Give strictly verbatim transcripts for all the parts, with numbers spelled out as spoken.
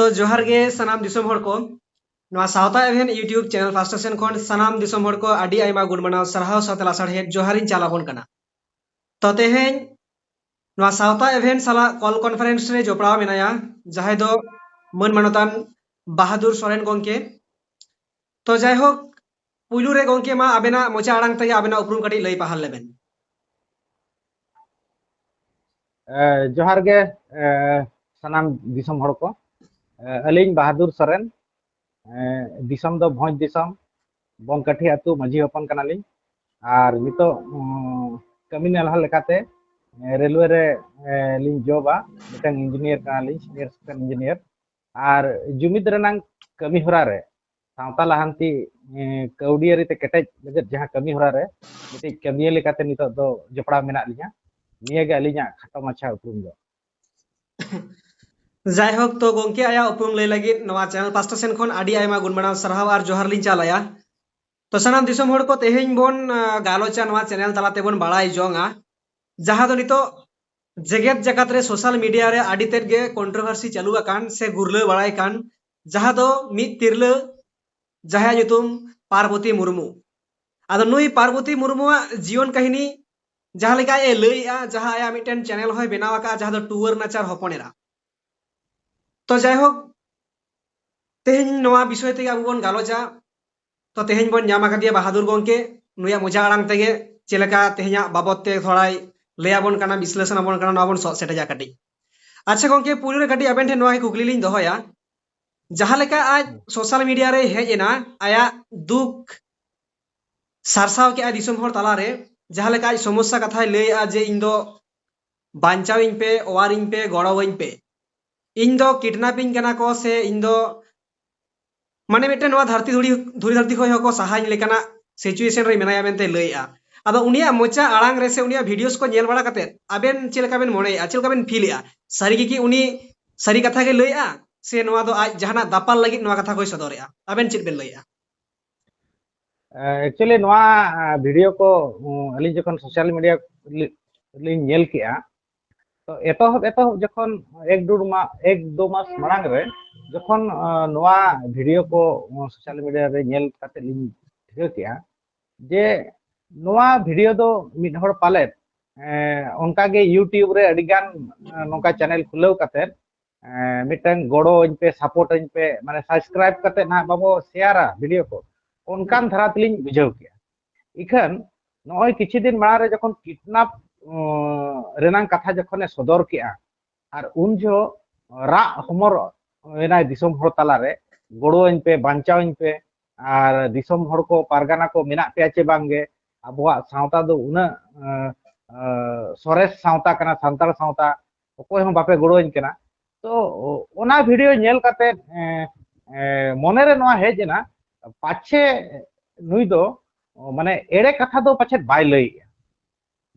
ᱛᱚ ᱡᱚᱦᱟᱨ ᱜᱮ ᱥᱟᱱᱟᱢ ᱫᱤᱥᱚᱢ ᱦᱚᱲ ᱠᱚ᱾ ᱱᱚᱣᱟ ᱥᱟᱶᱛᱟ ᱮᱵᱷᱮᱱ YouTube channel ᱯᱟᱥᱴᱟ ᱥᱮᱱ ᱠᱷᱚᱱ ᱥᱟᱱᱟᱢ ᱫᱤᱥᱚᱢ ᱦᱚᱲ ᱠᱚ ᱟᱹᱰᱤ ᱟᱭᱢᱟ ᱜᱩᱱ ᱢᱟᱱᱟᱣ ᱥᱟᱨᱦᱟᱣ ᱥᱟᱶᱛᱮ ᱞᱟᱥᱟᱲᱦᱮᱫ ᱡᱚᱦᱟᱨ ᱤᱧ ᱪᱟᱞ ᱟᱵᱚᱱ ᱠᱟᱱᱟ᱾ ᱛᱚ ᱛᱮᱦᱮᱧ ᱱᱚᱣᱟ ᱥᱟᱶᱛᱟ ᱮᱵᱷᱮᱱ ᱥᱟᱞᱟᱜ ᱠᱚᱞ ᱠᱚᱱᱯᱷᱟᱨᱮᱱᱥ ᱨᱮ ᱡᱚᱯᱲᱟᱣ ᱢᱮᱱᱟᱭᱟ ᱡᱟᱦᱟᱸᱭ ᱫᱚ ᱢᱟᱹᱱ ᱢᱟᱱᱚᱛᱟᱱ ᱵᱟᱦᱟᱫᱩᱨ ᱥᱚᱨᱮᱱ ᱜᱚᱢᱠᱮ᱾ ᱛᱚ ᱡᱟᱭᱦᱳᱠ, ᱯᱩᱭᱞᱩ ᱨᱮ ᱜᱚᱢᱠᱮ ᱢᱟ ᱟᱵᱮᱱᱟᱜ ᱢᱚᱪᱟ ᱟᱲᱟᱝ ᱛᱮᱜᱮ ᱟᱵᱮᱱᱟᱜ ᱩᱯᱨᱩᱢ ᱠᱟᱹᱴᱤᱡ ᱞᱟᱹᱭ ᱯᱟᱦᱟᱞ ᱞᱮᱵᱮᱱ᱾ ᱮ, ᱡᱚᱦᱟᱨ ᱜᱮ, ᱮ, ᱥᱟᱱᱟᱢ ᱫᱤᱥᱚᱢ ᱦᱚᱲ ᱠᱚ᱾ ᱮ, ᱟᱹᱞᱤᱧ ᱵᱟᱦᱟᱫᱩᱨ ᱥᱚᱨᱮᱱ, ᱮ, ᱫᱤᱥᱚᱢ ᱫᱚ ᱵᱷᱚᱸᱡᱽ ᱫᱤᱥᱚᱢ, ᱵᱚᱝᱠᱟᱴᱷᱤ ᱟᱹᱛᱩ ᱢᱟᱹᱡᱷᱤ ᱦᱚᱯᱚᱱ ᱠᱟᱱᱟᱞᱤᱧ᱾ ᱟᱨ ᱱᱤᱛᱚᱜ, ᱩᱸ, ᱠᱟᱹᱢᱤ ᱱᱟᱞᱦᱟ ᱞᱮᱠᱟᱛᱮ, ᱮ, ᱨᱮᱞᱣᱮ ᱨᱮ, ᱮ, ᱞᱤᱧ ᱡᱚᱵᱟ, ᱢᱤᱫᱴᱟᱝ ᱤᱧᱡᱤᱱᱤᱭᱟᱨ ᱠᱟᱱᱟᱞᱤᱧ, ᱥᱤᱱᱤᱭᱟᱨ ᱥᱮᱠᱥᱚᱱ ᱤᱧᱡᱤᱱᱤᱭᱟᱨ᱾ ᱟᱨ ᱡᱩᱢᱤᱫ ᱨᱮᱱᱟᱝ ᱠᱟᱹᱢᱤ ᱦᱚᱨᱟ ᱨᱮ ᱥᱟᱶᱛᱟ ᱞᱟᱦᱟᱱᱛᱤ, ᱮ, ᱠᱟᱹᱣᱰᱤᱭᱟᱹᱨᱤ ᱛᱮ ᱠᱮᱴᱮᱡ ᱞᱟᱹᱜᱤᱫ ᱡᱟᱦᱟᱸ ᱠᱟᱹᱢᱤ ᱦᱚᱨᱟ ᱨᱮ ᱢᱤᱫᱴᱤᱡ ᱠᱟᱹᱢᱤᱭᱟᱹ ᱞᱮᱠᱟᱛᱮ ᱱᱤᱛᱚᱜ ᱫᱚ ᱡᱚᱯᱲᱟᱣ ᱢᱮᱱᱟᱜ ᱞᱤᱧᱟ᱾ ᱱᱤᱭᱟᱹ ᱜᱮ ᱟᱹᱞᱤᱧᱟᱜ ᱠᱷᱟᱴᱚ ᱢᱟᱪᱷᱟ ᱩᱯᱨᱩᱢ ᱫᱚ᱾ ᱡᱟᱭᱦᱳᱠ, ᱛᱚ ᱜᱚᱢᱠᱮ ᱟᱭᱟᱜ ᱩᱯᱨᱩᱢ ᱞᱟᱹᱭ ᱞᱟᱹᱜᱤᱫ ᱱᱚᱣᱟ ᱪᱮᱱᱮᱞ ᱯᱟᱥᱴᱟ ᱥᱮᱱ ᱠᱷᱚᱱ ᱟᱹᱰᱤ ᱟᱭᱢᱟ ᱜᱩᱱ ᱢᱟᱱᱟᱣ ᱥᱟᱨᱦᱟᱣ ᱟᱨ ᱡᱚᱦᱟᱨ ᱞᱤᱧ ᱪᱟᱞᱟᱭᱟ᱾ ᱛᱚ ᱥᱟᱱᱟᱢ ᱫᱤᱥᱚᱢ ᱦᱚᱲ ᱠᱚ, ᱛᱮᱦᱮᱧ ᱵᱚᱱ, ᱟ, ᱜᱟᱞᱚᱪᱟ, ᱱᱚᱣᱟ ᱪᱮᱱᱮᱞ ᱛᱟᱞᱟ ᱛᱮᱵᱚᱱ ᱵᱟᱲᱟᱭ ᱡᱚᱝᱟ, ᱡᱟᱦᱟᱸ ᱫᱚ ᱱᱤᱛᱚᱜ ᱡᱮᱜᱮᱛ ᱡᱟᱠᱟᱛ ᱨᱮ ᱥᱳᱥᱟᱞ ᱢᱤᱰᱤᱭᱟ ᱨᱮ ᱟᱹᱰᱤ ᱛᱮᱫ ᱜᱮ ᱠᱚᱱᱴᱨᱳᱵᱷᱟᱨᱥᱤ ᱪᱟᱹᱞᱩ ᱟᱠᱟᱱ ᱥᱮ ᱜᱩᱨᱞᱟᱹᱣ ᱵᱟᱲᱟᱭ ᱠᱟᱱ, ᱡᱟᱦᱟᱸ ᱫᱚ ᱢᱤᱫ ᱛᱤᱨᱞᱟᱹ ᱡᱟᱦᱟᱸᱭᱟᱜ ᱧᱩᱛᱩᱢ ᱯᱟᱨᱵᱚᱛᱤ ᱢᱩᱨᱢᱩ᱾ ᱟᱫᱚ ᱱᱩᱭ ᱯᱟᱨᱵᱚᱛᱤ ᱢᱩᱨᱢᱩᱣᱟᱜ ᱡᱤᱭᱚᱱ ᱠᱟᱹᱦᱱᱤ ᱡᱟᱦᱟᱸ ᱞᱮᱠᱟ ᱟᱡ ᱮ ᱞᱟᱹᱭᱮᱜᱼᱟ, ᱡᱟᱦᱟᱸ ᱟᱭᱟᱜ ᱢᱤᱫᱴᱮᱱ ᱪᱮᱱᱮᱞ ᱦᱚᱸᱭ ᱵᱮᱱᱟᱣ ᱟᱠᱟᱫᱼᱟ, ᱡᱟᱦᱟᱸ ᱫᱚ ᱴᱩᱣᱟᱹᱨ ᱱᱟᱪᱟᱨ ᱦᱚᱯᱚᱱ ᱮᱨᱟ᱾ ᱛᱚ ᱡᱟᱭᱦᱳᱠ, ᱛᱮᱦᱮᱧ ᱱᱚᱣᱟ ᱵᱤᱥᱚᱭ ᱛᱮᱜᱮ ᱟᱵᱚ ᱵᱚᱱ ᱜᱟᱞᱚᱪᱟ᱾ ᱛᱚ ᱛᱮᱦᱮᱧ ᱵᱚᱱ ᱧᱟᱢ ᱟᱠᱟᱫᱮᱭᱟ ᱵᱟᱦᱟᱫᱩᱨ ᱜᱚᱢᱠᱮ, ᱱᱩᱭᱟᱜ ᱢᱚᱪᱟ ᱟᱲᱟᱝ ᱛᱮᱜᱮ ᱪᱮᱫ ᱞᱮᱠᱟ ᱛᱮᱦᱮᱧᱟᱜ ᱵᱟᱵᱚᱛ ᱛᱮ ᱛᱷᱚᱲᱟᱭ ᱞᱟᱹᱭ ᱟᱵᱚᱱ ᱠᱟᱱᱟ, ᱵᱤᱥᱞᱮᱥᱚᱱ ᱟᱵᱚᱱ ᱠᱟᱱᱟ, ᱱᱚᱣᱟ ᱵᱚᱱ ᱥᱚᱜ ᱥᱮᱴᱮᱡᱟ ᱠᱟᱹᱴᱤᱡ᱾ ᱟᱪᱪᱷᱟ ᱜᱚᱢᱠᱮ, ᱯᱩᱭᱞᱩ ᱨᱮ ᱠᱟᱹᱴᱤᱡ ᱟᱵᱮᱱ ᱴᱷᱮᱱ ᱱᱚᱣᱟ ᱜᱮ ᱠᱩᱠᱞᱤ ᱞᱤᱧ ᱫᱚᱦᱚᱭᱟ, ᱡᱟᱦᱟᱸ ᱞᱮᱠᱟ ᱟᱡ ᱦᱩᱸ᱾ ᱥᱳᱥᱟᱞ ᱢᱤᱰᱤᱭᱟ ᱨᱮ ᱦᱮᱡ ᱮᱱᱟ, ᱟᱭᱟᱜ ᱫᱩᱠ ᱥᱟᱨᱥᱟᱣ ᱠᱮᱜᱼᱟ ᱫᱤᱥᱚᱢ ᱦᱚᱲ ᱛᱟᱞᱟᱨᱮ, ᱡᱟᱦᱟᱸ ᱞᱮᱠᱟ ᱟᱡ ᱥᱚᱢᱚᱥᱥᱟ ᱠᱟᱛᱷᱟᱭ ᱞᱟᱹᱭᱮᱜᱼᱟ ᱡᱮ, "ᱤᱧ ᱫᱚ ᱵᱟᱧᱪᱟᱣᱤᱧ ᱯᱮ, ᱚᱣᱟᱨᱤᱧ ᱯᱮ, ᱜᱚᱲᱚᱣᱟᱹᱧ ᱯᱮ, ᱤᱧ ᱫᱚ ᱠᱤᱰᱱᱟᱯᱤᱧ ᱠᱟᱱᱟ ᱠᱚ, ᱥᱮ ᱤᱧ ᱫᱚ ᱢᱟᱱᱮ ᱢᱤᱫᱴᱮᱱ ᱱᱚᱣᱟ ᱫᱷᱟᱹᱨᱛᱤ ᱫᱷᱩᱲᱤ, ᱫᱷᱩᱲᱤ ᱫᱷᱟᱹᱨᱛᱤ ᱠᱷᱚᱱ ᱦᱚᱸᱠᱚ ᱥᱟᱦᱟᱧ ᱞᱮᱠᱟᱱᱟᱜ ᱥᱤᱪᱩᱭᱮᱥᱚᱱ ᱨᱮ ᱢᱮᱱᱟᱭᱟ" ᱢᱮᱱᱛᱮ ᱞᱟᱹᱭᱮᱜᱼᱟ᱾ ᱟᱫᱚ ᱩᱱᱤᱭᱟᱜ ᱢᱚᱪᱟ ᱟᱲᱟᱝ ᱨᱮ ᱥᱮ ᱩᱱᱤᱭᱟᱜ ᱵᱷᱤᱰᱤᱭᱳᱥ ᱠᱚ ᱧᱮᱞ ᱵᱟᱲᱟ ᱠᱟᱛᱮᱫ ᱟᱵᱮᱱ ᱪᱮᱫ ᱞᱮᱠᱟ ᱵᱮᱱ ᱢᱚᱱᱮᱭᱮᱜᱼᱟ, ᱪᱮᱫ ᱞᱮᱠᱟ ᱵᱮᱱ ᱯᱷᱤᱞᱮᱜᱼᱟ? ᱥᱟᱹᱨᱤ ᱜᱮ ᱠᱤ ᱩᱱᱤ ᱥᱟᱹᱨᱤ ᱠᱟᱛᱷᱟ ᱜᱮ ᱞᱟᱹᱭᱮᱜᱼᱟ, ᱥᱮ ᱱᱚᱣᱟ ᱫᱚ ᱟᱡ ᱡᱟᱦᱟᱱᱟᱜ ᱫᱟᱯᱟᱞ ᱞᱟᱹᱜᱤᱫ ᱱᱚᱣᱟ ᱠᱟᱛᱷᱟ ᱠᱚᱭ ᱥᱚᱫᱚᱨᱮᱜᱼᱟ? ᱟᱵᱮᱱ ᱪᱮᱫ ᱵᱮᱱ ᱞᱟᱹᱭᱮᱜᱼᱟ? ᱮᱠᱪᱩᱭᱮᱞᱤ ᱱᱚᱣᱟ, ᱟ, ᱵᱷᱤᱰᱤᱭᱳ ᱠᱚ, ᱩᱸ, ᱟᱹᱞᱤᱧ ᱡᱚᱠᱷᱚᱱ ᱥᱳᱥᱟᱞ ᱢᱤᱰᱤᱭᱟ ᱞᱤ-, ᱞᱤᱧ ᱧᱮᱞ ᱠᱮᱜᱼᱟ, ᱛᱚ ᱮᱛᱚᱦᱚᱵ, ᱮᱛᱚᱦᱚᱵ ᱡᱚᱠᱷᱚᱱ ᱮᱠ ᱰᱩᱲ ᱢᱟ-, ᱮᱠ ᱫᱩ ᱢᱟᱥ ᱢᱟᱲᱟᱝ ᱨᱮ ᱡᱚᱠᱷᱚᱱ ᱱᱚᱣᱟ ᱵᱷᱤᱰᱤᱭᱳ ᱠᱚ ᱥᱳᱥᱟᱞ ᱢᱤᱰᱤᱭᱟ ᱨᱮ ᱧᱮᱞ ᱠᱟᱛᱮ ᱞᱤᱧ ᱴᱷᱤᱠᱟᱹ ᱠᱮᱜᱼᱟ ᱡᱮ ᱱᱚᱣᱟ ᱵᱷᱤᱰᱤᱭᱳ ᱫᱚ ᱢᱤᱫ ᱦᱚᱲ ᱯᱟᱞᱮᱫ ᱚᱱᱠᱟᱜᱮ YouTube ᱨᱮ ᱟᱹᱰᱤᱜᱟᱱ ᱱᱚᱝᱠᱟ ᱪᱮᱱᱮᱞ ᱠᱷᱩᱞᱟᱹᱣ ᱠᱟᱛᱮ ᱢᱤᱫᱴᱟᱝ ᱜᱚᱲᱚ ᱟᱹᱧ ᱯᱮ, ᱥᱟᱯᱳᱨᱴ ᱟᱹᱧ ᱯᱮ, ᱢᱟᱱᱮ ᱥᱟᱵᱥᱠᱨᱟᱭᱤᱵ ᱠᱟᱛᱮ ᱱᱟᱦᱟᱜ ᱵᱟᱵᱚ ᱥᱮᱭᱟᱨᱟ ᱵᱷᱤᱰᱤᱭᱳ ᱠᱚ, ᱚᱱᱠᱟᱱ ᱫᱷᱟᱨᱟ ᱛᱮᱞᱤᱧ ᱵᱩᱡᱷᱟᱹᱣ ᱠᱮᱜᱼᱟ᱾ ᱤᱠᱷᱟᱹᱱ ᱱᱚᱜᱼᱚᱭ ᱠᱤᱪᱷᱩ ᱫᱤᱱ ᱢᱟᱲᱟᱝ ᱨᱮ ᱡᱚᱠᱷᱚᱱ ᱠᱤᱰᱱᱟᱯ ᱨᱮᱱᱟᱜ ᱠᱟᱛᱷᱟ ᱡᱚᱠᱷᱚᱱᱮ ᱥᱚᱫᱚᱨ ᱠᱮᱜᱼᱟ, ᱟᱨ ᱩᱱ ᱡᱚᱦᱚᱜ ᱨᱟᱜ ᱦᱚᱢᱚᱨ ᱮᱱᱟᱭ ᱫᱤᱥᱚᱢ ᱦᱚᱲ ᱛᱟᱞᱟᱨᱮ, ᱜᱚᱲᱚ ᱟᱹᱧ ᱯᱮ, ᱵᱟᱧᱪᱟᱣ ᱟᱹᱧ ᱯᱮ, ᱟᱨ ᱫᱤᱥᱚᱢ ᱦᱚᱲ ᱠᱚ ᱯᱟᱨᱜᱟᱱᱟ ᱠᱚ ᱢᱮᱱᱟᱜ ᱯᱮᱭᱟ ᱪᱮ ᱵᱟᱝᱜᱮ, ᱟᱵᱚᱣᱟᱜ ᱥᱟᱶᱛᱟ ᱫᱚ ᱩᱱᱟᱹᱜ ᱥᱚᱨᱮᱥ ᱥᱟᱶᱛᱟ ᱠᱟᱱᱟ ᱥᱟᱱᱛᱟᱲ ᱥᱟᱶᱛᱟ, ᱚᱠᱚᱭ ᱦᱚᱸ ᱵᱟᱯᱮ ᱜᱚᱲᱚ ᱟᱹᱧ ᱠᱟᱱᱟ᱾ ᱛᱚ ᱚᱱᱟ ᱵᱷᱤᱰᱤᱭᱳ ᱧᱮᱞ ᱠᱟᱛᱮ ᱢᱚᱱᱮᱨᱮ ᱱᱚᱣᱟ ᱦᱮᱡ ᱮᱱᱟ, ᱯᱟᱪᱷᱮ ᱱᱩᱭ ᱫᱚ ᱢᱟᱱᱮ ᱮᱲᱮ ᱠᱟᱛᱷᱟ ᱫᱚ ᱯᱟᱪᱷᱮ ᱵᱟᱭ ᱞᱟᱹᱭᱮᱜᱼᱟ,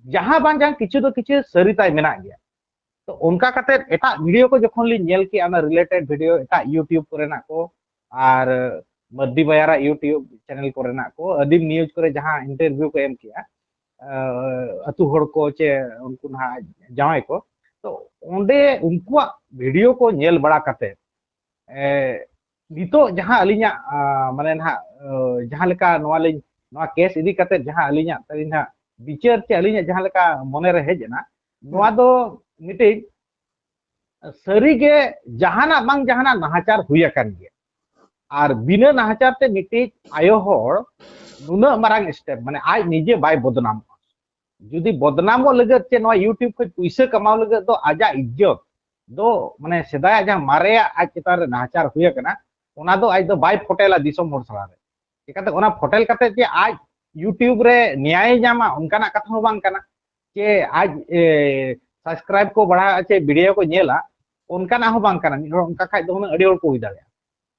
ᱡᱟᱦᱟᱸ ᱵᱟᱝ ᱡᱟᱦᱟᱸ ᱠᱤᱪᱷᱩ ᱫᱚ ᱠᱤᱪᱷᱩ ᱥᱟᱹᱨᱤ ᱛᱟᱭ ᱢᱮᱱᱟᱜ ᱜᱮᱭᱟ᱾ ᱛᱚ ᱚᱱᱠᱟ ᱠᱟᱛᱮ ᱮᱴᱟᱜ ᱵᱷᱤᱰᱤᱭᱳ ᱠᱚ ᱡᱚᱠᱷᱚᱱ ᱞᱤᱧ ᱧᱮᱞ ᱠᱮᱜᱼᱟ, ᱚᱱᱟ ᱨᱤᱞᱮᱴᱮᱰ ᱵᱷᱤᱰᱤᱭᱳ ᱮᱴᱟᱜ YouTube ᱠᱚᱨᱮᱱᱟᱜ ᱠᱚ ᱟᱨ ᱢᱟᱹᱨᱰᱤ ᱵᱟᱭᱟᱨᱟᱜ YouTube ᱪᱮᱱᱮᱞ ᱠᱚᱨᱮᱱᱟᱜ ᱠᱚ, ᱟᱹᱫᱤᱢ ᱱᱤᱭᱩᱡᱽ ᱠᱚᱨᱮ ᱡᱟᱦᱟᱸ ᱤᱱᱴᱟᱨᱵᱷᱤᱭᱩ ᱠᱚ ᱮᱢ ᱠᱮᱜᱼᱟ ᱟᱹᱛᱩ ᱦᱚᱲ ᱠᱚ ᱪᱮ ᱩᱱᱠᱩ ᱱᱟᱦᱟᱜ ᱡᱟᱶᱟᱭ ᱠᱚ, ᱛᱚ ᱚᱸᱰᱮ ᱩᱱᱠᱩᱣᱟᱜ ᱵᱷᱤᱰᱤᱭᱳ ᱠᱚ ᱧᱮᱞ ᱵᱟᱲᱟ ᱠᱟᱛᱮ ᱱᱤᱛᱚᱜ ᱡᱟᱦᱟᱸ ᱟᱹᱞᱤᱧᱟᱜ ᱢᱟᱱᱮ ᱱᱟᱦᱟᱜ ᱡᱟᱦᱟᱸ ᱞᱮᱠᱟ ᱱᱚᱣᱟ ᱞᱤᱧ ᱱᱚᱣᱟ ᱠᱮᱥ ᱤᱫᱤ ᱠᱟᱛᱮ ᱡᱟᱦᱟᱸ ᱟᱹᱞᱤᱧᱟᱜ ᱛᱟᱹᱞᱤᱧ ᱱᱟᱦᱟᱜ ᱵᱤᱪᱟᱹᱨ ᱪᱮ ᱟᱹᱞᱤᱧᱟᱜ ᱡᱟᱦᱟᱸ ᱞᱮᱠᱟ ᱢᱚᱱᱮᱨᱮ ᱦᱮᱡ ᱮᱱᱟ, ᱱᱚᱣᱟ ᱫᱚ ᱢᱤᱫᱴᱤᱡ ᱥᱟᱹᱨᱤᱜᱮ ᱡᱟᱦᱟᱱᱟᱜ ᱵᱟᱝ ᱡᱟᱦᱟᱱᱟᱜ ᱱᱟᱦᱟᱪᱟᱨ ᱦᱩᱭ ᱟᱠᱟᱱ ᱜᱮᱭᱟ᱾ ᱟᱨ ᱵᱤᱱᱟᱹ ᱱᱟᱦᱟᱪᱟᱨ ᱛᱮ ᱢᱤᱫᱴᱤᱡ ᱟᱭᱳ ᱦᱚᱲ ᱱᱩᱱᱟᱹᱜ ᱢᱟᱨᱟᱝ ᱥᱴᱮᱯ, ᱢᱟᱱᱮ ᱟᱡ ᱱᱤᱡᱮ ᱵᱟᱭ ᱵᱚᱫᱱᱟᱢᱚᱜᱼᱟ᱾ ᱡᱩᱫᱤ ᱵᱚᱫᱱᱟᱢᱚᱜ ᱞᱟᱹᱜᱤᱫ ᱪᱮ ᱱᱚᱣᱟ YouTube ᱠᱷᱚᱱ ᱯᱩᱭᱥᱟᱹ ᱠᱟᱢᱟᱣ ᱞᱟᱹᱜᱤᱫ ᱫᱚ ᱟᱡᱟᱜ ᱤᱡᱽᱡᱚᱛ ᱫᱚ, ᱢᱟᱱᱮ ᱥᱮᱫᱟᱭᱟᱜ ᱡᱟᱦᱟᱸ ᱢᱟᱨᱮᱭᱟᱜ ᱟᱡ ᱪᱮᱛᱟᱱ ᱨᱮ ᱱᱟᱦᱟᱪᱟᱨ ᱦᱩᱭ ᱟᱠᱟᱱᱟ, ᱚᱱᱟ ᱫᱚ ᱟᱡ ᱫᱚ ᱵᱟᱭ ᱯᱷᱚᱴᱮᱞᱟ ᱫᱤᱥᱚᱢ ᱦᱚᱲ ᱥᱟᱢᱟᱝ ᱨᱮ᱾ ᱪᱤᱠᱟᱹᱛᱮ ᱚᱱᱟ ᱯᱷᱚᱴᱮᱞ ᱠᱟᱛᱮ ᱡᱮ ᱟᱡ YouTube ᱨᱮ ᱱᱮᱭᱟᱭᱮ ᱧᱟᱢᱟ, ᱚᱱᱠᱟᱱᱟᱜ ᱠᱟᱛᱷᱟ ᱦᱚᱸ ᱵᱟᱝ ᱠᱟᱱᱟ᱾ ᱪᱮ ᱟᱡ ᱥᱟᱵᱥᱠᱨᱟᱭᱤᱵ ᱠᱚ ᱵᱟᱲᱦᱟᱜᱼᱟ ᱪᱮ ᱵᱷᱤᱰᱤᱭᱳ ᱠᱚ ᱧᱮᱞᱟ, ᱚᱱᱠᱟᱱᱟᱜ ᱦᱚᱸ ᱵᱟᱝ ᱠᱟᱱᱟ᱾ ᱢᱤᱫ ᱦᱚᱲ ᱚᱱᱠᱟ ᱠᱷᱟᱡ ᱫᱚ ᱦᱩᱱᱟᱹᱝ ᱟᱹᱰᱤ ᱦᱚᱲ ᱠᱚ ᱦᱩᱭ ᱫᱟᱲᱮᱭᱟᱜᱼᱟ᱾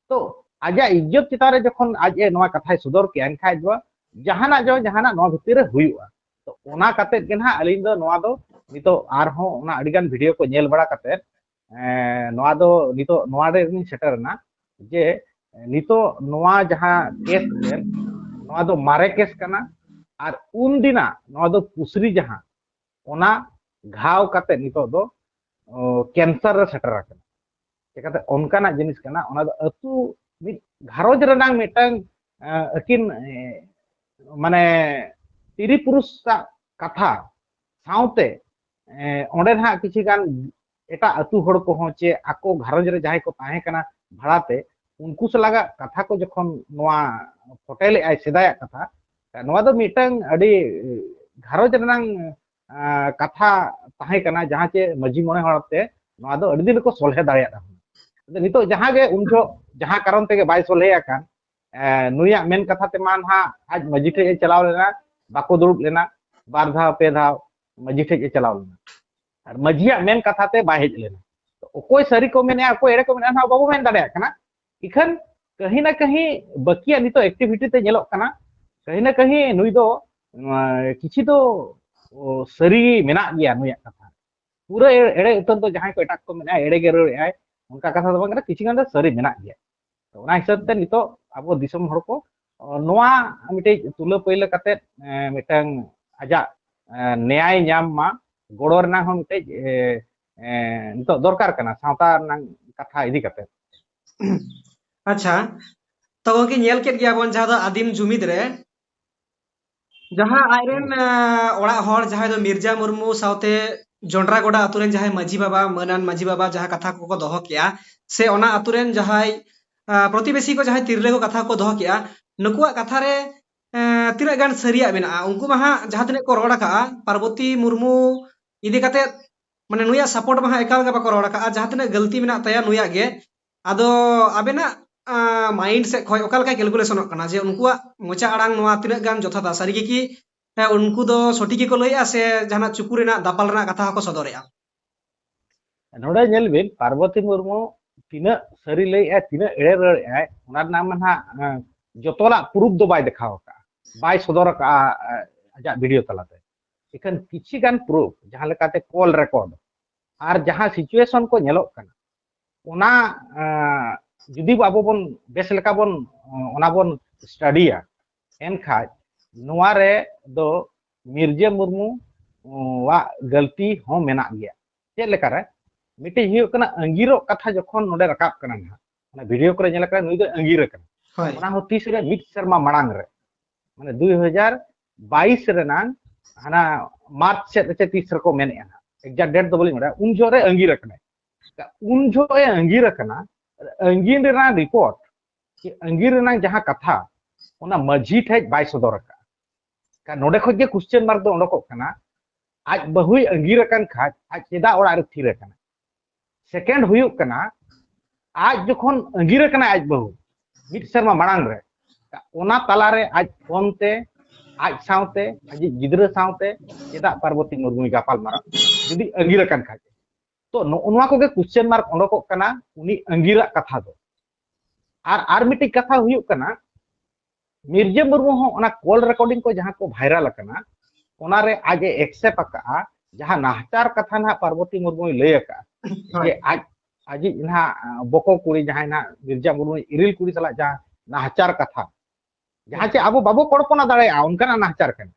ᱛᱚ ᱟᱡᱟᱜ ᱤᱡᱽᱡᱚᱛ ᱪᱮᱛᱟᱱ ᱨᱮ ᱡᱚᱠᱷᱚᱱ ᱟᱡ ᱮ ᱱᱚᱣᱟ ᱠᱟᱛᱷᱟᱭ ᱥᱚᱫᱚᱨ ᱠᱮᱜᱼᱟ, ᱮᱱᱠᱷᱟᱡ ᱫᱚ ᱡᱟᱦᱟᱱᱟᱜ ᱡᱚ ᱡᱟᱦᱟᱱᱟᱜ ᱱᱚᱣᱟ ᱵᱷᱤᱛᱤᱨ ᱨᱮ ᱦᱩᱭᱩᱜᱼᱟ᱾ ᱛᱚ ᱚᱱᱟ ᱠᱟᱛᱮ ᱜᱮ ᱱᱟᱦᱟᱜ ᱟᱹᱞᱤᱧ ᱫᱚ ᱱᱚᱣᱟ ᱫᱚ ᱱᱤᱛᱚᱜ ᱟᱨᱦᱚᱸ ᱚᱱᱟ ᱟᱹᱰᱤᱜᱟᱱ ᱵᱷᱤᱰᱤᱭᱳ ᱠᱚ ᱧᱮᱞ ᱵᱟᱲᱟ ᱠᱟᱛᱮ ᱱᱚᱣᱟ ᱫᱚ ᱱᱤᱛᱚᱜ ᱱᱚᱣᱟ ᱨᱮ ᱞᱤᱧ ᱥᱮᱴᱮᱨ ᱮᱱᱟ ᱡᱮ ᱱᱤᱛᱚᱜ ᱱᱚᱣᱟ ᱡᱟᱦᱟᱸ ᱠᱮᱥ ᱱᱚᱣᱟ ᱫᱚ ᱢᱟᱨᱮ ᱠᱮᱥ ᱠᱟᱱᱟ, ᱟᱨ ᱩᱱ ᱫᱤᱱᱟᱜ ᱱᱚᱣᱟ ᱫᱚ ᱯᱩᱥᱨᱤ ᱡᱟᱦᱟᱸ ᱚᱱᱟ ᱜᱷᱟᱣ ᱠᱟᱛᱮ ᱱᱤᱛᱚᱜ ᱫᱚ ᱠᱮᱱᱥᱟᱨ ᱨᱮ ᱥᱮᱴᱮᱨ ᱟᱠᱟᱱᱟ᱾ ᱪᱮᱠᱟᱛᱮ ᱚᱱᱠᱟᱱᱟᱜ ᱡᱤᱱᱤᱥ ᱠᱟᱱᱟ, ᱚᱱᱟ ᱫᱚ ᱟᱹᱛᱩ ᱢᱤᱫ ᱜᱷᱟᱨᱚᱸᱡᱽ ᱨᱮᱱᱟᱝ ᱢᱤᱫᱴᱟᱝ ᱟᱹᱠᱤᱱ ᱢᱟᱱᱮ ᱛᱤᱨᱤ ᱯᱩᱨᱩᱥᱟᱜ ᱠᱟᱛᱷᱟ ᱥᱟᱶᱛᱮ ᱚᱸᱰᱮ ᱱᱟᱦᱟᱜ ᱠᱤᱪᱷᱤ ᱜᱟᱱ ᱮᱴᱟᱜ ᱟᱹᱛᱩ ᱦᱚᱲ ᱠᱚᱦᱚᱸ ᱪᱮ ᱟᱠᱚ ᱜᱷᱟᱨᱚᱸᱡᱽ ᱨᱮ ᱡᱟᱦᱟᱸᱭ ᱠᱚ ᱛᱟᱦᱮᱸ ᱠᱟᱱᱟ ᱵᱷᱟᱲᱟᱛᱮ, ᱩᱱᱠᱩ ᱥᱟᱞᱟᱜᱟᱜ ᱠᱟᱛᱷᱟ ᱠᱚ ᱡᱚᱠᱷᱚᱱ ᱱᱚᱣᱟ ᱯᱷᱚᱴᱮᱞᱮᱜᱼᱟᱭ ᱥᱮᱫᱟᱭᱟᱜ ᱠᱟᱛᱷᱟ, ᱱᱚᱣᱟ ᱫᱚ ᱢᱤᱫᱴᱟᱝ ᱟᱹᱰᱤ ᱜᱷᱟᱨᱚᱸᱡᱽ ᱨᱮᱱᱟᱝ ᱠᱟᱛᱷᱟ ᱛᱟᱦᱮᱸ ᱠᱟᱱᱟ, ᱡᱟᱦᱟᱸ ᱪᱮ ᱢᱟᱹᱡᱷᱤ ᱢᱚᱬᱮ ᱦᱚᱲ ᱛᱮ ᱱᱚᱣᱟ ᱫᱚ ᱟᱹᱰᱤ ᱫᱤᱱ ᱨᱮᱠᱚ ᱥᱚᱞᱦᱮ ᱫᱟᱲᱮᱭᱟᱜ ᱛᱟᱵᱚᱱᱟ᱾ ᱟᱫᱚ ᱱᱤᱛᱚᱜ ᱡᱟᱦᱟᱸ ᱜᱮ ᱩᱱ ᱡᱚᱦᱚᱜ ᱡᱟᱦᱟᱸ ᱠᱟᱨᱚᱱ ᱛᱮᱜᱮ ᱵᱟᱭ ᱥᱚᱞᱦᱮ ᱟᱠᱟᱱ, ᱱᱩᱭᱟᱜ ᱢᱮᱱ ᱠᱟᱛᱷᱟ ᱛᱮ ᱢᱟ ᱱᱟᱦᱟᱜ ᱟᱡ ᱢᱟᱹᱡᱷᱤ ᱴᱷᱮᱡ ᱮ ᱪᱟᱞᱟᱣ ᱞᱮᱱᱟ, ᱵᱟᱠᱚ ᱫᱩᱲᱩᱵ ᱞᱮᱱᱟ, ᱵᱟᱨ ᱫᱷᱟᱣ ᱯᱮ ᱫᱷᱟᱣ ᱢᱟᱹᱡᱷᱤ ᱴᱷᱮᱡ ᱮ ᱪᱟᱞᱟᱣ ᱞᱮᱱᱟ, ᱟᱨ ᱢᱟᱹᱡᱷᱤᱭᱟᱜ ᱢᱮᱱ ᱠᱟᱛᱷᱟ ᱛᱮ ᱵᱟᱭ ᱦᱮᱡ ᱞᱮᱱᱟ᱾ ᱚᱠᱚᱭ ᱥᱟᱹᱨᱤ ᱠᱚ ᱢᱮᱱᱮᱜᱼᱟ, ᱚᱠᱚᱭ ᱮᱲᱮ ᱠᱚ ᱢᱮᱱᱮᱜᱼᱟ, ᱱᱚᱣᱟ ᱵᱟᱵᱚ ᱢᱮᱱ ᱫᱟᱲᱮᱭᱟᱜ ᱠᱟᱱᱟ᱾ ᱤᱠᱷᱟᱹᱱ ᱠᱟᱹᱦᱤ ᱱᱟ ᱠᱟᱹᱦᱤ ᱵᱟᱹᱠᱤᱭᱟᱜ ᱱᱤᱛᱚᱜ ᱮᱠᱴᱤᱵᱷᱤᱴᱤ ᱛᱮ ᱧᱮᱞᱚᱜ ᱠᱟᱱᱟ, ᱠᱟᱹᱦᱤ ᱱᱟ ᱠᱟᱹᱦᱤ ᱱᱩᱭ ᱫᱚ ᱠᱤᱪᱷᱤ ᱫᱚ ᱥᱟᱹᱨᱤ ᱢᱮᱱᱟᱜ ᱜᱮᱭᱟ ᱱᱩᱭᱟᱜ ᱠᱟᱛᱷᱟ᱾ ᱯᱩᱨᱟᱹ ᱮᱲᱮ ᱩᱛᱟᱹᱨ ᱫᱚ ᱡᱟᱦᱟᱸᱭ ᱠᱚ ᱮᱴᱟᱜ ᱠᱚ ᱢᱮᱱᱟ, ᱮᱲᱮ ᱜᱮ ᱨᱚᱲᱮᱜᱼᱟᱭ, ᱚᱱᱠᱟ ᱠᱟᱛᱷᱟ ᱫᱚ ᱵᱟᱝ ᱠᱟᱱᱟ, ᱠᱤᱪᱷᱩ ᱜᱟᱱ ᱫᱚ ᱥᱟᱹᱨᱤ ᱢᱮᱱᱟᱜ ᱜᱮᱭᱟ᱾ ᱛᱚ, ᱚᱱᱟ ᱦᱤᱥᱟᱹᱵ ᱛᱮ ᱱᱤᱛᱚᱜ ᱟᱵᱚ ᱫᱤᱥᱚᱢ ᱦᱚᱲ ᱠᱚ ᱱᱚᱣᱟ ᱢᱤᱫᱴᱤᱡ ᱛᱩᱞᱟᱹ ᱯᱟᱹᱭᱞᱟᱹ ᱠᱟᱛᱮ ᱢᱤᱫᱴᱟᱝ ᱟᱡᱟᱜ ᱱᱮᱭᱟᱭ ᱧᱟᱢ ᱢᱟ, ᱜᱚᱲᱚ ᱨᱮᱱᱟᱜ ᱦᱚᱸ ᱢᱤᱫᱴᱤᱡ ᱱᱤᱛᱚᱜ ᱫᱚᱨᱠᱟᱨ ᱠᱟᱱᱟ ᱥᱟᱶᱛᱟ ᱨᱮᱱᱟᱜ ᱠᱟᱛᱷᱟ ᱤᱫᱤ ᱠᱟᱛᱮ᱾ ᱟᱪᱪᱷᱟ, ᱛᱚ ᱜᱚᱝᱠᱮ, ᱧᱮᱞ ᱠᱮᱫ ᱜᱮᱭᱟ ᱵᱚᱱ ᱡᱟᱦᱟᱸ ᱫᱚ ᱟᱹᱫᱤᱢ ᱡᱩᱢᱤᱫ ᱨᱮ ᱡᱟᱦᱟᱸ ᱟᱡᱨᱮᱱ ᱚᱲᱟᱜ ᱦᱚᱲ ᱡᱟᱦᱟᱸᱭ ᱫᱚ ᱢᱤᱨᱡᱟ ᱢᱩᱨᱢᱩ ᱥᱟᱶᱛᱮ ᱡᱚᱱᱰᱨᱟᱜᱚᱰᱟ ᱟᱛᱳ ᱨᱮᱱ ᱡᱟᱦᱟᱸᱭ ᱢᱟᱹᱡᱷᱤ ᱵᱟᱵᱟ, ᱢᱟᱹᱱᱟᱱ ᱢᱟᱹᱡᱷᱤ ᱵᱟᱵᱟ ᱡᱟᱦᱟᱸ ᱠᱟᱛᱷᱟ ᱠᱚᱠᱚ ᱫᱚᱦᱚ ᱠᱮᱜᱼᱟ, ᱥᱮ ᱚᱱᱟ ᱟᱛᱳ ᱨᱮᱱ ᱡᱟᱦᱟᱸᱭ ᱯᱨᱚᱛᱤᱵᱮᱥᱤ ᱠᱚ ᱡᱟᱦᱟᱸᱭ ᱛᱤᱨᱞᱟᱹ ᱠᱚ ᱠᱟᱛᱷᱟ ᱠᱚ ᱫᱚᱦᱚ ᱠᱮᱜᱼᱟ, ᱱᱩᱠᱩᱣᱟᱜ ᱠᱟᱛᱷᱟ ᱨᱮ ᱛᱤᱱᱟᱹᱜ ᱜᱟᱱ ᱥᱟᱹᱨᱤᱭᱟᱜ ᱢᱮᱱᱟᱜᱼᱟ? ᱩᱱᱠᱩ ᱢᱟ ᱦᱟᱸᱜ ᱡᱟᱦᱟᱸ ᱛᱤᱱᱟᱹᱜ ᱠᱚ ᱨᱚᱲ ᱟᱠᱟᱜᱼᱟ, ᱯᱟᱨᱵᱚᱛᱤ ᱢᱩᱨᱢᱩ ᱤᱫᱤ ᱠᱟᱛᱮ ᱢᱟᱱᱮ ᱱᱩᱭᱟᱜ ᱥᱟᱯᱳᱨᱴ ᱢᱟ ᱦᱟᱸᱜ ᱮᱠᱟᱞ ᱜᱮ ᱵᱟᱠᱚ ᱨᱚᱲ ᱟᱠᱟᱜᱼᱟ, ᱡᱟᱦᱟᱸ ᱛᱤᱱᱟᱹᱜ ᱜᱟᱹᱞᱛᱤ ᱢᱮᱱᱟᱜ ᱛᱟᱭᱟ ᱱᱩᱭᱟᱜ ᱜᱮ᱾ ᱟᱫᱚ ᱟᱵᱮᱱᱟᱜ ᱢᱟᱭᱤᱱᱰ ᱥᱮᱫ ᱠᱷᱚᱱ ᱚᱠᱟ ᱞᱮᱠᱟ ᱠᱮᱞᱠᱩᱞᱮᱥᱚᱱᱚᱜ ᱠᱟᱱᱟ ᱡᱮ ᱩᱱᱠᱩᱣᱟᱜ ᱢᱚᱪᱟ ᱟᱲᱟᱝ ᱱᱚᱣᱟ ᱛᱤᱱᱟᱹᱜ ᱜᱟᱱ ᱡᱚᱛᱷᱟᱛᱟ? ᱥᱟᱹᱨᱤ ᱜᱮ ᱠᱤ ᱩᱱᱠᱩ ᱫᱚ ᱥᱚᱴᱷᱤᱠ ᱜᱮᱠᱚ ᱞᱟᱹᱭᱮᱜᱼᱟ ᱥᱮ ᱡᱟᱦᱟᱱᱟᱜ ᱪᱩᱠᱩ ᱨᱮᱱᱟᱜ ᱫᱟᱯᱟᱞ ᱨᱮᱱᱟᱜ ᱠᱟᱛᱷᱟ ᱦᱚᱸᱠᱚ ᱥᱚᱫᱚᱨᱮᱜᱼᱟ? ᱱᱚᱰᱮ ᱧᱮᱞ ᱵᱤᱱ, ᱯᱟᱨᱵᱚᱛᱤ ᱢᱩᱨᱢᱩ ᱛᱤᱱᱟᱹᱜ ᱥᱟᱹᱨᱤ ᱞᱟᱹᱭᱮᱜᱼᱟᱭ, ᱛᱤᱱᱟᱹᱜ ᱮᱲᱮ ᱨᱚᱲᱮᱜᱼᱟᱭ, ᱚᱱᱟ ᱨᱮᱱᱟᱜ ᱢᱟ ᱱᱟᱦᱟᱜ ᱡᱚᱛᱚᱣᱟᱜ ᱯᱨᱩᱯ ᱫᱚ ᱵᱟᱭ ᱫᱮᱠᱷᱟᱣ ᱟᱠᱟᱫᱼᱟ, ᱵᱟᱭ ᱥᱚᱫᱚᱨ ᱟᱠᱟᱫᱼᱟ ᱟᱡᱟᱜ ᱵᱷᱤᱰᱤᱭᱳ ᱛᱟᱞᱟᱛᱮ᱾ ᱮᱠᱷᱟᱱ ᱠᱤᱪᱷᱤ ᱜᱟᱱ ᱯᱨᱩᱯ, ᱡᱟᱦᱟᱸ ᱞᱮᱠᱟᱛᱮ ᱠᱚᱞ ᱨᱮᱠᱚᱨᱰ ᱟᱨ ᱡᱟᱦᱟᱸ ᱥᱤᱪᱩᱭᱮᱥᱚᱱ ᱠᱚ ᱧᱮᱞᱚᱜ ᱠᱟᱱᱟ, ᱚᱱᱟ ᱡᱩᱫᱤ ᱟᱵᱚ ᱵᱚᱱ ᱵᱮᱥ ᱞᱮᱠᱟ ᱵᱚᱱ ᱚᱱᱟ ᱵᱚᱱ ᱥᱴᱟᱰᱤᱭᱟ, ᱮᱱᱠᱷᱟᱡ ᱱᱚᱣᱟ ᱨᱮ ᱫᱚ ᱢᱤᱨᱡᱟᱹ ᱢᱩᱨᱢᱩ ᱣᱟᱜ ᱜᱟᱹᱞᱛᱤ ᱦᱚᱸ ᱢᱮᱱᱟᱜ ᱜᱮᱭᱟ᱾ ᱪᱮᱫ ᱞᱮᱠᱟᱨᱮ? ᱢᱤᱫᱴᱤᱡ ᱦᱩᱭᱩᱜ ᱠᱟᱱᱟ ᱟᱸᱜᱤᱨᱚᱜ ᱠᱟᱛᱷᱟ ᱡᱚᱠᱷᱚᱱ ᱱᱚᱰᱮ ᱨᱟᱠᱟᱵ ᱠᱟᱱᱟ ᱱᱟᱦᱟᱜ, ᱚᱱᱟ ᱵᱷᱤᱰᱤᱭᱳ ᱠᱚᱨᱮ ᱧᱮᱞ ᱠᱟᱱᱟ ᱱᱩᱭ ᱫᱚ ᱟᱸᱜᱤᱨ ᱟᱠᱟᱱᱟ᱾ ᱦᱳᱭ᱾ ᱚᱱᱟ ᱦᱚᱸ ᱛᱤᱥ ᱨᱮ? ᱢᱤᱫ ᱥᱮᱨᱢᱟ ᱢᱟᱲᱟᱝ ᱨᱮ, ᱢᱟᱱᱮ ᱫᱩᱭ ᱦᱟᱡᱟᱨ ᱵᱟᱭᱤᱥ ᱨᱮᱱᱟᱝ ᱦᱟᱱᱟ ᱢᱟᱨᱪ ᱥᱮᱫ ᱪᱮ ᱛᱤᱥ ᱨᱮᱠᱚ ᱢᱮᱱᱮᱫᱼᱟ ᱱᱟᱦᱟᱜ, ᱮᱠᱡᱟᱠᱴ ᱰᱮᱴ ᱫᱚ ᱵᱟᱹᱞᱤᱧ ᱵᱟᱲᱟᱭᱟ᱾ ᱩᱱ ᱡᱚᱦᱚᱜ ᱨᱮ ᱟᱸᱜᱤᱨ ᱟᱠᱟᱱᱟᱭ᱾ ᱩᱱ ᱡᱚᱦᱚᱜ ᱮ ᱟᱸᱜᱤᱨ ᱟᱠᱟᱱᱟ, ᱟᱸᱜᱤᱨ ᱨᱮᱱᱟᱜ ᱨᱤᱯᱳᱨᱴ ᱪᱮ ᱟᱸᱜᱤᱨ ᱨᱮᱱᱟᱜ ᱡᱟᱦᱟᱸ ᱠᱟᱛᱷᱟ, ᱚᱱᱟ ᱢᱟᱹᱡᱷᱤ ᱴᱷᱮᱡ ᱵᱟᱭ ᱥᱚᱫᱚᱨ ᱟᱠᱟᱫᱼᱟ᱾ ᱠᱟ-, ᱱᱚᱰᱮ ᱠᱷᱚᱡ ᱜᱮ ᱠᱚᱥᱪᱮᱱ ᱢᱟᱨᱠ ᱫᱚ ᱚᱰᱚᱠᱚᱜ ᱠᱟᱱᱟ, ᱟᱡ ᱵᱟᱹᱦᱩᱭ ᱟᱸᱜᱤᱨ ᱟᱠᱟᱱ ᱠᱷᱟᱡ ᱟᱡ ᱪᱮᱫᱟᱜ ᱚᱲᱟᱜ ᱨᱮ ᱛᱷᱤᱨ ᱟᱠᱟᱱᱟ? ᱥᱮᱠᱮᱱᱰ ᱦᱩᱭᱩᱜ ᱠᱟᱱᱟ, ᱟᱡ ᱡᱚᱠᱷᱚᱱ ᱟᱸᱜᱤᱨ ᱟᱠᱟᱱᱟᱭ ᱟᱡ ᱵᱟᱹᱦᱩ ᱢᱤᱫ ᱥᱮᱨᱢᱟ ᱢᱟᱲᱟᱝ ᱨᱮ, ᱚᱱᱟ ᱛᱟᱞᱟᱨᱮ ᱟᱡ ᱯᱷᱳᱱ ᱛᱮ ᱟᱡ ᱥᱟᱶᱛᱮ ᱟᱡᱤᱡ ᱜᱤᱫᱽᱨᱟᱹ ᱥᱟᱶᱛᱮ ᱪᱮᱫᱟᱜ ᱯᱟᱨᱵᱚᱛᱤ ᱢᱩᱨᱢᱩᱭ ᱜᱟᱯᱟᱞ ᱢᱟᱨᱟᱣ, ᱡᱩᱫᱤ ᱟᱸᱜᱤᱨ ᱟᱠᱟᱱ ᱠᱷᱟᱡ? ᱛᱚ ᱱᱚᱜᱼᱚ ᱱᱚᱣᱟ ᱠᱚᱜᱮ ᱠᱚᱥᱪᱮᱱ ᱢᱟᱨᱠ ᱚᱰᱚᱠᱚᱜ ᱠᱟᱱᱟ ᱩᱱᱤ ᱟᱸᱜᱤᱨᱟᱜ ᱠᱟᱛᱷᱟ ᱫᱚ᱾ ᱟᱨ ᱟᱨ ᱢᱤᱫᱴᱤᱡ ᱠᱟᱛᱷᱟ ᱦᱩᱭᱩᱜ ᱠᱟᱱᱟ, ᱢᱤᱨᱡᱟᱹ ᱢᱩᱨᱢᱩ ᱦᱚᱸ ᱚᱱᱟ ᱠᱚᱞ ᱨᱮᱠᱚᱨᱰᱤᱝ ᱠᱚ ᱡᱟᱦᱟᱸ ᱠᱚ ᱵᱷᱟᱭᱨᱟᱞ ᱟᱠᱟᱱᱟ, ᱚᱱᱟᱨᱮ ᱟᱡ ᱮ ᱮᱠᱥᱮᱯᱴ ᱟᱠᱟᱫᱼᱟ, ᱡᱟᱦᱟᱸ ᱱᱟᱦᱟᱪᱟᱨ ᱠᱟᱛᱷᱟ ᱱᱟᱦᱟᱜ ᱯᱟᱨᱵᱚᱛᱤ ᱢᱩᱨᱢᱩᱭ ᱞᱟᱹᱭ ᱟᱠᱟᱫᱼᱟ, ᱦᱳᱭ᱾ ᱡᱮ ᱟᱡ ᱟᱡᱤᱡ ᱱᱟᱦᱟᱜ ᱵᱚᱠᱚ ᱠᱩᱲᱤ ᱡᱟᱦᱟᱸᱭ ᱱᱟᱦᱟᱜ ᱢᱤᱨᱡᱟ ᱢᱩᱨᱢᱩ ᱤᱨᱤᱞ ᱠᱩᱲᱤ ᱥᱟᱞᱟᱜ ᱡᱟᱦᱟᱸ ᱱᱟᱦᱟᱪᱟᱨ ᱠᱟᱛᱷᱟ, ᱡᱟᱦᱟᱸ ᱪᱮ ᱟᱵᱚ ᱵᱟᱵᱚ ᱠᱚᱞᱯᱚᱱᱟ ᱫᱟᱲᱮᱭᱟᱜᱼᱟ ᱚᱱᱠᱟᱱᱟᱜ ᱱᱟᱦᱟᱪᱟᱨ ᱠᱟᱱᱟ᱾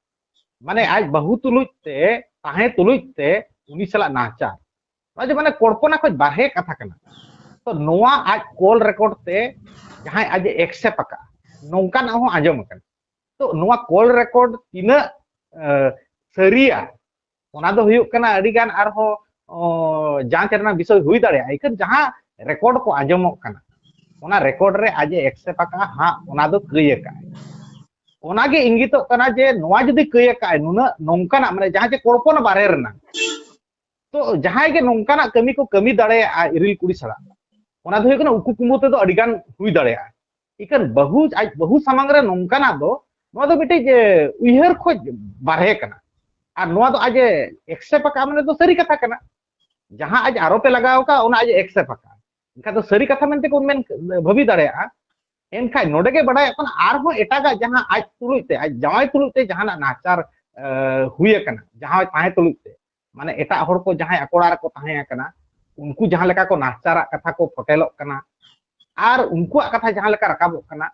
ᱢᱟᱱᱮ ᱟᱡ ᱵᱟᱹᱦᱩ ᱛᱩᱞᱩᱡ ᱛᱮ, ᱛᱟᱦᱮᱸ ᱛᱩᱞᱩᱡ ᱛᱮ ᱩᱱᱤ ᱥᱟᱞᱟᱜ ᱱᱟᱦᱟᱪᱟᱨ, ᱱᱚᱣᱟ ᱡᱮ ᱢᱟᱱᱮ ᱠᱚᱞᱯᱚᱱᱟ ᱠᱷᱚᱡ ᱵᱟᱨᱦᱮ ᱠᱟᱛᱷᱟ ᱠᱟᱱᱟ᱾ ᱛᱚ ᱱᱚᱣᱟ ᱟᱡ ᱠᱚᱞ ᱨᱮᱠᱚᱨᱰ ᱛᱮ ᱡᱟᱦᱟᱸᱭ ᱟᱡ ᱮ ᱮᱠᱥᱮᱯᱴ ᱟᱠᱟᱫᱼᱟ, ᱱᱚᱝᱠᱟᱱᱟᱜ ᱦᱚᱸ ᱟᱸᱡᱚᱢ ᱟᱠᱟᱱᱟ᱾ ᱛᱚ ᱱᱚᱣᱟ ᱠᱚᱞ ᱨᱮᱠᱚᱨᱰ ᱛᱤᱱᱟᱹᱜ ᱮ, ᱥᱟᱹᱨᱤᱭᱟ, ᱚᱱᱟ ᱫᱚ ᱦᱩᱭᱩᱜ ᱠᱟᱱᱟ ᱟᱹᱰᱤ ᱜᱟᱱ ᱟᱨᱦᱚᱸ, ᱚ, ᱡᱟᱸᱪ ᱨᱮᱱᱟᱜ ᱵᱤᱥᱚᱭ ᱦᱩᱭ ᱫᱟᱲᱮᱭᱟᱜᱼᱟ᱾ ᱤᱠᱷᱟᱹᱱ ᱡᱟᱦᱟᱸ ᱨᱮᱠᱚᱨᱰ ᱠᱚ ᱟᱸᱡᱚᱢᱚᱜ ᱠᱟᱱᱟ, ᱚᱱᱟ ᱨᱮᱠᱚᱨᱰ ᱨᱮ ᱟᱡ ᱮ ᱮᱠᱥᱮᱯᱴ ᱟᱠᱟᱫᱼᱟ, ᱦᱟᱸᱜ ᱚᱱᱟ ᱫᱚ ᱠᱟᱹᱭ ᱟᱠᱟᱫᱼᱟᱭ᱾ ᱚᱱᱟᱜᱮ ᱤᱝᱜᱤᱛᱚᱜ ᱠᱟᱱᱟ ᱡᱮ ᱱᱚᱣᱟ ᱡᱩᱫᱤ ᱠᱟᱹᱭ ᱟᱠᱟᱫᱼᱟᱭ, ᱱᱩᱱᱟᱹᱜ ᱱᱚᱝᱠᱟᱱᱟᱜ, ᱢᱟᱱᱮ ᱡᱟᱦᱟᱸ ᱡᱮ ᱠᱚᱞᱯᱚᱱᱟ ᱵᱟᱨᱦᱮ ᱨᱮᱱᱟᱜ, ᱛᱚ ᱡᱟᱦᱟᱸᱭ ᱜᱮ ᱱᱚᱝᱠᱟᱱᱟᱜ ᱠᱟᱹᱢᱤ ᱠᱚ ᱠᱟᱹᱢᱤ ᱫᱟᱲᱮᱭᱟᱜᱼᱟ ᱤᱨᱤᱞ ᱠᱩᱲᱤ ᱥᱟᱞᱟᱜ, ᱚᱱᱟ ᱫᱚ ᱦᱩᱭᱩᱜ ᱠᱟᱱᱟ ᱩᱠᱩ ᱠᱩᱢᱵᱩ ᱛᱮᱫᱚ ᱟᱹᱰᱤ ᱜᱟᱱ ᱦᱩᱭ ᱫᱟᱲᱮᱭᱟᱜᱼᱟ᱾ ᱤᱠᱷᱟᱹᱱ ᱵᱟᱹᱦᱩ, ᱟᱡ ᱵᱟᱹᱦᱩ ᱥᱟᱢᱟᱝ ᱨᱮ ᱱᱚᱝᱠᱟᱱᱟᱜ ᱫᱚ, ᱱᱚᱣᱟ ᱫᱚ ᱢᱤᱫᱴᱤᱡ, ᱮ, ᱩᱭᱦᱟᱹᱨ ᱠᱷᱚᱡ ᱵᱟᱨᱦᱮ ᱠᱟᱱᱟ᱾ ᱟᱨ ᱱᱚᱣᱟ ᱫᱚ ᱟᱡ ᱮ ᱮᱠᱥᱮᱯᱴ ᱟᱠᱟᱫ ᱢᱟᱱᱮ ᱫᱚ ᱥᱟᱹᱨᱤ ᱠᱟᱛᱷᱟ ᱠᱟᱱᱟ᱾ ᱡᱟᱦᱟᱸ ᱟᱡ ᱟᱨᱚᱯ ᱮ ᱞᱟᱜᱟᱣ ᱟᱠᱟᱫ, ᱚᱱᱟ ᱟᱡ ᱮ ᱮᱠᱥᱮᱯᱴ ᱟᱠᱟᱫ᱾ ᱮᱱᱠᱷᱟᱱ ᱫᱚ ᱥᱟᱹᱨᱤ ᱠᱟᱛᱷᱟ ᱢᱮᱱᱛᱮ ᱠᱚ ᱢᱮᱱ ᱵᱷᱟᱹᱵᱤ ᱫᱟᱲᱮᱭᱟᱜᱼᱟ᱾ ᱮᱱᱠᱷᱟᱱ ᱱᱚᱰᱮ ᱜᱮ ᱵᱟᱰᱟᱭᱚᱜ ᱠᱟᱱᱟ, ᱟᱨᱦᱚᱸ ᱮᱴᱟᱜᱟᱜ ᱡᱟᱦᱟᱸ ᱟᱡ ᱛᱩᱞᱩᱡ ᱛᱮ, ᱟᱡ ᱡᱟᱶᱟᱭ ᱛᱩᱞᱩᱡ ᱛᱮ ᱡᱟᱦᱟᱱᱟᱜ ᱱᱟᱦᱟᱪᱟᱨ, ᱮ, ᱦᱩᱭ ᱟᱠᱟᱱᱟ, ᱡᱟᱦᱟᱸᱭ ᱛᱟᱦᱮᱸ ᱛᱩᱞᱩᱡ ᱛᱮ, ᱢᱟᱱᱮ ᱮᱴᱟᱜ ᱦᱚᱲ ᱠᱚ ᱡᱟᱦᱟᱸᱭ ᱟᱠᱚ ᱚᱲᱟᱜ ᱨᱮᱠᱚ ᱛᱟᱦᱮᱸ ᱟᱠᱟᱱᱟ, ᱩᱱᱠᱩ ᱡᱟᱦᱟᱸ ᱞᱮᱠᱟ ᱠᱚ ᱱᱟᱦᱟᱪᱟᱨᱟᱜ ᱠᱟᱛᱷᱟ ᱠᱚ ᱯᱷᱚᱴᱮᱞᱚᱜ ᱠᱟᱱᱟ, ᱟᱨ ᱩᱱᱠᱩᱣᱟᱜ ᱠᱟᱛᱷᱟ ᱡᱟᱦᱟᱸ ᱞᱮᱠᱟ ᱨᱟᱠᱟᱵᱚᱜ ᱠᱟᱱᱟ,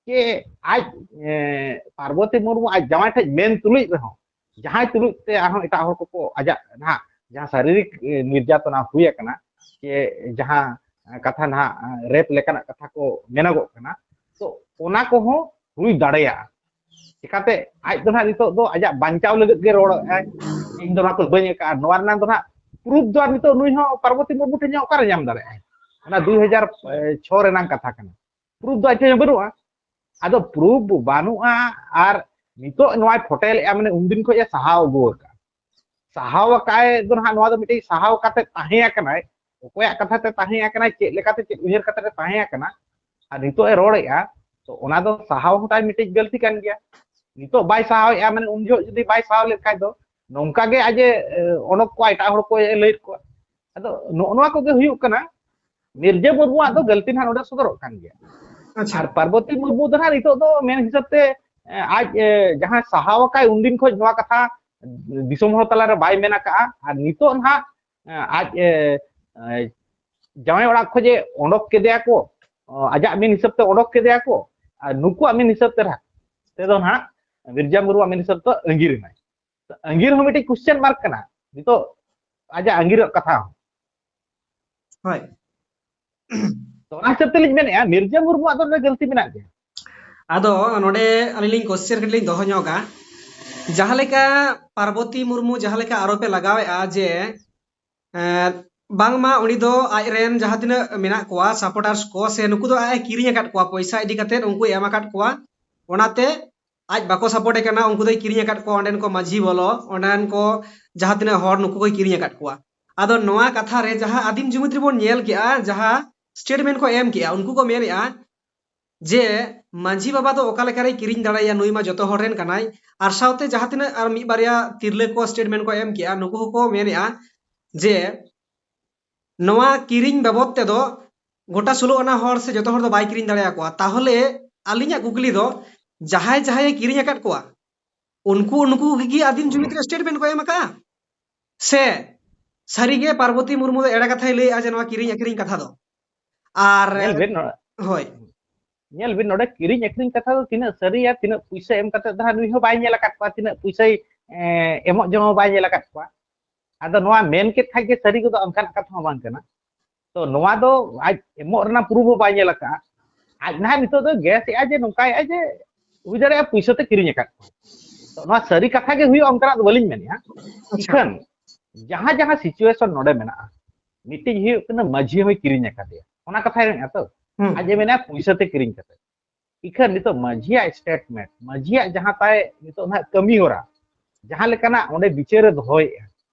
ᱡᱮ ᱟᱡ, ᱮ, ᱯᱟᱨᱵᱚᱛᱤ ᱢᱩᱨᱢᱩ ᱟᱡ ᱡᱟᱶᱟᱭ ᱴᱷᱮᱡ ᱢᱮᱱ ᱛᱩᱞᱩᱡ ᱨᱮᱦᱚᱸ, ᱡᱟᱦᱟᱸᱭ ᱛᱩᱞᱩᱡ ᱛᱮ ᱟᱨᱦᱚᱸ ᱮᱴᱟᱜ ᱦᱚᱲ ᱠᱚᱠᱚ ᱟᱡᱟᱜ ᱱᱟᱦᱟᱜ ᱡᱟᱦᱟᱸ ᱥᱟᱨᱤᱨᱤᱠ ᱱᱤᱨᱡᱟᱛᱚᱱᱟ ᱦᱩᱭ ᱟᱠᱟᱱᱟ, ᱥᱮ ᱡᱟᱦᱟᱸ ᱠᱟᱛᱷᱟ ᱱᱟᱦᱟᱜ ᱨᱮᱯ ᱞᱮᱠᱟᱱᱟᱜ ᱠᱟᱛᱷᱟ ᱠᱚ ᱢᱮᱱᱚᱜᱚᱜ ᱠᱟᱱᱟ, ᱛᱚ ᱚᱱᱟ ᱠᱚᱦᱚᱸ ᱦᱩᱭ ᱫᱟᱲᱮᱭᱟᱜᱼᱟ᱾ ᱪᱮᱠᱟᱛᱮ ᱟᱡ ᱫᱚ ᱱᱟᱦᱟᱜ ᱱᱤᱛᱚᱜ ᱫᱚ ᱟᱡᱟᱜ ᱵᱟᱧᱪᱟᱣ ᱞᱟᱹᱜᱤᱫ ᱜᱮ ᱨᱚᱲᱮᱫᱼᱟᱭ, ᱤᱧ ᱫᱚ ᱱᱚᱣᱟ ᱠᱚ ᱵᱟᱹᱧ ᱟᱠᱟᱫᱼᱟ, ᱱᱚᱣᱟ ᱨᱮᱱᱟᱜ ᱫᱚ ᱱᱟᱦᱟᱜ ᱯᱨᱩᱯ ᱫᱚ ᱟᱨ ᱱᱤᱛᱚᱜ ᱱᱩᱭ ᱦᱚᱸ ᱯᱟᱨᱵᱚᱛᱤ ᱢᱩᱨᱢᱩ ᱴᱷᱮᱱ ᱦᱚᱸ ᱚᱠᱟᱨᱮ ᱧᱟᱢ ᱫᱟᱲᱮᱭᱟᱜᱼᱟᱭ? ᱚᱱᱟ ᱫᱩᱭ ᱦᱟᱡᱟᱨ ᱪᱷᱚ ᱨᱮᱱᱟᱝ ᱠᱟᱛᱷᱟ ᱠᱟᱱᱟ, ᱯᱨᱩᱯ ᱫᱚ ᱟᱡ ᱴᱷᱮᱱ ᱦᱚᱸ ᱵᱟᱹᱱᱩᱜᱼᱟ᱾ ᱟᱫᱚ ᱯᱨᱩᱯ ᱵᱟᱹᱱᱩᱜᱼᱟ, ᱟᱨ ᱱᱤᱛᱚᱜ ᱱᱚᱣᱟᱭ ᱯᱷᱚᱴᱮᱞᱮᱜᱼᱟ, ᱢᱟᱱᱮ ᱩᱱᱫᱤᱱ ᱠᱷᱚᱱ ᱮ ᱥᱟᱦᱟᱣ ᱟᱹᱜᱩ ᱟᱠᱟᱫᱼᱟ᱾ ᱥᱟᱦᱟᱣ ᱟᱠᱟᱫ ᱫᱚ ᱱᱟᱦᱟᱜ, ᱱᱚᱣᱟ ᱫᱚ ᱢᱤᱫᱴᱤᱡ ᱥᱟᱦᱟᱣ ᱠᱟᱛᱮ ᱛᱟᱦᱮᱸ ᱟᱠᱟᱱᱟᱭ, ᱚᱠᱚᱭᱟᱜ ᱠᱟᱛᱷᱟ ᱛᱮ ᱛᱟᱦᱮᱸ ᱟᱠᱟᱱᱟᱭ, ᱪᱮᱫ ᱞᱮᱠᱟᱛᱮ, ᱪᱮᱫ ᱩᱭᱦᱟᱹᱨ ᱠᱟᱛᱮ ᱮ ᱛᱟᱦᱮᱸ ᱟᱠᱟᱱᱟ, ᱟᱨ ᱱᱤᱛᱚᱜ ᱮ ᱨᱚᱲᱮᱜᱼᱟ, ᱛᱚ ᱚᱱᱟ ᱫᱚ ᱥᱟᱦᱟᱣ ᱦᱚᱸ ᱛᱟᱭ ᱢᱤᱫᱴᱤᱡ ᱜᱟᱹᱞᱛᱤ ᱠᱟᱱ ᱜᱮᱭᱟ᱾ ᱱᱤᱛᱚᱜ ᱵᱟᱭ ᱥᱟᱦᱟᱣᱮᱜᱼᱟ, ᱢᱟᱱᱮ ᱩᱱ ᱡᱚᱦᱚᱜ ᱡᱩᱫᱤ ᱵᱟᱭ ᱥᱟᱦᱟᱣ ᱞᱮᱫ ᱠᱷᱟᱡ ᱫᱚ ᱱᱚᱝᱠᱟ ᱜᱮ ᱟᱡ ᱮ, ᱮ, ᱚᱰᱚᱠ ᱠᱚᱣᱟ, ᱮᱴᱟᱜ ᱦᱚᱲ ᱠᱚ ᱮ ᱞᱟᱹᱭᱮᱫ ᱠᱚᱣᱟ᱾ ᱟᱫᱚ ᱱᱚᱜᱼᱚ ᱱᱚᱣᱟ ᱠᱚᱜᱮ ᱦᱩᱭᱩᱜ ᱠᱟᱱᱟ ᱢᱤᱨᱡᱟᱹ ᱢᱩᱨᱢᱩᱣᱟᱜ ᱫᱚ ᱜᱟᱹᱞᱛᱤ ᱱᱟᱦᱟᱜ ᱱᱚᱰᱮ ᱥᱚᱫᱚᱨᱚᱜ ᱠᱟᱱ ᱜᱮᱭᱟ᱾ ᱟᱪᱪᱷᱟ᱾ ᱟᱨ ᱯᱟᱨᱵᱚᱛᱤ ᱢᱩᱨᱢᱩ ᱫᱚ ᱱᱟᱦᱟᱜ ᱱᱤᱛᱚᱜ ᱫᱚ ᱢᱮᱱ ᱦᱤᱥᱟᱹᱵ ᱛᱮ, ᱮ, ᱟᱡ, ᱮ, ᱡᱟᱦᱟᱸ ᱥᱟᱦᱟᱣ ᱟᱠᱟᱭ ᱩᱱᱫᱤᱱ ᱠᱷᱚᱱ ᱱᱚᱣᱟ ᱠᱟᱛᱷᱟ ᱫᱤᱥᱚᱢ ᱦᱚᱲ ᱛᱟᱞᱟᱨᱮ ᱵᱟᱭ ᱢᱮᱱ ᱟᱠᱟᱜᱼᱟ, ᱟᱨ ᱱᱤᱛᱚᱜ ᱱᱟᱦᱟᱜ, ᱮ, ᱟᱡ, ᱮ, ᱮ, ᱡᱟᱶᱟᱭ ᱚᱲᱟᱜ ᱠᱷᱚᱱ ᱮ ᱚᱰᱚᱠ ᱠᱮᱫᱮᱭᱟ ᱠᱚ, ᱚ, ᱟᱡᱟᱜ ᱢᱮᱱ ᱦᱤᱥᱟᱹᱵ ᱛᱮ ᱚᱰᱚᱠ ᱠᱮᱫᱮᱭᱟ ᱠᱚ, ᱟᱨ ᱱᱩᱠᱩᱣᱟᱜ ᱢᱮᱱ ᱦᱤᱥᱟᱹᱵ ᱛᱮ ᱱᱟᱦᱟᱜ, ᱛᱮᱫᱚ ᱱᱟᱦᱟᱜ ᱢᱤᱨᱡᱟ ᱢᱩᱨᱢᱩᱣᱟᱜ ᱢᱮᱱ ᱦᱤᱥᱟᱹᱵ ᱛᱮ ᱟᱸᱜᱤᱨ ᱮᱱᱟᱭ᱾ ᱟᱸᱜᱤᱨ ᱦᱚᱸ ᱢᱤᱫᱴᱤᱡ ᱠᱚᱥᱪᱮᱱ ᱢᱟᱨᱠ ᱠᱟᱱᱟ ᱱᱤᱛᱚᱜ ᱟᱡᱟᱜ ᱟᱸᱜᱤᱨᱚᱜ ᱠᱟᱛᱷᱟ ᱦᱚᱸ᱾ ᱦᱳᱭ᱾ ᱛᱚ ᱚᱱᱟ ᱦᱤᱥᱟᱹᱵ ᱛᱮᱞᱤᱧ ᱢᱮᱱᱮᱫᱼᱟ, ᱢᱤᱨᱡᱟ ᱢᱩᱨᱢᱩᱣᱟᱜ ᱫᱚ ᱱᱚᱰᱮ ᱜᱟᱹᱞᱛᱤ ᱢᱮᱱᱟᱜ ᱜᱮᱭᱟ᱾ ᱟᱫᱚ ᱱᱚᱰᱮ ᱟᱹᱞᱤᱧ ᱞᱤᱧ ᱠᱚᱥᱪᱮᱱ ᱠᱟᱹᱴᱤᱡ ᱞᱤᱧ ᱫᱚᱦᱚ ᱧᱚᱜᱟ, ᱡᱟᱦᱟᱸ ᱞᱮᱠᱟ ᱯᱟᱨᱵᱚᱛᱤ ᱢᱩᱨᱢᱩ ᱡᱟᱦᱟᱸ ᱞᱮᱠᱟ ᱟᱨᱚᱯ ᱮ ᱞᱟᱜᱟᱣᱮᱫᱼᱟ ᱡᱮ, ᱮᱸ, ᱵᱟᱝᱢᱟ ᱩᱱᱤ ᱫᱚ ᱟᱡᱨᱮᱱ ᱡᱟᱦᱟᱸ ᱛᱤᱱᱟᱹᱜ ᱢᱮᱱᱟᱜ ᱠᱚᱣᱟ ᱥᱟᱯᱳᱨᱴᱟᱨᱥ ᱠᱚ, ᱥᱮ ᱱᱩᱠᱩ ᱫᱚ ᱟᱡ ᱮ ᱠᱤᱨᱤᱧ ᱟᱠᱟᱫ ᱠᱚᱣᱟ, ᱯᱚᱭᱥᱟ ᱤᱫᱤ ᱠᱟᱛᱮᱫ ᱩᱱᱠᱩᱭ ᱮᱢ ᱟᱠᱟᱫ ᱠᱚᱣᱟ, ᱚᱱᱟᱛᱮ ᱟᱡ ᱵᱟᱠᱚ ᱥᱟᱯᱳᱨᱴ ᱮ ᱠᱟᱱᱟ, ᱩᱱᱠᱩ ᱫᱚᱭ ᱠᱤᱨᱤᱧ ᱟᱠᱟᱫ ᱠᱚᱣᱟ, ᱚᱸᱰᱮᱱ ᱠᱚ ᱢᱟᱹᱡᱷᱤ ᱵᱚᱞᱚ, ᱚᱸᱰᱮᱱ ᱠᱚ ᱡᱟᱦᱟᱸ ᱛᱤᱱᱟᱹᱜ ᱦᱚᱲ, ᱱᱩᱠᱩ ᱠᱚᱭ ᱠᱤᱨᱤᱧ ᱟᱠᱟᱫ ᱠᱚᱣᱟ᱾ ᱟᱫᱚ ᱱᱚᱣᱟ ᱠᱟᱛᱷᱟ ᱨᱮ ᱡᱟᱦᱟᱸ ᱟᱹᱫᱤᱢ ᱡᱩᱢᱤᱫ ᱨᱮᱵᱚᱱ ᱧᱮᱞ ᱠᱮᱜᱼᱟ, ᱡᱟᱦᱟᱸ ᱥᱴᱮᱴᱢᱮᱱᱴ ᱠᱚ ᱮᱢ ᱠᱮᱜᱼᱟ, ᱩᱱᱠᱩ ᱠᱚ ᱢᱮᱱᱮᱜᱼᱟ ᱡᱮ ᱢᱟᱹᱡᱷᱤ ᱵᱟᱵᱟ ᱫᱚ ᱚᱠᱟ ᱞᱮᱠᱟᱨᱮᱭ ᱠᱤᱨᱤᱧ ᱫᱟᱲᱮᱭᱟᱭᱟ, ᱱᱩᱭ ᱢᱟ ᱡᱚᱛᱚ ᱦᱚᱲ ᱨᱮᱱ ᱠᱟᱱᱟᱭ᱾ ᱟᱨ ᱥᱟᱶᱛᱮ ᱡᱟᱦᱟᱸ ᱛᱤᱱᱟᱹᱜ ᱟᱨ ᱢᱤᱫ ᱵᱟᱨᱭᱟ ᱛᱤᱨᱞᱟᱹ ᱠᱚ ᱥᱴᱮᱴᱢᱮᱱᱴ ᱠᱚ ᱮᱢ ᱠᱮᱜᱼᱟ, ᱱᱩᱠᱩ ᱦᱚᱸᱠᱚ ᱢᱮᱱᱮᱜᱼᱟ ᱡᱮ ᱱᱚᱣᱟ ᱠᱤᱨᱤᱧ ᱵᱟᱵᱚᱫ ᱛᱮᱫᱚ ᱜᱚᱴᱟ ᱥᱳᱞᱳ ᱟᱱᱟ ᱦᱚᱲ ᱥᱮ ᱡᱚᱛᱚ ᱦᱚᱲ ᱫᱚ ᱵᱟᱭ ᱠᱤᱨᱤᱧ ᱫᱟᱲᱮᱭᱟᱠᱚᱣᱟ᱾ ᱛᱟᱦᱚᱞᱮ ᱟᱹᱞᱤᱧᱟᱜ ᱠᱩᱠᱞᱤ ᱫᱚ, ᱡᱟᱦᱟᱸᱭ ᱡᱟᱦᱟᱸᱭᱮ ᱠᱤᱨᱤᱧ ᱟᱠᱟᱫ ᱠᱚᱣᱟ, ᱩᱱᱠᱩ ᱩᱱᱠᱩ ᱜᱮ ᱟᱹᱫᱤᱢ ᱡᱩᱢᱤᱫ ᱨᱮ ᱥᱴᱮᱴᱢᱮᱱᱴ ᱠᱚ ᱮᱢ ᱟᱠᱟᱫᱼᱟ? ᱥᱮ ᱥᱟᱹᱨᱤᱜᱮ ᱯᱟᱨᱵᱚᱛᱤ ᱢᱩᱨᱢᱩ ᱫᱚ ᱮᱲᱮ ᱠᱟᱛᱷᱟᱭ ᱞᱟᱹᱭᱮᱜᱼᱟ ᱡᱮ ᱱᱚᱣᱟ ᱠᱤᱨᱤᱧ ᱟᱹᱠᱷᱨᱤᱧ ᱠᱟᱛᱷᱟ ᱫᱚ? ᱟᱨ ᱧᱮᱞ ᱵᱤᱱ ᱱᱚᱰᱮ, ᱦᱳᱭ᱾ ᱧᱮᱞ ᱵᱤᱱ ᱱᱚᱰᱮ ᱠᱤᱨᱤᱧ ᱟᱹᱠᱷᱨᱤᱧ ᱠᱟᱛᱷᱟ ᱫᱚ ᱛᱤᱱᱟᱹᱜ ᱥᱟᱹᱨᱤᱭᱟ, ᱛᱤᱱᱟᱹᱜ ᱯᱩᱭᱥᱟᱹ ᱮᱢ ᱠᱟᱛᱮ ᱫᱚ ᱦᱟᱸᱜ ᱱᱩᱭ ᱦᱚᱸ ᱵᱟᱭ ᱧᱮᱞ ᱟᱠᱟᱫ ᱠᱚᱣᱟ, ᱛᱤᱱᱟᱹᱜ ᱯᱩᱭᱥᱟᱹᱭ, ᱮ, ᱮᱢᱚᱜ ᱡᱚᱝ ᱦᱚᱸ ᱵᱟᱭ ᱧᱮᱞ ᱟᱠᱟᱫ ᱠᱚᱣᱟ᱾ ᱟᱫᱚ ᱱᱚᱣᱟ ᱢᱮᱱ ᱠᱮᱫ ᱠᱷᱟᱡ ᱜᱮ ᱥᱟᱹᱨᱤ ᱜᱚᱫᱚᱜ, ᱚᱱᱠᱟᱱᱟᱜ ᱠᱟᱛᱷᱟ ᱦᱚᱸ ᱵᱟᱝ ᱠᱟᱱᱟ᱾ ᱛᱚ ᱱᱚᱣᱟ ᱫᱚ ᱟᱡ ᱮᱢᱚᱜ ᱨᱮᱱᱟᱜ ᱯᱨᱩᱯᱷ ᱦᱚᱸ ᱵᱟᱭ ᱧᱮᱞ ᱟᱠᱟᱫᱼᱟ᱾ ᱟᱡ ᱱᱟᱦᱟᱜ ᱱᱤᱛᱚᱜ ᱫᱚ ᱜᱮᱥ ᱮᱜᱼᱟ ᱡᱮ ᱱᱚᱝᱠᱟᱭᱮᱜᱼᱟ ᱡᱮ ᱦᱩᱭ ᱫᱟᱲᱮᱭᱟᱜᱼᱟ ᱯᱩᱭᱥᱟᱹ ᱛᱮ ᱠᱤᱨᱤᱧ ᱟᱠᱟᱫ ᱠᱚᱣᱟ᱾ ᱛᱚ ᱱᱚᱣᱟ ᱥᱟᱹᱨᱤ ᱠᱟᱛᱷᱟ ᱜᱮ ᱦᱩᱭᱩᱜᱼᱟ ᱚᱱᱠᱟᱱᱟᱜ ᱫᱚ ᱵᱟᱹᱞᱤᱧ ᱢᱮᱱᱮᱜᱼᱟ᱾ ᱤᱠᱷᱟᱹᱱ ᱡᱟᱦᱟᱸ ᱡᱟᱦᱟᱸ ᱥᱤᱪᱩᱭᱮᱥᱚᱱ ᱱᱚᱰᱮ ᱢᱮᱱᱟᱜᱼᱟ, ᱢᱤᱫᱴᱤᱡ ᱦᱩᱭᱩᱜ ᱠᱟᱱᱟ ᱢᱟᱹᱡᱷᱤ ᱦᱚᱸᱭ ᱠᱤᱨᱤᱧ ᱟᱠᱟᱫᱮᱭᱟ, ᱚᱱᱟ ᱠᱟᱛᱷᱟᱭ ᱢᱮᱱᱮᱜᱼᱟ ᱛᱚ᱾ ᱦᱩᱸ᱾ ᱟᱡ ᱮ ᱢᱮᱱᱟ ᱯᱩᱭᱥᱟᱹ ᱛᱮ ᱠᱤᱨᱤᱧ ᱠᱟᱛᱮ᱾ ᱤᱠᱷᱟᱹᱱ ᱱᱤᱛᱚᱜ ᱢᱟᱹᱡᱷᱤᱭᱟᱜ ᱥᱴᱮᱴᱢᱮᱱᱴ, ᱢᱟᱹᱡᱷᱤᱭᱟᱜ ᱡᱟᱦᱟᱸ ᱛᱟᱭ ᱱᱤᱛᱚᱜ ᱱᱟᱦᱟᱜ ᱠᱟᱹᱢᱤ ᱦᱚᱨᱟ, ᱡᱟᱦᱟᱸ ᱞᱮᱠᱟᱱᱟᱜ ᱚᱸᱰᱮ ᱵᱤᱪᱟᱹᱨ ᱮ ᱫᱚᱦᱚᱭᱮᱜᱼᱟ,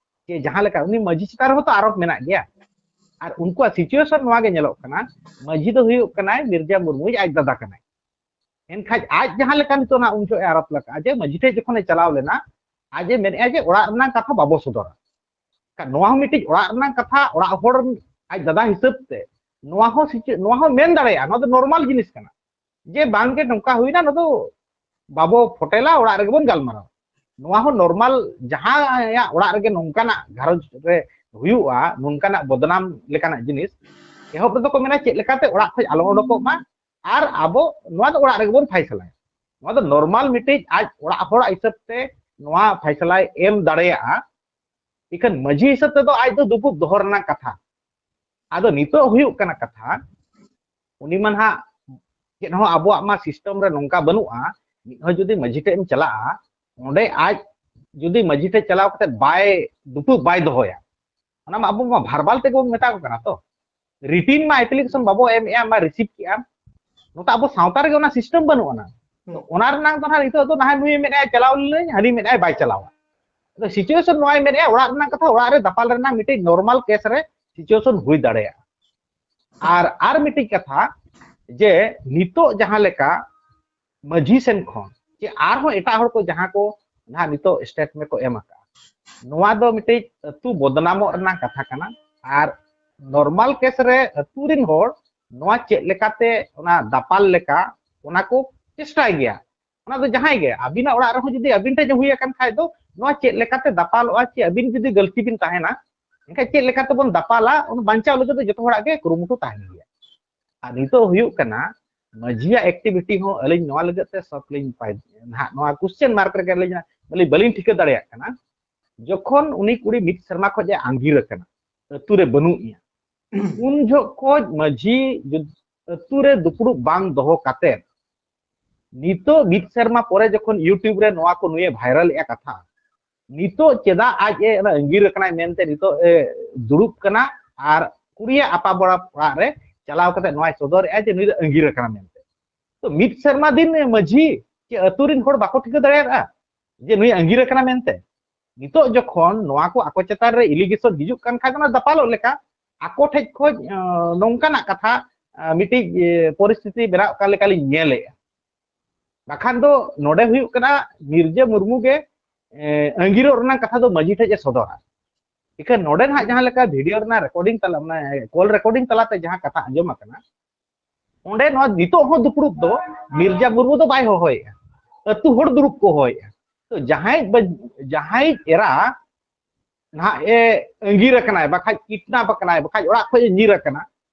ᱡᱮ ᱡᱟᱦᱟᱸ ᱞᱮᱠᱟ ᱩᱱᱤ ᱢᱟᱹᱡᱷᱤ ᱪᱮᱛᱟᱱ ᱨᱮᱦᱚᱸ ᱛᱚ ᱟᱨᱚᱯ ᱢᱮᱱᱟᱜ ᱜᱮᱭᱟ᱾ ᱟᱨ ᱩᱱᱠᱩᱣᱟᱜ ᱥᱤᱪᱩᱭᱮᱥᱚᱱ ᱱᱚᱣᱟ ᱜᱮ ᱧᱮᱞᱚᱜ ᱠᱟᱱᱟ, ᱢᱟᱹᱡᱷᱤ ᱫᱚ ᱦᱩᱭᱩᱜ ᱠᱟᱱᱟᱭ ᱢᱤᱨᱡᱟ ᱢᱩᱨᱢᱩᱭᱤᱡ ᱟᱡ ᱫᱟᱫᱟ ᱠᱟᱱᱟᱭ᱾ ᱮᱱᱠᱷᱟᱡ ᱟᱡ ᱡᱟᱦᱟᱸ ᱞᱮᱠᱟ ᱱᱤᱛᱚᱜ ᱱᱟᱜ ᱩᱱ ᱡᱚᱦᱚᱜ ᱮ ᱟᱨᱚᱯ ᱞᱮᱠᱟ, ᱡᱮ ᱢᱟᱹᱡᱷᱤ ᱴᱷᱮᱡ ᱡᱚᱠᱷᱚᱱᱮ ᱪᱟᱞᱟᱣ ᱞᱮᱱᱟ, ᱟᱡ ᱮ ᱢᱮᱱᱮᱜᱼᱟ ᱡᱮ ᱚᱲᱟᱜ ᱨᱮᱱᱟᱜ ᱠᱟᱛᱷᱟ ᱵᱟᱵᱚ ᱥᱚᱫᱚᱨᱟ᱾ ᱠᱟ-, ᱱᱚᱣᱟ ᱦᱚᱸ ᱢᱤᱫᱴᱤᱡ ᱚᱲᱟᱜ ᱨᱮᱱᱟᱜ ᱠᱟᱛᱷᱟ, ᱚᱲᱟᱜ ᱦᱚᱲ ᱟᱡ ᱫᱟᱫᱟ ᱦᱤᱥᱟᱹᱵ ᱛᱮ ᱱᱚᱣᱟ ᱦᱚᱸ ᱥᱤᱪᱩ-, ᱱᱚᱣᱟ ᱦᱚᱸ ᱢᱮᱱ ᱫᱟᱲᱮᱭᱟᱜᱼᱟ, ᱱᱚᱣᱟ ᱫᱚ ᱱᱚᱨᱢᱟᱞ ᱡᱤᱱᱤᱥ ᱠᱟᱱᱟ᱾ ᱡᱮ ᱵᱟᱝ ᱜᱮ ᱱᱚᱝᱠᱟ ᱦᱩᱭᱱᱟ, ᱱᱚᱣᱟ ᱫᱚ ᱵᱟᱵᱚ ᱯᱷᱚᱴᱮᱞᱟ, ᱚᱲᱟᱜ ᱨᱮᱜᱮ ᱵᱚᱱ ᱜᱟᱞᱢᱟᱨᱟᱣᱟ᱾ ᱱᱚᱣᱟ ᱦᱚᱸ ᱱᱚᱨᱢᱟᱞ, ᱡᱟᱦᱟᱸᱭᱟᱜ ᱚᱲᱟᱜ ᱨᱮᱜᱮ ᱱᱚᱝᱠᱟᱱᱟᱜ ᱜᱷᱟᱨᱚᱸᱡᱽ ᱨᱮ ᱦᱩᱭᱩᱜᱼᱟ, ᱱᱚᱝᱠᱟᱱᱟᱜ ᱵᱚᱫᱱᱟᱢ ᱞᱮᱠᱟᱱᱟᱜ ᱡᱤᱱᱤᱥ, ᱮᱦᱚᱵ ᱨᱮᱫᱚ ᱠᱚ ᱢᱮᱱᱟ ᱪᱮᱫ ᱞᱮᱠᱟᱛᱮ ᱚᱲᱟᱜ ᱠᱷᱚᱡ ᱟᱞᱚ ᱚᱰᱚᱠᱚᱜ ᱢᱟ, ᱟᱨ ᱟᱵᱚ ᱱᱚᱣᱟ ᱫᱚ ᱚᱲᱟᱜ ᱨᱮᱜᱮ ᱵᱚᱱ ᱯᱷᱟᱭᱥᱟᱞᱟᱭᱟ᱾ ᱱᱚᱣᱟ ᱫᱚ ᱱᱚᱨᱢᱟᱞ ᱢᱤᱫᱴᱤᱡ ᱟᱡ ᱚᱲᱟᱜ ᱦᱚᱲᱟᱜ ᱦᱤᱥᱟᱹᱵ ᱛᱮ ᱱᱚᱣᱟ ᱯᱷᱟᱭᱥᱟᱞᱟᱭ ᱮᱢ ᱫᱟᱲᱮᱭᱟᱜᱼᱟ᱾ ᱤᱠᱷᱟᱹᱱ ᱢᱟᱹᱡᱷᱤ ᱦᱤᱥᱟᱹᱵ ᱛᱮᱫᱚ ᱟᱡ ᱫᱚ ᱫᱩᱯᱩᱵ ᱫᱚᱦᱚ ᱨᱮᱱᱟᱜ ᱠᱟᱛᱷᱟ᱾ ᱟᱫᱚ ᱱᱤᱛᱚᱜ ᱦᱩᱭᱩᱜ ᱠᱟᱱᱟ ᱠᱟᱛᱷᱟ, ᱩᱱᱤ ᱢᱟ ᱱᱟᱦᱟᱜ ᱪᱮᱫ ᱦᱚᱸ ᱟᱵᱚᱣᱟᱜ ᱢᱟ ᱥᱤᱥᱴᱮᱢ ᱨᱮ ᱱᱚᱝᱠᱟ ᱵᱟᱹᱱᱩᱜᱼᱟ, ᱢᱤᱫ ᱦᱚᱲ ᱡᱩᱫᱤ ᱢᱟᱹᱡᱷᱤ ᱴᱷᱮᱡ ᱮᱢ ᱪᱟᱞᱟᱜᱼᱟ, ᱚᱸᱰᱮ ᱟᱡ ᱡᱩᱫᱤ ᱢᱟᱹᱡᱷᱤ ᱴᱷᱮᱡ ᱪᱟᱞᱟᱣ ᱠᱟᱛᱮ ᱵᱟᱭ, ᱫᱩᱯᱩᱵ ᱵᱟᱭ ᱫᱚᱦᱚᱭᱟ, ᱚᱱᱟ ᱢᱟ ᱟᱵᱚ ᱢᱟ ᱵᱷᱟᱨᱵᱟᱞ ᱛᱮᱜᱮ ᱵᱚᱱ ᱢᱮᱛᱟ ᱠᱚ ᱠᱟᱱᱟ ᱛᱚ᱾ ᱨᱤᱴᱤᱱ ᱢᱟ ᱮᱯᱞᱤᱠᱮᱥᱚᱱ ᱵᱟᱵᱚ ᱮᱢᱮᱜᱼᱟ, ᱢᱟ ᱨᱤᱥᱤᱵᱷ ᱠᱮᱜᱼᱟ᱾ ᱱᱚᱛᱮ ᱟᱵᱚ ᱥᱟᱶᱛᱟ ᱨᱮᱜᱮ ᱚᱱᱟ ᱥᱤᱥᱴᱮᱢ ᱵᱟᱹᱱᱩᱜ ᱟᱱᱟ᱾ ᱛᱚ ᱚᱱᱟ ᱨᱮᱱᱟᱜ ᱫᱚ ᱱᱟᱦᱟᱜ ᱱᱤᱛᱚᱜ ᱫᱚ ᱱᱟᱦᱟᱜ ᱱᱩᱭᱮ ᱢᱮᱱᱮᱜᱼᱟ ᱪᱟᱞᱟᱣ ᱞᱮᱱᱟᱹᱧ, ᱦᱟᱹᱱᱤ ᱢᱮᱱᱮᱜᱼᱟᱭ ᱵᱟᱭ ᱪᱟᱞᱟᱣᱟ᱾ ᱟᱫᱚ ᱥᱤᱪᱩᱭᱮᱥᱚᱱ ᱱᱚᱣᱟᱭ ᱢᱮᱱᱮᱜᱼᱟ, ᱚᱲᱟᱜ ᱨᱮᱱᱟᱜ ᱠᱟᱛᱷᱟ, ᱚᱲᱟᱜ ᱨᱮ ᱫᱟᱯᱟᱞ ᱨᱮᱱᱟᱜ ᱢᱤᱫᱴᱤᱡ ᱱᱚᱨᱢᱟᱞ ᱠᱮᱥ ᱨᱮ ᱥᱤᱪᱩᱭᱮᱥᱚᱱ ᱦᱩᱭ ᱫᱟᱲᱮᱭᱟᱜᱼᱟ᱾ ᱟᱨ, ᱟᱨ ᱢᱤᱫᱴᱤᱡ ᱠᱟᱛᱷᱟ, ᱡᱮ ᱱᱤᱛᱚᱜ ᱡᱟᱦᱟᱸ ᱞᱮᱠᱟ ᱢᱟᱹᱡᱷᱤ ᱥᱮᱱ ᱠᱷᱚᱱ ᱪᱮ ᱟᱨᱦᱚᱸ ᱮᱴᱟᱜ ᱦᱚᱲ ᱠᱚ ᱡᱟᱦᱟᱸ ᱠᱚ ᱱᱟᱦᱟᱜ ᱱᱤᱛᱚᱜ ᱥᱴᱮᱴᱢᱮᱱᱴ ᱠᱚ ᱮᱢ ᱟᱠᱟᱫᱼᱟ, ᱱᱚᱣᱟ ᱫᱚ ᱢᱤᱫᱴᱤᱡ ᱟᱹᱛᱩ ᱵᱚᱫᱱᱟᱢᱚᱜ ᱨᱮᱱᱟᱜ ᱠᱟᱛᱷᱟ ᱠᱟᱱᱟ᱾ ᱟᱨ ᱱᱚᱨᱢᱟᱞ ᱠᱮᱥ ᱨᱮ ᱟᱹᱛᱩ ᱨᱤᱱ ᱦᱚᱲ ᱱᱚᱣᱟ ᱪᱮᱫ ᱞᱮᱠᱟᱛᱮ ᱚᱱᱟ ᱫᱟᱯᱟᱞ ᱞᱮᱠᱟ, ᱚᱱᱟ ᱠᱚ ᱪᱮᱥᱴᱟᱭ ᱜᱮᱭᱟ᱾ ᱚᱱᱟ ᱫᱚ ᱡᱟᱦᱟᱸᱭ ᱜᱮ, ᱟᱹᱵᱤᱱᱟᱜ ᱚᱲᱟᱜ ᱨᱮᱦᱚᱸ ᱡᱩᱫᱤ ᱟᱹᱵᱤᱱ ᱴᱷᱮᱡ ᱦᱩᱭ ᱟᱠᱟᱱ ᱠᱷᱟᱡ ᱫᱚ, ᱱᱚᱣᱟ ᱪᱮᱫ ᱞᱮᱠᱟᱛᱮ ᱫᱟᱯᱟᱞᱚᱜᱼᱟ, ᱪᱮ ᱟᱹᱵᱤᱱ ᱡᱩᱫᱤ ᱜᱟᱹᱞᱛᱤ ᱵᱤᱱ ᱛᱟᱦᱮᱱᱟ, ᱮᱱᱠᱷᱟᱡ ᱪᱮᱫ ᱞᱮᱠᱟᱛᱮ ᱵᱚᱱ ᱫᱟᱯᱟᱞᱟ, ᱚᱱᱟ ᱵᱟᱧᱪᱟᱣ ᱞᱟᱹᱜᱤᱫ ᱫᱚ ᱡᱚᱛᱚ ᱦᱚᱲᱟᱜ ᱜᱮ ᱠᱩᱨᱩᱢᱩᱴᱩ ᱛᱟᱦᱮᱱ ᱜᱮᱭᱟ᱾ ᱟᱨ ᱱᱤᱛᱚᱜ ᱦᱩᱭᱩᱜ ᱠᱟᱱᱟ, ᱢᱟᱹᱡᱷᱤᱭᱟᱜ ᱮᱠᱴᱤᱵᱷᱤᱴᱤ ᱦᱚᱸ ᱟᱹᱞᱤᱧ ᱱᱚᱣᱟ ᱞᱟᱹᱜᱤᱫ ᱛᱮ ᱥᱚᱠ ᱞᱤᱧ ᱯᱟᱭ-, ᱱᱟᱦᱟᱜ ᱱᱚᱣᱟ ᱠᱚᱥᱪᱮᱱ ᱢᱟᱨᱠ ᱨᱮᱜᱮ ᱟᱹᱞᱤᱧ ᱵᱟᱹᱞᱤᱧ ᱴᱷᱤᱠᱟᱹ ᱫᱟᱲᱮᱭᱟᱜ ᱠᱟᱱᱟ᱾ ᱡᱚᱠᱷᱚᱱ ᱩᱱᱤ ᱠᱩᱲᱤ ᱢᱤᱫ ᱥᱮᱨᱢᱟ ᱠᱷᱚᱱ ᱮ ᱟᱸᱜᱤᱨ ᱟᱠᱟᱱᱟ, ᱟᱹᱛᱩ ᱨᱮ ᱵᱟᱹᱱᱩᱜ ᱮᱭᱟ, ᱩᱱ ᱡᱚᱦᱚᱜ ᱠᱷᱚᱱ ᱢᱟᱹᱡᱷᱤ ᱡᱩᱫ- ᱟᱹᱛᱩ ᱨᱮ ᱫᱩᱯᱲᱩᱵ ᱵᱟᱝ ᱫᱚᱦᱚ ᱠᱟᱛᱮ ᱱᱤᱛᱚᱜ ᱢᱤᱫ ᱥᱮᱨᱢᱟ ᱯᱚᱨᱮ ᱡᱚᱠᱷᱚᱱ YouTube ᱨᱮ ᱱᱚᱣᱟ ᱠᱚ ᱱᱩᱭᱮ ᱵᱷᱟᱭᱨᱟᱞ ᱮᱫᱼᱟ ᱠᱟᱛᱷᱟ, ᱱᱤᱛᱚᱜ ᱪᱮᱫᱟᱜ ᱟᱡ ᱮ ᱚᱱᱟ ᱟᱸᱜᱤᱨ ᱟᱠᱟᱱᱟᱭ ᱢᱮᱱᱛᱮ ᱱᱤᱛᱚᱜ ᱮ ᱫᱩᱲᱩᱵ ᱠᱟᱱᱟ ᱟᱨ ᱠᱩᱲᱤᱭᱟᱜ ᱟᱯᱟ ᱵᱚᱲᱟ ᱚᱲᱟᱜ ᱨᱮ ᱪᱟᱞᱟᱣ ᱠᱟᱛᱮ ᱱᱚᱣᱟᱭ ᱥᱚᱫᱚᱨᱮᱫᱼᱟ ᱡᱮ ᱱᱩᱭ ᱫᱚ ᱟᱸᱜᱤᱨ ᱟᱠᱟᱱᱟ ᱢᱮᱱᱛᱮ? ᱛᱚ ᱢᱤᱫ ᱥᱮᱨᱢᱟ ᱫᱤᱱ ᱢᱟᱹᱡᱷᱤ ᱪᱮ ᱟᱹᱛᱩ ᱨᱤᱱ ᱦᱚᱲ ᱵᱟᱠᱚ ᱴᱷᱤᱠᱟᱹ ᱫᱟᱲᱮᱭᱟᱫᱼᱟ ᱡᱮ ᱱᱩᱭ ᱟᱸᱜᱤᱨ ᱟᱠᱟᱱᱟ ᱢᱮᱱᱛᱮ? ᱱᱤᱛᱚᱜ ᱡᱚᱠᱷᱚᱱ ᱱᱚᱣᱟ ᱠᱚ ᱟᱠᱚ ᱪᱮᱛᱟᱱ ᱨᱮ ᱮᱞᱤᱜᱮᱥᱚᱱ ᱦᱤᱡᱩᱜ ᱠᱟᱱ ᱠᱷᱟᱡ ᱫᱚ ᱚᱱᱟ ᱫᱟᱯᱟᱞᱚᱜ ᱞᱮᱠᱟ ᱟᱠᱚ ᱴᱷᱮᱡ ᱠᱷᱚᱡ ᱱᱚᱝᱠᱟᱱᱟᱜ ᱠᱟᱛᱷᱟ ᱢᱤᱫᱴᱤᱡ ᱯᱚᱨᱤᱥᱛᱷᱤᱛᱤ ᱵᱮᱱᱟᱣ ᱠᱟᱱ ᱞᱮᱠᱟᱞᱤᱧ ᱧᱮᱞᱮᱫᱼᱟ᱾ ᱵᱟᱠᱷᱟᱱ ᱫᱚ ᱱᱚᱰᱮ ᱦᱩᱭᱩᱜ ᱠᱟᱱᱟ ᱢᱤᱨᱡᱟ ᱢᱩᱨᱢᱩ ᱜᱮ ᱟᱸᱜᱤᱨᱚᱜ ᱨᱮᱱᱟᱜ ᱠᱟᱛᱷᱟ ᱫᱚ ᱢᱟᱹᱡᱷᱤ ᱴᱷᱮᱡ ᱮ ᱥᱚᱫᱚᱨᱟ᱾ ᱤᱠᱷᱟᱹᱱ ᱱᱚᱰᱮ ᱱᱟᱦᱟᱜ ᱡᱟᱦᱟᱸ ᱞᱮᱠᱟ ᱵᱷᱤᱰᱤᱭᱳ ᱨᱮᱱᱟᱜ ᱨᱮᱠᱚᱨᱰᱤᱝ ᱛᱟᱞᱟ, ᱢᱟᱱᱮ ᱠᱚᱞ ᱨᱮᱠᱚᱨᱰᱤᱝ ᱛᱟᱞᱟᱛᱮ ᱡᱟᱦᱟᱸ ᱠᱟᱛᱷᱟ ᱟᱸᱡᱚᱢ ᱟᱠᱟᱱᱟ, ᱚᱸᱰᱮ ᱱᱚᱣᱟ ᱱᱤᱛᱚᱜ ᱦᱚᱸ ᱫᱩᱯᱲᱩᱵ ᱫᱚ ᱢᱤᱨᱡᱟ ᱢᱩᱨᱢᱩ ᱫᱚ ᱵᱟᱭ ᱦᱚᱦᱚᱭᱮᱫᱼᱟ, ᱟᱹᱛᱩ ᱦᱚᱲ ᱫᱩᱲᱩᱵ ᱠᱚ ᱦᱚᱦᱚᱭᱮᱫᱼᱟ᱾ ᱛᱚ ᱡᱟᱦᱟᱸᱭ ᱵᱟ- ᱡᱟᱦᱟᱸᱭ ᱮᱨᱟ ᱱᱟᱦᱟᱜ ᱮ ᱟᱸᱜᱤᱨ ᱟᱠᱟᱱᱟᱭ, ᱵᱟᱠᱷᱟᱡ ᱠᱤᱰᱱᱟᱯ ᱟᱠᱟᱱᱟᱭ, ᱵᱟᱠᱷᱟᱡ ᱚᱲᱟᱜ ᱠᱷᱚᱡ ᱮ ᱧᱤᱨ ᱟᱠᱟᱱᱟ,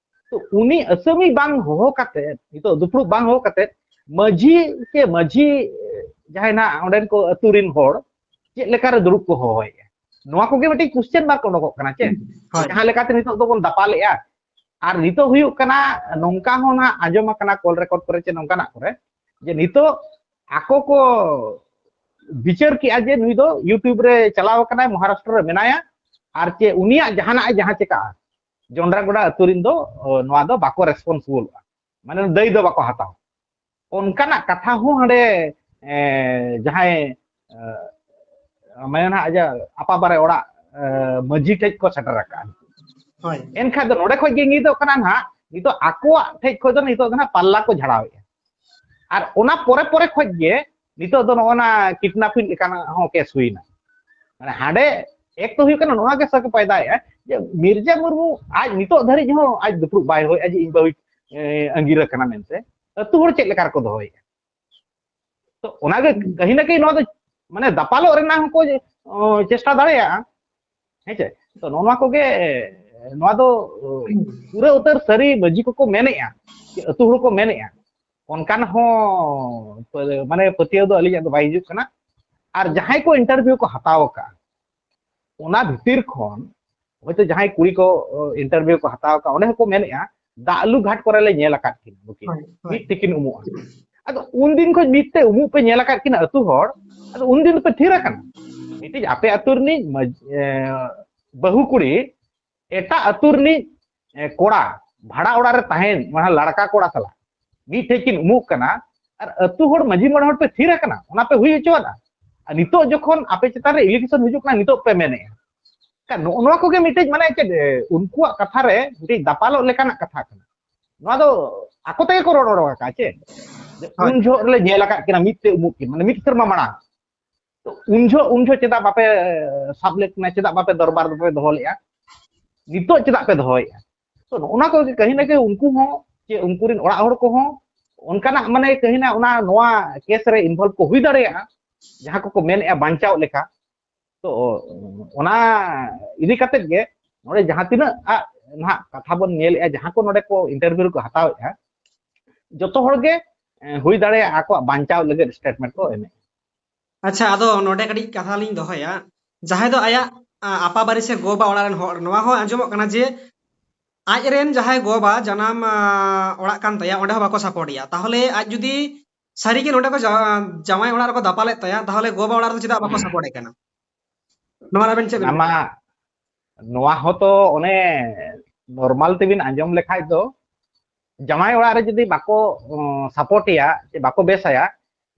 ᱛᱚ ᱩᱱᱤ ᱟᱥᱟᱢᱤ ᱵᱟᱝ ᱦᱚᱦᱚ ᱠᱟᱛᱮ, ᱱᱤᱛᱚᱜ ᱫᱩᱯᱲᱩᱵ ᱵᱟᱝ ᱦᱚᱦᱚ ᱠᱟᱛᱮ ᱢᱟᱹᱡᱷᱤ ᱪᱮ ᱢᱟᱹᱡᱷᱤ ᱡᱟᱦᱟᱸᱭ ᱱᱟᱦᱟᱜ ᱚᱸᱰᱮᱱ ᱠᱚ ᱟᱹᱛᱩ ᱨᱤᱱ ᱦᱚᱲ ᱪᱮᱫ ᱞᱮᱠᱟᱨᱮ ᱫᱩᱲᱩᱵ ᱠᱚ ᱦᱚᱦᱚᱭᱮᱫᱼᱟ? ᱱᱚᱣᱟ ᱠᱚᱜᱮ ᱢᱤᱫᱴᱤᱡ ᱠᱚᱥᱪᱮᱱ ᱢᱟᱨᱠ ᱚᱰᱚᱠᱚᱜ ᱠᱟᱱᱟ ᱪᱮ? ᱦᱳᱭ᱾ ᱡᱟᱦᱟᱸ ᱞᱮᱠᱟᱛᱮ ᱱᱤᱛᱚᱜ ᱫᱚᱵᱚᱱ ᱫᱟᱯᱟᱞᱮᱜᱼᱟ, ᱟᱨ ᱱᱤᱛᱚᱜ ᱦᱩᱭᱩᱜ ᱠᱟᱱᱟ ᱱᱚᱝᱠᱟ ᱦᱚᱸ ᱱᱟᱦᱟᱜ ᱟᱸᱡᱚᱢ ᱟᱠᱟᱱᱟ ᱠᱚᱞ ᱨᱮᱠᱚᱨᱰ ᱠᱚᱨᱮ ᱪᱮ ᱱᱚᱝᱠᱟᱱᱟᱜ ᱠᱚᱨᱮ ᱡᱮ ᱱᱤᱛᱚᱜ ᱟᱠᱚ ᱠᱚ ᱵᱤᱪᱟᱹᱨ ᱠᱮᱜᱼᱟ ᱡᱮ ᱱᱩᱭ ᱫᱚ YouTube ᱨᱮ ᱪᱟᱞᱟᱣ ᱟᱠᱟᱱᱟᱭ, ᱢᱚᱦᱟᱨᱟᱥᱴᱨᱚ ᱨᱮ ᱢᱮᱱᱟᱭᱟ, ᱟᱨ ᱪᱮ ᱩᱱᱤᱭᱟᱜ ᱡᱟᱦᱟᱱᱟᱜ ᱮ ᱡᱟᱦᱟᱸ ᱪᱮᱠᱟᱜᱼᱟ, ᱡᱚᱱᱰᱨᱟᱜᱚᱰᱟ ᱟᱹᱛᱩ ᱨᱤᱱ ᱫᱚ ᱚ, ᱱᱚᱣᱟ ᱫᱚ ᱵᱟᱠᱚ ᱨᱮᱥᱯᱚᱱᱥᱤᱵᱚᱞᱚᱜᱼᱟ, ᱢᱟᱱᱮ ᱫᱟᱹᱭ ᱫᱚ ᱵᱟᱠᱚ ᱦᱟᱛᱟᱣᱟ᱾ ᱚᱱᱠᱟᱱᱟᱜ ᱠᱟᱛᱷᱟ ᱦᱚᱸ ᱦᱟᱸᱰᱮ ᱮ, ᱡᱟᱦᱟᱸᱭ ᱮ, ᱢᱟᱱᱮ ᱱᱟᱦᱟᱜ ᱟᱡᱟᱜ ᱟᱯᱟᱵᱟᱨᱮ ᱚᱲᱟᱜ ᱮ, ᱢᱟᱹᱡᱷᱤ ᱴᱷᱮᱡ ᱠᱚ ᱥᱮᱴᱮᱨ ᱟᱠᱟᱜᱼᱟ᱾ ᱦᱳᱭ᱾ ᱮᱱᱠᱷᱟᱱ ᱫᱚ ᱱᱚᱰᱮ ᱠᱷᱚᱡ ᱜᱮ ᱤᱝᱜᱤᱛᱚᱜ ᱠᱟᱱᱟ ᱱᱟᱦᱟᱜ ᱱᱤᱛᱚᱜ ᱟᱠᱚᱣᱟᱜ ᱴᱷᱮᱡ ᱠᱷᱚᱡ ᱫᱚ ᱱᱤᱛᱚᱜ ᱫᱚ ᱱᱟᱦᱟᱜ ᱯᱟᱞᱞᱟ ᱠᱚ ᱡᱷᱟᱲᱟᱣᱮᱫᱼᱟ᱾ ᱟᱨ ᱚᱱᱟ ᱯᱚᱨᱮ ᱯᱚᱨᱮ ᱠᱷᱚᱡ ᱜᱮ ᱱᱤᱛᱚᱜ ᱫᱚ ᱱᱚᱜᱼᱚ ᱱᱟ ᱠᱤᱰᱱᱟᱯᱤᱝ ᱞᱮᱠᱟᱱᱟᱜ ᱦᱚᱸ ᱠᱮᱥ ᱦᱩᱭᱱᱟ᱾ ᱢᱟᱱᱮ ᱦᱟᱸᱰᱮ ᱮᱠ ᱛᱚ ᱦᱩᱭᱩᱜ ᱠᱟᱱᱟ ᱱᱚᱣᱟ ᱜᱮ ᱥᱟᱠ ᱯᱟᱭᱫᱟᱭᱮᱫᱼᱟ ᱡᱮ ᱢᱤᱨᱡᱟ ᱢᱩᱨᱢᱩ ᱟᱡ ᱱᱤᱛᱚᱜ ᱫᱷᱟᱹᱨᱤᱡ ᱦᱚᱸ ᱟᱡ ᱫᱩᱯᱲᱩᱵ ᱵᱟᱭ ᱦᱚᱦᱚᱭᱮᱫᱼᱟ ᱡᱮ ᱤᱧ ᱵᱟᱹᱦᱩᱭ ᱮ, ᱟᱸᱜᱤᱨ ᱟᱠᱟᱱᱟ ᱢᱮᱱᱛᱮ᱾ ᱟᱹᱛᱩ ᱦᱚᱲ ᱪᱮᱫ ᱞᱮᱠᱟ ᱨᱮᱠᱚ ᱫᱚᱦᱚᱭᱮᱫᱼᱟ? ᱛᱚ ᱚᱱᱟᱜᱮ ᱠᱟᱹᱦᱤ ᱱᱟ ᱠᱟᱹᱦᱤ ᱱᱚᱣᱟ ᱫᱚ ᱢᱟᱱᱮ ᱫᱟᱯᱟᱞᱚᱜ ᱨᱮᱱᱟᱜ ᱦᱚᱸᱠᱚ ᱚ, ᱪᱮᱥᱴᱟ ᱫᱟᱲᱮᱭᱟᱜᱼᱟ᱾ ᱦᱮᱸ ᱪᱮ? ᱛᱚ ᱱᱚᱣᱟ ᱠᱚᱜᱮ ᱱᱚᱣᱟ ᱫᱚ ᱚ, ᱯᱩᱨᱟᱹ ᱩᱛᱟᱹᱨ ᱥᱟᱹᱨᱤ ᱢᱟᱹᱡᱷᱤ ᱠᱚᱠᱚ ᱢᱮᱱᱮᱫᱼᱟ, ᱟᱹᱛᱩ ᱦᱚᱲ ᱠᱚ ᱢᱮᱱᱮᱫᱼᱟ, ᱚᱱᱠᱟᱱ ᱦᱚᱸ ᱯᱟᱹ- ᱢᱟᱱᱮ ᱯᱟᱹᱛᱭᱟᱹᱣ ᱫᱚ ᱟᱹᱞᱤᱧᱟᱜ ᱫᱚ ᱵᱟᱭ ᱦᱤᱡᱩᱜ ᱠᱟᱱᱟ᱾ ᱟᱨ ᱡᱟᱦᱟᱸᱭ ᱠᱚ ᱤᱱᱴᱟᱨᱵᱷᱤᱭᱩ ᱠᱚ ᱦᱟᱛᱟᱣ ᱟᱠᱟᱫᱼᱟ, ᱚᱱᱟ ᱵᱷᱤᱛᱤᱨ ᱠᱷᱚᱱ ᱦᱚᱭᱛᱳ ᱡᱟᱦᱟᱸᱭ ᱠᱩᱲᱤ ᱠᱚ ᱤᱱᱴᱟᱨᱵᱷᱤᱭᱩ ᱠᱚ ᱦᱟᱛᱟᱣ ᱠᱟᱜ, ᱚᱸᱰᱮ ᱦᱚᱸᱠᱚ ᱢᱮᱱᱮᱫᱼᱟ, ᱫᱟᱜ ᱞᱩ ᱜᱷᱟᱴ ᱠᱚᱨᱮ ᱞᱮ ᱧᱮᱞ ᱟᱠᱟᱫ ᱠᱤᱱᱟ ᱱᱩᱠᱤᱱ, ᱦᱳᱭ, ᱦᱳᱭ᱾ ᱢᱤᱫ ᱛᱮᱠᱤᱱ ᱩᱢᱩᱜᱼᱟ᱾ ᱟᱫᱚ ᱩᱱᱫᱤᱱ ᱠᱷᱚᱱ ᱢᱤᱫ ᱛᱮ ᱩᱢᱩᱜ ᱯᱮ ᱧᱮᱞ ᱟᱠᱟᱫ ᱠᱤᱱᱟ ᱟᱹᱛᱩ ᱦᱚᱲ, ᱟᱫᱚ ᱩᱱᱫᱤᱱ ᱫᱚᱯᱮ ᱛᱷᱤᱨ ᱟᱠᱟᱱᱟ᱾ ᱢᱤᱫᱴᱤᱡ ᱟᱯᱮ ᱟᱹᱛᱩ ᱨᱤᱱᱤᱡ ᱢᱟᱹᱡ-, ᱮ, ᱵᱟᱹᱦᱩ ᱠᱩᱲᱤ ᱮᱴᱟᱜ ᱟᱹᱛᱩ ᱨᱤᱱᱤᱡ, ᱮ, ᱠᱚᱲᱟ ᱵᱷᱟᱲᱟ ᱚᱲᱟᱜ ᱨᱮ ᱛᱟᱦᱮᱱ ᱚᱱᱟ ᱞᱟᱲᱠᱟ ᱠᱚᱲᱟ ᱥᱟᱞᱟᱜ ᱢᱤᱫ ᱴᱷᱮᱡ ᱠᱤᱱ ᱩᱢᱩᱜ ᱠᱟᱱᱟ, ᱟᱨ ᱟᱹᱛᱩ ᱦᱚᱲ ᱢᱟᱹᱡᱷᱤ ᱢᱚᱬᱮ ᱦᱚᱲ ᱯᱮ ᱛᱷᱤᱨ ᱟᱠᱟᱱᱟ, ᱚᱱᱟ ᱯᱮ ᱦᱩᱭ ᱦᱚᱪᱚᱣᱟᱫᱟ᱾ ᱟᱨ ᱱᱤᱛᱚᱜ ᱡᱚᱠᱷᱚᱱ ᱟᱯᱮ ᱪᱮᱛᱟᱱ ᱨᱮ ᱮᱞᱤᱜᱮᱥᱚᱱ ᱦᱤᱡᱩᱜ ᱠᱟᱱᱟ, ᱱᱤᱛᱚᱜ ᱯᱮ ᱢᱮᱱᱮᱫᱼᱟ᱾ ᱠᱟ-, ᱱᱚᱜᱼᱚ ᱱᱚᱣᱟ ᱠᱚᱜᱮ ᱢᱤᱫᱴᱮᱡ, ᱢᱟᱱᱮ ᱪᱮᱫ, ᱮ, ᱩᱱᱠᱩᱣᱟᱜ ᱠᱟᱛᱷᱟ ᱨᱮ ᱢᱤᱫᱴᱮᱡ ᱫᱟᱯᱟᱞᱚᱜ ᱞᱮᱠᱟᱱᱟᱜ ᱠᱟᱛᱷᱟ ᱠᱟᱱᱟ᱾ ᱱᱚᱣᱟ ᱫᱚ ᱟᱠᱚ ᱛᱮᱜᱮ ᱠᱚ ᱨᱚᱲ ᱚᱰᱚᱠ ᱟᱠᱟᱫᱼᱟ ᱪᱮ, ᱡᱮ ᱦᱳᱭ᱾ ᱩᱱ ᱡᱚᱦᱚᱜ ᱨᱮᱞᱮ ᱧᱮᱞ ᱟᱠᱟᱫ ᱠᱤᱱᱟ ᱢᱤᱫ ᱛᱮ ᱩᱢᱩᱜ ᱠᱤᱱ, ᱢᱟᱱᱮ ᱢᱤᱫ ᱥᱮᱨᱢᱟ ᱢᱟᱲᱟᱝ᱾ ᱛᱚ ᱩᱱ ᱡᱚᱦᱚᱜ, ᱩᱱ ᱡᱚᱦᱚᱜ ᱪᱮᱫᱟᱜ ᱵᱟᱯᱮ, ᱮ, ᱥᱟᱵ ᱞᱮᱫ ᱠᱤᱱᱟ, ᱪᱮᱫᱟᱜ ᱵᱟᱯᱮ ᱫᱚᱨᱵᱟᱨ ᱵᱟᱯᱮ ᱫᱚᱦᱚ ᱞᱮᱫᱼᱟ? ᱱᱤᱛᱚᱜ ᱪᱮᱫᱟᱜ ᱯᱮ ᱫᱚᱦᱚᱭᱮᱫᱼᱟ? ᱛᱚ ᱱᱚᱜᱼᱚ ᱱᱚᱣᱟ ᱠᱚᱜᱮ ᱠᱟᱹᱦᱤ ᱱᱟᱜᱮ ᱩᱱᱠᱩ ᱦᱚᱸ ᱪᱮ ᱩᱱᱠᱩ ᱨᱮᱱ ᱚᱲᱟᱜ ᱦᱚᱲ ᱠᱚᱦᱚᱸ ᱚᱱᱠᱟᱱᱟᱜ, ᱢᱟᱱᱮ ᱠᱟᱹᱦᱤ ᱱᱟ ᱚᱱᱟ ᱱᱚᱣᱟ ᱠᱮᱥ ᱨᱮ ᱤᱱᱵᱷᱚᱞᱵᱷ ᱠᱚ ᱦᱩᱭ ᱫᱟᱲᱮᱭᱟᱜᱼᱟ, ᱡᱟᱦᱟᱸ ᱠᱚᱠᱚ ᱢᱮᱱᱮᱫᱼᱟ ᱵᱟᱧᱪᱟᱣ ᱞᱮᱠᱟ᱾ ᱛᱚ ᱚᱱᱟ ᱤᱫᱤ ᱠᱟᱛᱮᱫ ᱜᱮ ᱱᱚᱰᱮ ᱡᱟᱦᱟᱸ ᱛᱤᱱᱟᱹᱜ ᱟᱜ ᱱᱟᱦᱟᱜ ᱠᱟᱛᱷᱟ ᱵᱚᱱ ᱧᱮᱞᱮᱫᱼᱟ, ᱡᱟᱦᱟᱸ ᱠᱚ ᱱᱚᱰᱮ ᱠᱚ ᱤᱱᱴᱟᱨᱵᱷᱤᱭᱩ ᱨᱮᱠᱚ ᱦᱟᱛᱟᱣᱮᱫᱼᱟ, ᱡᱚᱛᱚ ᱦᱚᱲ ᱜᱮ, ᱮ, ᱦᱩᱭ ᱫᱟᱲᱮᱭᱟᱜᱼᱟ ᱟᱠᱚᱣᱟᱜ ᱵᱟᱧᱪᱟᱣ ᱞᱟᱹᱜᱤᱫ ᱥᱴᱮᱴᱢᱮᱱᱴ ᱠᱚ ᱮᱢᱮᱫᱼᱟ᱾ ᱟᱪᱪᱷᱟ, ᱟᱫᱚ ᱱᱚᱰᱮ ᱠᱟᱹᱴᱤᱡ ᱠᱟᱛᱷᱟ ᱞᱤᱧ ᱫᱚᱦᱚᱭᱟ᱾ ᱡᱟᱦᱟᱸᱭ ᱫᱚ ᱟᱭᱟᱜ, ᱟ, ᱟᱯᱟ ᱵᱟᱨᱮ ᱥᱮ ᱜᱚ ᱵᱟ ᱚᱲᱟᱜ ᱨᱮᱱ ᱦᱚᱲ, ᱱᱚᱣᱟ ᱦᱚᱸ ᱟᱸᱡᱚᱢᱚᱜ ᱠᱟᱱᱟ ᱡᱮ ᱟᱡ ᱨᱮᱱ ᱡᱟᱦᱟᱸᱭ ᱜᱚ ᱵᱟ ᱡᱟᱱᱟᱢ, ᱟ, ᱚᱲᱟᱜ ᱠᱟᱱ ᱛᱟᱭᱟ, ᱚᱸᱰᱮ ᱦᱚᱸ ᱵᱟᱠᱚ ᱥᱟᱯᱳᱨᱴ ᱮᱭᱟ᱾ ᱛᱟᱦᱚᱞᱮ ᱟᱡ ᱡᱩᱫᱤ ᱥᱟᱹᱨᱤᱜᱮ ᱱᱚᱰᱮ ᱠᱚ ᱡᱟ-, ᱡᱟᱶᱟᱭ ᱚᱲᱟᱜ ᱨᱮᱠᱚ ᱫᱟᱯᱟᱞᱮᱫ ᱛᱟᱭᱟ, ᱛᱟᱦᱚᱞᱮ ᱜᱚ ᱵᱟ ᱚᱲᱟᱜ ᱨᱮᱫᱚ ᱪᱮᱫᱟᱜ ᱵᱟᱠᱚ ᱥᱟᱯᱳᱨᱴ ᱮ ᱠᱟᱱᱟ? ᱱᱚᱣᱟ ᱨᱮ ᱟᱵᱮᱱ ᱪᱮᱫ ᱵᱮᱱ ᱚᱱᱟ ᱢᱟ, ᱱᱚᱣᱟ ᱦᱚᱸᱛᱚ ᱚᱱᱮ ᱱᱚᱨᱢᱟᱞ ᱛᱮᱵᱤᱱ ᱟᱸᱡᱚᱢ ᱞᱮᱠᱷᱟᱡ ᱫᱚ, ᱡᱟᱶᱟᱭ ᱚᱲᱟᱜ ᱨᱮ ᱡᱩᱫᱤ ᱵᱟᱠᱚ, ᱩᱸ, ᱥᱟᱯᱳᱨᱴ ᱮᱭᱟ ᱥᱮ ᱵᱟᱠᱚ ᱵᱮᱥᱟᱭᱟ,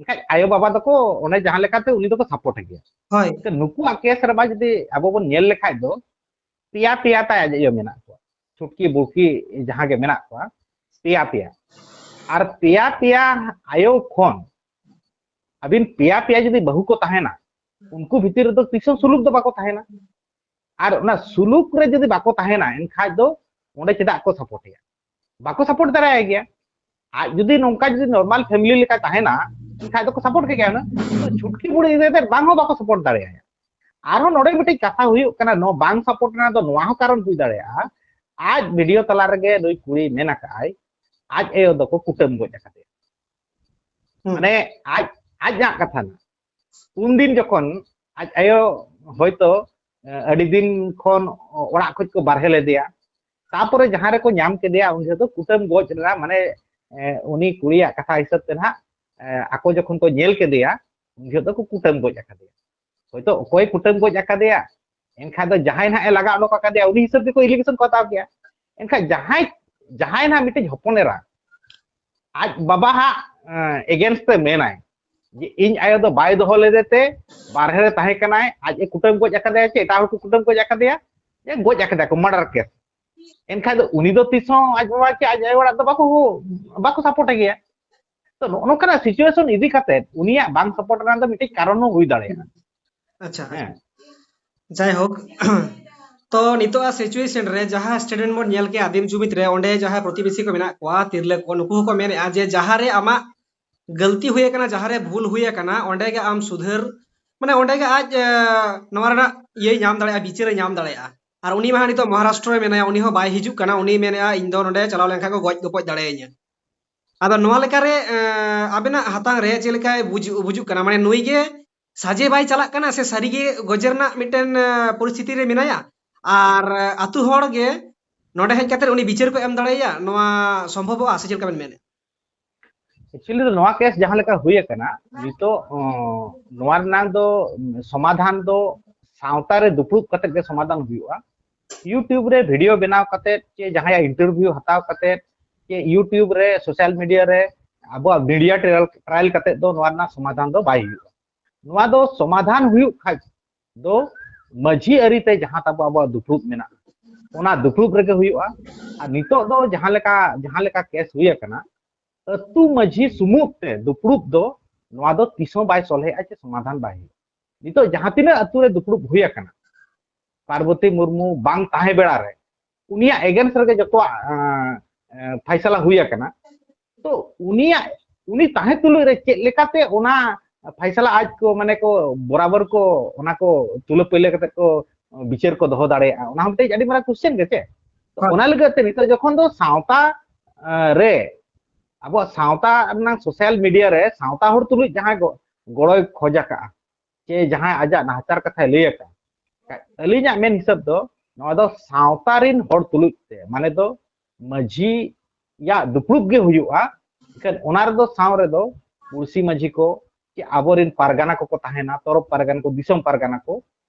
ᱮᱱᱠᱷᱟᱡ ᱟᱭᱳ ᱵᱟᱵᱟ ᱫᱚᱠᱚ ᱚᱱᱮ ᱡᱟᱦᱟᱸ ᱞᱮᱠᱟᱛᱮ ᱩᱱᱤ ᱫᱚᱠᱚ ᱥᱟᱯᱳᱨᱴ ᱜᱮᱭᱟ᱾ ᱦᱳᱭ᱾ ᱛᱚ ᱱᱩᱠᱩᱣᱟᱜ ᱠᱮᱥ ᱨᱮ ᱵᱟ ᱡᱩᱫᱤ ᱟᱵᱚ ᱵᱚᱱ ᱧᱮᱞ ᱞᱮᱠᱷᱟᱡ ᱫᱚ, ᱯᱮᱭᱟ ᱯᱮᱭᱟ ᱛᱟᱭ ᱟᱡ ᱟᱭᱳ ᱢᱮᱱᱟᱜ ᱠᱚᱣᱟ, ᱪᱷᱩᱴᱠᱤ ᱵᱩᱲᱠᱤ ᱡᱟᱦᱟᱸ ᱜᱮ ᱢᱮᱱᱟᱜ ᱠᱚᱣᱟ, ᱯᱮᱭᱟ ᱯᱮᱭᱟ᱾ ᱟᱨ ᱯᱮᱭᱟ ᱯᱮᱭᱟ ᱟᱭᱳ ᱠᱷᱚᱱ ᱟᱹᱵᱤᱱ ᱯᱮᱭᱟ ᱯᱮᱭᱟ ᱡᱩᱫᱤ ᱵᱟᱹᱦᱩ ᱠᱚ ᱛᱟᱦᱮᱱᱟ, ᱩᱱᱠᱩ ᱵᱷᱤᱛᱤᱨ ᱨᱮᱫᱚ ᱛᱤᱥ ᱦᱚᱸ ᱥᱩᱞᱩᱠ ᱫᱚ ᱵᱟᱠᱚ ᱛᱟᱦᱮᱱᱟ᱾ ᱟᱨ ᱚᱱᱟ ᱥᱩᱞᱩᱠ ᱨᱮ ᱡᱩᱫᱤ ᱵᱟᱠᱚ ᱛᱟᱦᱮᱱᱟ, ᱮᱱᱠᱷᱟᱡ ᱫᱚ ᱚᱸᱰᱮ ᱪᱮᱫᱟᱜ ᱠᱚ ᱥᱟᱯᱳᱨᱴ ᱮᱭᱟ? ᱵᱟᱠᱚ ᱥᱟᱯᱳᱨᱴ ᱫᱟᱲᱮᱭᱟᱭ ᱜᱮᱭᱟ᱾ ᱟᱡ ᱡᱩᱫᱤ ᱱᱚᱝᱠᱟ ᱡᱩᱫᱤ ᱱᱚᱨᱢᱟᱞ ᱯᱷᱮᱢᱤᱞᱤ ᱞᱮᱠᱟ ᱛᱟᱦᱮᱱᱟ, ᱮᱱᱠᱷᱟᱡ ᱫᱚᱠᱚ ᱥᱟᱯᱳᱨᱴ ᱠᱮ ᱜᱮᱭᱟ ᱦᱩᱱᱟᱹᱝ᱾ ᱛᱚ ᱪᱷᱩᱴᱠᱤ ᱵᱩᱲᱦᱤ ᱤᱫᱤ ᱠᱟᱛᱮ ᱵᱟᱝ ᱦᱚᱸ ᱵᱟᱠᱚ ᱥᱟᱯᱳᱨᱴ ᱫᱟᱲᱮᱭᱟᱭᱟ᱾ ᱟᱨᱦᱚᱸ ᱱᱚᱰᱮ ᱢᱤᱫᱴᱤᱡ ᱠᱟᱛᱷᱟ ᱦᱩᱭᱩᱜ ᱠᱟᱱᱟ, ᱱᱚᱣᱟ ᱵᱟᱝ ᱥᱟᱯᱳᱨᱴ ᱨᱮᱱᱟᱜ ᱫᱚ ᱱᱚᱣᱟ ᱦᱚᱸ ᱠᱟᱨᱚᱱ ᱦᱩᱭ ᱫᱟᱲᱮᱭᱟᱜᱼᱟ, ᱟᱡ ᱵᱷᱤᱰᱤᱭᱳ ᱛᱟᱞᱟ ᱨᱮᱜᱮ ᱱᱩᱭ ᱠᱩᱲᱤ ᱢᱮᱱ ᱟᱠᱟᱫ ᱟᱭ, ᱟᱡ ᱟᱭᱳ ᱫᱚᱠᱚ ᱠᱩᱴᱟᱹᱢ ᱜᱚᱡ ᱟᱠᱟᱫᱮᱭᱟ᱾ ᱦᱩᱸ᱾ ᱢᱟᱱᱮ ᱟᱡ, ᱟᱡᱟᱜ ᱠᱟᱛᱷᱟ ᱱᱟ᱾ ᱩᱱᱫᱤᱱ ᱡᱚᱠᱷᱚᱱ ᱟᱡ ᱟᱭᱳ ᱦᱚᱭᱛᱳ ᱟᱹᱰᱤ ᱫᱤᱱ ᱠᱷᱚᱱ ᱚᱲᱟᱜ ᱠᱷᱚᱱ ᱠᱚ ᱵᱟᱨᱦᱮ ᱞᱮᱫᱮᱭᱟ᱾ ᱛᱟᱯᱚᱨᱮ ᱡᱟᱦᱟᱸ ᱨᱮᱠᱚ ᱧᱟᱢ ᱠᱮᱫᱮᱭᱟ, ᱩᱱ ᱡᱚᱦᱚᱜ ᱫᱚ ᱠᱩᱴᱟᱹᱢ ᱜᱚᱡ ᱨᱮᱱᱟᱜ, ᱢᱟᱱᱮ, ᱩᱱᱤ ᱠᱩᱲᱤᱭᱟᱜ ᱠᱟᱛᱷᱟ ᱦᱤᱥᱟᱹᱵ ᱛᱮ ᱱᱟᱦᱟᱜ, ᱟᱠᱚ ᱡᱚᱠᱷᱚᱱ ᱠᱚ ᱧᱮᱞ ᱠᱮᱫᱮᱭᱟ, ᱩᱱ ᱡᱚᱦᱚᱜ ᱫᱚᱠᱚ ᱠᱩᱴᱟᱹᱢ ᱜᱚᱡ ᱟᱠᱟᱫᱮᱭᱟ᱾ ᱦᱚᱭᱛᱳ ᱚᱠᱚᱭ ᱠᱩᱴᱟᱹᱢ ᱜᱚᱡ ᱟᱠᱟᱫᱮᱭᱟ, ᱮᱱᱠᱷᱟᱱ ᱫᱚ ᱡᱟᱦᱟᱸᱭ ᱱᱟᱦᱟᱜ ᱮ ᱞᱟᱜᱟ ᱚᱰᱚᱠ ᱟᱠᱟᱫᱮᱭᱟ, ᱩᱱᱤ ᱦᱤᱥᱟᱹᱵ ᱛᱮᱠᱚ ᱮᱞᱤᱜᱮᱥᱚᱱ ᱠᱚ ᱦᱟᱛᱟᱣ ᱠᱮᱭᱟ᱾ ᱮᱱᱠᱷᱟᱱ ᱡᱟᱦᱟᱸᱭ, ᱡᱟᱦᱟᱸᱭ ᱱᱟᱦᱟᱜ ᱢᱤᱫᱴᱤᱡ ᱦᱚᱯᱚᱱ ᱮᱨᱟ ᱟᱡ ᱵᱟᱵᱟ ᱦᱟᱜ ᱮᱜᱮᱱᱥᱴ ᱛᱮ ᱢᱮᱱᱟᱭ ᱡᱮ ᱤᱧ ᱟᱭᱳ ᱫᱚ ᱵᱟᱭ ᱫᱚᱦᱚ ᱞᱮᱫᱮ ᱛᱮ ᱵᱟᱨᱦᱮ ᱨᱮ ᱛᱟᱦᱮᱸ ᱠᱟᱱᱟᱭ, ᱟᱡ ᱮ ᱠᱩᱴᱟᱹᱢ ᱜᱚᱡ ᱟᱠᱟᱫᱮᱭᱟ ᱪᱮ ᱮᱴᱟᱜ ᱦᱚᱲ ᱠᱚ ᱠᱩᱴᱟᱹᱢ ᱜᱚᱡ ᱟᱠᱟᱫᱮᱭᱟ, ᱡᱮ ᱜᱚᱡ ᱟᱠᱟᱫᱮᱭᱟ ᱠᱚ, ᱢᱟᱨᱰᱟᱨ ᱠᱮᱥ, ᱮᱱᱠᱷᱟᱱ ᱫᱚ ᱩᱱᱤ ᱫᱚ ᱛᱤᱥ ᱦᱚᱸ ᱟᱡ ᱵᱟᱵᱟ ᱪᱮ ᱟᱡ ᱟᱭᱳ ᱚᱲᱟᱜ ᱫᱚ ᱵᱟᱠᱚ, ᱵᱟᱠᱚ ᱥᱟᱯᱳᱨᱴ ᱜᱮᱭᱟ᱾ ᱛᱚ ᱱᱚᱜᱼᱚ ᱱᱚᱝᱠᱟᱱᱟᱜ ᱥᱤᱪᱩᱭᱮᱥᱚᱱ ᱤᱫᱤ ᱠᱟᱛᱮ ᱩᱱᱤᱭᱟᱜ ᱵᱟᱝ ᱥᱟᱯᱳᱨᱴ ᱨᱮᱱᱟᱜ ᱫᱚ ᱢᱤᱫᱴᱤᱡ ᱠᱟᱨᱚᱱ ᱦᱚᱸ ᱦᱩᱭ ᱫᱟᱲᱮᱭᱟᱜᱼᱟ᱾ ᱟᱪᱪᱷᱟ, ᱦᱮᱸ᱾ ᱡᱟᱭᱦᱳᱠ, ᱛᱚ ᱱᱤᱛᱚᱜ ᱟᱜ ᱥᱤᱪᱩᱭᱮᱥᱚᱱ ᱨᱮ ᱡᱟᱦᱟᱸ ᱥᱴᱮᱴᱢᱮᱱᱴ ᱵᱚᱱ ᱧᱮᱞ ᱠᱮᱜᱼᱟ ᱟᱹᱫᱤᱢ ᱡᱩᱢᱤᱫ ᱨᱮ, ᱚᱸᱰᱮ ᱡᱟᱦᱟᱸᱭ ᱯᱨᱚᱛᱤᱵᱮᱥᱤ ᱠᱚ ᱢᱮᱱᱟᱜ ᱠᱚᱣᱟ, ᱛᱤᱨᱞᱟᱹ ᱠᱚ, ᱱᱩᱠᱩ ᱦᱚᱸᱠᱚ ᱢᱮᱱᱮᱜᱼᱟ ᱡᱮ ᱡᱟᱦᱟᱸ ᱨᱮ ᱟᱢᱟᱜ ᱜᱟᱹᱞᱛᱤ ᱦᱩᱭ ᱟᱠᱟᱱᱟ, ᱡᱟᱦᱟᱸ ᱨᱮ ᱵᱷᱩᱞ ᱦᱩᱭ ᱟᱠᱟᱱᱟ, ᱚᱸᱰᱮ ᱜᱮ ᱟᱢ ᱥᱩᱫᱷᱟᱹᱨ, ᱢᱟᱱᱮ ᱚᱸᱰᱮ ᱜᱮ ᱟᱡ, ᱮ, ᱱᱚᱣᱟ ᱨᱮᱱᱟᱜ ᱤᱭᱟᱹᱭ ᱧᱟᱢ ᱫᱟᱲᱮᱭᱟᱜᱼᱟ, ᱵᱤᱪᱟᱹᱨᱮ ᱧᱟᱢ ᱫᱟᱲᱮᱭᱟᱜᱼᱟ᱾ ᱟᱨ ᱩᱱᱤ ᱢᱟ ᱱᱤᱛᱚᱜ ᱢᱚᱦᱟᱨᱟᱥᱴᱨᱚ ᱨᱮ ᱢᱮᱱᱟᱭᱟ, ᱩᱱᱤ ᱦᱚᱸ ᱵᱟᱭ ᱦᱤᱡᱩᱜ ᱠᱟᱱᱟ᱾ ᱩᱱᱤ ᱢᱮᱱᱮᱜᱼᱟ, "ᱤᱧ ᱫᱚ ᱱᱚᱸᱰᱮ ᱪᱟᱞᱟᱣ ᱞᱮᱱᱠᱷᱟᱱ ᱠᱚ ᱜᱚᱡ ᱜᱚᱯᱚᱡ ᱫᱟᱲᱮᱭᱟᱹᱧᱟ᱾" ᱟᱫᱚ ᱱᱚᱣᱟ ᱞᱮᱠᱟᱨᱮ, ᱮ, ᱟᱵᱮᱱᱟᱜ ᱦᱟᱛᱟᱝ ᱨᱮ ᱪᱮᱫ ᱞᱮᱠᱟᱭ ᱵᱩᱡ-, ᱵᱩᱡᱩᱜ ᱠᱟᱱᱟ? ᱢᱟᱱᱮ ᱱᱩᱭ ᱜᱮ ᱥᱟᱡᱮ ᱵᱟᱭ ᱪᱟᱞᱟᱜ ᱠᱟᱱᱟ ᱥᱮ ᱥᱟᱹᱨᱤ ᱜᱮ ᱜᱚᱡᱮ ᱨᱮᱱᱟᱜ ᱢᱤᱫᱴᱮᱱ, ᱮ, ᱯᱚᱨᱤᱥᱛᱷᱤᱛᱤ ᱨᱮ ᱢᱮᱱᱟᱭᱟ? ᱟᱨ, ᱮ, ᱟᱛᱩ ᱦᱚᱲ ᱜᱮ ᱱᱚᱸᱰᱮ ᱦᱮᱡ ᱠᱟᱛᱮ ᱩᱱᱤ ᱵᱤᱪᱟᱹᱨ ᱠᱚ ᱮᱢ ᱫᱟᱲᱮᱭᱟᱭᱟ? ᱱᱚᱣᱟ ᱥᱚᱢᱵᱷᱚᱵᱚᱜᱼᱟ ᱥᱮ ᱪᱮᱫ ᱞᱮᱠᱟ ᱵᱮᱱ ᱢᱮᱱᱮᱫᱼᱟ? ᱮᱠᱪᱩᱭᱮᱞᱤ ᱫᱚ ᱱᱚᱣᱟ ᱠᱮᱥ ᱡᱟᱦᱟᱸ ᱞᱮᱠᱟ ᱦᱩᱭ ᱟᱠᱟᱱᱟ, ᱱᱤᱛᱚᱜ, ᱚ, ᱱᱚᱣᱟ ᱨᱮᱱᱟᱜ ᱫᱚ, ᱩᱢ, ᱥᱚᱢᱟᱫᱷᱟᱱ ᱫᱚ ᱥᱟᱶᱛᱟ ᱨᱮ ᱫᱩᱯᱲᱩᱵ ᱠᱟᱛᱮ ᱜᱮ ᱥᱚᱢᱟᱫᱷᱟᱱ ᱦᱩᱭᱩᱜᱼᱟ᱾ YouTube ᱨᱮ ᱵᱷᱤᱰᱤᱭᱳ ᱵᱮᱱᱟᱣ ᱠᱟᱛᱮ ᱪᱮ ᱡᱟᱦᱟᱸᱭᱟᱜ ᱤᱱᱴᱟᱨᱵᱷᱤᱭᱩ ᱦᱟᱛᱟᱣ ᱠᱟᱛᱮ ᱪᱮ YouTube ᱨᱮ, ᱥᱳᱥᱟᱞ ᱢᱤᱰᱤᱭᱟ ᱨᱮ ᱟᱵᱚᱣᱟᱜ ᱢᱤᱰᱤᱭᱟ ᱴᱨᱟᱭᱟᱞ, ᱴᱨᱟᱭᱟᱞ ᱠᱟᱛᱮ ᱫᱚ ᱱᱚᱣᱟ ᱨᱮᱱᱟᱜ ᱥᱚᱢᱟᱫᱷᱟᱱ ᱫᱚ ᱵᱟᱭ ᱦᱩᱭᱩᱜᱼᱟ᱾ ᱱᱚᱣᱟ ᱫᱚ ᱥᱚᱢᱟᱫᱷᱟᱱ ᱦᱩᱭᱩᱜ ᱠᱷᱟᱡ ᱫᱚ ᱢᱟᱹᱡᱷᱤ ᱟᱹᱨᱤ ᱛᱮ ᱡᱟᱦᱟᱸ ᱛᱟᱵᱚ ᱟᱵᱚᱣᱟᱜ ᱫᱩᱯᱲᱩᱵ ᱢᱮᱱᱟᱜᱼᱟ, ᱚᱱᱟ ᱫᱩᱯᱲᱩᱵ ᱨᱮᱜᱮ ᱦᱩᱭᱩᱜᱼᱟ᱾ ᱟᱨ ᱱᱤᱛᱚᱜ ᱫᱚ ᱡᱟᱦᱟᱸ ᱞᱮᱠᱟ, ᱡᱟᱦᱟᱸ ᱞᱮᱠᱟ ᱠᱮᱥ ᱦᱩᱭ ᱟᱠᱟᱱᱟ, ᱟᱹᱛᱩ ᱢᱟᱹᱡᱷᱤ ᱥᱩᱢᱩᱝ ᱛᱮ ᱫᱩᱯᱲᱩᱵ ᱫᱚ ᱱᱚᱣᱟ ᱫᱚ ᱛᱤᱥ ᱦᱚᱸ ᱵᱟᱭ ᱥᱚᱞᱦᱮᱜᱼᱟ ᱪᱮ ᱥᱚᱢᱟᱫᱷᱟᱱ ᱵᱟᱭ ᱦᱩᱭᱩᱜᱼᱟ᱾ ᱱᱤᱛᱚᱜ ᱡᱟᱦᱟᱸ ᱛᱤᱱᱟᱹᱜ ᱟᱹᱛᱩ ᱨᱮ ᱫᱩᱯᱲᱩᱵ ᱦᱩᱭ ᱟᱠᱟᱱᱟ, ᱯᱟᱨᱵᱚᱛᱤ ᱢᱩᱨᱢᱩ ᱵᱟᱝ ᱛᱟᱦᱮᱸ ᱵᱮᱲᱟ ᱨᱮ ᱩᱱᱤᱭᱟᱜ ᱮᱜᱮᱱᱥᱴ ᱨᱮᱜᱮ ᱡᱚᱛᱚᱣᱟᱜ, ᱟᱸ, ᱟᱸ, ᱯᱷᱟᱭᱥᱟᱞᱟ ᱦᱩᱭ ᱟᱠᱟᱱᱟ᱾ ᱛᱚ ᱩᱱᱤᱭᱟᱜ, ᱩᱱᱤ ᱛᱟᱦᱮᱸ ᱛᱩᱞᱩᱡ ᱨᱮ ᱪᱮᱫ ᱞᱮᱠᱟᱛᱮ ᱚᱱᱟ ᱯᱷᱟᱭᱥᱟᱞᱟ ᱟᱡ ᱠᱚ, ᱢᱟᱱᱮ ᱠᱚ ᱵᱚᱨᱟᱵᱚᱨ ᱠᱚ ᱚᱱᱟ ᱠᱚ ᱛᱩᱞᱟᱹ ᱯᱟᱹᱭᱞᱟᱹ ᱠᱟᱛᱮ ᱠᱚ ᱵᱤᱪᱟᱹᱨ ᱠᱚ ᱫᱚᱦᱚ ᱫᱟᱲᱮᱭᱟᱜᱼᱟ, ᱚᱱᱟ ᱦᱚᱸ ᱢᱤᱫᱴᱮᱡ ᱟᱹᱰᱤ ᱢᱟᱨᱟᱝ ᱠᱚᱥᱪᱮᱱ ᱜᱮ ᱪᱮ? ᱛᱚ ᱦᱳᱭ᱾ ᱚᱱᱟ ᱞᱟᱹᱜᱤᱫ ᱛᱮ ᱱᱤᱛᱚᱜ ᱡᱚᱠᱷᱚᱱ ᱫᱚ ᱥᱟᱶᱛᱟ, ᱟᱸ, ᱨᱮ, ᱟᱵᱚᱣᱟᱜ ᱥᱟᱶᱛᱟ ᱨᱮᱱᱟᱜ ᱥᱳᱥᱟᱞ ᱢᱤᱰᱤᱭᱟ ᱨᱮ ᱥᱟᱶᱛᱟ ᱦᱚᱲ ᱛᱩᱞᱩᱡ ᱡᱟᱦᱟᱸᱭ ᱜᱚ-, ᱜᱚᱲᱚᱭ ᱠᱷᱚᱡ ᱟᱠᱟᱫᱼᱟ, ᱪᱮ ᱡᱟᱦᱟᱸᱭ ᱟᱡᱟᱜ ᱱᱟᱦᱟᱪᱟᱨ ᱠᱟᱛᱷᱟᱭ ᱞᱟᱹᱭ ᱟᱠᱟᱫᱼᱟ, ᱟᱹᱞᱤᱧᱟᱜ ᱢᱮᱱ ᱦᱤᱥᱟᱹᱵ ᱫᱚ ᱱᱚᱣᱟ ᱫᱚ ᱥᱟᱶᱛᱟ ᱨᱤᱱ ᱦᱚᱲ ᱛᱩᱞᱩᱡ ᱛᱮ, ᱢᱟᱱᱮ ᱫᱚ ᱢᱟᱹᱡᱷᱤᱭᱟᱜ ᱫᱩᱯᱲᱩᱵ ᱜᱮ ᱦᱩᱭᱩᱜᱼᱟ᱾ ᱮᱱᱠᱷᱟᱱ ᱚᱱᱟ ᱨᱮᱫᱚ ᱥᱟᱶ ᱨᱮᱫᱚ ᱯᱩᱲᱥᱤ ᱢᱟᱹᱡᱷᱤ ᱠᱚ, ᱪᱮ ᱟᱵᱚᱨᱮᱱ ᱯᱟᱨᱜᱟᱱᱟ ᱠᱚᱠᱚ ᱛᱟᱦᱮᱱᱟ, ᱛᱚᱨᱚᱯ ᱯᱟᱨᱜᱟᱱᱟ ᱠᱚ, ᱫᱤᱥᱚᱢ ᱯᱟᱨᱜᱟᱱᱟ ᱠᱚ,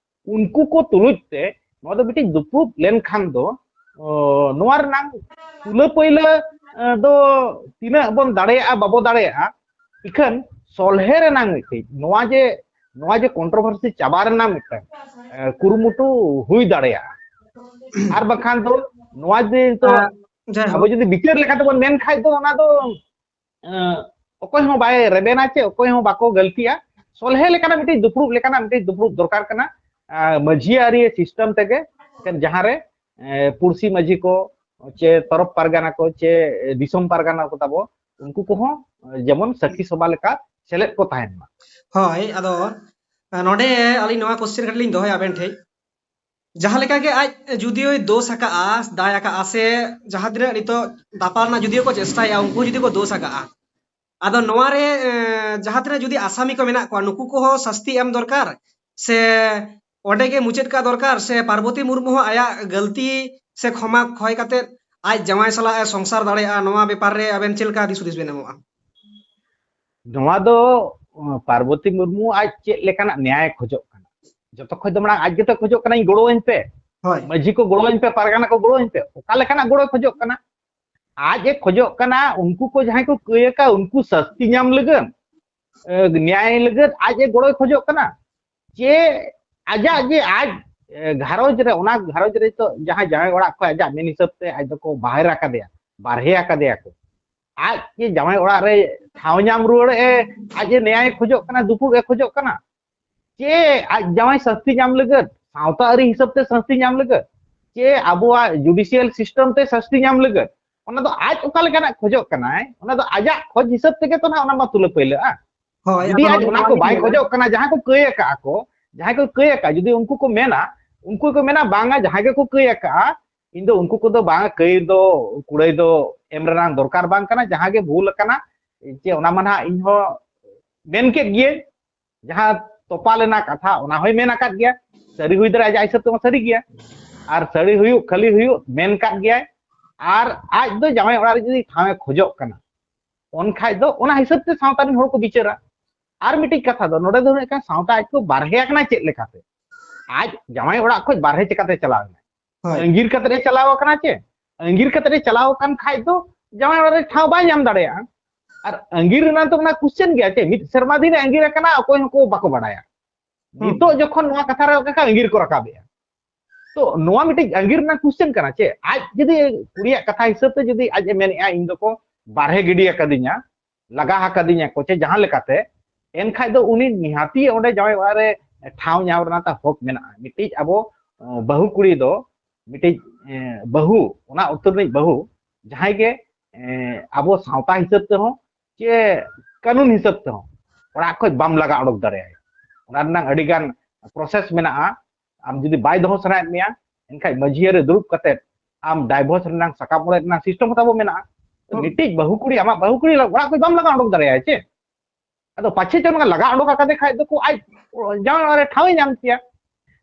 ᱩᱱᱠᱩ ᱠᱚ ᱛᱩᱞᱩᱡ ᱛᱮ ᱱᱚᱣᱟ ᱫᱚ ᱢᱤᱫᱴᱤᱡ ᱫᱩᱯᱲᱩᱵ ᱞᱮᱱᱠᱷᱟᱱ ᱫᱚ, ᱚ, ᱱᱚᱣᱟ ᱨᱮᱱᱟᱝ ᱛᱩᱞᱟᱹ ᱯᱟᱹᱭᱞᱟᱹ, ᱮ, ᱫᱚ ᱛᱤᱱᱟᱹᱜ ᱵᱚᱱ ᱫᱟᱲᱮᱭᱟᱜᱼᱟ ᱵᱟᱵᱚ ᱫᱟᱲᱮᱭᱟᱜᱼᱟ, ᱤᱠᱷᱟᱹᱱ ᱥᱚᱞᱦᱮ ᱨᱮᱱᱟᱝ ᱢᱤᱫᱴᱤᱡ, ᱱᱚᱣᱟ ᱡᱮ, ᱱᱚᱣᱟ ᱡᱮ ᱠᱚᱱᱴᱨᱳᱵᱷᱟᱨᱥᱤ ᱪᱟᱵᱟ ᱨᱮᱱᱟᱝ ᱢᱤᱫᱴᱟᱝ, ᱮ, ᱠᱩᱨᱩᱢᱩᱴᱩ ᱦᱩᱭ ᱫᱟᱲᱮᱭᱟᱜᱼᱟ᱾ ᱟᱨ ᱵᱟᱠᱷᱟᱱ ᱫᱚ ᱱᱚᱣᱟ ᱡᱮ ᱱᱤᱛᱚᱜ ᱟᱸ, ᱡᱟᱭᱦᱳᱠ᱾ ᱟᱵᱚ ᱡᱩᱫᱤ ᱵᱤᱪᱟᱹᱨ ᱞᱮᱠᱟ ᱛᱮᱵᱚᱱ ᱢᱮᱱ ᱠᱷᱟᱡ ᱫᱚ ᱚᱱᱟ ᱫᱚ, ᱮ, ᱚᱠᱚᱭ ᱦᱚᱸ ᱵᱟᱭ ᱨᱮᱵᱮᱱᱟ ᱪᱮ ᱚᱠᱚᱭ ᱦᱚᱸ ᱵᱟᱠᱚ ᱜᱟᱹᱞᱛᱤᱜᱼᱟ᱾ ᱥᱚᱞᱦᱮ ᱞᱮᱠᱟᱱᱟᱜ ᱢᱤᱫᱴᱤᱡ ᱫᱩᱯᱲᱩᱵ ᱞᱮᱠᱟᱱᱟᱜ ᱢᱤᱫᱴᱤᱡ ᱫᱩᱯᱲᱩᱵ ᱫᱚᱨᱠᱟᱨ ᱠᱟᱱᱟ᱾ ᱮ, ᱢᱟᱹᱡᱷᱤ ᱟᱹᱨᱤ ᱥᱤᱥᱴᱮᱢ ᱛᱮᱜᱮ, ᱡᱟᱦᱟᱸ ᱨᱮ, ᱮ, ᱯᱩᱲᱥᱤ ᱢᱟᱹᱡᱷᱤ ᱠᱚ ᱪᱮ ᱛᱚᱨᱚᱯ ᱯᱟᱨᱜᱟᱱᱟ ᱠᱚ ᱪᱮ ᱫᱤᱥᱚᱢ ᱯᱟᱨᱜᱟᱱᱟ ᱠᱚ ᱛᱟᱵᱚ, ᱩᱱᱠᱩ ᱠᱚᱦᱚᱸ ᱡᱮᱢᱚᱱ ᱥᱟᱹᱠᱷᱤ ᱥᱚᱵᱷᱟ ᱞᱮᱠᱟ ᱥᱮᱞᱮᱫ ᱠᱚ ᱛᱟᱦᱮᱱ ᱢᱟ᱾ ᱦᱳᱭ, ᱟᱫᱚ ᱱᱚᱰᱮ ᱟᱹᱞᱤᱧ ᱱᱚᱣᱟ ᱠᱚᱥᱪᱮᱱ ᱠᱟᱹᱴᱤᱡ ᱞᱤᱧ ᱫᱚᱦᱚᱭᱟ ᱟᱵᱮᱱ ᱴᱷᱮᱱ᱾ ᱡᱟᱦᱟᱸ ᱞᱮᱠᱟ ᱜᱮ ᱟᱡ ᱡᱩᱫᱤᱭᱳᱭ ᱫᱳᱥ ᱟᱠᱟᱜᱼᱟ, ᱫᱟᱭ ᱟᱠᱟᱜᱼᱟ, ᱥᱮ ᱡᱟᱦᱟᱸ ᱛᱤᱱᱟᱹᱜ ᱱᱤᱛᱚᱜ ᱫᱟᱯᱟᱞ ᱨᱮᱱᱟᱜ ᱡᱩᱫᱤᱭᱳ ᱠᱚ ᱪᱮᱥᱴᱟᱭᱮᱜᱼᱟ, ᱩᱱᱠᱩ ᱡᱩᱫᱤ ᱠᱚ ᱫᱳᱥ ᱟᱠᱟᱜᱼᱟ, ᱟᱫᱚ ᱱᱚᱣᱟ ᱨᱮ, ᱮ, ᱡᱟᱦᱟᱸ ᱛᱤᱱᱟᱹᱜ ᱡᱩᱫᱤ ᱟᱥᱟᱢᱤ ᱠᱚ ᱢᱮᱱᱟᱜ ᱠᱚᱣᱟ, ᱱᱩᱠᱩ ᱠᱚᱦᱚᱸ ᱥᱟᱹᱥᱛᱤ ᱮᱢ ᱫᱚᱨᱠᱟᱨ, ᱥᱮ ᱚᱸᱰᱮ ᱜᱮ ᱢᱩᱪᱟᱹᱫ ᱠᱟᱜ ᱫᱚᱨᱠᱟᱨ, ᱥᱮ ᱯᱟᱨᱵᱚᱛᱤ ᱢᱩᱨᱢᱩ ᱦᱚᱸ ᱟᱭᱟᱜ ᱜᱟᱹᱞᱛᱤ ᱥᱮ ᱠᱷᱚᱢᱟ ᱠᱷᱚᱭ ᱠᱟᱛᱮ ᱟᱡ ᱡᱟᱶᱟᱭ ᱥᱟᱞᱟᱜ ᱮ ᱥᱚᱝᱥᱟᱨ ᱫᱟᱲᱮᱭᱟᱜᱼᱟ? ᱱᱚᱣᱟ ᱵᱮᱯᱟᱨ ᱨᱮ ᱟᱵᱮᱱ ᱪᱮᱫ ᱞᱮᱠᱟ ᱫᱤᱥ ᱦᱩᱫᱤᱥ ᱵᱮᱱ ᱮᱢᱚᱜᱼᱟ? ᱱᱚᱣᱟ ᱫᱚ, ᱚ, ᱯᱟᱨᱵᱚᱛᱤ ᱢᱩᱨᱢᱩ ᱟᱡ ᱪᱮᱫ ᱞᱮᱠᱟᱱᱟᱜ ᱱᱮᱭᱟᱭ ᱠᱷᱚᱡᱚᱜ ᱠᱟᱱᱟ? ᱡᱚᱛᱚ ᱠᱷᱚᱡ ᱫᱚ ᱢᱟᱲᱟᱝ ᱟᱡ ᱜᱮᱛᱚ ᱠᱷᱚᱡᱚᱜ ᱠᱟᱱᱟ, "ᱤᱧ ᱜᱚᱲᱚᱣᱟᱹᱧ ᱯᱮ, ᱦᱳᱭ᱾ ᱢᱟᱹᱡᱷᱤ ᱠᱚ ᱜᱚᱲᱚᱣᱟᱹᱧ ᱯᱮ, ᱯᱟᱨᱜᱟᱱᱟ ᱠᱚ ᱜᱚᱲᱚᱣᱟᱹᱧ ᱯᱮ᱾" ᱚᱠᱟ ᱞᱮᱠᱟᱱᱟᱜ ᱜᱚᱲᱚᱭ ᱠᱷᱚᱡᱚᱜ ᱠᱟᱱᱟ? ᱟᱡ ᱮ ᱠᱷᱚᱡᱚᱜ ᱠᱟᱱᱟ ᱩᱱᱠᱩ ᱠᱚ ᱡᱟᱦᱟᱸᱭ ᱠᱚ ᱠᱟᱹᱭ ᱟᱠᱟᱫ ᱩᱱᱠᱩ ᱥᱟᱹᱥᱛᱤ ᱧᱟᱢ ᱞᱟᱹᱜᱤᱫ, ᱮ, ᱱᱮᱭᱟᱭ ᱞᱟᱹᱜᱤᱫ ᱟᱡ ᱮ ᱜᱚᱲᱚᱭ ᱠᱷᱚᱡᱚᱜ ᱠᱟᱱᱟ᱾ ᱪᱮ ᱟᱡᱟᱜ ᱡᱮ ᱟᱡ, ᱮ, ᱜᱷᱟᱨᱚᱸᱡᱽ ᱨᱮ, ᱚᱱᱟ ᱜᱷᱟᱨᱚᱸᱡᱽ ᱨᱮ ᱛᱚ ᱡᱟᱦᱟᱸ ᱡᱟᱶᱟᱭ ᱚᱲᱟᱜ ᱠᱷᱚᱱ ᱟᱡᱟᱜ ᱢᱮᱱ ᱦᱤᱥᱟᱹᱵ ᱛᱮ ᱟᱡ ᱫᱚᱠᱚ ᱵᱟᱦᱮᱨ ᱟᱠᱟᱫᱮᱭᱟ, ᱵᱟᱨᱦᱮ ᱟᱠᱟᱫᱮᱭᱟ ᱠᱚ, ᱟᱡ ᱡᱮ ᱡᱟᱶᱟᱭ ᱚᱲᱟᱜ ᱨᱮ ᱴᱷᱟᱶ ᱧᱟᱢ ᱨᱩᱣᱟᱹᱲ ᱮ, ᱟᱡ ᱡᱮ ᱱᱮᱭᱟᱭ ᱠᱷᱚᱡᱚᱜ ᱠᱟᱱᱟ, ᱫᱩᱯᱩᱜ ᱮ ᱠᱷᱚᱡᱚᱜ ᱠᱟᱱᱟ, ᱪᱮ ᱟᱡ ᱡᱟᱶᱟᱭ ᱥᱟᱹᱥᱛᱤ ᱧᱟᱢ ᱞᱟᱹᱜᱤᱫ, ᱥᱟᱶᱛᱟ ᱟᱹᱨᱤ ᱦᱤᱥᱟᱹᱵ ᱛᱮ ᱥᱟᱹᱥᱛᱤ ᱧᱟᱢ ᱞᱟᱹᱜᱤᱫ, ᱪᱮ ᱟᱵᱚᱣᱟᱜ ᱡᱩᱰᱤᱥᱤᱭᱟᱞ ᱥᱤᱥᱴᱮᱢ ᱛᱮ ᱥᱟᱹᱥᱛᱤ ᱧᱟᱢ ᱞᱟᱹᱜᱤᱫ, ᱚᱱᱟ ᱫᱚ ᱟᱡ ᱚᱠᱟ ᱞᱮᱠᱟᱱᱟᱜ ᱠᱷᱚᱡᱚᱜ ᱠᱟᱱᱟᱭ, ᱚᱱᱟ ᱫᱚ ᱟᱡᱟᱜ ᱠᱷᱚᱡᱽ ᱦᱤᱥᱟᱹᱵ ᱛᱮᱜᱮ ᱛᱚ ᱱᱟᱦᱟᱜ ᱚᱱᱟ ᱢᱟ ᱛᱩᱞᱟᱹ ᱯᱟᱹᱭᱞᱟᱹᱜᱼᱟ᱾ ᱦᱳᱭ, ᱡᱩᱫᱤ ᱟᱫᱚ ᱟᱡ ᱱᱚᱰᱮ ᱚᱱᱟ ᱱᱚᱣᱟ ᱠᱚ ᱞᱤᱧ ᱵᱟᱭ ᱢᱮᱱᱟ, ᱠᱷᱚᱡᱚᱜ ᱠᱟᱱᱟ, ᱡᱟᱦᱟᱸᱭ ᱠᱚ ᱠᱟᱹᱭ ᱟᱠᱟᱫᱼᱟ ᱠᱚ, ᱡᱟᱦᱟᱸᱭ ᱠᱚ ᱠᱟᱹᱭ ᱟᱠᱟᱫᱼᱟ, ᱡᱩᱫᱤ ᱩᱱᱠᱩ ᱠᱚ ᱢᱮᱱᱟ, ᱩᱱᱠᱩ ᱠᱚ ᱢᱮᱱᱟ, "ᱵᱟᱝᱟ, ᱡᱟᱦᱟᱸᱭ ᱜᱮᱠᱚ ᱠᱟᱹᱭ ᱟᱠᱟᱫᱼᱟ, ᱤᱧ ᱫᱚ ᱩᱱᱠᱩ ᱠᱚᱫᱚ ᱵᱟᱝᱟ, ᱠᱟᱹᱭ ᱫᱚ ᱠᱩᱲᱟᱹᱭ ᱫᱚ ᱮᱢ ᱨᱮᱱᱟᱜ ᱫᱚᱨᱠᱟᱨ ᱵᱟᱝ ᱠᱟᱱᱟ, ᱡᱟᱦᱟᱸ ᱜᱮ ᱵᱷᱩᱞ ᱟᱠᱟᱱᱟ, ᱪᱮ ᱚᱱᱟ ᱢᱟ ᱱᱟᱦᱟᱜ ᱤᱧ ᱦᱚᱸ ᱢᱮᱱ ᱠᱮᱫ ᱜᱤᱭᱟᱹᱧ, ᱡᱟᱦᱟᱸ ᱛᱚᱯᱟ ᱞᱮᱱᱟ ᱠᱟᱛᱷᱟ, ᱚᱱᱟ ᱦᱚᱸᱭ ᱢᱮᱱ ᱟᱠᱟᱫ ᱜᱮᱭᱟ, ᱥᱟᱹᱨᱤ ᱦᱩᱭ ᱫᱟᱲᱮᱭᱟᱜᱼᱟ, ᱟᱡᱟᱜ ᱦᱤᱥᱟᱹᱵ ᱛᱮᱢᱟ ᱥᱟᱹᱨᱤ ᱜᱮᱭᱟ, ᱟᱨ ᱥᱟᱹᱨᱤ ᱦᱩᱭᱩᱜ ᱠᱷᱟᱹᱞᱤ ᱦᱩᱭᱩᱜ ᱢᱮᱱ ᱠᱟᱫ ᱜᱮᱭᱟᱭ, ᱟᱨ ᱟᱡ ᱫᱚ ᱡᱟᱶᱟᱭ ᱚᱲᱟᱜ ᱨᱮ ᱡᱩᱫᱤ ᱴᱷᱟᱶ ᱮ ᱠᱷᱚᱡᱚᱜ ᱠᱟᱱᱟ, ᱩᱱ ᱠᱷᱟᱡ ᱫᱚ ᱚᱱᱟ ᱦᱤᱥᱟᱹᱵ ᱛᱮ ᱥᱟᱶᱛᱟ ᱨᱮᱱ ᱦᱚᱲ ᱠᱚ ᱵᱤᱪᱟᱹᱨᱟ᱾ ᱟᱨ ᱢᱤᱫᱴᱤᱡ ᱠᱟᱛᱷᱟ ᱫᱚ ᱱᱚᱰᱮ ᱫᱚ ᱦᱩᱭᱩᱜ ᱠᱟᱱᱟ, ᱥᱟᱶᱛᱟ ᱟᱡ ᱠᱚ ᱵᱟᱨᱦᱮ ᱟᱠᱟᱱᱟ ᱪᱮᱫ ᱞᱮᱠᱟᱛᱮ? ᱟᱡ ᱡᱟᱶᱟᱭ ᱚᱲᱟᱜ ᱠᱷᱚᱱ ᱵᱟᱨᱦᱮ ᱪᱮᱠᱟᱛᱮ ᱪᱟᱞᱟᱣ ᱮᱱᱟ? ᱦᱳᱭ᱾ ᱟᱸᱜᱤᱨ ᱠᱟᱛᱮ ᱮ ᱪᱟᱞᱟᱣ ᱟᱠᱟᱱᱟ ᱪᱮ? ᱟᱸᱜᱤᱨ ᱠᱟᱛᱮ ᱮ ᱪᱟᱞᱟᱣ ᱟᱠᱟᱱ ᱠᱷᱟᱡ ᱫᱚ ᱡᱟᱶᱟᱭ ᱚᱲᱟᱜ ᱨᱮ ᱴᱷᱟᱶ ᱵᱟᱭ ᱧᱟᱢ ᱫᱟᱲᱮᱭᱟᱜᱼᱟ᱾ ᱟᱨ ᱟᱸᱜᱤᱨ ᱨᱮᱱᱟᱜ ᱫᱚ ᱚᱱᱟ question ᱜᱮᱭᱟ ᱪᱮ? ᱢᱤᱫ ᱥᱮᱨᱢᱟ ᱫᱤᱱ ᱮ ᱟᱸᱜᱤᱨ ᱟᱠᱟᱱᱟ, ᱚᱠᱚᱭ ᱦᱚᱸᱠᱚ ᱵᱟᱠᱚ ᱵᱟᱲᱟᱭᱟ᱾ ᱦᱩᱸ᱾ ᱱᱤᱛᱚᱜ ᱡᱚᱠᱷᱚᱱ ᱱᱚᱣᱟ ᱠᱟᱛᱷᱟ ᱨᱟᱠᱟᱵ ᱠᱟᱱᱟ, ᱟᱸᱜᱤᱨ ᱠᱚ ᱨᱟᱠᱟᱵᱮᱜᱼᱟ᱾ ᱛᱚ ᱱᱚᱣᱟ ᱢᱤᱫᱴᱤᱡ ᱟᱸᱜᱤᱨ ᱨᱮᱱᱟᱜ question ᱠᱟᱱᱟ ᱪᱮ? ᱟᱡ ᱡᱩᱫᱤ ᱠᱩᱲᱤᱭᱟᱜ ᱠᱟᱛᱷᱟ ᱦᱤᱥᱟᱹᱵ ᱛᱮ ᱡᱩᱫᱤ ᱟᱡ ᱮ ᱢᱮᱱᱮᱜᱼᱟ, "ᱤᱧ ᱫᱚᱠᱚ ᱵᱟᱨᱦᱮ ᱜᱤᱰᱤ ᱟᱠᱟᱫᱤᱧᱟ, ᱞᱟᱜᱟ ᱟᱠᱟᱫᱤᱧᱟ ᱠᱚ ᱪᱮ ᱡᱟᱦᱟᱸ ᱞᱮᱠᱟᱛᱮ", ᱮᱱᱠᱷᱟᱡ ᱫᱚ ᱩᱱᱤ ᱱᱤᱦᱟᱹᱛᱤ ᱚᱸᱰᱮ ᱡᱟᱶᱟᱭ ᱚᱲᱟᱜ ᱨᱮ ᱴᱷᱟᱶ ᱧᱟᱢ ᱨᱮᱱᱟᱜ ᱛᱟᱨ ᱦᱚᱠ ᱢᱮᱱᱟᱜᱼᱟ᱾ ᱢᱤᱫᱴᱤᱡ ᱟᱵᱚ, ᱚ, ᱵᱟᱹᱦᱩ ᱠᱩᱲᱤ ᱫᱚ ᱢᱤᱫᱴᱤᱡ, ᱮ, ᱵᱟᱹᱦᱩ, ᱚᱱᱟ ᱩᱛᱟᱹᱨ ᱨᱤᱱᱤᱡ ᱵᱟᱹᱦᱩ ᱡᱟᱦᱟᱸᱭ ᱜᱮ, ᱮ, ᱟᱵᱚ ᱥᱟᱶᱛᱟ ᱦᱤᱥᱟᱹᱵ ᱛᱮᱦᱚᱸ ᱪᱮ ᱠᱟᱹᱱᱩᱱ ᱦᱤᱥᱟᱹᱵ ᱛᱮᱦᱚᱸ ᱚᱲᱟᱜ ᱠᱷᱚᱡ ᱵᱟᱢ ᱞᱟᱜᱟ ᱚᱰᱚᱠ ᱫᱟᱲᱮᱭᱟᱭᱟ᱾ ᱚᱱᱟ ᱨᱮᱱᱟᱜ ᱟᱹᱰᱤ ᱜᱟᱱ process ᱢᱮᱱᱟᱜᱼᱟ᱾ ᱟᱢ ᱡᱩᱫᱤ ᱵᱟᱭ ᱫᱚᱦᱚ ᱥᱟᱱᱟᱭᱮᱫ ᱢᱮᱭᱟ, ᱮᱱᱠᱷᱟᱡ ᱢᱟᱹᱡᱷᱤ ᱨᱮ ᱫᱩᱲᱩᱵ ᱠᱟᱛᱮ ᱟᱢ divorce ᱨᱮᱱᱟᱜ ᱥᱟᱠᱟᱢ ᱚᱲᱮᱡ ᱨᱮᱱᱟᱜ system ᱦᱚᱸ ᱛᱟᱵᱚ ᱢᱮᱱᱟᱜᱼᱟ᱾ ᱛᱚ ᱦᱩᱸ᱾ ᱢᱤᱫᱴᱤᱡ ᱵᱟᱹᱦᱩ ᱠᱩᱲᱤ, ᱟᱢᱟᱜ ᱵᱟᱹᱦᱩ ᱠᱩᱲᱤ ᱚᱲᱟᱜ ᱠᱷᱚᱡ ᱵᱟᱢ ᱞᱟᱜᱟ ᱚᱰᱚᱠ ᱫᱟᱲᱮᱭᱟᱭᱟ ᱪᱮ? ᱟᱫᱚ ᱯᱟᱪᱷᱮ ᱪᱚ ᱱᱚᱝᱠᱟ ᱞᱟᱜᱟ ᱚᱰᱚᱠ ᱟᱠᱟᱫᱮ ᱠᱷᱟᱡ ᱫᱚᱠᱚ ᱟᱡ ᱡᱟᱶᱟᱭ ᱚᱲᱟᱜ ᱨᱮ ᱴᱷᱟᱶ ᱮ ᱧᱟᱢ ᱠᱮᱭᱟ᱾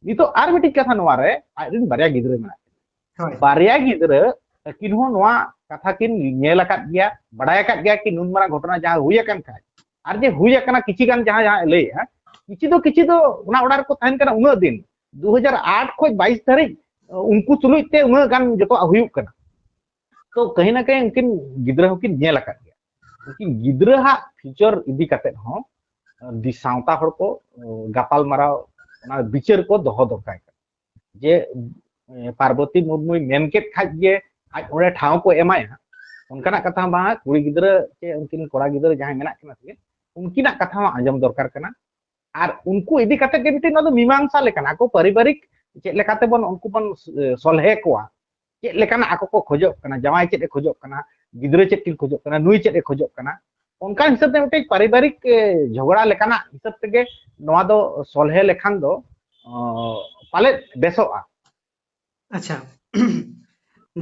ᱱᱤᱛᱚᱜ ᱟᱨ ᱢᱤᱫᱴᱤᱡ ᱠᱟᱛᱷᱟ, ᱱᱚᱣᱟ ᱨᱮ ᱟᱡ ᱨᱮᱱ ᱵᱟᱨᱭᱟ ᱜᱤᱫᱽᱨᱟᱹ ᱢᱮᱱᱟᱜ ᱠᱤᱱᱟ᱾ ᱦᱳᱭ᱾ ᱵᱟᱨᱭᱟ ᱜᱤᱫᱽᱨᱟᱹ ᱟᱹᱠᱤᱱ ᱦᱚᱸ ᱱᱚᱣᱟ ᱠᱟᱛᱷᱟ ᱠᱤᱱ ᱧᱮᱞ ᱟᱠᱟᱫ ᱜᱮᱭᱟ, ᱵᱟᱰᱟᱭ ᱟᱠᱟᱫ ᱜᱮᱭᱟ ᱠᱤᱱ ᱱᱩᱱ ᱢᱟᱨᱟᱝ ᱜᱷᱚᱴᱚᱱᱟ ᱡᱟᱦᱟᱸ ᱦᱩᱭ ᱟᱠᱟᱱ ᱠᱷᱟᱡ, ᱟᱨ ᱡᱮ ᱦᱩᱭ ᱟᱠᱟᱱᱟ ᱠᱤᱪᱷᱤ ᱜᱟᱱ ᱡᱟᱦᱟᱸ, ᱡᱟᱦᱟᱸ ᱮ ᱞᱟᱹᱭᱮᱜᱼᱟ, ᱠᱤᱪᱷᱤ ᱫᱚ, ᱠᱤᱪᱷᱤ ᱫᱚ ᱚᱱᱟ ᱚᱲᱟᱜ ᱨᱮᱠᱚ ᱛᱟᱦᱮᱱ ᱠᱟᱱᱟ ᱩᱱᱟᱹᱜ ᱫᱤᱱ, ᱫᱩ ᱦᱟᱡᱟᱨ ᱟᱴ ᱠᱷᱚᱡ ᱵᱟᱭᱤᱥ ᱫᱷᱟᱹᱨᱤᱡ ᱩᱱᱠᱩ ᱛᱩᱞᱩᱡ ᱛᱮ ᱩᱱᱟᱹᱜ ᱜᱟᱱ ᱡᱚᱛᱚᱣᱟᱜ ᱦᱩᱭᱩᱜ ᱠᱟᱱᱟ᱾ ᱛᱚ ᱠᱟᱹᱦᱤ ᱱᱟ ᱠᱟᱹᱦᱤ ᱩᱱᱠᱤᱱ ᱜᱤᱫᱽᱨᱟᱹ ᱦᱚᱸᱠᱤᱱ ᱧᱮᱞ ᱟᱠᱟᱫ ᱜᱮᱭᱟ᱾ ᱩᱱᱠᱤᱱ ᱜᱤᱫᱽᱨᱟᱹ ᱦᱟᱜ future ᱤᱫᱤ ᱠᱟᱛᱮᱫ ᱦᱚᱸ ᱫᱤ ᱥᱟᱶᱛᱟ ᱦᱚᱲ ᱠᱚ, ᱮ, ᱜᱟᱯᱟᱞ ᱢᱟᱨᱟᱣ, ᱚᱱᱟ ᱵᱤᱪᱟᱹᱨ ᱠᱚ ᱫᱚᱦᱚ ᱫᱚᱨᱠᱟᱨ ᱠᱟᱱᱟ᱾ ᱡᱮ, ᱮ, ᱯᱟᱨᱵᱚᱛᱤ ᱢᱩᱨᱢᱩᱭ ᱢᱮᱱ ᱠᱮᱫ ᱠᱷᱟᱡ ᱜᱮ ᱟᱡ ᱚᱸᱰᱮ ᱴᱷᱟᱶ ᱠᱚ ᱮᱢᱟᱭᱟ, ᱚᱱᱠᱟᱱᱟᱜ ᱠᱟᱛᱷᱟ ᱦᱚᱸ ᱵᱟᱝ᱾ ᱠᱩᱲᱤ ᱜᱤᱫᱽᱨᱟᱹ ᱪᱮ ᱩᱱᱠᱤᱱ ᱠᱚᱲᱟ ᱜᱤᱫᱽᱨᱟᱹ ᱡᱟᱦᱟᱸᱭ ᱢᱮᱱᱟᱜ ᱠᱤᱱᱟ ᱥᱮ, ᱩᱱᱠᱤᱱᱟᱜ ᱠᱟᱛᱷᱟ ᱦᱚᱸ ᱟᱸᱡᱚᱢ ᱫᱚᱨᱠᱟᱨ ᱠᱟᱱᱟ᱾ ᱟᱨ ᱩᱱᱠᱩ ᱤᱫᱤ ᱠᱟᱛᱮ ᱜᱮ ᱢᱤᱫᱴᱤᱡ ᱱᱚᱣᱟ ᱫᱚ ᱢᱤᱢᱟᱝᱥᱟ ᱞᱮᱠᱟᱱᱟᱜ, ᱟᱠᱚ ᱯᱟᱨᱤᱵᱟᱨᱤᱠ ᱪᱮᱫ ᱞᱮᱠᱟᱛᱮ ᱵᱚᱱ ᱩᱱᱠᱩ ᱵᱚᱱ, ᱮ, ᱥᱚᱞᱦᱮ ᱠᱚᱣᱟ, ᱪᱮᱫ ᱞᱮᱠᱟᱱᱟᱜ ᱟᱠᱚ ᱠᱚ ᱠᱷᱚᱡᱚᱜ ᱠᱟᱱᱟ, ᱡᱟᱶᱟᱭ ᱪᱮᱫ ᱮ ᱠᱷᱚᱡᱚᱜ ᱠᱟᱱᱟ, ᱜᱤᱫᱽᱨᱟᱹ ᱪᱮᱫ ᱠᱤᱱ ᱠᱷᱚᱡᱚᱜ ᱠᱟᱱᱟ, ᱱᱩᱭ ᱪᱮᱫ ᱮ ᱠᱷᱚᱡᱚᱜ ᱠᱟᱱᱟ, ᱚᱱᱠᱟ ᱦᱤᱥᱟᱹᱵ ᱛᱮ ᱢᱤᱫᱴᱤᱡ ᱯᱟᱨᱤᱵᱟᱨᱤᱠ, ᱮ, ᱡᱷᱚᱜᱽᱲᱟ ᱞᱮᱠᱟᱱᱟᱜ ᱦᱤᱥᱟᱹᱵ ᱛᱮᱜᱮ ᱱᱚᱣᱟ ᱫᱚ ᱥᱚᱞᱦᱮ ᱞᱮᱠᱷᱟᱱ ᱫᱚ, ᱚ, ᱯᱟᱞᱮᱫ ᱵᱮᱥᱚᱜᱼᱟ᱾ ᱟᱪᱪᱷᱟ᱾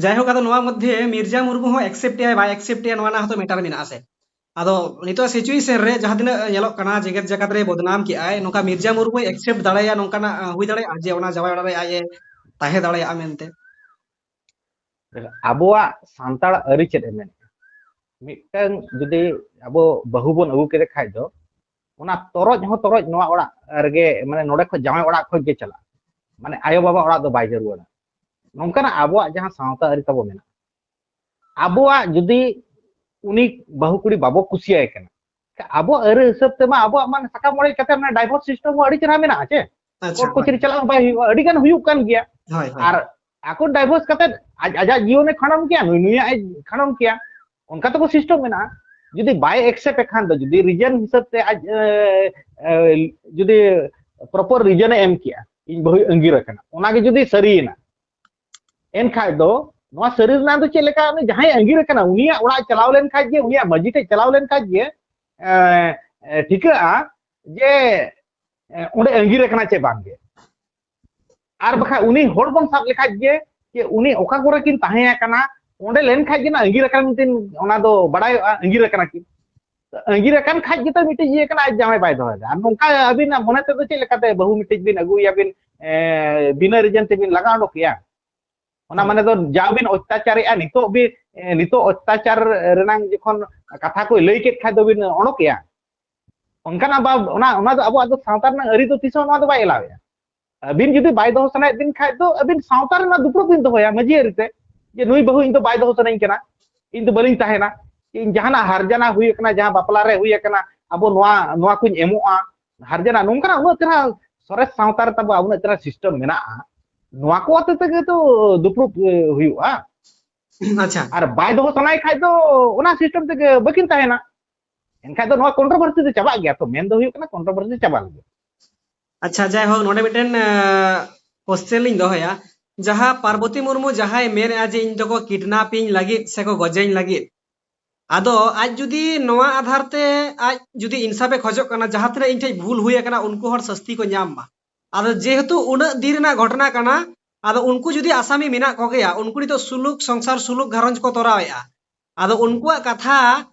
ᱡᱟᱭᱦᱳᱠ, ᱟᱫᱚ ᱱᱚᱣᱟ ᱢᱚᱫᱽᱫᱷᱮ ᱢᱤᱨᱡᱟ ᱢᱩᱨᱢᱩ ᱦᱚᱸ accept ᱮᱭᱟᱭ ᱵᱟᱭ accept ᱮᱭᱟ, ᱱᱚᱣᱟ ᱨᱮᱱᱟᱜ ᱦᱚᱸᱛᱚ matter ᱢᱮᱱᱟᱜᱼᱟ ᱥᱮ? ᱟᱫᱚ ᱱᱤᱛᱚᱜ ᱥᱤᱪᱩᱭᱮᱥᱚᱱ ᱨᱮ ᱡᱟᱦᱟᱸ ᱛᱤᱱᱟᱹᱜ ᱧᱮᱞᱚᱜ ᱠᱟᱱᱟ, ᱡᱮᱜᱮᱛ ᱡᱟᱠᱟᱛ ᱨᱮ ᱵᱚᱫᱱᱟᱢ ᱠᱮᱜᱼᱟᱭ, ᱱᱚᱝᱠᱟ ᱢᱤᱨᱡᱟ ᱢᱩᱨᱢᱩᱭ ᱮᱠᱥᱮᱯᱴ ᱫᱟᱲᱮᱭᱟᱜᱼᱟ, ᱱᱚᱝᱠᱟᱱᱟᱜ ᱦᱩᱭ ᱫᱟᱲᱮᱭᱟᱜᱼᱟ ᱡᱮ ᱚᱱᱟ ᱡᱟᱶᱟᱭ ᱚᱲᱟᱜ ᱨᱮ ᱟᱡ ᱮ ᱛᱟᱦᱮᱸ ᱫᱟᱲᱮᱭᱟᱜᱼᱟ ᱢᱮᱱᱛᱮ? ᱟᱵᱚᱣᱟᱜ ᱥᱟᱱᱛᱟᱲ ᱟᱹᱨᱤ ᱪᱮᱫ ᱮ ᱢᱮᱱᱮᱫᱼᱟ? ᱢᱤᱫᱴᱟᱝ ᱡᱩᱫᱤ ᱟᱵᱚ ᱵᱟᱹᱦᱩ ᱵᱚᱱ ᱟᱹᱜᱩ ᱠᱮᱫᱮ ᱠᱷᱟᱡ ᱫᱚ, ᱚᱱᱟ ᱛᱚᱨᱚᱡ ᱦᱚᱸ ᱛᱚᱨᱚᱡ ᱱᱚᱣᱟ ᱚᱲᱟᱜ ᱨᱮᱜᱮ, ᱢᱟᱱᱮ ᱱᱚᱰᱮ ᱠᱷᱚᱡ, ᱡᱟᱶᱟᱭ ᱚᱲᱟᱜ ᱠᱷᱚᱡ ᱜᱮ ᱪᱟᱞᱟᱜᱼᱟ, ᱢᱟᱱᱮ ᱟᱭᱳ ᱵᱟᱵᱟ ᱚᱲᱟᱜ ᱫᱚ ᱵᱟᱭ ᱡᱟᱹᱨᱩᱲᱟ᱾ ᱱᱚᱝᱠᱟᱱᱟᱜ ᱟᱵᱚᱣᱟᱜ ᱡᱟᱦᱟᱸ ᱥᱟᱶᱛᱟ ᱟᱹᱨᱤ ᱛᱟᱵᱚ ᱢᱮᱱᱟᱜᱼᱟ, ᱟᱵᱚᱣᱟᱜ ᱡᱩᱫᱤ ᱩᱱᱤ ᱵᱟᱹᱦᱩ ᱠᱩᱲᱤ ᱵᱟᱵᱚ ᱠᱩᱥᱤᱭᱟᱭ ᱠᱟᱱᱟ, ᱟᱵᱚᱣᱟᱜ ᱟᱹᱨᱤ ᱦᱤᱥᱟᱹᱵ ᱛᱮᱢᱟ ᱟᱵᱚᱣᱟᱜ ᱢᱟ ᱥᱟᱠᱟᱢ ᱚᱲᱮᱡ ᱠᱟᱛᱮ ᱚᱱᱟ ᱰᱟᱭᱵᱷᱳᱨᱥ ᱥᱤᱥᱴᱮᱢ ᱦᱚᱸ ᱟᱹᱰᱤ ᱪᱮᱦᱨᱟ ᱢᱮᱱᱟᱜᱼᱟ ᱪᱮ? ᱟᱪᱪᱷᱟ, ᱠᱳᱨᱴ ᱠᱚᱪᱟᱹᱨᱤ ᱪᱟᱞᱟᱜ ᱦᱚᱸ ᱵᱟᱭ ᱦᱩᱭᱩᱜᱼᱟ, ᱟᱹᱰᱤ ᱜᱟᱱ ᱦᱩᱭᱩᱜ ᱠᱟᱱ ᱜᱮᱭᱟ᱾ ᱦᱳᱭ, ᱦᱳᱭ᱾ ᱟᱨ ᱟᱠᱚ ᱰᱟᱭᱵᱷᱳᱨᱥ ᱠᱟᱛᱮ ᱟᱡ ᱟᱡᱟᱜ ᱡᱤᱭᱚᱱᱮ ᱠᱷᱟᱸᱰᱟᱣ ᱠᱮᱭᱟ, ᱱᱩᱭ ᱱᱩᱭᱟᱜ ᱮ ᱠᱷᱟᱸᱰᱟᱣ ᱠᱮᱭᱟ, ᱚᱱᱠᱟ ᱛᱟᱠᱚ ᱥᱤᱥᱴᱮᱢ ᱢᱮᱱᱟᱜᱼᱟ᱾ ᱡᱩᱫᱤ ᱵᱟᱭ ᱮᱠᱥᱮᱯᱴ ᱮ ᱠᱷᱟᱱ ᱫᱚ, ᱡᱩᱫᱤ ᱨᱤᱡᱮᱱ ᱦᱤᱥᱟᱹᱵ ᱛᱮ ᱟᱡ, ᱮ, ᱮ, ᱡᱩᱫᱤ ᱯᱨᱚᱯᱚᱨ ᱨᱤᱡᱮᱱ ᱮ ᱮᱢ ᱠᱮᱭᱟ, ᱤᱧ ᱵᱟᱹᱦᱩᱭ ᱟᱸᱜᱤᱨ ᱟᱠᱟᱱᱟ, ᱚᱱᱟᱜᱮ ᱡᱩᱫᱤ ᱥᱟᱹᱨᱤᱭᱮᱱᱟ, ᱮᱱᱠᱷᱟᱡ ᱫᱚ ᱱᱚᱣᱟ ᱥᱟᱹᱨᱤ ᱨᱮᱱᱟᱜ ᱫᱚ ᱪᱮᱫ ᱞᱮᱠᱟ? ᱩᱱᱤ ᱡᱟᱦᱟᱸᱭ ᱟᱸᱜᱤᱨ ᱟᱠᱟᱱᱟ, ᱩᱱᱤᱭᱟᱜ ᱚᱲᱟᱜ ᱪᱟᱞᱟᱣ ᱞᱮᱱᱠᱷᱟᱡ ᱜᱮ, ᱩᱱᱤᱭᱟᱜ ᱢᱟᱹᱡᱷᱤ ᱴᱷᱮᱡ ᱪᱟᱞᱟᱣ ᱞᱮᱱᱠᱷᱟᱡ ᱜᱮ, ᱮ, ᱮ, ᱴᱷᱤᱠᱟᱹᱜᱼᱟ ᱡᱮ, ᱮ, ᱚᱸᱰᱮ ᱟᱸᱜᱤᱨ ᱟᱠᱟᱱᱟ ᱪᱮ ᱵᱟᱝ ᱜᱮ᱾ ᱟᱨ ᱵᱟᱠᱷᱟᱡ ᱩᱱᱤ ᱦᱚᱲ ᱵᱚᱱ ᱥᱟᱵ ᱞᱮᱠᱷᱟᱡ ᱜᱮ, ᱡᱮ ᱩᱱᱤ ᱚᱠᱟ ᱠᱚᱨᱮ ᱠᱤᱱ ᱛᱟᱦᱮᱸ ᱟᱠᱟᱱᱟ, ᱚᱸᱰᱮ ᱞᱮᱱᱠᱷᱟᱡ ᱜᱮ ᱱᱟᱜ ᱟᱸᱜᱤᱨ ᱟᱠᱟᱱ ᱢᱮᱱᱛᱮ ᱚᱱᱟ ᱫᱚ ᱵᱟᱲᱟᱭᱚᱜᱼᱟ, ᱟᱸᱜᱤᱨ ᱟᱠᱟᱱᱟ ᱠᱤᱱ᱾ ᱟᱸᱜᱤᱨ ᱟᱠᱟᱱ ᱠᱷᱟᱡ ᱜᱮᱛᱚ ᱢᱤᱫᱴᱮᱡ ᱤᱭᱟᱹ ᱠᱟᱱᱟ, ᱟᱡ ᱡᱟᱶᱟᱭ ᱵᱟᱭ ᱫᱚᱦᱚᱭᱮᱫᱟ᱾ ᱟᱨ ᱱᱚᱝᱠᱟ ᱟᱹᱵᱤᱱᱟᱜ ᱢᱚᱱᱮ ᱛᱮᱫᱚ ᱪᱮᱫ ᱞᱮᱠᱟᱛᱮ ᱵᱟᱹᱦᱩ ᱢᱤᱫᱴᱮᱡ ᱵᱤᱱ ᱟᱹᱜᱩᱭᱟ, ᱵᱤᱱ, ᱮ, ᱵᱤᱱᱟᱹ ᱨᱤᱡᱮᱱ ᱛᱮᱵᱤᱱ ᱞᱟᱜᱟ ᱚᱰᱚᱠᱮᱭᱟ? ᱚᱱᱟ ᱦᱳᱭ᱾ ᱢᱟᱱᱮ ᱫᱚ ᱡᱟ ᱵᱤᱱ ᱚᱛᱛᱟᱪᱟᱨᱮᱜᱼᱟ, ᱱᱤᱛᱚᱜ ᱵᱤᱱ, ᱮ, ᱱᱤᱛᱚᱜ ᱚᱛᱛᱟᱪᱟᱨ ᱨᱮᱱᱟᱝ ᱡᱚᱠᱷᱚᱱ ᱠᱟᱛᱷᱟ ᱠᱚ ᱞᱟᱹᱭ ᱠᱮᱫ ᱠᱷᱟᱡ ᱫᱚ ᱵᱤᱱ ᱚᱰᱚᱠᱮᱭᱟ? ᱚᱱᱠᱟᱱᱟᱜ ᱵᱟ-, ᱚᱱᱟ, ᱚᱱᱟ ᱫᱚ ᱟᱵᱚᱣᱟᱜ ᱫᱚ ᱥᱟᱶᱛᱟ ᱨᱮᱱᱟᱜ ᱟᱹᱨᱤ ᱫᱚ ᱛᱤᱥ ᱦᱚᱸ ᱱᱚᱣᱟ ᱫᱚ ᱵᱟᱭ ᱮᱞᱟᱣᱮᱫᱼᱟ᱾ ᱟᱹᱵᱤᱱ ᱡᱩᱫᱤ ᱵᱟᱭ ᱫᱚᱦᱚ ᱥᱟᱱᱟᱭᱮᱫ ᱵᱤᱱ ᱠᱷᱟᱡ ᱫᱚ ᱟᱹᱵᱤᱱ ᱥᱟᱶᱛᱟ ᱨᱮᱱᱟᱜ ᱫᱩᱯᱲᱩᱵ ᱵᱤᱱ ᱫᱚᱦᱚᱭᱟ ᱢᱟᱹᱡᱷᱤ ᱟᱹᱨᱤ ᱛᱮ, ᱡᱮ ᱱᱩᱭ ᱵᱟᱹᱦᱩ ᱤᱧ ᱫᱚ ᱵᱟᱭ ᱫᱚᱦᱚ ᱥᱟᱱᱟᱧ ᱠᱟᱱᱟ, ᱤᱧ ᱫᱚ ᱵᱟᱹᱞᱤᱧ ᱛᱟᱦᱮᱱᱟ, ᱤᱧ ᱡᱟᱦᱟᱱᱟᱜ ᱦᱟᱨᱡᱟᱱᱟ ᱦᱩᱭ ᱟᱠᱟᱱᱟ, ᱡᱟᱦᱟᱸ ᱵᱟᱯᱞᱟ ᱨᱮ ᱦᱩᱭ ᱟᱠᱟᱱᱟ, ᱟᱵᱚ ᱱᱚᱣᱟ, ᱱᱚᱣᱟ ᱠᱚᱧ ᱮᱢᱚᱜᱼᱟ, ᱦᱟᱨᱡᱟᱱᱟ, ᱱᱚᱝᱠᱟᱱᱟᱜ ᱩᱱᱟᱹᱜ ᱪᱮᱦᱨᱟ ᱥᱚᱨᱮᱥ ᱥᱟᱶᱛᱟ ᱨᱮ ᱛᱟᱵᱚ ᱩᱱᱟᱹᱜ ᱪᱮᱦᱨᱟ ᱥᱤᱥᱴᱮᱢ ᱢᱮᱱᱟᱜᱼᱟ, ᱱᱚᱣᱟ ᱠᱚ ᱟᱛᱮ ᱛᱮᱜᱮ ᱛᱚ ᱫᱩᱯᱲᱩᱵ, ᱮ, ᱦᱩᱭᱩᱜᱼᱟ᱾ ᱟᱪᱪᱷᱟ᱾ ᱟᱨ ᱵᱟᱭ ᱫᱚᱦᱚ ᱥᱟᱱᱟᱭ ᱠᱷᱟᱡ ᱫᱚ ᱚᱱᱟ ᱥᱤᱥᱴᱮᱢ ᱛᱮᱜᱮ ᱵᱟᱹᱠᱤᱱ ᱛᱟᱦᱮᱱᱟ᱾ ᱮᱱᱠᱷᱟᱡ ᱫᱚ ᱱᱚᱣᱟ ᱠᱚᱱᱴᱨᱳᱵᱷᱟᱨᱥᱤ ᱫᱚ ᱪᱟᱵᱟᱜ ᱜᱮᱭᱟ᱾ ᱛᱚ ᱢᱮᱱ ᱫᱚ ᱦᱩᱭᱩᱜ ᱠᱟᱱᱟ ᱠᱚᱱᱴᱨᱳᱵᱷᱟᱨᱥᱤ ᱪᱟᱵᱟ ᱞᱟᱹᱜᱤᱫ᱾ ᱟᱪᱪᱷᱟ, ᱡᱟᱭᱦᱳᱠ, ᱱᱚᱰᱮ ᱢᱤᱫᱴᱮᱱ, ᱮ, ᱠᱚᱥᱪᱮᱱ ᱞᱤᱧ ᱫᱚᱦᱚᱭᱟ᱾ ᱡᱟᱦᱟᱸ ᱯᱟᱨᱵᱚᱛᱤ ᱢᱩᱨᱢᱩ ᱡᱟᱦᱟᱸᱭ ᱢᱮᱱᱮᱫᱼᱟ ᱡᱮ ᱤᱧ ᱫᱚᱠᱚ ᱠᱤᱰᱱᱟᱯᱤᱧ ᱞᱟᱹᱜᱤᱫ ᱥᱮ ᱠᱚ ᱜᱚᱡᱮᱧ ᱞᱟᱹᱜᱤᱫ, ᱟᱫᱚ ᱟᱡ ᱡᱩᱫᱤ ᱱᱚᱣᱟ ᱟᱫᱷᱟᱨ ᱛᱮ ᱟᱡ ᱡᱩᱫᱤ ᱤᱱᱥᱟᱯ ᱮ ᱠᱷᱚᱡᱚᱜ ᱠᱟᱱᱟ, ᱡᱟᱦᱟᱸ ᱛᱤᱱᱟᱹᱜ ᱤᱧ ᱴᱷᱮᱡ ᱵᱷᱩᱞ ᱦᱩᱭ ᱟᱠᱟᱱᱟ ᱩᱱᱠᱩ ᱦᱚᱲ ᱥᱟᱹᱥᱛᱤ ᱠᱚ ᱧᱟᱢ ᱢᱟ᱾ ᱟᱫᱚ ᱡᱮᱦᱮᱛᱩ ᱩᱱᱟᱹᱜ ᱫᱤᱱ ᱨᱮᱱᱟᱜ ᱜᱷᱚᱴᱚᱱᱟ ᱠᱟᱱᱟ, ᱟᱫᱚ ᱩᱱᱠᱩ ᱡᱩᱫᱤ ᱟᱥᱟᱢᱤ ᱢᱮᱱᱟᱜ ᱠᱚᱜᱮᱭᱟ, ᱩᱱᱠᱩ ᱱᱤᱛᱚᱜ ᱥᱩᱞᱩᱠ ᱥᱚᱝᱥᱟᱨ, ᱥᱩᱞᱩᱠ ᱜᱷᱟᱨᱚᱸᱡᱽ ᱠᱚ ᱛᱚᱨᱟᱣᱮᱫᱼᱟ, ᱟᱫᱚ ᱩᱱᱠᱩᱣᱟᱜ ᱠᱟᱛᱷᱟ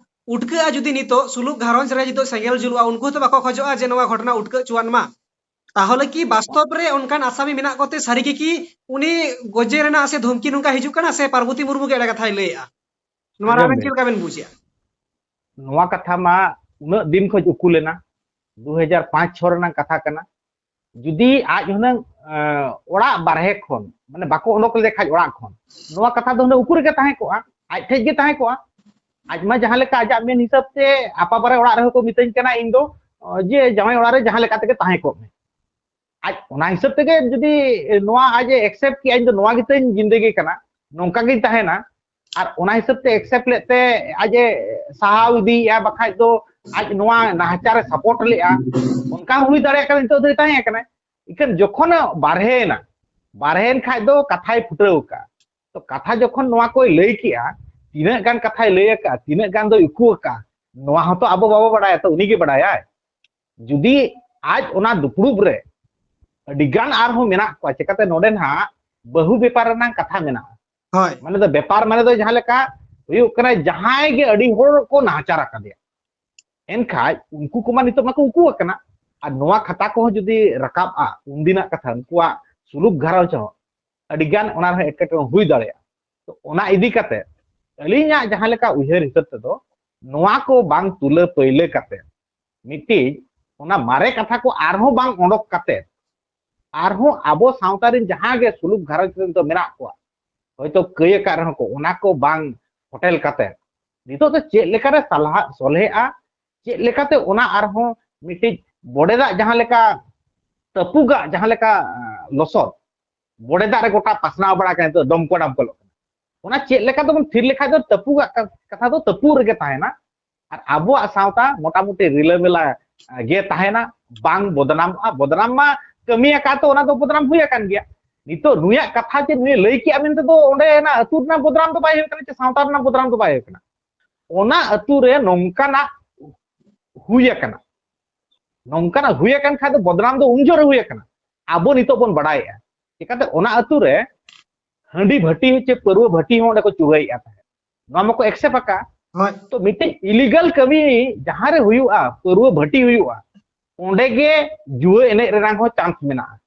ᱩᱴᱠᱟᱹᱜᱼᱟ ᱡᱩᱫᱤ ᱱᱤᱛᱚᱜ ᱥᱩᱞᱩᱠ ᱜᱷᱟᱨᱚᱸᱡᱽ ᱨᱮ ᱡᱩᱫᱤ ᱥᱮᱸᱜᱮᱞ ᱡᱩᱞᱩᱜᱼᱟ, ᱩᱱᱠᱩ ᱦᱚᱸᱛᱚ ᱵᱟᱠᱚ ᱠᱷᱚᱡᱚᱜᱼᱟ ᱡᱮ ᱱᱚᱣᱟ ᱜᱷᱚᱴᱚᱱᱟ ᱩᱴᱠᱟᱹᱜ ᱪᱚᱣᱟᱱ ᱢᱟ᱾ ᱛᱟᱦᱚᱞᱮ ᱠᱤ ᱵᱟᱥᱛᱚᱵ ᱨᱮ ᱚᱱᱠᱟᱱ ᱟᱥᱟᱢᱤ ᱢᱮᱱᱟᱜ ᱠᱚᱛᱮ ᱥᱟᱹᱨᱤ ᱜᱮ ᱠᱤ ᱩᱱᱤ ᱜᱚᱡᱮ ᱨᱮᱱᱟᱜ ᱥᱮ ᱫᱷᱚᱢᱠᱤ ᱱᱚᱝᱠᱟ ᱦᱤᱡᱩᱜ ᱠᱟᱱᱟ, ᱥᱮ ᱯᱟᱨᱵᱚᱛᱤ ᱢᱩᱨᱢᱩ ᱜᱮ ᱮᱲᱮ ᱠᱟᱛᱷᱟᱭ ᱞᱟᱹᱭᱮᱜᱼᱟ? ᱱᱚᱣᱟ ᱨᱮ ᱟᱸᱡᱚᱢ ᱟᱵᱮᱱ ᱵᱮᱱ᱾ ᱪᱮᱫ ᱞᱮᱠᱟ ᱵᱮᱱ ᱵᱩᱡᱮᱜᱼᱟ? ᱱᱚᱣᱟ ᱠᱟᱛᱷᱟ ᱢᱟ ᱩᱱᱟᱹᱜ ᱫᱤᱱ ᱠᱷᱚᱱ ᱩᱠᱩ ᱞᱮᱱᱟ, ᱫᱩ ᱦᱟᱡᱟᱨ ᱯᱟᱸᱪ ᱪᱷᱚ ᱨᱮᱱᱟᱜ ᱠᱟᱛᱷᱟ ᱠᱟᱱᱟ᱾ ᱡᱩᱫᱤ ᱟᱡ ᱦᱩᱱᱟᱹᱝ, ᱮᱸ, ᱚᱲᱟᱜ ᱵᱟᱨᱦᱮ ᱠᱷᱚᱱ, ᱢᱟᱱᱮ, ᱵᱟᱠᱚ ᱚᱰᱚᱠ ᱞᱮᱫᱮ ᱠᱷᱟᱡ ᱚᱲᱟᱜ ᱠᱷᱚᱱ, ᱱᱚᱣᱟ ᱠᱟᱛᱷᱟ ᱫᱚ ᱦᱩᱱᱟᱹᱝ ᱩᱠᱩ ᱨᱮᱜᱮ ᱛᱟᱦᱮᱸ ᱠᱚᱜᱼᱟ, ᱟᱡ ᱴᱷᱮᱡ ᱜᱮ ᱛᱟᱦᱮᱸ ᱠᱚᱜᱼᱟ᱾ ᱟᱡ ᱢᱟ ᱡᱟᱦᱟᱸ ᱞᱮᱠᱟ ᱟᱡᱟᱜ ᱢᱮᱱ ᱦᱤᱥᱟᱹᱵ ᱛᱮ ᱟᱯᱟ ᱵᱟᱨᱮ ᱚᱲᱟᱜ ᱨᱮᱦᱚᱸ ᱠᱚ ᱢᱤᱛᱟᱹᱧ ᱠᱟᱱᱟ ᱤᱧ ᱫᱚ, ᱚ, ᱡᱮ ᱡᱟᱶᱟᱭ ᱚᱲᱟᱜ ᱨᱮ ᱡᱟᱦᱟᱸ ᱞᱮᱠᱟ ᱛᱮᱜᱮ ᱛᱟᱦᱮᱸ ᱠᱚᱜ ᱢᱮ᱾ ᱟᱡ ᱚᱱᱟ ᱦᱤᱥᱟᱹᱵ ᱛᱮᱜᱮ ᱡᱩᱫᱤ ᱱᱚᱣᱟ ᱟᱡ ᱮ accept ᱠᱮᱜᱼᱟ, ᱤᱧ ᱫᱚ ᱱᱚᱣᱟ ᱜᱮᱛᱤᱧ ᱡᱤᱱᱫᱮᱜᱤ ᱠᱟᱱᱟ, ᱱᱚᱝᱠᱟ ᱜᱤᱧ ᱛᱟᱦᱮᱱᱟ, ᱟᱨ ᱚᱱᱟ ᱦᱤᱥᱟᱹᱵ ᱛᱮ accept ᱞᱮᱫ ᱛᱮ ᱟᱡ ᱮ ᱥᱟᱦᱟᱣ ᱤᱫᱤᱭᱮᱜᱼᱟ, ᱵᱟᱠᱷᱟᱡ ᱫᱚ ᱟᱡ ᱱᱚᱣᱟ ᱱᱟᱦᱟᱪᱟᱨ ᱮ support ᱞᱮᱜᱼᱟ, ᱚᱱᱠᱟ ᱦᱚᱸ ᱦᱩᱭ ᱫᱟᱲᱮᱭᱟᱜ ᱠᱟᱱᱟ ᱱᱤᱛᱚᱜ ᱫᱚᱭ ᱛᱟᱦᱮᱸ ᱠᱟᱱᱟᱭ᱾ ᱤᱠᱷᱟᱹᱱ ᱡᱚᱠᱷᱚᱱ ᱵᱟᱨᱦᱮᱭᱮᱱᱟ, ᱵᱟᱨᱦᱮᱭᱮᱱ ᱠᱷᱟᱡ ᱫᱚ ᱠᱟᱛᱷᱟᱭ ᱯᱷᱩᱴᱟᱹᱣ ᱟᱠᱟᱫᱼᱟ᱾ ᱛᱚ ᱠᱟᱛᱷᱟ ᱡᱚᱠᱷᱚᱱ ᱱᱚᱣᱟ ᱠᱚᱭ ᱞᱟᱹᱭ ᱠᱮᱜᱼᱟ, ᱛᱤᱱᱟᱹᱜ ᱜᱟᱱ ᱠᱟᱛᱷᱟᱭ ᱞᱟᱹᱭ ᱟᱠᱟᱫᱼᱟ, ᱛᱤᱱᱟᱹᱜ ᱜᱟᱱ ᱫᱚᱭ ᱩᱠᱩ ᱟᱠᱟᱫᱼᱟ, ᱱᱚᱣᱟ ᱦᱚᱸᱛᱚ ᱟᱵᱚ ᱵᱟᱵᱚ ᱵᱟᱲᱟᱭᱟ, ᱛᱚ ᱩᱱᱤ ᱜᱮ ᱵᱟᱲᱟᱭᱟᱭ᱾ ᱡᱩᱫᱤ ᱟᱡ ᱚᱱᱟ ᱫᱩᱯᱲᱩᱵ ᱨᱮ ᱟᱹᱰᱤ ᱜᱟᱱ ᱟᱨᱦᱚᱸ ᱢᱮᱱᱟᱜ ᱠᱚᱣᱟ, ᱪᱮᱠᱟᱛᱮ ᱱᱚᱰᱮ ᱱᱟᱦᱟᱜ ᱵᱟᱹᱦᱩ ᱵᱮᱯᱟᱨ ᱨᱮᱱᱟᱜ ᱠᱟᱛᱷᱟ ᱢᱮᱱᱟᱜᱼᱟ᱾ ᱦᱳᱭ᱾ ᱢᱟᱱᱮ ᱫᱚ ᱵᱮᱯᱟᱨ ᱢᱟᱱᱮ ᱫᱚ ᱡᱟᱦᱟᱸ ᱞᱮᱠᱟ ᱦᱩᱭᱩᱜ ᱠᱟᱱᱟ, ᱡᱟᱦᱟᱸᱭ ᱜᱮ ᱟᱹᱰᱤ ᱦᱚᱲ ᱠᱚ ᱱᱟᱦᱟᱪᱟᱨ ᱟᱠᱟᱫᱮᱭᱟ, ᱮᱱᱠᱷᱟᱡ ᱩᱱᱠᱩ ᱠᱚᱢᱟ ᱱᱤᱛᱚᱜ ᱢᱟᱠᱚ ᱩᱠᱩ ᱟᱠᱟᱱᱟ᱾ ᱟᱨ ᱱᱚᱣᱟ ᱠᱟᱛᱷᱟ ᱠᱚᱦᱚᱸ ᱡᱩᱫᱤ ᱨᱟᱠᱟᱵᱼᱟ, ᱩᱱᱫᱤᱱᱟᱜ ᱠᱟᱛᱷᱟ, ᱩᱱᱠᱩᱣᱟᱜ ᱥᱩᱞᱩᱠ ᱜᱷᱟᱨᱚᱸᱡᱽ ᱦᱚᱸ ᱟᱹᱰᱤ ᱜᱟᱱ ᱚᱱᱟ ᱨᱮᱦᱚᱸ ᱮᱴᱠᱮᱴᱚᱬᱮ ᱦᱩᱭ ᱫᱟᱲᱮᱭᱟᱜᱼᱟ᱾ ᱛᱚ ᱚᱱᱟ ᱤᱫᱤ ᱠᱟᱛᱮ ᱟᱹᱞᱤᱧᱟᱜ ᱡᱟᱦᱟᱸ ᱞᱮᱠᱟ ᱩᱭᱦᱟᱹᱨ ᱦᱤᱥᱟᱹᱵ ᱛᱮᱫᱚ, ᱱᱚᱣᱟ ᱠᱚ ᱵᱟᱝ ᱛᱩᱞᱟᱹ ᱯᱟᱹᱭᱞᱟᱹ ᱠᱟᱛᱮ, ᱢᱤᱫᱴᱤᱡ ᱚᱱᱟ ᱢᱟᱨᱮ ᱠᱟᱛᱷᱟ ᱠᱚ ᱟᱨᱦᱚᱸ ᱵᱟᱝ ᱚᱰᱚᱠ ᱠᱟᱛᱮ, ᱟᱨᱦᱚᱸ ᱟᱵᱚ ᱥᱟᱶᱛᱟ ᱨᱮᱱ ᱡᱟᱦᱟᱸ ᱜᱮ ᱥᱩᱞᱩᱠ ᱜᱷᱟᱨᱚᱸᱡᱽ ᱨᱮᱱ ᱫᱚ ᱢᱮᱱᱟᱜ ᱠᱚᱣᱟ, ᱦᱚᱭᱛᱳ ᱠᱟᱹᱭ ᱟᱠᱟᱫ ᱨᱮᱦᱚᱸ ᱠᱚ, ᱚᱱᱟ ᱠᱚ ᱵᱟᱝ ᱯᱷᱚᱴᱮᱞ ᱠᱟᱛᱮ, ᱱᱤᱛᱚᱜ ᱫᱚ ᱪᱮᱫ ᱞᱮᱠᱟᱨᱮ ᱥᱟᱞᱦᱟ ᱥᱚᱞᱦᱮᱜᱼᱟ, ᱪᱮᱫ ᱞᱮᱠᱟᱛᱮ ᱚᱱᱟ ᱟᱨᱦᱚᱸ ᱢᱤᱫᱴᱤᱡ ᱵᱚᱰᱮ ᱫᱟᱜ ᱡᱟᱦᱟᱸ ᱞᱮᱠᱟ ᱛᱟᱹᱯᱩᱜᱟᱜ, ᱡᱟᱦᱟᱸ ᱞᱮᱠᱟ, ᱟᱸ, ᱞᱚᱥᱚᱫ ᱵᱚᱰᱮ ᱫᱟᱜ ᱨᱮ ᱜᱚᱴᱟ ᱯᱟᱥᱱᱟᱣ ᱵᱟᱲᱟ ᱠᱟᱱᱟ, ᱱᱤᱛᱚᱜ ᱰᱚᱢᱠᱚ ᱰᱟᱢᱠᱚᱞᱚᱜ ᱠᱟᱱᱟ, ᱚᱱᱟ ᱪᱮᱫ ᱞᱮᱠᱟ ᱛᱮᱵᱚᱱ ᱛᱷᱤᱨ ᱞᱮᱠᱷᱟᱡ ᱫᱚ ᱛᱟᱹᱯᱩᱜᱟᱜ ᱠᱟ-, ᱠᱟᱛᱷᱟ ᱫᱚ ᱛᱟᱹᱯᱩᱜ ᱨᱮᱜᱮ ᱛᱟᱦᱮᱱᱟ᱾ ᱟᱨ ᱟᱵᱚᱣᱟᱜ ᱥᱟᱶᱛᱟ ᱢᱚᱴᱟᱢᱩᱴᱤ ᱨᱤᱞᱟᱹᱢᱟᱞᱟ, ᱟᱸ, ᱜᱮ ᱛᱟᱦᱮᱱᱟ, ᱵᱟᱝ ᱵᱚᱫᱱᱟᱢᱚᱜᱼᱟ᱾ ᱵᱚᱫᱱᱟᱢ ᱢᱟ ᱠᱟᱹᱢᱤ ᱟᱠᱟᱫ, ᱛᱚ ᱚᱱᱟ ᱫᱚ ᱵᱚᱫᱱᱟᱢ ᱦᱩᱭ ᱟᱠᱟᱱ ᱜᱮᱭᱟ᱾ ᱱᱤᱛᱚᱜ ᱱᱩᱭᱟᱜ ᱠᱟᱛᱷᱟ ᱪᱮᱫ ᱱᱩᱭ ᱞᱟᱹᱭ ᱠᱮᱜᱼᱟ ᱢᱮᱱᱛᱮ ᱫᱚ ᱚᱸᱰᱮ ᱚᱱᱟ ᱟᱹᱛᱩ ᱨᱮᱱᱟᱜ ᱵᱚᱫᱱᱟᱢ ᱫᱚ ᱵᱟᱭ ᱦᱩᱭᱩᱜ ᱠᱟᱱᱟ, ᱪᱮ ᱥᱟᱶᱛᱟ ᱨᱮᱱᱟᱜ ᱵᱚᱫᱱᱟᱢ ᱫᱚ ᱵᱟᱭ ᱦᱩᱭᱩᱜ ᱠᱟᱱᱟ᱾ ᱚᱱᱟ ᱟᱹᱛᱩ ᱨᱮ ᱱᱚᱝᱠᱟᱱᱟᱜ ᱦᱩᱭ ᱟᱠᱟᱱᱟ, ᱱᱚᱝᱠᱟᱱᱟᱜ ᱦᱩᱭ ᱟᱠᱟᱱ ᱠᱷᱟᱡ ᱫᱚ ᱵᱚᱫᱱᱟᱢ ᱫᱚ ᱩᱱ ᱡᱚᱦᱚᱜ ᱨᱮ ᱦᱩᱭ ᱟᱠᱟᱱᱟ, ᱟᱵᱚ ᱱᱤᱛᱚᱜ ᱵᱚᱱ ᱵᱟᱲᱟᱭᱮᱜᱼᱟ᱾ ᱪᱤᱠᱟᱛᱮ ᱚᱱᱟ ᱟᱹᱛᱩ ᱨᱮ ᱦᱟᱺᱰᱤ ᱵᱷᱟᱹᱴᱤ ᱪᱮ ᱯᱟᱹᱨᱣᱟᱹ ᱵᱷᱟᱹᱴᱤ ᱦᱚᱸ ᱚᱸᱰᱮ ᱠᱚ ᱪᱩᱲᱟᱹᱭᱮᱜᱼᱟ ᱛᱟᱦᱮᱸᱫ, ᱱᱚᱣᱟ ᱢᱟᱠᱚ accept ᱟᱠᱟᱫ᱾ ᱛᱚ ᱢᱤᱫᱴᱮᱡ ᱤᱞᱤᱜᱟᱞ ᱠᱟᱹᱢᱤ ᱡᱟᱦᱟᱸ ᱨᱮ ᱦᱩᱭᱩᱜᱼᱟ, ᱯᱟᱹᱨᱣᱟᱹ ᱵᱷᱟᱹᱴᱤ ᱦᱩᱭᱩᱜᱼᱟ, ᱚᱸᱰᱮ ᱜᱮ ᱡᱩᱣᱟᱹ ᱮᱱᱮᱡ ᱨᱮᱱᱟᱜ ᱦᱚᱸ ᱪᱟᱱᱥ ᱢᱮᱱᱟᱜᱼᱟ᱾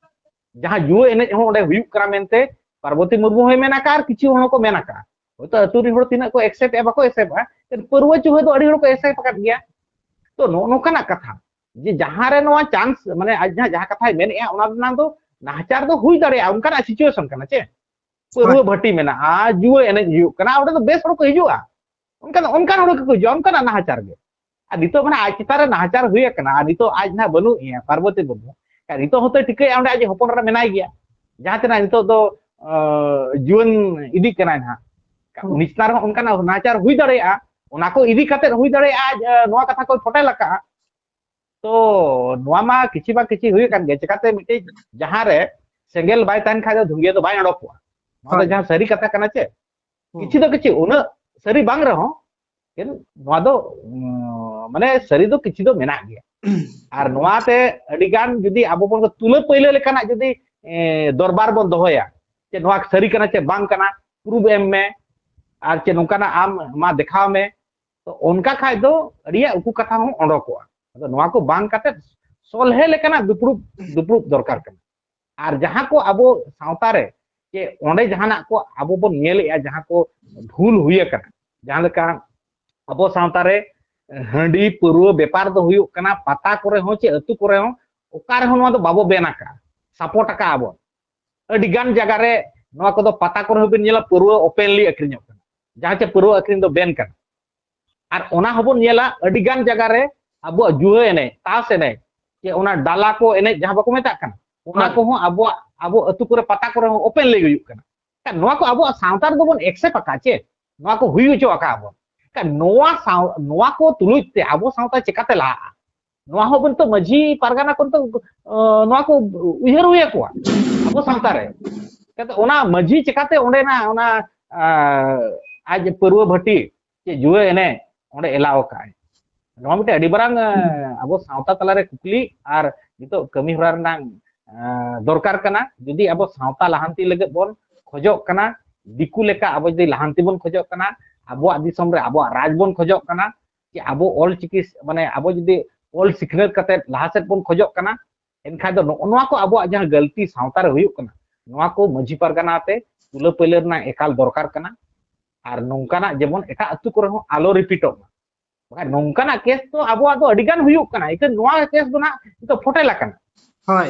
ᱡᱟᱦᱟᱸ ᱡᱩᱣᱟᱹ ᱮᱱᱮᱡ ᱦᱚᱸ ᱚᱸᱰᱮ ᱦᱩᱭᱩᱜ ᱠᱟᱱᱟ ᱢᱮᱱᱛᱮ ᱯᱟᱨᱵᱚᱛᱤ ᱢᱩᱨᱢᱩ ᱦᱚᱸᱭ ᱢᱮᱱ ᱟᱠᱟᱫᱼᱟ ᱟᱨ ᱠᱤᱪᱷᱩ ᱦᱚᱲ ᱦᱚᱸᱠᱚ ᱢᱮᱱ ᱟᱠᱟᱫᱼᱟ᱾ ᱦᱚᱭᱛᱳ ᱟᱹᱛᱩ ᱨᱤᱱ ᱦᱚᱲ ᱛᱤᱱᱟᱹᱜ ᱠᱚ ᱮᱠᱥᱮᱯᱴ ᱮᱫᱼᱟ ᱵᱟᱠᱚ ᱮᱠᱥᱮᱯᱴ ᱮᱫᱼᱟ, ᱯᱟᱹᱨᱣᱟᱹ ᱪᱩᱦᱟᱹ ᱫᱚ ᱟᱹᱰᱤ ᱦᱚᱲ ᱠᱚ ᱮᱠᱥᱮᱯᱴ ᱟᱠᱟᱫ ᱜᱮᱭᱟ᱾ ᱛᱚ ᱱᱚᱜᱼᱚ ᱱᱚᱝᱠᱟᱱᱟᱜ ᱠᱟᱛᱷᱟ ᱡᱮ ᱡᱟᱦᱟᱸ ᱨᱮ ᱱᱚᱣᱟ ᱪᱟᱱᱥ, ᱢᱟᱱᱮ ᱟᱡ ᱡᱟᱦᱟᱸ ᱡᱟᱦᱟᱸ ᱠᱟᱛᱷᱟᱭ ᱢᱮᱱᱮᱫᱼᱟ ᱚᱱᱟ ᱨᱮᱱᱟᱜ ᱫᱚ ᱱᱟᱦᱟᱪᱟᱨ ᱫᱚ ᱦᱩᱭ ᱫᱟᱲᱮᱭᱟᱜᱼᱟ, ᱚᱱᱠᱟᱱᱟᱜ ᱥᱤᱪᱩᱭᱮᱥᱚᱱ ᱠᱟᱱᱟ ᱪᱮ? ᱯᱟᱹᱨᱣᱟᱹ ᱵᱷᱟᱹᱴᱤ ᱢᱮᱱᱟᱜᱼᱟ, ᱡᱩᱣᱟᱹ ᱮᱱᱮᱡ ᱦᱩᱭᱩᱜ ᱠᱟᱱᱟ, ᱚᱸᱰᱮ ᱫᱚ ᱵᱮᱥ ᱦᱚᱲ ᱠᱚ ᱦᱤᱡᱩᱜᱼᱟ, ᱚᱱᱠᱟᱱ ᱚᱱᱠᱟᱱ ᱦᱚᱲ ᱜᱮᱠᱚ ᱦᱤᱡᱩᱜᱼᱟ, ᱚᱱᱠᱟᱱᱟᱜ ᱱᱟᱦᱟᱪᱟᱨ ᱜᱮ᱾ ᱟᱨ ᱱᱤᱛᱚᱜ ᱢᱟᱱᱮ ᱟᱡ ᱪᱮᱛᱟᱱ ᱨᱮ ᱱᱟᱦᱟᱪᱟᱨ ᱦᱩᱭ ᱟᱠᱟᱱᱟ, ᱟᱨ ᱱᱤᱛᱚᱜ ᱟᱡ ᱱᱟᱦᱟᱜ ᱵᱟᱹᱱᱩᱜ ᱮᱭᱟ ᱯᱟᱨᱵᱚᱛᱤ ᱢᱩᱨᱢᱩ᱾ ᱟᱨ ᱱᱤᱛᱚᱜ ᱦᱚᱸᱛᱚᱭ ᱴᱷᱤᱠᱟᱹᱭᱟ ᱚᱸᱰᱮ ᱟᱡ ᱦᱚᱯᱚᱱ ᱮᱨᱟ ᱢᱮᱱᱟᱭ ᱜᱮᱭᱟ, ᱡᱟᱦᱟᱸ ᱛᱤᱱᱟᱹᱜ ᱱᱤᱛᱚᱜ ᱫᱚ ᱡᱩᱣᱟᱹᱱ ᱤᱫᱤᱜ ᱠᱟᱱᱟᱭ ᱱᱟᱦᱟᱜ᱾ ᱩᱱᱤ ᱪᱮᱛᱟᱱ ᱨᱮᱦᱚᱸ ᱚᱱᱠᱟᱱᱟᱜ ᱱᱟᱦᱟᱪᱟᱨ ᱦᱩᱭ ᱫᱟᱲᱮᱭᱟᱜᱼᱟ, ᱚᱱᱟ ᱠᱚ ᱤᱫᱤ ᱠᱟᱛᱮ ᱦᱩᱭ ᱫᱟᱲᱮᱭᱟᱜᱼᱟ ᱟᱡ ᱱᱚᱣᱟ ᱠᱟᱛᱷᱟ ᱠᱚᱭ ᱯᱷᱚᱴᱮᱞ ᱟᱠᱟᱫᱼᱟ᱾ ᱛᱚ ᱱᱚᱣᱟ ᱢᱟ ᱠᱤᱪᱷᱤ ᱵᱟ ᱠᱤᱪᱷᱤ ᱦᱩᱭ ᱟᱠᱟᱱ ᱜᱮ, ᱪᱤᱠᱟᱛᱮ ᱢᱤᱫᱴᱤᱡ ᱡᱟᱦᱟᱸ ᱨᱮ ᱥᱮᱸᱜᱮᱞ ᱵᱟᱭ ᱛᱟᱦᱮᱱ ᱠᱷᱟᱡ ᱫᱚ ᱫᱷᱩᱸᱜᱤᱭᱟᱹ ᱫᱚ ᱵᱟᱭ ᱚᱰᱚᱠᱚᱜᱼᱟ᱾ ᱱᱚᱣᱟ ᱫᱚ ᱡᱟᱦᱟᱸ ᱥᱟᱹᱨᱤ ᱠᱟᱛᱷᱟ ᱠᱟᱱᱟ ᱪᱮ, ᱠᱤᱪᱷᱤ ᱫᱚ ᱠᱤᱪᱷᱤ ᱩᱱᱟᱹᱜ ᱥᱟᱹᱨᱤ ᱵᱟᱝ ᱨᱮᱦᱚᱸ, ᱱᱚᱣᱟ ᱫᱚ ᱢᱟᱱᱮ ᱥᱟᱹᱨᱤ ᱫᱚ ᱠᱤᱪᱷᱤ ᱫᱚ ᱢᱮᱱᱟᱜ ᱜᱮᱭᱟ᱾ ᱟᱨ ᱱᱚᱣᱟᱛᱮ ᱟᱹᱰᱤ ᱜᱟᱱ ᱡᱩᱫᱤ ᱟᱵᱚ ᱵᱚᱱ ᱛᱩᱞᱟᱹ ᱯᱟᱹᱭᱞᱟᱹ ᱞᱮᱠᱟᱱᱟᱜ ᱡᱩᱫᱤ ᱫᱚᱨᱵᱟᱨ ᱵᱚᱱ ᱫᱚᱦᱚᱭᱟ ᱡᱮ ᱱᱚᱣᱟ ᱥᱟᱹᱨᱤ ᱠᱟᱱᱟ ᱪᱮ ᱵᱟᱝ ᱠᱟᱱᱟ, ᱯᱨᱩᱯᱷ ᱮᱢ ᱢᱮ, ᱟᱨ ᱪᱮ ᱱᱚᱝᱠᱟᱱᱟᱜ ᱟᱢ ᱢᱟ ᱫᱮᱠᱷᱟᱣ ᱢᱮ, ᱛᱚ ᱚᱱᱠᱟ ᱠᱷᱟᱡ ᱫᱚ ᱟᱹᱰᱤᱭᱟᱜ ᱩᱠᱩ ᱠᱟᱛᱷᱟ ᱦᱚᱸ ᱚᱰᱚᱠᱚᱜᱼᱟ᱾ ᱟᱫᱚ ᱱᱚᱣᱟ ᱠᱚ ᱵᱟᱝ ᱠᱟᱛᱮ ᱥᱚᱞᱦᱮ ᱞᱮᱠᱟᱱᱟᱜ ᱫᱩᱯᱲᱩᱵ ᱫᱩᱯᱲᱩᱵ ᱫᱚᱨᱠᱟᱨ ᱠᱟᱱᱟ᱾ ᱟᱨ ᱡᱟᱦᱟᱸ ᱠᱚ ᱟᱵᱚ ᱥᱟᱶᱛᱟ ᱨᱮ ᱪᱮ ᱚᱸᱰᱮ ᱡᱟᱦᱟᱱᱟᱜ ᱠᱚ ᱟᱵᱚ ᱵᱚᱱ ᱧᱮᱞᱮᱜᱼᱟ, ᱡᱟᱦᱟᱸ ᱠᱚ ᱵᱷᱩᱞ ᱦᱩᱭ ᱟᱠᱟᱱᱟ, ᱡᱟᱦᱟᱸ ᱞᱮᱠᱟ ᱟᱵᱚ ᱥᱟᱶᱛᱟ ᱨᱮ ᱦᱟᱺᱰᱤ ᱯᱟᱹᱨᱣᱟᱹ ᱵᱮᱯᱟᱨ ᱫᱚ ᱦᱩᱭᱩᱜ ᱠᱟᱱᱟ ᱯᱟᱛᱟ ᱠᱚᱨᱮ ᱦᱚᱸ ᱪᱮ ᱟᱹᱛᱩ ᱠᱚᱨᱮ ᱦᱚᱸ, ᱚᱠᱟ ᱨᱮᱦᱚᱸ ᱱᱚᱣᱟ ᱫᱚ ᱵᱟᱵᱚ ᱵᱮᱱ ᱟᱠᱟᱜᱼᱟ, ᱥᱟᱯᱳᱨᱴ ᱟᱠᱟᱜᱼᱟ ᱵᱚᱱ᱾ ᱟᱹᱰᱤ ᱜᱟᱱ ᱡᱟᱭᱜᱟ ᱨᱮ ᱱᱚᱣᱟ ᱠᱚᱫᱚ ᱯᱟᱛᱟ ᱠᱚᱨᱮ ᱦᱚᱸᱵᱤᱱ ᱧᱮᱞᱟ ᱯᱟᱹᱨᱣᱟᱹ ᱳᱯᱮᱱᱞᱤ ᱟᱹᱠᱷᱨᱤᱧᱚᱜ ᱠᱟᱱᱟ, ᱡᱟᱦᱟᱸ ᱪᱮ ᱯᱟᱹᱨᱣᱟᱹ ᱟᱹᱠᱷᱨᱤᱧ ᱫᱚ ᱵᱮᱱ ᱠᱟᱱᱟ᱾ ᱟᱨ ᱚᱱᱟ ᱦᱚᱸᱵᱚᱱ ᱧᱮᱞᱟ ᱟᱹᱰᱤ ᱜᱟᱱ ᱡᱟᱭᱜᱟ ᱨᱮ ᱟᱵᱚᱣᱟᱜ ᱡᱩᱣᱟᱹ ᱮᱱᱮᱡ, ᱛᱟᱥ ᱮᱱᱮᱡ, ᱪᱮ ᱚᱱᱟ ᱰᱟᱞᱟ ᱠᱚ ᱮᱱᱮᱡ ᱡᱟᱦᱟᱸ ᱵᱟᱠᱚ ᱢᱮᱛᱟᱜ ᱠᱟᱱᱟ, ᱚᱱᱟ ᱠᱚᱦᱚᱸ ᱟᱵᱚᱣᱟᱜ ᱟᱵᱚ ᱟᱹᱛᱩ ᱠᱚᱨᱮ ᱯᱟᱛᱟ ᱠᱚᱨᱮ ᱦᱚᱸ ᱳᱯᱮᱱᱞᱤ ᱦᱩᱭᱩᱜ ᱠᱟᱱᱟ᱾ ᱱᱚᱣᱟ ᱠᱚ ᱟᱵᱚᱣᱟᱜ ᱥᱟᱶᱛᱟ ᱨᱮᱫᱚ ᱵᱚᱱ ᱮᱠᱥᱮᱯᱴ ᱟᱠᱟᱫ ᱪᱮ ᱱᱚᱣᱟ ᱠᱚ ᱦᱩᱭ ᱦᱚᱪᱚ ᱟᱠᱟᱫ ᱵᱚᱱ᱾ ᱱᱚᱣᱟ ᱥᱟᱶ ᱱᱚᱣᱟ ᱠᱚ ᱛᱩᱞᱩᱡ ᱛᱮ ᱟᱵᱚ ᱥᱟᱶᱛᱟ ᱪᱮᱠᱟᱛᱮ ᱞᱟᱦᱟᱜᱼᱟ? ᱱᱚᱣᱟ ᱦᱚᱸ ᱱᱤᱛᱚᱜ ᱢᱟᱹᱡᱷᱤ ᱯᱟᱨᱜᱟᱱᱟ ᱠᱚ ᱱᱤᱛᱚᱜ ᱱᱚᱣᱟ ᱠᱚ ᱩᱭᱦᱟᱹᱨ ᱦᱩᱭ ᱟᱠᱚᱣᱟ ᱟᱵᱚ ᱥᱟᱶᱛᱟ ᱨᱮ᱾ ᱚᱱᱟ ᱢᱟᱹᱡᱷᱤ ᱪᱮᱠᱟᱛᱮ ᱚᱸᱰᱮᱱᱟᱜ ᱚᱱᱟ ᱟᱡ ᱯᱟᱹᱨᱣᱟᱹ ᱵᱷᱟᱹᱴᱤ ᱪᱮ ᱡᱩᱣᱟᱹ ᱮᱱᱮᱡ ᱚᱸᱰᱮ ᱮᱞᱟᱣ ᱟᱠᱟᱫ ᱟᱭ? ᱱᱚᱣᱟ ᱢᱤᱫᱴᱮᱱ ᱟᱹᱰᱤ ᱢᱟᱨᱟᱝ ᱟᱵᱚ ᱥᱟᱶᱛᱟ ᱛᱟᱞᱟᱨᱮ ᱠᱩᱠᱞᱤ ᱟᱨ ᱱᱤᱛᱚᱜ ᱠᱟᱹᱢᱤ ᱦᱚᱨᱟ ᱨᱮᱱᱟᱜ ᱫᱚᱨᱠᱟᱨ ᱠᱟᱱᱟ᱾ ᱡᱩᱫᱤ ᱟᱵᱚ ᱥᱟᱶᱛᱟ ᱞᱟᱦᱟᱱᱛᱤ ᱞᱟᱹᱜᱤᱫ ᱵᱚᱱ ᱠᱷᱚᱡᱚᱜ ᱠᱟᱱᱟ, ᱫᱤᱠᱩ ᱞᱮᱠᱟ ᱟᱵᱚ ᱡᱩᱫᱤ ᱞᱟᱦᱟᱱᱛᱤ ᱵᱚᱱ ᱠᱷᱚᱡᱚᱜ ᱠᱟᱱᱟ, ᱟᱵᱚᱣᱟᱜ ᱫᱤᱥᱚᱢ ᱨᱮ ᱟᱵᱚᱣᱟᱜ ᱨᱟᱡᱽ ᱵᱚᱱ ᱠᱷᱚᱡᱚᱜ ᱠᱟᱱᱟ, ᱪᱮ ᱟᱵᱚ ᱚᱞ ᱪᱤᱠᱤ, ᱢᱟᱱᱮ ᱟᱵᱚ ᱡᱩᱫᱤ ᱚᱞ ᱥᱤᱠᱷᱱᱟᱹᱛ ᱠᱟᱛᱮ ᱞᱟᱦᱟ ᱥᱮᱫ ᱵᱚᱱ ᱠᱷᱚᱡᱚᱜ ᱠᱟᱱᱟ, ᱮᱱᱠᱷᱟᱱ ᱫᱚ ᱱᱚᱜᱼᱚ ᱱᱚᱣᱟ ᱠᱚ ᱟᱵᱚᱣᱟᱜ ᱡᱟᱦᱟᱸ ᱜᱟᱹᱞᱛᱤ ᱥᱟᱶᱛᱟ ᱨᱮ ᱦᱩᱭᱩᱜ ᱠᱟᱱᱟ, ᱱᱚᱣᱟ ᱠᱚ ᱢᱟᱹᱡᱷᱤ ᱯᱟᱨᱜᱟᱱᱟ ᱟᱛᱮ ᱛᱩᱞᱟᱹ ᱯᱟᱹᱭᱞᱟᱹ ᱨᱮᱱᱟᱜ ᱮᱠᱟᱞ ᱫᱚᱨᱠᱟᱨ ᱠᱟᱱᱟ᱾ ᱟᱨ ᱱᱚᱝᱠᱟᱱᱟᱜ ᱡᱮᱢᱚᱱ ᱮᱴᱟᱜ ᱟᱹᱛᱩ ᱠᱚᱨᱮ ᱦᱚᱸ ᱟᱞᱚ ᱨᱤᱯᱤᱴᱚᱜ ᱢᱟ᱾ ᱵᱟᱠᱷᱟᱡ ᱱᱚᱝᱠᱟᱱᱟᱜ ᱠᱮᱥ ᱫᱚ ᱟᱵᱚᱣᱟᱜ ᱫᱚ ᱟᱹᱰᱤ ᱜᱟᱱ ᱦᱩᱭᱩᱜ ᱠᱟᱱᱟ, ᱤᱠᱷᱟᱹᱱ ᱱᱚᱣᱟ ᱠᱮᱥ ᱫᱚ ᱱᱟᱦᱟᱜ ᱱᱤᱛᱚᱜ ᱯᱷᱚᱴᱮᱞ ᱟᱠᱟᱱᱟ᱾ ᱦᱳᱭ᱾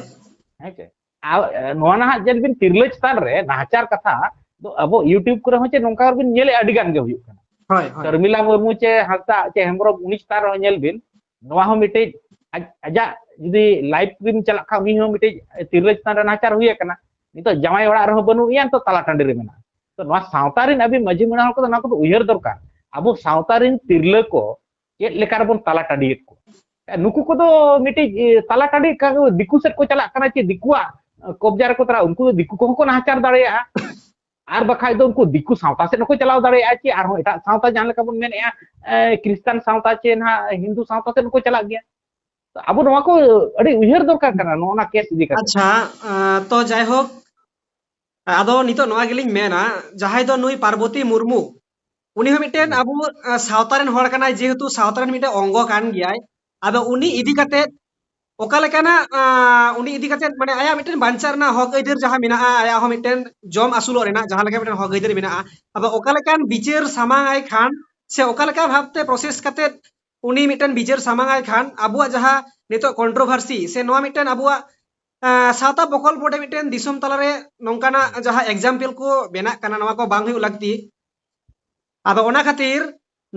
ᱦᱮᱸ ᱪᱮ? ᱟᱨ, ᱮ, ᱱᱚᱣᱟ ᱱᱟᱦᱟᱜ ᱧᱮᱞ ᱵᱤᱱ, ᱛᱤᱨᱞᱟᱹ ᱪᱮᱛᱟᱱ ᱨᱮ ᱱᱟᱦᱟᱪᱟᱨ ᱠᱟᱛᱷᱟ ᱫᱚ ᱟᱵᱚ YouTube ᱠᱚᱨᱮ ᱦᱚᱸ ᱪᱮ ᱱᱚᱝᱠᱟ ᱵᱤᱱ ᱧᱮᱞᱮᱫᱼᱟ, ᱟᱹᱰᱤ ᱜᱟᱱ ᱜᱮ ᱦᱩᱭᱩᱜ ᱠᱟᱱᱟ᱾ ᱦᱳᱭ, ᱦᱳᱭ᱾ ᱥᱚᱨᱢᱤᱞᱟ ᱢᱩᱨᱢᱩ ᱪᱮ ᱦᱟᱸᱥᱫᱟ ᱪᱮ ᱦᱮᱢᱵᱨᱚᱢ, ᱩᱱᱤ ᱪᱮᱛᱟᱱ ᱨᱮᱦᱚᱸ ᱧᱮᱞ ᱵᱤᱱ, ᱱᱚᱣᱟ ᱦᱚᱸ ᱢᱤᱫᱴᱤᱡ ᱟᱡ-, ᱟᱡᱟᱜ ᱡᱩᱫᱤ ᱞᱟᱭᱤᱵᱷ ᱵᱤᱱ ᱪᱟᱞᱟᱜ ᱠᱷᱟᱱ, ᱩᱱᱤ ᱦᱚᱸ ᱢᱤᱫᱴᱤᱡ ᱛᱤᱨᱞᱟᱹ ᱪᱮᱛᱟᱱ ᱨᱮ ᱱᱟᱦᱟᱪᱟᱨ ᱦᱩᱭ ᱟᱠᱟᱱᱟ᱾ ᱱᱤᱛᱚᱜ ᱡᱟᱶᱟᱭ ᱚᱲᱟᱜ ᱨᱮᱦᱚᱸ ᱵᱟᱹᱱᱩᱜ ᱮᱭᱟ, ᱱᱤᱛᱚᱜ ᱛᱟᱞᱟ ᱴᱟᱺᱰᱤ ᱨᱮ ᱢᱮᱱᱟᱜᱼᱟ᱾ ᱛᱚ ᱱᱚᱣᱟ ᱥᱟᱶᱛᱟ ᱨᱮᱱ ᱟᱵᱤᱱ ᱢᱟᱹᱡᱷᱤ ᱢᱚᱬᱮ ᱦᱚᱲ ᱠᱚᱫᱚ ᱱᱚᱣᱟ ᱠᱚᱫᱚ ᱩᱭᱦᱟᱹᱨ ᱫᱚᱨᱠᱟᱨ᱾ ᱟᱵᱚ ᱥᱟᱶᱛᱟ ᱨᱮᱱ ᱛᱤᱨᱞᱟᱹ ᱠᱚ ᱪᱮᱫ ᱞᱮᱠᱟ ᱨᱮᱵᱚᱱ ᱛᱟᱞᱟ ᱴᱟᱺᱰᱤᱭᱮᱫ ᱠᱚᱣᱟ? ᱱᱩᱠᱩ ᱠᱚᱫᱚ ᱢᱤᱫᱴᱤᱡ, ᱮ, ᱛᱟᱞᱟ ᱴᱟᱺᱰᱤ ᱠᱟ-, ᱫᱤᱠᱩ ᱥᱮᱫ ᱠᱚ ᱪᱟᱞᱟᱜ ᱠᱟᱱᱟ ᱪᱮ ᱫᱤᱠᱩᱣᱟᱜ, ᱮ, ᱠᱚᱵᱡᱟ ᱨᱮᱠᱚ ᱛᱟᱨᱟ, ᱩᱱᱠᱩ ᱫᱚ ᱫᱤᱠᱩ ᱠᱚᱦᱚᱸ ᱠᱚ ᱱᱟᱦᱟᱪᱟᱨ ᱫᱟᱲᱮᱭᱟᱜᱼᱟ᱾ ᱟᱨ ᱵᱟᱠᱷᱟᱡ ᱫᱚ ᱩᱱᱠᱩ ᱫᱤᱠᱩ ᱥᱟᱶᱛᱟ ᱥᱮᱫ ᱦᱚᱸᱠᱚ ᱪᱟᱞᱟᱣ ᱫᱟᱲᱮᱭᱟᱜᱼᱟ ᱪᱮ ᱟᱨᱦᱚᱸ ᱮᱴᱟᱜ ᱥᱟᱶᱛᱟ, ᱡᱟᱦᱟᱸ ᱞᱮᱠᱟ ᱵᱚᱱ ᱢᱮᱱᱮᱫᱼᱟ, ᱮ, ᱠᱷᱨᱤᱥᱴᱟᱱ ᱥᱟᱶᱛᱟ ᱪᱮ ᱱᱟᱦᱟᱜ ᱦᱤᱱᱫᱩ ᱥᱟᱶᱛᱟ ᱥᱮᱫ ᱦᱚᱸᱠᱚ ᱪᱟᱞᱟᱜ ᱜᱮᱭᱟ᱾ ᱛᱚ ᱟᱵᱚ ᱱᱚᱣᱟ ᱠᱚ ᱟᱹᱰᱤ ᱩᱭᱦᱟᱹᱨ ᱫᱚᱨᱠᱟᱨ ᱠᱟᱱᱟ, ᱱᱚᱜᱼᱚ ᱱᱟ ᱠᱮᱥ ᱤᱫᱤ ᱠᱟᱛᱮ᱾ ᱟᱪᱪᱷᱟ, ᱟᱸ, ᱛᱚ ᱡᱟᱭᱦᱳᱠ, ᱟᱫᱚ ᱱᱤᱛᱚᱜ ᱱᱚᱣᱟ ᱜᱮᱞᱤᱧ ᱢᱮᱱᱟ, ᱡᱟᱦᱟᱸᱭ ᱫᱚ ᱱᱩᱭ ᱯᱟᱨᱵᱚᱛᱤ ᱢᱩᱨᱢᱩ, ᱩᱱᱤ ᱦᱚᱸ ᱢᱤᱫᱴᱮᱱ ᱦᱩᱸ᱾ ᱟᱵᱚ, ᱟᱸ, ᱥᱟᱶᱛᱟ ᱨᱮᱱ ᱦᱚᱲ ᱠᱟᱱᱟᱭ, ᱡᱮᱦᱮᱛᱩ ᱥᱟᱶᱛᱟ ᱨᱮᱱ ᱢᱤᱫᱴᱮᱱ ᱚᱝᱜᱚ ᱠᱟᱱ ᱜᱮᱭᱟᱭ᱾ ᱟᱫᱚ ᱩᱱᱤ ᱤᱫᱤ ᱠᱟᱛᱮ ᱚᱠᱟ ᱞᱮᱠᱟᱱᱟᱜ, ᱟᱸ, ᱩᱱᱤ ᱤᱫᱤ ᱠᱟᱛᱮ, ᱢᱟᱱᱮ, ᱟᱭᱟᱜ ᱢᱤᱫᱴᱮᱱ ᱵᱟᱧᱪᱟᱣ ᱨᱮᱱᱟᱜ ᱦᱚᱠ ᱟᱹᱭᱫᱟᱹᱨ ᱡᱟᱦᱟᱸ ᱢᱮᱱᱟᱜᱼᱟ, ᱟᱭᱟᱜ ᱦᱚᱸ ᱢᱤᱫᱴᱮᱱ ᱡᱚᱢ ᱟᱹᱥᱩᱞᱚᱜ ᱨᱮᱱᱟᱜ ᱡᱟᱦᱟᱸ ᱞᱮᱠᱟ ᱢᱤᱫᱴᱮᱱ ᱦᱚᱠ ᱟᱹᱭᱫᱟᱹᱨ ᱢᱮᱱᱟᱜᱼᱟ, ᱟᱫᱚ ᱚᱠᱟ ᱞᱮᱠᱟᱱ ᱵᱤᱪᱟᱹᱨ ᱥᱟᱢᱟᱝ ᱟᱭ ᱠᱷᱟᱱ ᱥᱮ ᱚᱠᱟ ᱞᱮᱠᱟ ᱵᱷᱟᱵᱛᱮ ᱯᱨᱚᱥᱮᱥ ᱠᱟᱛᱮ ᱩᱱᱤ ᱢᱤᱫᱴᱮᱱ ᱵᱤᱪᱟᱹᱨ ᱥᱟᱢᱟᱝ ᱟᱭ ᱠᱷᱟᱱ ᱟᱵᱚᱣᱟᱜ ᱡᱟᱦᱟᱸ ᱱᱤᱛᱚᱜ ᱠᱚᱱᱴᱨᱳᱵᱷᱟᱨᱥᱤ ᱥᱮ ᱱᱚᱣᱟ ᱢᱤᱫᱴᱮᱱ ᱟᱵᱚᱣᱟᱜ, ᱟᱸ, ᱥᱟᱶᱛᱟ ᱵᱚᱠᱚᱞ ᱵᱚᱰᱮ ᱢᱤᱫᱴᱮᱱ ᱫᱤᱥᱚᱢ ᱛᱟᱞᱟᱨᱮ ᱱᱚᱝᱠᱟᱱᱟᱜ ᱡᱟᱦᱟᱸ ᱮᱠᱡᱟᱢᱯᱮᱞ ᱠᱚ ᱵᱮᱱᱟᱜ ᱠᱟᱱᱟ, ᱱᱚᱣᱟ ᱠᱚ ᱵᱟᱝ ᱦᱩᱭᱩᱜ ᱞᱟᱹᱠᱛᱤ᱾ ᱟᱫᱚ ᱚᱱᱟ ᱠᱷᱟᱹᱛᱤᱨ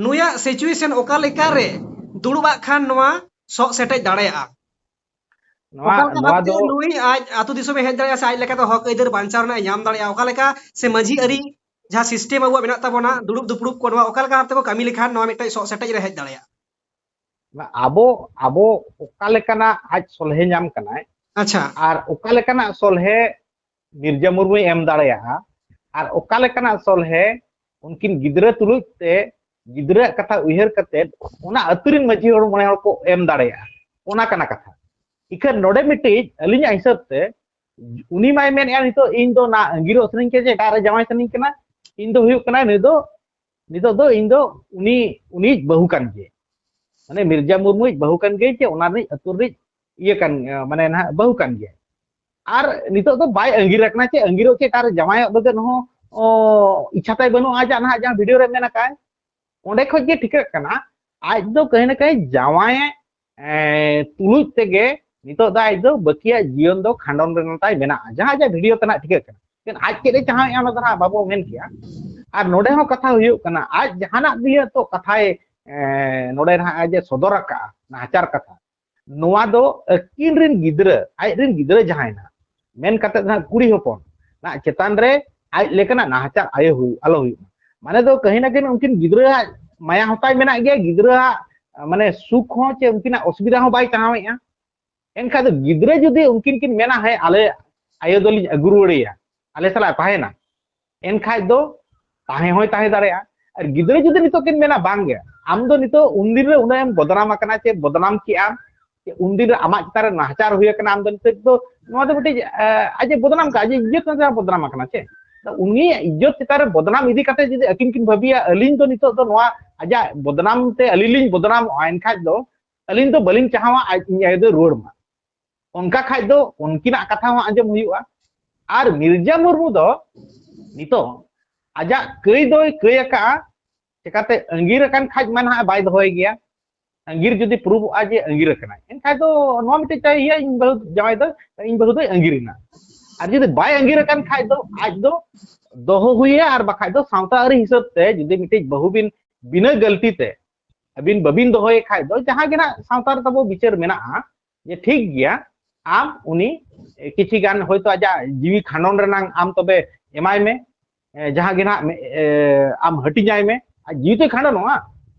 ᱱᱩᱭᱟᱜ ᱥᱤᱪᱩᱭᱮᱥᱚᱱ ᱚᱠᱟ ᱞᱮᱠᱟᱨᱮ ᱫᱩᱲᱩᱵᱟᱜ ᱠᱷᱟᱱ ᱱᱚᱣᱟ ᱥᱚᱜ ᱥᱮᱴᱮᱡ ᱫᱟᱲᱮᱭᱟᱜᱼᱟ? ᱱᱚᱣᱟ, ᱚᱠᱟ ᱞᱮᱠᱟ ᱱᱚᱣᱟ ᱵᱷᱟᱵᱛᱮ ᱫᱚ ᱱᱩᱭ ᱟᱡ ᱟᱹᱛᱩ ᱫᱤᱥᱚᱢᱮ ᱦᱮᱡ ᱫᱟᱲᱮᱭᱟᱜᱼᱟ ᱥᱮ ᱟᱡ ᱞᱮᱠᱟᱛᱮ ᱦᱚᱠ ᱟᱹᱭᱫᱟᱹᱨ ᱵᱟᱧᱪᱟᱣ ᱨᱮᱱᱟᱜ ᱮ ᱧᱟᱢ ᱫᱟᱲᱮᱭᱟᱜᱼᱟ? ᱚᱠᱟ ᱞᱮᱠᱟ ᱥᱮ ᱢᱟᱹᱡᱷᱤ ᱟᱹᱨᱤ ᱡᱟᱦᱟᱸ ᱥᱤᱥᱴᱮᱢ ᱟᱵᱚᱣᱟᱜ ᱢᱮᱱᱟᱜ ᱛᱟᱵᱚᱱᱟ, ᱫᱩᱲᱩᱵ ᱫᱩᱯᱲᱩᱵ ᱠᱚ, ᱱᱚᱣᱟ ᱚᱠᱟ ᱞᱮᱠᱟ ᱵᱷᱟᱵ ᱛᱮᱠᱚ ᱠᱟᱹᱢᱤ ᱞᱮᱠᱷᱟᱱ ᱱᱚᱣᱟ ᱢᱤᱫᱴᱮᱡ ᱥᱚᱜ ᱥᱮᱴᱮᱡ ᱨᱮ ᱦᱮᱡ ᱫᱟᱲᱮᱭᱟᱜᱼᱟ? ᱟᱵᱚ, ᱟᱵᱚ ᱚᱠᱟ ᱞᱮᱠᱟᱱᱟᱜ ᱟᱡ ᱥᱚᱞᱦᱮ ᱧᱟᱢ ᱠᱟᱱᱟᱭ, ᱟᱪᱪᱷᱟ᱾ ᱟᱨ ᱚᱠᱟ ᱞᱮᱠᱟᱱᱟᱜ ᱥᱚᱞᱦᱮ ᱢᱤᱨᱡᱟ ᱢᱩᱨᱢᱩᱭ ᱮᱢ ᱫᱟᱲᱮᱭᱟᱜᱼᱟ, ᱟᱨ ᱚᱠᱟ ᱞᱮᱠᱟᱱᱟᱜ ᱥᱚᱞᱦᱮ ᱩᱱᱠᱤᱱ ᱜᱤᱫᱽᱨᱟᱹ ᱛᱩᱞᱩᱡ ᱛᱮ ᱜᱤᱫᱽᱨᱟᱹᱣᱟᱜ ᱠᱟᱛᱷᱟ ᱩᱭᱦᱟᱹᱨ ᱠᱟᱛᱮ ᱚᱱᱟ ᱟᱹᱛᱩ ᱨᱮᱱ ᱢᱟᱹᱡᱷᱤ ᱦᱚᱲ ᱢᱚᱬᱮ ᱦᱚᱲ ᱠᱚ ᱮᱢ ᱫᱟᱲᱮᱭᱟᱜᱼᱟ, ᱚᱱᱟ ᱠᱟᱱᱟ ᱠᱟᱛᱷᱟ᱾ ᱤᱠᱷᱟᱹᱱ ᱱᱚᱰᱮ ᱢᱤᱫᱴᱤᱡ ᱟᱹᱞᱤᱧᱟᱜ ᱦᱤᱥᱟᱹᱵ ᱛᱮ ᱩᱱᱤ ᱢᱟᱭ ᱢᱮᱱᱮᱫᱼᱟ, ᱱᱤᱛᱚᱜ ᱤᱧ ᱫᱚ ᱱᱟ ᱟᱸᱜᱤᱨᱚᱜ ᱥᱟᱱᱟᱧ ᱠᱟᱱᱟ, ᱮᱴᱟᱜ ᱨᱮ ᱡᱟᱶᱟᱭ ᱥᱟᱱᱟᱧ ᱠᱟᱱᱟ, ᱤᱧ ᱫᱚ ᱦᱩᱭᱩᱜ ᱠᱟᱱᱟ ᱱᱩᱭ ᱫᱚ ᱱᱤᱛᱚᱜ ᱫᱚ ᱤᱧ ᱫᱚ ᱩᱱᱤ ᱩᱱᱤ ᱵᱟᱹᱦᱩ ᱠᱟᱱ ᱜᱮ, ᱢᱟᱱᱮ ᱢᱤᱨᱡᱟ ᱢᱩᱨᱢᱩᱭ ᱵᱟᱹᱦᱩ ᱠᱟᱱ ᱜᱮ, ᱪᱮ ᱚᱱᱟ ᱨᱤᱱᱤᱡ ᱟᱹᱛᱩ ᱨᱤᱱᱤᱡ ᱤᱭᱟᱹ ᱠᱟᱱ, ᱢᱟᱱᱮ ᱱᱟᱦᱟᱜ ᱵᱟᱹᱦᱩ ᱠᱟᱱ ᱜᱮ᱾ ᱟᱨ ᱱᱤᱛᱚᱜ ᱫᱚ ᱵᱟᱭ ᱟᱸᱜᱤᱨ ᱟᱠᱟᱱᱟ, ᱪᱮ ᱟᱸᱜᱤᱨᱚᱜ ᱪᱮ ᱮᱴᱟᱜ ᱨᱮ ᱡᱟᱶᱟᱭᱚᱜ ᱫᱚ ᱪᱮᱫ ᱦᱚᱸ ᱚ, ᱤᱪᱪᱷᱟ ᱛᱟᱭ ᱵᱟᱹᱱᱩᱜᱼᱟ᱾ ᱟᱡᱟᱜ ᱱᱟᱦᱟᱜ ᱡᱟᱦᱟᱸ ᱵᱷᱤᱰᱤᱭᱳ ᱨᱮ ᱢᱮᱱ ᱟᱠᱟᱫ, ᱚᱸᱰᱮ ᱠᱷᱚᱡ ᱜᱮ ᱴᱷᱤᱠᱟᱹᱜ ᱠᱟᱱᱟ ᱟᱡ ᱫᱚ ᱠᱟᱹᱦᱤ ᱱᱟ ᱠᱟᱹᱦᱤ ᱡᱟᱶᱟᱭ ᱮ, ᱛᱩᱞᱩᱡ ᱛᱮᱜᱮ ᱱᱤᱛᱚᱜ ᱫᱚ ᱟᱡ ᱫᱚ ᱵᱟᱹᱠᱤᱭᱟᱜ ᱡᱤᱭᱚᱱ ᱫᱚ ᱠᱷᱟᱸᱰᱚᱱ ᱨᱮᱱᱟᱜ ᱛᱟᱭ ᱢᱮᱱᱟᱜᱼᱟ, ᱡᱟᱦᱟᱸ ᱟᱡᱟᱜ ᱵᱷᱤᱰᱤᱭᱳ ᱛᱮ ᱱᱟᱜ ᱴᱷᱤᱠᱟᱹᱜ ᱠᱟᱱᱟ᱾ ᱢᱮᱱᱠᱷᱟᱱ ᱟᱡ ᱪᱮᱫ ᱮ ᱪᱟᱦᱟᱣᱮᱫᱼᱟ ᱚᱱᱟ ᱫᱚ ᱱᱟᱜ ᱵᱟᱵᱚ ᱢᱮᱱ ᱠᱮᱭᱟ᱾ ᱟᱨ ᱱᱚᱰᱮ ᱦᱚᱸ ᱠᱟᱛᱷᱟ ᱦᱩᱭᱩᱜ ᱠᱟᱱᱟ, ᱟᱡ ᱡᱟᱦᱟᱱᱟᱜ ᱫᱤᱭᱮ ᱛᱚ ᱠᱟᱛᱷᱟᱭ ᱮ, ᱱᱚᱰᱮ ᱱᱟᱜ ᱟᱡ ᱮ ᱥᱚᱫᱚᱨ ᱟᱠᱟᱫᱼᱟ ᱱᱟᱦᱟᱪᱟᱨ ᱠᱟᱛᱷᱟ, ᱱᱚᱣᱟ ᱫᱚ ᱟᱹᱠᱤᱱ ᱨᱮᱱ ᱜᱤᱫᱽᱨᱟᱹ, ᱟᱡ ᱨᱮᱱ ᱜᱤᱫᱽᱨᱟᱹ ᱡᱟᱦᱟᱸᱭ ᱱᱟᱜ, ᱢᱮᱱ ᱠᱟᱛᱮ ᱫᱚ ᱱᱟᱜ ᱠᱩᱲᱤ ᱦᱚᱯᱚᱱ ᱱᱟᱜ ᱪᱮᱛᱟᱱ ᱨᱮ ᱟᱡ ᱞᱮᱠᱟᱱᱟᱜ ᱱᱟᱦᱟᱪᱟᱨ ᱟᱭᱚ ᱦᱩᱭᱩᱜ, ᱟᱞᱚ ᱦᱩᱭᱩᱜ ᱢᱟ᱾ ᱢᱟᱱᱮ ᱫᱚ ᱠᱟᱹᱦᱤ ᱱᱟ ᱠᱟᱹᱦᱤ ᱩᱱᱠᱤᱱ ᱜᱤᱫᱽᱨᱟᱹᱣᱟᱜ ᱢᱟᱭᱟ ᱦᱚᱸᱛᱟᱭ ᱢᱮᱱᱟᱜ ᱜᱮᱭᱟ, ᱜᱤᱫᱽᱨᱟᱹᱣᱟᱜ ᱢᱟᱱᱮ ᱥᱩᱠ ᱦᱚᱸ ᱪᱮ ᱩᱱᱠᱤᱱᱟᱜ ᱚᱥᱩᱵᱤᱫᱷᱟ ᱦᱚᱸ ᱵᱟᱭ ᱪᱟᱦᱟᱣᱮᱫᱼᱟ᱾ ᱮᱱᱠᱷᱟᱱ ᱫᱚ ᱜᱤᱫᱽᱨᱟᱹ ᱡᱩᱫᱤ ᱩᱱᱠᱤᱱ ᱠᱤᱱ ᱢᱮᱱᱟ, "ᱦᱮᱸ, ᱟᱞᱮ ᱟᱭᱳ ᱫᱚᱞᱤᱧ ᱟᱹᱜᱩ ᱨᱩᱣᱟᱹᱲᱮᱭᱟ, ᱟᱞᱮ ᱥᱟᱞᱟᱜ ᱛᱟᱦᱮᱱᱟ", ᱮᱱᱠᱷᱟᱡ ᱫᱚ ᱛᱟᱦᱮᱸ ᱦᱚᱸᱭ ᱛᱟᱦᱮᱸ ᱫᱟᱲᱮᱭᱟᱜᱼᱟ᱾ ᱟᱨ ᱜᱤᱫᱽᱨᱟᱹ ᱡᱩᱫᱤ ᱱᱤᱛᱚᱜ ᱠᱤᱱ ᱢᱮᱱᱟ, "ᱵᱟᱝ ᱜᱮ, ᱟᱢ ᱫᱚ ᱱᱤᱛᱚᱜ ᱩᱱᱫᱤᱱ ᱨᱮ ᱩᱱᱟᱹᱜ ᱮᱢ ᱵᱚᱫᱱᱟᱢ ᱟᱠᱟᱱᱟ, ᱪᱮ ᱵᱚᱫᱱᱟᱢ ᱠᱮᱜᱼᱟᱢ, ᱪᱮ ᱩᱱᱫᱤᱱ ᱨᱮ ᱟᱢᱟᱜ ᱪᱮᱛᱟᱱ ᱨᱮ ᱱᱟᱦᱟᱪᱟᱨ ᱦᱩᱭ ᱟᱠᱟᱱᱟ, ᱟᱢ ᱫᱚ ᱱᱤᱛᱚᱜ ᱫᱚ ᱱᱚᱣᱟ ᱫᱚ ᱢᱤᱫᱴᱤᱡ ᱮ, ᱟᱡ ᱮ ᱵᱚᱫᱱᱟᱢ ᱠᱟᱜᱼᱟ, ᱟᱡ ᱤᱡᱽᱡᱚᱛ ᱪᱮᱛᱟᱱ ᱨᱮ ᱵᱚᱫᱱᱟᱢ ᱟᱠᱟᱱᱟ ᱪᱮ?" ᱛᱚ ᱩᱱᱤᱭᱟᱜ ᱤᱡᱽᱡᱚᱛ ᱪᱮᱛᱟᱱ ᱨᱮ ᱵᱚᱫᱱᱟᱢ ᱤᱫᱤ ᱠᱟᱛᱮ ᱡᱩᱫᱤ ᱟᱹᱠᱤᱱ ᱠᱤᱱ ᱵᱷᱟᱹᱵᱤᱭᱟ, "ᱟᱹᱞᱤᱧ ᱫᱚ ᱱᱤᱛᱚᱜ ᱫᱚ ᱱᱚᱣᱟ ᱟᱡᱟᱜ ᱵᱚᱫᱱᱟᱢ ᱛᱮ ᱟᱹᱞᱤᱧ ᱞᱤᱧ ᱵᱚᱫᱱᱟᱢᱚᱜᱼᱟ", ᱮᱱᱠᱷᱟᱡ ᱫᱚ ᱟᱹᱞᱤᱧ ᱫᱚ ᱵᱟᱹᱞᱤᱧ ᱪᱟᱦᱟᱣᱟ ᱟᱡ, ᱤᱧ ᱟᱭᱳ ᱫᱚᱭ ᱨᱩᱣᱟᱹᱲ ᱢᱟ᱾ ᱚᱱᱠᱟ ᱠᱷᱟᱡ ᱫᱚ ᱩᱱᱠᱤᱱᱟᱜ ᱠᱟᱛᱷᱟ ᱦᱚᱸ ᱟᱸᱡᱚᱢ ᱦᱩᱭᱩᱜᱼᱟ᱾ ᱟᱨ ᱢᱤᱨᱡᱟ ᱢᱩᱨᱢᱩ ᱫᱚ ᱱᱤᱛᱚᱜ ᱟᱡᱟᱜ ᱠᱟᱹᱭ ᱫᱚᱭ ᱠᱟᱹᱭ ᱟᱠᱟᱜᱼᱟ, ᱪᱮᱠᱟᱛᱮ ᱟᱸᱜᱤᱨ ᱟᱠᱟᱱ ᱠᱷᱟᱡ ᱢᱟ ᱱᱟᱦᱟᱜ ᱵᱟᱭ ᱫᱚᱦᱚᱭ ᱜᱮᱭᱟ᱾ ᱟᱸᱜᱤᱨ ᱡᱩᱫᱤ ᱯᱨᱩᱵᱷᱚᱜᱼᱟ ᱡᱮ ᱟᱸᱜᱤᱨ ᱟᱠᱟᱱᱟᱭ, ᱮᱱᱠᱷᱟᱡ ᱫᱚ ᱱᱚᱣᱟ ᱢᱤᱫᱴᱮᱡ ᱪᱟᱭ ᱤᱭᱟᱹ, ᱤᱧ ᱵᱟᱹᱦᱩ ᱡᱟᱶᱟᱭ ᱫᱚ, ᱤᱧ ᱵᱟᱹᱦᱩ ᱫᱚᱭ ᱟᱸᱜᱤᱨ ᱮᱱᱟ᱾ ᱟᱨ ᱡᱩᱫᱤ ᱵᱟᱭ ᱟᱸᱜᱤᱨ ᱟᱠᱟᱱ ᱠᱷᱟᱡ ᱫᱚ ᱟᱡ ᱫᱚ ᱫᱚᱦᱚ ᱦᱩᱭᱟ, ᱟᱨ ᱵᱟᱠᱷᱟᱡ ᱫᱚ ᱥᱟᱶᱛᱟ ᱟᱹᱨᱤ ᱦᱤᱥᱟᱹᱵ ᱛᱮ ᱡᱩᱫᱤ ᱢᱤᱫᱴᱮᱡ ᱵᱟᱹᱦᱩ ᱵᱤᱱ ᱵᱤᱱᱟᱹ ᱜᱟᱹᱞᱛᱤ ᱛᱮ ᱟᱹᱵᱤᱱ ᱵᱟᱹᱵᱤᱱ ᱫᱚᱦᱚᱭᱮ ᱠᱷᱟᱡ ᱫᱚ ᱡᱟᱦᱟᱸ ᱜᱮ ᱱᱟᱜ ᱥᱟᱶᱛᱟ ᱨᱮ ᱛᱟᱵᱚ ᱵᱤᱪᱟᱹᱨ ᱢᱮᱱᱟᱜᱼᱟ ᱡᱮ ᱴᱷᱤᱠ ᱜᱮᱭᱟ, ᱟᱢ ᱩᱱᱤ ᱠᱤᱪᱷᱤ ᱜᱟᱱ ᱦᱚᱭᱛᱳ ᱟᱡᱟᱜ ᱡᱤᱣᱤ ᱠᱷᱟᱸᱰᱚᱱ ᱨᱮᱱᱟᱝ ᱟᱢ ᱛᱚᱵᱮ ᱮᱢᱟᱭ ᱢᱮ, ᱮ, ᱡᱟᱦᱟᱸ ᱜᱮ ᱱᱟᱜ ᱢᱮ-, ᱮ, ᱟᱢ ᱦᱟᱹᱴᱤᱧᱟᱭ ᱢᱮ, ᱟᱡ ᱡᱤᱣᱤ ᱛᱚᱭ ᱠᱷᱟᱸᱰᱚᱱᱚᱜᱼᱟ᱾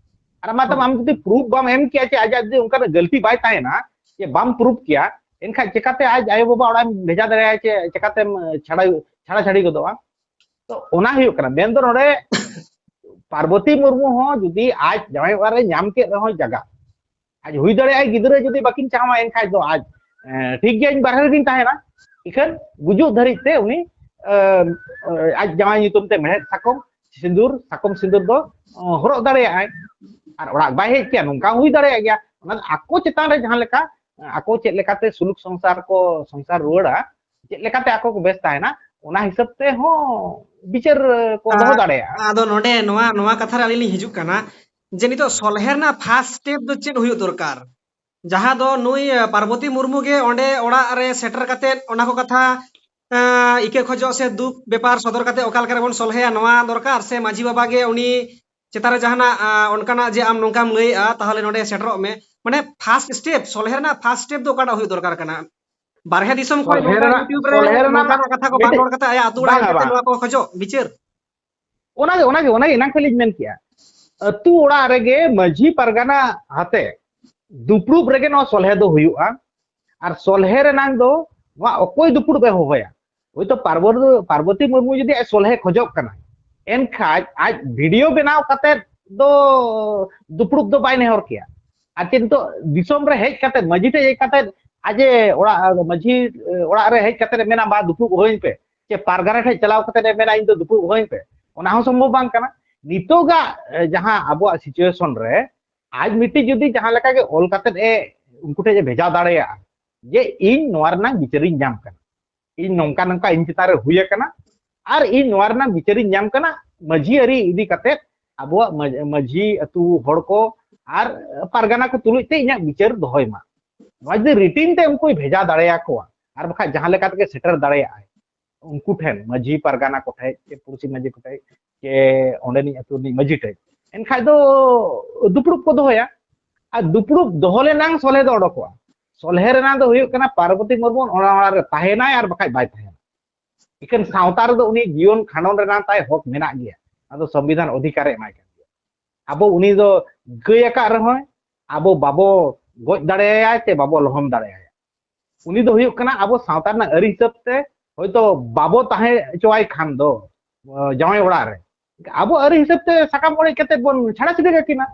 ᱟᱨ ᱢᱟ ᱛᱟᱢ ᱟᱢ ᱡᱩᱫᱤ ᱯᱨᱩᱯᱷ ᱵᱟᱢ ᱮᱢ ᱠᱮᱭᱟ ᱪᱮ ᱟᱡᱟᱜ ᱡᱩᱫᱤ ᱚᱱᱠᱟᱱᱟᱜ ᱜᱟᱹᱞᱛᱤ ᱵᱟᱭ ᱛᱟᱦᱮᱱᱟ, ᱪᱮ ᱵᱟᱢ ᱯᱨᱩᱯᱷ ᱠᱮᱭᱟ, ᱮᱱᱠᱷᱟᱡ ᱪᱮᱠᱟᱛᱮ ᱟᱡ ᱟᱭᱳ ᱵᱟᱵᱟ ᱚᱲᱟᱜ ᱮᱢ ᱵᱷᱮᱡᱟ ᱫᱟᱲᱮᱭᱟᱭᱟ ᱪᱮ ᱪᱮᱠᱟᱛᱮᱢ ᱪᱷᱟᱲᱟ ᱪᱷᱟᱲᱟ ᱪᱷᱟᱹᱲᱤ ᱜᱚᱫᱚᱜᱼᱟ? ᱛᱚ ᱚᱱᱟ ᱦᱩᱭᱩᱜ ᱠᱟᱱᱟ ᱢᱮᱱᱫᱚ ᱱᱚᱰᱮ ᱯᱟᱨᱵᱚᱛᱤ ᱢᱩᱨᱢᱩ ᱦᱚᱸ ᱡᱩᱫᱤ ᱟᱡ ᱡᱟᱶᱟᱭ ᱚᱲᱟᱜ ᱨᱮ ᱧᱟᱢ ᱠᱮᱫ ᱨᱮᱦᱚᱸ ᱡᱟᱭᱜᱟ, ᱟᱡ ᱦᱩᱭ ᱫᱟᱲᱮᱭᱟᱜᱼᱟᱭ ᱜᱤᱫᱽᱨᱟᱹ ᱡᱩᱫᱤ ᱵᱟᱹᱠᱤᱱ ᱪᱟᱦᱟᱣᱟ ᱮᱱᱠᱷᱟᱡ ᱫᱚ ᱟᱡ ᱮ, ᱴᱷᱤᱠ ᱜᱮᱭᱟ, ᱤᱧ ᱵᱟᱨᱦᱮ ᱨᱮᱜᱤᱧ ᱛᱟᱦᱮᱱᱟ, ᱤᱠᱷᱟᱹᱱ ᱜᱩᱡᱩᱜ ᱫᱷᱟᱹᱨᱤᱡ ᱛᱮ ᱩᱱᱤ ᱮ, ᱟᱡ ᱡᱟᱶᱟᱭ ᱧᱩᱛᱩᱢ ᱛᱮ ᱢᱮᱲᱦᱮᱫ ᱥᱟᱠᱚᱢ ᱥᱤᱸᱫᱩᱨ, ᱥᱟᱠᱚᱢ ᱥᱤᱸᱫᱩᱨ ᱫᱚ ᱦᱚᱨᱚᱜ ᱫᱟᱲᱮᱭᱟᱜᱼᱟᱭ᱾ ᱟᱨ ᱚᱲᱟᱜ ᱵᱟᱭ ᱦᱮᱡ ᱠᱮᱭᱟ, ᱱᱚᱝᱠᱟ ᱦᱩᱭ ᱫᱟᱲᱮᱭᱟᱜ ᱜᱮᱭᱟ᱾ ᱚᱱᱟ ᱟᱠᱚ ᱪᱮᱛᱟᱱ ᱨᱮ ᱡᱟᱦᱟᱸ ᱞᱮᱠᱟ ᱟᱠᱚ ᱪᱮᱫ ᱞᱮᱠᱟᱛᱮ ᱥᱩᱞᱩᱠ ᱥᱚᱝᱥᱟᱨ ᱠᱚ ᱥᱚᱝᱥᱟᱨ ᱨᱩᱣᱟᱹᱲᱟ, ᱪᱮᱫ ᱞᱮᱠᱟᱛᱮ ᱟᱠᱚ ᱠᱚ ᱵᱮᱥ ᱛᱟᱦᱮᱱᱟ, ᱚᱱᱟ ᱦᱤᱥᱟᱹᱵ ᱛᱮᱦᱚᱸ ᱵᱤᱪᱟᱹᱨ ᱠᱚ ᱫᱚᱦᱚ ᱫᱟᱲᱮᱭᱟᱜᱼᱟ᱾ ᱟᱫᱚ ᱱᱚᱰᱮ ᱱᱚᱣᱟ ᱱᱚᱣᱟ ᱠᱟᱛᱷᱟ ᱨᱮ ᱟᱹᱞᱤᱧ ᱞᱤᱧ ᱦᱤᱡᱩᱜ ᱠᱟᱱᱟ ᱡᱮ ᱱᱤᱛᱚᱜ ᱥᱚᱞᱦᱮ ᱨᱮᱱᱟᱜ ᱯᱷᱟᱥᱴ ᱥᱴᱮᱯ ᱫᱚ ᱪᱮᱫ ᱦᱩᱭᱩᱜ ᱫᱚᱨᱠᱟᱨ? ᱡᱟᱦᱟᱸ ᱫᱚ ᱱᱩᱭ ᱯᱟᱨᱵᱚᱛᱤ ᱢᱩᱨᱢᱩ ᱜᱮ ᱚᱸᱰᱮ ᱚᱲᱟᱜ ᱨᱮ ᱥᱮᱴᱮᱨ ᱠᱟᱛᱮ ᱚᱱᱟ ᱠᱚ ᱠᱟᱛᱷᱟ ᱤᱠᱟᱹ ᱠᱷᱚᱡᱚᱜ ᱥᱮ ᱫᱩᱠ ᱵᱮᱯᱟᱨ ᱥᱚᱫᱚᱨ ᱠᱟᱛᱮ ᱚᱠᱟ ᱞᱮᱠᱟ ᱨᱮᱵᱚᱱ ᱥᱚᱞᱦᱮᱭᱟ ᱱᱚᱣᱟ ᱫᱚᱨᱠᱟᱨ, ᱥᱮ ᱢᱟᱹᱡᱷᱤ ᱵᱟᱵᱟ ᱜᱮ ᱩᱱᱤ ᱪᱮᱛᱟᱱ ᱨᱮ ᱡᱟᱦᱟᱱᱟᱜ ᱚᱱᱠᱟᱱᱟᱜ ᱡᱮ ᱟᱢ ᱱᱚᱝᱠᱟᱢ ᱞᱟᱹᱭᱮᱜᱼᱟ ᱛᱟᱦᱚᱞᱮ ᱱᱚᱰᱮ ᱥᱮᱴᱮᱨᱚᱜ ᱢᱮ, ᱢᱟᱱᱮ ᱯᱷᱟᱥᱴ ᱥᱴᱮᱯ, ᱥᱚᱞᱦᱮ ᱨᱮᱱᱟᱜ ᱯᱷᱟᱥᱴ ᱥᱴᱮᱯ ᱫᱚ ᱚᱠᱟᱴᱟᱜ ᱦᱩᱭᱩᱜ ᱫᱚᱨᱠᱟᱨ ᱠᱟᱱᱟ? ᱵᱟᱨᱦᱮ ᱫᱤᱥᱚᱢ ᱠᱷᱚᱱ ᱱᱚᱝᱠᱟ ᱨᱮᱱᱟᱜ ᱠᱟᱛᱷᱟ ᱠᱚ ᱵᱟᱝ ᱨᱚᱲ ᱠᱟᱛᱮ ᱟᱭᱟᱜ ᱟᱹᱛᱩ ᱚᱲᱟᱜ ᱦᱮᱡ ᱠᱟᱛᱮ ᱱᱚᱣᱟ ᱠᱚ ᱠᱷᱚᱡᱚᱜ ᱵᱤᱪᱟᱹᱨ? ᱚᱱᱟᱜᱮ ᱚᱱᱟᱜᱮ ᱚᱱᱟᱜᱮ ᱮᱱᱟᱝ ᱠᱷᱚᱱ ᱞᱤᱧ ᱢᱮᱱ ᱠᱮᱜᱼᱟ, ᱟᱹᱛᱩ ᱚᱲᱟᱜ ᱨᱮᱜᱮ ᱢᱟᱹᱡᱷᱤ ᱯᱟᱨᱜᱟᱱᱟ ᱟᱛᱮ ᱫᱩᱯᱲᱩᱵ ᱨᱮᱜᱮ ᱱᱚᱣᱟ ᱥᱚᱞᱦᱮ ᱫᱚ ᱦᱩᱭᱩᱜᱼᱟ᱾ ᱟᱨ ᱥᱚᱞᱦᱮ ᱨᱮᱱᱟᱝ ᱫᱚ ᱱᱚᱣᱟ ᱚᱠᱚᱭ ᱫᱩᱯᱲᱩᱵ ᱮ ᱦᱚᱦᱚᱭᱟ? ᱦᱳᱭᱛᱳ ᱯᱟᱨᱵᱚᱛ- ᱯᱟᱨᱵᱚᱛᱤ ᱢᱩᱨᱢᱩ ᱡᱩᱫᱤ ᱟᱡ ᱥᱚᱞᱦᱮ ᱠᱷᱚᱡᱚᱜ ᱠᱟᱱᱟᱭ, ᱮᱱᱠᱷᱟᱡ ᱟᱡ ᱵᱷᱤᱰᱤᱭᱳ ᱵᱮᱱᱟᱣ ᱠᱟᱛᱮ ᱫᱚ ᱫᱩᱯᱲᱩᱵ ᱫᱚ ᱵᱟᱭ ᱱᱮᱦᱚᱨ ᱠᱮᱭᱟ᱾ ᱟᱨ ᱪᱮᱫ ᱱᱤᱛᱚᱜ ᱫᱤᱥᱚᱢ ᱨᱮ ᱦᱮᱡ ᱠᱟᱛᱮ, ᱢᱟᱹᱡᱷᱤ ᱴᱷᱮᱡ ᱦᱮᱡ ᱠᱟᱛᱮ, ᱟᱡ ᱮ ᱚᱲᱟᱜ ᱢᱟᱹᱡᱷᱤ ᱚᱲᱟᱜ ᱨᱮ ᱦᱮᱡ ᱠᱟᱛᱮ ᱮ ᱢᱮᱱᱟ, "ᱵᱟ, ᱫᱩᱯᱲᱩᱵ ᱦᱚᱦᱚᱭᱤᱧ ᱯᱮ," ᱪᱮ ᱯᱟᱨᱜᱟᱱᱟ ᱴᱷᱮᱡ ᱪᱟᱞᱟᱣ ᱠᱟᱛᱮ ᱮ ᱢᱮᱱᱟ, "ᱤᱧ ᱫᱚ ᱫᱩᱯᱲᱩᱵ ᱦᱚᱦᱚᱭᱤᱧ ᱯᱮ"? ᱚᱱᱟ ᱦᱚᱸ ᱥᱚᱢᱵᱷᱚᱵ ᱵᱟᱝ ᱠᱟᱱᱟ᱾ ᱱᱤᱛᱚᱜᱟᱜ ᱡᱟᱦᱟᱸ ᱟᱵᱚᱣᱟᱜ ᱥᱤᱪᱩᱭᱮᱥᱚᱱ ᱨᱮ ᱟᱡ ᱢᱤᱫᱴᱤᱡ ᱡᱩᱫᱤ ᱡᱟᱦᱟᱸ ᱞᱮᱠᱟ ᱜᱮ ᱚᱞ ᱠᱟᱛᱮ ᱮ ᱩᱱᱠᱩ ᱴᱷᱮᱡ ᱮ ᱵᱷᱮᱡᱟ ᱫᱟᱲᱮᱭᱟᱜᱼᱟ ᱡᱮ, "ᱤᱧ ᱱᱚᱣᱟ ᱨᱮᱱᱟᱜ ᱵᱤᱪᱟᱹᱨᱤᱧ ᱧᱟᱢ ᱠᱟᱱᱟ, ᱤᱧ ᱱᱚᱝᱠᱟ ᱱᱚᱝᱠᱟ ᱤᱧ ᱪᱮᱛᱟᱱ ᱨᱮ ᱦᱩᱭ ᱟᱠᱟᱱᱟ, ᱟᱨ ᱤᱧ ᱱᱚᱣᱟ ᱨᱮᱱᱟᱜ ᱵᱤᱪᱟᱹᱨᱤᱧ ᱧᱟᱢ ᱠᱟᱱᱟ, ᱢᱟᱹᱡᱷᱤ ᱟᱹᱨᱤ ᱤᱫᱤ ᱠᱟᱛᱮ ᱟᱵᱚᱣᱟᱜ ᱢᱟᱹᱡ- ᱢᱟᱹᱡᱷᱤ ᱟᱹᱛᱩ ᱦᱚᱲ ᱠᱚ ᱟᱨ ᱯᱟᱨᱜᱟᱱᱟ ᱠᱚ ᱛᱩᱞᱩᱡ ᱛᱮ ᱤᱧᱟᱹᱜ ᱵᱤᱪᱟᱹᱨ ᱫᱚᱦᱚᱭ ᱢᱟ"? ᱱᱚᱣᱟ ᱡᱩᱫᱤ ᱨᱤᱴᱤᱱ ᱛᱮ ᱩᱱᱠᱩᱭ ᱵᱷᱮᱡᱟ ᱫᱟᱲᱮᱭᱟᱠᱚᱣᱟ, ᱟᱨ ᱵᱟᱠᱷᱟᱡ ᱡᱟᱦᱟᱸ ᱞᱮᱠᱟ ᱛᱮᱜᱮ ᱥᱮᱴᱮᱨ ᱫᱟᱲᱮᱭᱟᱜᱼᱟᱭ ᱩᱱᱠᱩ ᱴᱷᱮᱱ, ᱢᱟᱹᱡᱷᱤ ᱯᱟᱨᱜᱟᱱᱟ ᱠᱚ ᱴᱷᱮᱡ ᱪᱮ ᱯᱩᱲᱥᱤ ᱢᱟᱹᱡᱷᱤ ᱠᱚ ᱴᱷᱮᱡ ᱪᱮ ᱚᱸᱰᱮᱱᱤᱡ ᱟᱹᱛᱩ ᱨᱤᱱᱤᱡ ᱢᱟᱹᱡᱷᱤ ᱴᱷᱮᱡ, ᱮᱱᱠᱷᱟᱡ ᱫᱚ ᱫᱩᱯᱲᱩᱵ ᱠᱚ ᱫᱚᱦᱚᱭᱟ᱾ ᱟᱨ ᱫᱩᱯᱲᱩᱵ ᱫᱚᱦᱚ ᱞᱮᱱᱟᱝ ᱥᱚᱞᱦᱮ ᱫᱚ ᱚᱰᱚᱠᱚᱜᱼᱟ᱾ ᱥᱚᱞᱦᱮ ᱨᱮᱱᱟᱜ ᱫᱚ ᱦᱩᱭᱩᱜ ᱠᱟᱱᱟ ᱯᱟᱨᱵᱚᱛᱤ ᱢᱩᱨᱢᱩ ᱚᱱᱟ ᱚᱲᱟᱜ ᱨᱮ ᱛᱟᱦᱮᱱᱟᱭ ᱟᱨ ᱵᱟᱠᱷᱟᱡ ᱵᱟᱭ ᱛᱟᱦᱮᱱᱟ᱾ ᱮᱠᱷᱮᱱ ᱥᱟᱶᱛᱟ ᱨᱮᱫᱚ ᱩᱱᱤ ᱡᱤᱭᱚᱱ ᱠᱷᱟᱸᱰᱚᱱ ᱨᱮᱱᱟᱜ ᱛᱟᱭ ᱦᱚᱠ ᱢᱮᱱᱟᱜ ᱜᱮᱭᱟ, ᱟᱫᱚ ᱥᱚᱝᱵᱤᱫᱷᱟᱱ ᱚᱫᱷᱤᱠᱟᱨ ᱮ ᱮᱢᱟᱭ ᱠᱟᱱ ᱜᱮᱭᱟ᱾ ᱟᱵᱚ ᱩᱱᱤ ᱫᱚ ᱜᱟᱹᱭ ᱟᱠᱟᱫ ᱨᱮᱦᱚᱸᱭ, ᱟᱵᱚ ᱵᱟᱵᱚ ᱜᱚᱡ ᱫᱟᱲᱮᱭᱟᱭᱟ ᱪᱮ ᱵᱟᱵᱚ ᱞᱚᱦᱚᱢ ᱫᱟᱲᱮᱭᱟᱭᱟ᱾ ᱩᱱᱤ ᱫᱚ ᱦᱩᱭᱩᱜ ᱠᱟᱱᱟ ᱟᱵᱚ ᱥᱟᱶᱛᱟ ᱨᱮᱱᱟᱜ ᱟᱹᱨᱤ ᱦᱤᱥᱟᱹᱵ ᱛᱮ ᱦᱚᱭᱛᱚ ᱵᱟᱵᱚ ᱛᱟᱦᱮᱸ ᱦᱚᱪᱚᱣᱟᱭ ᱠᱷᱟᱱ ᱫᱚ, ᱡᱟᱶᱟᱭ ᱚᱲᱟᱜ ᱨᱮ ᱟᱵᱚ ᱟᱹᱨᱤ ᱦᱤᱥᱟᱹᱵ ᱛᱮ ᱥᱟᱠᱟᱢ ᱚᱲᱮᱡ ᱠᱟᱛᱮ ᱵᱚᱱ ᱪᱷᱟᱲᱟ ᱪᱷᱤᱰᱤ ᱠᱟᱹᱠᱤᱱᱟ᱾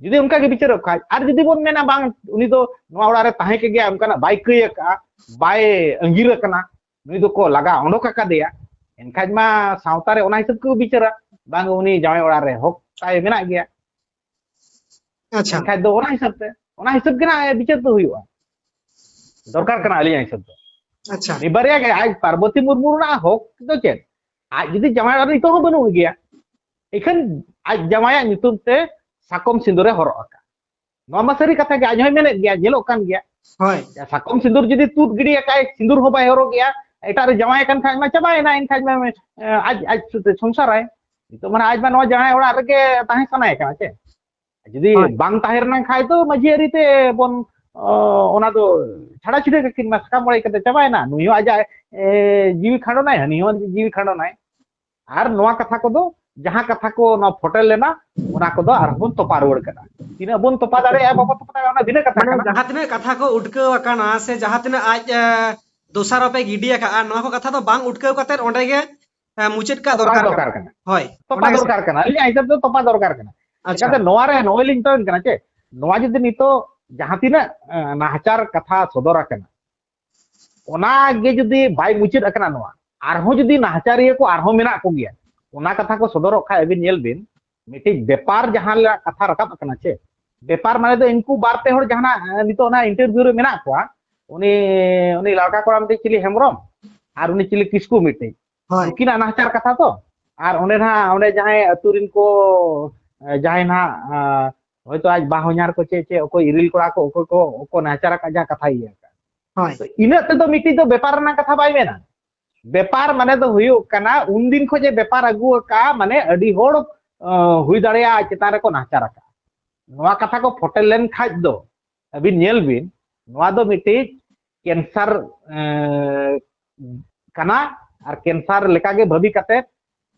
ᱡᱩᱫᱤ ᱚᱱᱠᱟ ᱜᱮ ᱵᱤᱪᱟᱹᱨᱚᱜ ᱠᱷᱟᱡ, ᱟᱨ ᱡᱩᱫᱤ ᱵᱚᱱ ᱢᱮᱱᱟ ᱵᱟᱝ, ᱩᱱᱤ ᱫᱚ ᱱᱚᱣᱟ ᱚᱲᱟᱜ ᱨᱮ ᱛᱟᱦᱮᱸ ᱠᱮᱜᱮᱭᱟ, ᱚᱱᱠᱟᱱᱟᱜ ᱵᱟᱭ ᱠᱟᱹᱭ ᱟᱠᱟᱫᱼᱟ, ᱵᱟᱭ ᱟᱸᱜᱤᱨ ᱟᱠᱟᱱᱟ, ᱱᱩᱭ ᱫᱚᱠᱚ ᱞᱟᱜᱟ ᱚᱰᱚᱠ ᱟᱠᱟᱫᱮᱭᱟ, ᱮᱱᱠᱷᱟᱡ ᱢᱟ ᱥᱟᱶᱛᱟ ᱨᱮ ᱚᱱᱟ ᱦᱤᱥᱟᱹᱵ ᱠᱚ ᱵᱤᱪᱟᱹᱨᱟ, ᱵᱟᱝ ᱩᱱᱤ ᱡᱟᱶᱟᱭ ᱚᱲᱟᱜ ᱨᱮ ᱦᱚᱠ ᱛᱟᱭ ᱢᱮᱱᱟᱜ ᱜᱮᱭᱟ᱾ ᱟᱪᱪᱷᱟ᱾ ᱮᱱᱠᱷᱟᱡ ᱫᱚ ᱚᱱᱟ ᱦᱤᱥᱟᱹᱵ ᱛᱮ, ᱚᱱᱟ ᱦᱤᱥᱟᱹᱵ ᱜᱮ ᱱᱟᱜ ᱵᱤᱪᱟᱹᱨ ᱫᱚ ᱦᱩᱭᱩᱜᱼᱟ, ᱫᱚᱨᱠᱟᱨ ᱠᱟᱱᱟ ᱟᱹᱞᱤᱧᱟᱜ ᱦᱤᱥᱟᱹᱵ ᱫᱚ᱾ ᱟᱪᱪᱷᱟ᱾ ᱩᱱᱤ ᱵᱟᱨᱭᱟ ᱜᱮ, ᱟᱡ ᱯᱟᱨᱵᱚᱛᱤ ᱢᱩᱨᱢᱩ ᱨᱮᱱᱟᱜ ᱦᱚᱠ ᱫᱚ ᱪᱮᱫ? ᱟᱡ ᱡᱩᱫᱤ ᱡᱟᱶᱟᱭ ᱚᱲᱟᱜ ᱨᱮ ᱱᱤᱛᱚᱜ ᱦᱚᱸ ᱵᱟᱹᱱᱩᱜ ᱜᱮᱭᱟ, ᱮᱱᱠᱷᱟᱱ ᱟᱡ ᱡᱟᱶᱟᱭᱟᱜ ᱧᱩᱛᱩᱢ ᱛᱮ ᱥᱟᱠᱚᱢ ᱥᱤᱸᱫᱩᱨᱮ ᱦᱚᱨᱚᱜ ᱟᱠᱟᱫ᱾ ᱱᱚᱣᱟ ᱢᱟ ᱥᱟᱹᱨᱤ ᱠᱟᱛᱷᱟ ᱜᱮ, ᱟᱡ ᱦᱚᱸᱭ ᱢᱮᱱᱮᱫ ᱜᱮᱭᱟ, ᱧᱮᱞᱚᱜ ᱠᱟᱱ ᱜᱮᱭᱟ᱾ ᱦᱳᱭ᱾ ᱥᱟᱠᱚᱢ ᱥᱤᱸᱫᱩᱨ ᱡᱩᱫᱤ ᱛᱩᱫ ᱜᱤᱰᱤ ᱟᱠᱟᱫ, ᱥᱤᱸᱫᱩᱨ ᱦᱚᱸ ᱵᱟᱭ ᱦᱚᱨᱚᱜ ᱜᱮᱭᱟ, ᱮᱴᱟᱜ ᱨᱮ ᱡᱟᱶᱟᱭ ᱟᱠᱟᱱ ᱠᱷᱟᱡ ᱢᱟ ᱪᱟᱵᱟᱭᱮᱱᱟ, ᱮᱱᱠᱷᱟᱡ ᱢᱟ, ᱮ, ᱟᱡ, ᱟᱡ ᱥᱟᱛᱮ ᱥᱚᱝᱥᱟᱨᱟᱭ᱾ ᱱᱤᱛᱚᱜ ᱢᱟᱱᱮ ᱟᱡ ᱢᱟ ᱱᱚᱣᱟ ᱡᱟᱶᱟᱭ ᱚᱲᱟᱜ ᱨᱮᱜᱮ ᱛᱟᱦᱮᱸ ᱥᱟᱱᱟᱭᱮ ᱠᱟᱱᱟ ᱪᱮ? ᱡᱩᱫᱤ ᱦᱳᱭ᱾ ᱵᱟᱝ ᱛᱟᱦᱮᱸ ᱨᱮᱱᱟᱜ ᱠᱷᱟᱡ ᱫᱚ ᱢᱟᱹᱡᱷᱤ ᱟᱹᱨᱤ ᱛᱮ ᱵᱚᱱ, ᱚ, ᱚᱱᱟ ᱫᱚ ᱪᱷᱟᱲᱟ ᱪᱷᱤᱲᱟᱹ ᱠᱟᱹᱠᱤᱱ ᱢᱟ, ᱥᱟᱠᱟᱢ ᱚᱲᱮᱡ ᱠᱟᱛᱮ ᱪᱟᱵᱟᱭᱮᱱᱟ᱾ ᱱᱩᱭ ᱦᱚᱸ ᱟᱡᱟᱜ, ᱮ, ᱡᱤᱣᱤ ᱠᱷᱟᱸᱰᱚᱱᱟᱭ, ᱦᱟᱹᱱᱤ ᱦᱚᱸ ᱡᱤᱣᱤ ᱠᱷᱟᱸᱰᱚᱱᱟᱭ᱾ ᱟᱨ ᱱᱚᱣᱟ ᱠᱟᱛᱷᱟ ᱠᱚᱫᱚ, ᱡᱟᱦᱟᱸ ᱠᱟᱛᱷᱟ ᱠᱚ ᱱᱚᱣᱟ ᱯᱷᱚᱴᱮᱞ ᱞᱮᱱᱟ, ᱚᱱᱟ ᱠᱚᱫᱚ ᱟᱨᱦᱚᱸ ᱵᱚᱱ ᱛᱚᱯᱟ ᱨᱩᱣᱟᱹᱲ ᱠᱟᱱᱟ᱾ ᱛᱤᱱᱟᱹᱜ ᱵᱚᱱ ᱛᱚᱯᱟ ᱫᱟᱲᱮᱭᱟᱜᱼᱟ, ᱵᱟᱵᱚ ᱛᱚᱯᱟ ᱫᱟᱲᱮᱭᱟᱜᱼᱟ, ᱚᱱᱟ ᱵᱷᱤᱱᱟᱹ ᱠᱟᱛᱷᱟ ᱢᱟᱱᱮ ᱠᱟᱱᱟ᱾ ᱡᱟᱦᱟᱸ ᱛᱤᱱᱟᱹᱜ ᱠᱟᱛᱷᱟ ᱠᱚ ᱩᱴᱠᱟᱹᱣ ᱟᱠᱟᱱᱟ ᱥᱮ ᱡᱟᱦᱟᱸ ᱛᱤᱱᱟᱹᱜ ᱟᱡ, ᱮ, ᱫᱚᱥᱟᱨᱚᱯ ᱮ ᱜᱤᱰᱤ ᱟᱠᱟᱫᱼᱟ, ᱱᱚᱣᱟ ᱠᱚ ᱠᱟᱛᱷᱟ ᱫᱚ ᱵᱟᱝ ᱩᱴᱠᱟᱹᱣ ᱠᱟᱛᱮ ᱚᱸᱰᱮ ᱜᱮ, ᱮ, ᱢᱩᱪᱟᱹᱫ ᱠᱟᱜ ᱛᱚᱯᱟ ᱫᱚᱨᱠᱟᱨ ᱫᱚᱨᱠᱟᱨ ᱠᱟᱱᱟ᱾ ᱠᱟᱱᱟ᱾ ᱦᱳᱭ᱾ ᱛᱚᱯᱟ ᱚᱱᱟ ᱜᱮ ᱥᱮ᱾ ᱫᱚᱨᱠᱟᱨ ᱠᱟᱱᱟ, ᱟᱹᱞᱤᱧᱟᱜ ᱦᱤᱥᱟᱹᱵ ᱫᱚ ᱛᱚᱯᱟ ᱫᱚᱨᱠᱟᱨ ᱠᱟᱱᱟ᱾ ᱟᱪᱪᱷᱟ᱾ ᱪᱮᱠᱟᱛᱮ ᱱᱚᱣᱟ ᱨᱮ ᱱᱚᱜᱼᱚᱭ ᱞᱤᱧ ᱢᱮᱛᱟᱵᱮᱱ ᱠᱟᱱᱟ ᱪᱮ, ᱱᱚᱣᱟ ᱡᱩᱫᱤ ᱱᱤᱛᱚᱜ ᱡᱟᱦᱟᱸ ᱛᱤᱱᱟᱹᱜ, ᱮ, ᱱᱟᱦᱟᱪᱟᱨ ᱠᱟᱛᱷᱟ ᱥᱚᱫᱚᱨ ᱟᱠᱟᱱᱟ, ᱚᱱᱟ ᱜᱮ ᱡᱩᱫᱤ ᱵᱟᱭ ᱢᱩᱪᱟᱹᱫ ᱟᱠᱟᱱᱟ, ᱱᱚᱣᱟ ᱟᱨᱦᱚᱸ ᱡᱩᱫᱤ ᱱᱟᱦᱟᱪᱟᱨᱤᱭᱟᱹ ᱠᱚ ᱟᱨᱦᱚᱸ ᱢᱮᱱᱟᱜ ᱠᱚᱜᱮᱭᱟ, ᱚᱱᱟ ᱠᱟᱛᱷᱟ ᱠᱚ ᱥᱚᱫᱚᱨᱚᱜ ᱠᱷᱟᱡ, ᱟᱹᱵᱤᱱ ᱧᱮᱞ ᱵᱤᱱ, ᱢᱤᱫᱴᱤᱡ ᱵᱮᱯᱟᱨ ᱡᱟᱦᱟᱸ ᱞᱮᱠᱟ ᱠᱟᱛᱷᱟ ᱨᱟᱠᱟᱵ ᱟᱠᱟᱱᱟ ᱪᱮ, ᱵᱮᱯᱟᱨ ᱢᱟᱱᱮ ᱫᱚ ᱤᱱᱠᱩ ᱵᱟᱨ ᱯᱮ ᱦᱚᱲ ᱡᱟᱦᱟᱱᱟᱜ, ᱮ, ᱱᱤᱛᱚᱜ ᱚᱱᱟ interview ᱨᱮ ᱢᱮᱱᱟᱜ ᱠᱚᱣᱟ, ᱩᱱᱤ, ᱩᱱᱤ ᱞᱟᱲᱠᱟ ᱠᱚᱲᱟ ᱢᱤᱫᱴᱤᱡ ᱪᱤᱞᱤ ᱦᱮᱢᱵᱨᱚᱢ ᱟᱨ ᱩᱱᱤ ᱪᱤᱞᱤ ᱠᱤᱥᱠᱩ ᱢᱤᱫᱴᱤᱡ, ᱦᱳᱭ᱾ ᱱᱩᱠᱤᱱᱟᱜ ᱱᱟᱦᱟᱪᱟᱨ ᱠᱟᱛᱷᱟ ᱛᱚ᱾ ᱟᱨ ᱚᱸᱰᱮ ᱱᱟᱦᱟᱜ, ᱚᱸᱰᱮ ᱡᱟᱦᱟᱸᱭ ᱟᱹᱛᱩ ᱨᱮᱱ ᱠᱚ, ᱮ, ᱡᱟᱦᱟᱸᱭ ᱱᱟᱦᱟᱜ, ᱮ, ᱦᱚᱭᱛᱳ ᱟᱡ ᱵᱟᱦᱚᱧᱦᱟᱨ ᱠᱚ ᱪᱮ, ᱪᱮ ᱚᱠᱚᱭ ᱤᱨᱤᱞ ᱠᱚᱲᱟ ᱠᱚ, ᱚᱠᱚᱭ ᱠᱚ, ᱚᱠᱚᱭ ᱱᱟᱦᱟᱪᱟᱨ ᱟᱠᱟᱫ, ᱡᱟᱦᱟᱸ ᱠᱟᱛᱷᱟᱭ ᱤᱭᱟᱹ ᱟᱠᱟᱫ᱾ ᱦᱳᱭ᱾ ᱛᱚ, ᱤᱱᱟᱹᱜ ᱛᱮᱫᱚ ᱢᱤᱫᱴᱤᱡ ᱫᱚ ᱵᱮᱯᱟᱨ ᱨᱮᱱᱟᱜ ᱠᱟᱛᱷᱟ ᱵᱟᱭ ᱢᱮᱱᱟ᱾ ᱵᱮᱯᱟᱨ ᱢᱟᱱᱮ ᱫᱚ ᱦᱩᱭᱩᱜ ᱠᱟᱱᱟ, ᱩᱱᱫᱤᱱ ᱠᱷᱚᱱ ᱡᱮ ᱵᱮᱯᱟᱨ ᱟᱹᱜᱩ ᱟᱠᱟᱫᱼᱟ, ᱢᱟᱱᱮ ᱟᱹᱰᱤ ᱦᱚᱲ, ᱮ, ᱦᱩᱭ ᱫᱟᱲᱮᱭᱟᱜᱼᱟ ᱟᱡ ᱪᱮᱛᱟᱱ ᱨᱮᱠᱚ ᱱᱟᱦᱟᱪᱟᱨ ᱟᱠᱟᱫᱼᱟ᱾ ᱱᱚᱣᱟ ᱠᱟᱛᱷᱟ ᱠᱚ ᱯᱷᱚᱴᱮᱞ ᱞᱮᱱ ᱠᱷᱟᱡ ᱫᱚ, ᱟᱹᱵᱤᱱ ᱧᱮᱞ ᱵᱤᱱ, ᱱᱚᱣᱟ ᱫᱚ ᱢᱤᱫᱴᱤᱡ cancer, ᱮ, ᱠᱟᱱᱟ, ᱟᱨ cancer ᱞᱮᱠᱟᱜᱮ ᱵᱷᱟᱹᱵᱤ ᱠᱟᱛᱮ,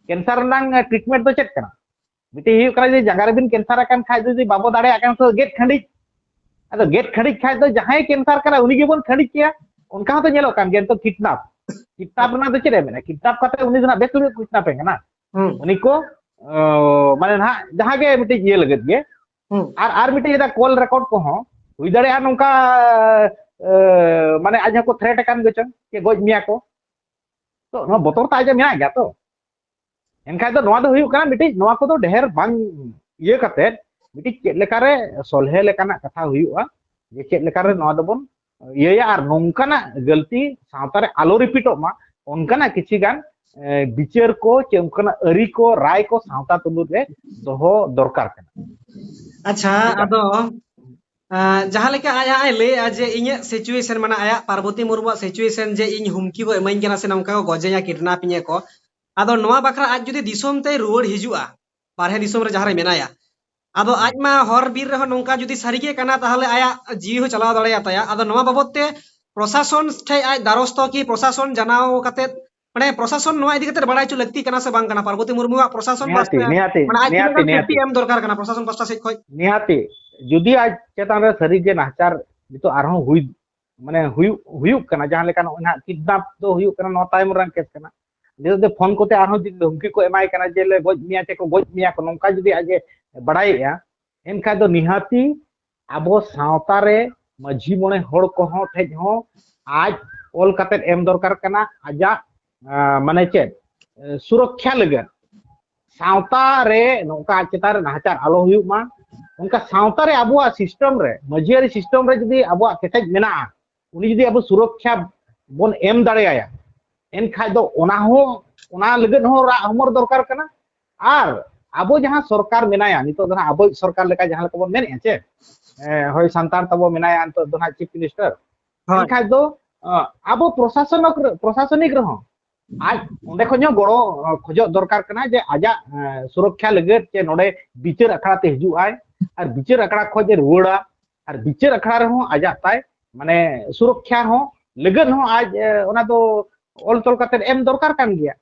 cancer ᱨᱮᱱᱟᱜ treatment ᱫᱚ ᱪᱮᱫ ᱠᱟᱱᱟ? ᱢᱤᱫᱴᱤᱡ ᱦᱩᱭᱩᱜ ᱠᱟᱱᱟ ᱡᱮ ᱡᱟᱸᱜᱟ ᱨᱮᱵᱤᱱ cancer ᱟᱠᱟᱱ ᱠᱷᱟᱡ, ᱡᱩᱫᱤ ᱵᱟᱵᱚ ᱫᱟᱲᱮᱭᱟᱜ ᱠᱟᱱ ᱠᱷᱟᱡ ᱜᱮᱫ ᱠᱷᱟᱹᱰᱤᱡ᱾ ᱟᱫᱚ ᱜᱮᱫ ᱠᱷᱟᱹᱰᱤᱡ ᱠᱷᱟᱡ ᱫᱚ ᱡᱟᱦᱟᱸᱭ cancer ᱠᱟᱱᱟ ᱩᱱᱤ ᱜᱮᱵᱚᱱ ᱠᱷᱟᱹᱰᱤᱡ ᱠᱮᱭᱟ, ᱚᱱᱠᱟ ᱦᱚᱸᱛᱚ ᱧᱮᱞᱚᱜ ᱠᱟᱱ ᱜᱮᱭᱟ᱾ ᱱᱤᱛᱚᱜ kidnap, kidnap ᱨᱮᱱᱟᱜ ᱫᱚ ᱪᱮᱫ ᱮ ᱢᱮᱱᱟ? Kidnap ᱠᱟᱛᱮ ᱩᱱᱤ ᱫᱚ ᱱᱟᱜ ᱵᱮᱥ ᱞᱟᱹᱜᱤᱫ kidnap ᱮ ᱠᱟᱱᱟ᱾ ᱦᱩᱸ᱾ ᱩᱱᱤ ᱠᱚ, ᱚ, ᱢᱟᱱᱮ ᱱᱟᱦᱟᱜ ᱡᱟᱦᱟᱸ ᱜᱮ ᱢᱤᱫᱴᱤᱡ ᱤᱭᱟᱹ ᱞᱟᱹᱜᱤᱫ ᱜᱮ᱾ ᱦᱩᱸ᱾ ᱟᱨ, ᱟᱨ ᱢᱤᱫᱴᱤᱡ ᱡᱮᱴᱟ call record ᱠᱚᱦᱚᱸ ᱦᱩᱭ ᱫᱟᱲᱮᱭᱟᱜᱼᱟ ᱱᱚᱝᱠᱟ, ᱮ, ᱢᱟᱱᱮ ᱟᱡ ᱦᱚᱸᱠᱚ threat ᱟᱠᱟᱱ ᱜᱮᱪᱚᱝ, ᱡᱮ ᱜᱚᱡ ᱢᱮᱭᱟ ᱠᱚ᱾ ᱛᱚ ᱱᱚᱣᱟ ᱵᱚᱛᱚᱨ ᱛᱚ ᱟᱡᱟᱜ ᱢᱮᱱᱟᱜ ᱜᱮᱭᱟ ᱛᱚ᱾ ᱮᱱᱠᱷᱟᱱ ᱫᱚ ᱱᱚᱣᱟ ᱫᱚ ᱦᱩᱭᱩᱜ ᱠᱟᱱᱟ ᱢᱤᱫᱴᱤᱡ, ᱱᱚᱣᱟ ᱠᱚᱫᱚ ᱰᱷᱮᱨ ᱵᱟᱝ ᱤᱭᱟᱹ ᱠᱟᱛᱮ ᱢᱤᱫᱴᱤᱡ ᱪᱮᱫ ᱞᱮᱠᱟᱨᱮ ᱥᱚᱞᱦᱮ ᱞᱮᱠᱟᱱᱟᱜ ᱠᱟᱛᱷᱟ ᱦᱩᱭᱩᱜᱼᱟ, ᱡᱮ ᱪᱮᱫ ᱞᱮᱠᱟᱨᱮ ᱱᱚᱣᱟ ᱫᱚᱵᱚᱱ ᱤᱭᱟᱹᱭᱟ ᱟᱨ ᱱᱚᱝᱠᱟᱱᱟᱜ ᱜᱟᱹᱞᱛᱤ ᱥᱟᱶᱛᱟ ᱨᱮ ᱟᱞᱚ ᱨᱤᱯᱤᱴᱚᱜ ᱢᱟ, ᱚᱱᱠᱟᱱᱟᱜ ᱠᱤᱪᱷᱤ ᱜᱟᱱ ᱮ, ᱵᱤᱪᱟᱹᱨ ᱠᱚ ᱪᱮ ᱚᱱᱠᱟᱱᱟᱜ ᱟᱹᱨᱤ ᱠᱚ, ᱨᱟᱭ ᱠᱚ ᱥᱟᱶᱛᱟ ᱛᱩᱞᱩᱡ ᱨᱮ ᱫᱚᱦᱚ ᱫᱚᱨᱠᱟᱨ ᱠᱟᱱᱟ᱾ ᱟᱪᱪᱷᱟ, ᱟᱫᱚ ᱡᱟᱦᱟᱸ ᱞᱮᱠᱟ ᱟᱭᱟᱜ ᱮ ᱞᱟᱹᱭᱮᱜᱼᱟ ᱡᱮ ᱤᱧᱟᱹᱜ situation, ᱢᱟᱱᱮ ᱟᱭᱟᱜ ᱯᱟᱨᱵᱚᱛᱤ ᱢᱩᱨᱢᱩᱣᱟᱜ situation ᱡᱮ ᱤᱧ ᱦᱩᱢᱠᱤ ᱠᱚ ᱮᱢᱟᱹᱧ ᱠᱟᱱᱟ ᱥᱮ ᱱᱚᱝᱠᱟ ᱠᱚ ᱜᱚᱡᱮᱧᱟ, ᱠᱤᱰᱱᱟᱯᱤᱧᱟ ᱠᱚ, ᱟᱫᱚ ᱱᱚᱣᱟ ᱵᱟᱠᱷᱨᱟ ᱟᱡ ᱡᱩᱫᱤ ᱫᱤᱥᱚᱢ ᱛᱮᱭ ᱨᱩᱣᱟᱹᱲ ᱦᱤᱡᱩᱜᱼᱟ, ᱵᱟᱨᱦᱮ ᱫᱤᱥᱚᱢ ᱨᱮ ᱡᱟᱦᱟᱸ ᱨᱮ ᱢᱮᱱᱟᱭᱟ, ᱟᱫᱚ ᱟᱡ ᱢᱟ ᱦᱚᱨ ᱵᱤᱨ ᱨᱮᱦᱚᱸ ᱱᱚᱝᱠᱟ ᱡᱩᱫᱤ ᱥᱟᱹᱨᱤᱜᱮ ᱠᱟᱱᱟ, ᱛᱟᱦᱚᱞᱮ ᱟᱭᱟᱜ ᱡᱤᱣᱤ ᱦᱚᱸ ᱪᱟᱞᱟᱣ ᱫᱟᱲᱮᱭᱟᱛᱟᱭᱟ᱾ ᱟᱫᱚ ᱱᱚᱣᱟ ᱵᱟᱵᱚᱫ ᱛᱮ ᱯᱨᱚᱥᱟᱥᱚᱱ ᱴᱷᱮᱡ ᱟᱡ ᱫᱟᱨᱚᱥᱛᱚ ᱠᱤ ᱯᱨᱚᱥᱟᱥᱚᱱ ᱡᱟᱱᱟᱣ ᱠᱟᱛᱮ, ᱢᱟᱱᱮ ᱯᱨᱚᱥᱟᱥᱚᱱ ᱱᱚᱣᱟ ᱤᱫᱤ ᱠᱟᱛᱮ ᱵᱟᱲᱟᱭ ᱦᱚᱪᱚ ᱞᱟᱹᱠᱛᱤ ᱠᱟᱱᱟ ᱥᱮ ᱵᱟᱝ ᱠᱟᱱᱟ, ᱯᱟᱨᱵᱚᱛᱤ ᱢᱩᱨᱢᱩᱣᱟᱜ ᱯᱨᱚᱥᱟᱥᱚᱱ ᱱᱤᱦᱟᱹᱛᱤ, ᱯᱟᱥᱴᱟ, ᱱᱤᱦᱟᱹᱛᱤ, ᱢᱟᱱᱮ ᱟᱡ ᱛᱤᱱᱟᱹᱜ ᱱᱤᱦᱟᱹᱛᱤ, ᱜᱟᱱ ᱱᱤᱦᱟᱹᱛᱤ᱾ ᱥᱮᱯᱴᱤ ᱮᱢ ᱫᱚᱨᱠᱟᱨ ᱠᱟᱱᱟ ᱯᱨᱚᱥᱟᱥᱚᱱ ᱯᱟᱥᱴᱟ ᱥᱮᱫ ᱠᱷᱚᱡ? ᱱᱤᱦᱟᱹᱛᱤ, ᱡᱩᱫᱤ ᱟᱡ ᱪᱮᱛᱟᱱ ᱨᱮ ᱥᱟᱹᱨᱤᱜᱮ ᱱᱟᱦᱟᱪᱟᱨ ᱱᱤᱛᱚᱜ ᱟᱨᱦᱚᱸ ᱦᱩᱭ, ᱢᱟᱱᱮ ᱦᱩᱭᱩᱜ, ᱦᱩᱭᱩᱜ ᱠᱟᱱᱟ, ᱡᱟᱦᱟᱸ ᱞᱮᱠᱟ ᱱᱚᱜᱼᱚᱭ ᱱᱟᱦᱟᱜ ᱠᱤᱰᱱᱟᱯ ᱫᱚ ᱦᱩᱭᱩᱜ ᱠᱟᱱᱟ, ᱱᱚᱣᱟ ᱛᱟᱭᱚᱢ ᱨᱮᱱᱟᱜ ᱠᱮᱥ ᱠᱟᱱᱟ᱾ ᱱᱤᱛᱚᱜ ᱫᱚ ᱯᱷᱳᱱ ᱠᱚᱛᱮ ᱟᱨᱦᱚᱸ ᱡᱩᱫᱤ ᱫᱷᱩᱢᱠᱤ ᱠᱚ ᱮᱢᱟᱭ ᱠᱟᱱᱟ ᱡᱮ ᱞᱮ ᱜᱚᱡ ᱢᱮᱭᱟ ᱪᱮ ᱠᱚ ᱜᱚᱡ ᱢᱮᱭᱟ ᱠᱚ, ᱱᱚᱝᱠᱟ ᱡᱩᱫᱤ ᱟᱡ ᱮ ᱵᱟᱲᱟᱭᱮᱜᱼᱟ, ᱮᱱᱠᱷᱟᱱ ᱫᱚ ᱱᱤᱦᱟᱹᱛᱤ ᱟᱵᱚ ᱥᱟᱶᱛᱟ ᱨᱮ ᱢᱟᱹᱡᱷᱤ ᱢᱚᱬᱮ ᱦᱚᱲ ᱠᱚᱦᱚᱸ ᱴᱷᱮᱡ ᱦᱚᱸ ᱟᱡ ᱚᱞ ᱠᱟᱛᱮ ᱮᱢ ᱫᱚᱨᱠᱟᱨ ᱠᱟᱱᱟ, ᱟᱡᱟᱜ, ᱟᱸ, ᱢᱟᱱᱮ ᱪᱮᱫ, ᱮ, ᱥᱩᱨᱚᱠᱠᱷᱟ ᱞᱟᱹᱜᱤᱫ᱾ ᱥᱟᱶᱛᱟ ᱨᱮ ᱱᱚᱝᱠᱟ ᱟᱡ ᱪᱮᱛᱟᱱ ᱨᱮ ᱱᱟᱦᱟᱪᱟᱨ ᱟᱞᱚ ᱦᱩᱭᱩᱜ ᱢᱟ, ᱚᱱᱠᱟ ᱥᱟᱶᱛᱟ ᱨᱮ ᱟᱵᱚᱣᱟᱜ system ᱨᱮ, ᱢᱟᱹᱡᱷᱤᱭᱟᱹᱨᱤ system ᱨᱮ ᱡᱩᱫᱤ ᱟᱵᱚᱣᱟᱜ ᱠᱮᱴᱮᱡ ᱢᱮᱱᱟᱜᱼᱟ, ᱩᱱᱤ ᱡᱩᱫᱤ ᱟᱵᱚ ᱥᱩᱨᱚᱠᱠᱷᱟ ᱵᱚᱱ ᱮᱢ ᱫᱟᱲᱮᱭᱟᱭᱟ, ᱮᱱᱠᱷᱟᱡ ᱫᱚ ᱚᱱᱟ ᱦᱚᱸ, ᱚᱱᱟ ᱞᱟᱹᱜᱤᱫ ᱦᱚᱸ ᱨᱟᱜ ᱦᱚᱢᱚᱨ ᱫᱚᱨᱠᱟᱨ ᱠᱟᱱᱟ᱾ ᱟᱨ ᱟᱵᱚ ᱡᱟᱦᱟᱸ ᱥᱚᱨᱠᱟᱨ ᱢᱮᱱᱟᱭᱟ ᱱᱤᱛᱚᱜ ᱫᱚ ᱦᱟᱸᱜ ᱟᱵᱚᱭᱤᱡ ᱥᱚᱨᱠᱟᱨ ᱞᱮᱠᱟ ᱡᱟᱦᱟᱸ ᱞᱮᱠᱟ ᱵᱚᱱ ᱢᱮᱱᱮᱫᱼᱟ ᱪᱮ, ᱮ, ᱦᱳᱭ, ᱥᱟᱱᱛᱟᱲ ᱛᱟᱵᱚ ᱢᱮᱱᱟᱭᱟ ᱱᱤᱛᱚᱜ ᱫᱚ ᱦᱟᱸᱜ chief minister, ᱦᱳᱭ᱾ ᱮᱱᱠᱷᱟᱡ ᱫᱚ, ᱟ, ᱟᱵᱚ ᱯᱨᱚᱥᱟᱥᱚᱱ, ᱯᱨᱚᱥᱟᱥᱚᱱᱤᱠ ᱨᱮᱦᱚᱸ ᱟᱡ ᱚᱸᱰᱮ ᱠᱷᱚᱱ ᱦᱚᱸ ᱜᱚᱲᱚ, ᱟ, ᱠᱷᱚᱡᱚᱜ ᱫᱚᱨᱠᱟᱨ ᱠᱟᱱᱟ ᱡᱮ ᱟᱡᱟᱜ, ᱮ, ᱥᱩᱨᱚᱠᱠᱷᱟ ᱞᱟᱹᱜᱤᱫ ᱪᱮ ᱱᱚᱰᱮ ᱵᱤᱪᱟᱹᱨ ᱟᱠᱷᱲᱟ ᱛᱮ ᱦᱤᱡᱩᱜ ᱟᱭ ᱟᱨ ᱵᱤᱪᱟᱹᱨ ᱟᱠᱷᱲᱟ ᱠᱷᱚᱡ ᱮ ᱨᱩᱣᱟᱹᱲᱟ ᱟᱨ ᱵᱤᱪᱟᱹᱨ ᱟᱠᱷᱲᱟ ᱨᱮᱦᱚᱸ ᱟᱡᱟᱜ ᱛᱟᱭ ᱢᱟᱱᱮ ᱥᱩᱨᱚᱠᱠᱷᱟ ᱦᱚᱸ ᱞᱟᱹᱜᱤᱫ ᱦᱚᱸ ᱟᱡ, ᱮ, ᱚᱱᱟ ᱫᱚ ᱚᱞ ᱛᱚᱞ ᱠᱟᱛᱮ ᱮᱢ ᱫᱚᱨᱠᱟᱨ ᱠᱟᱱ ᱜᱮᱭᱟ᱾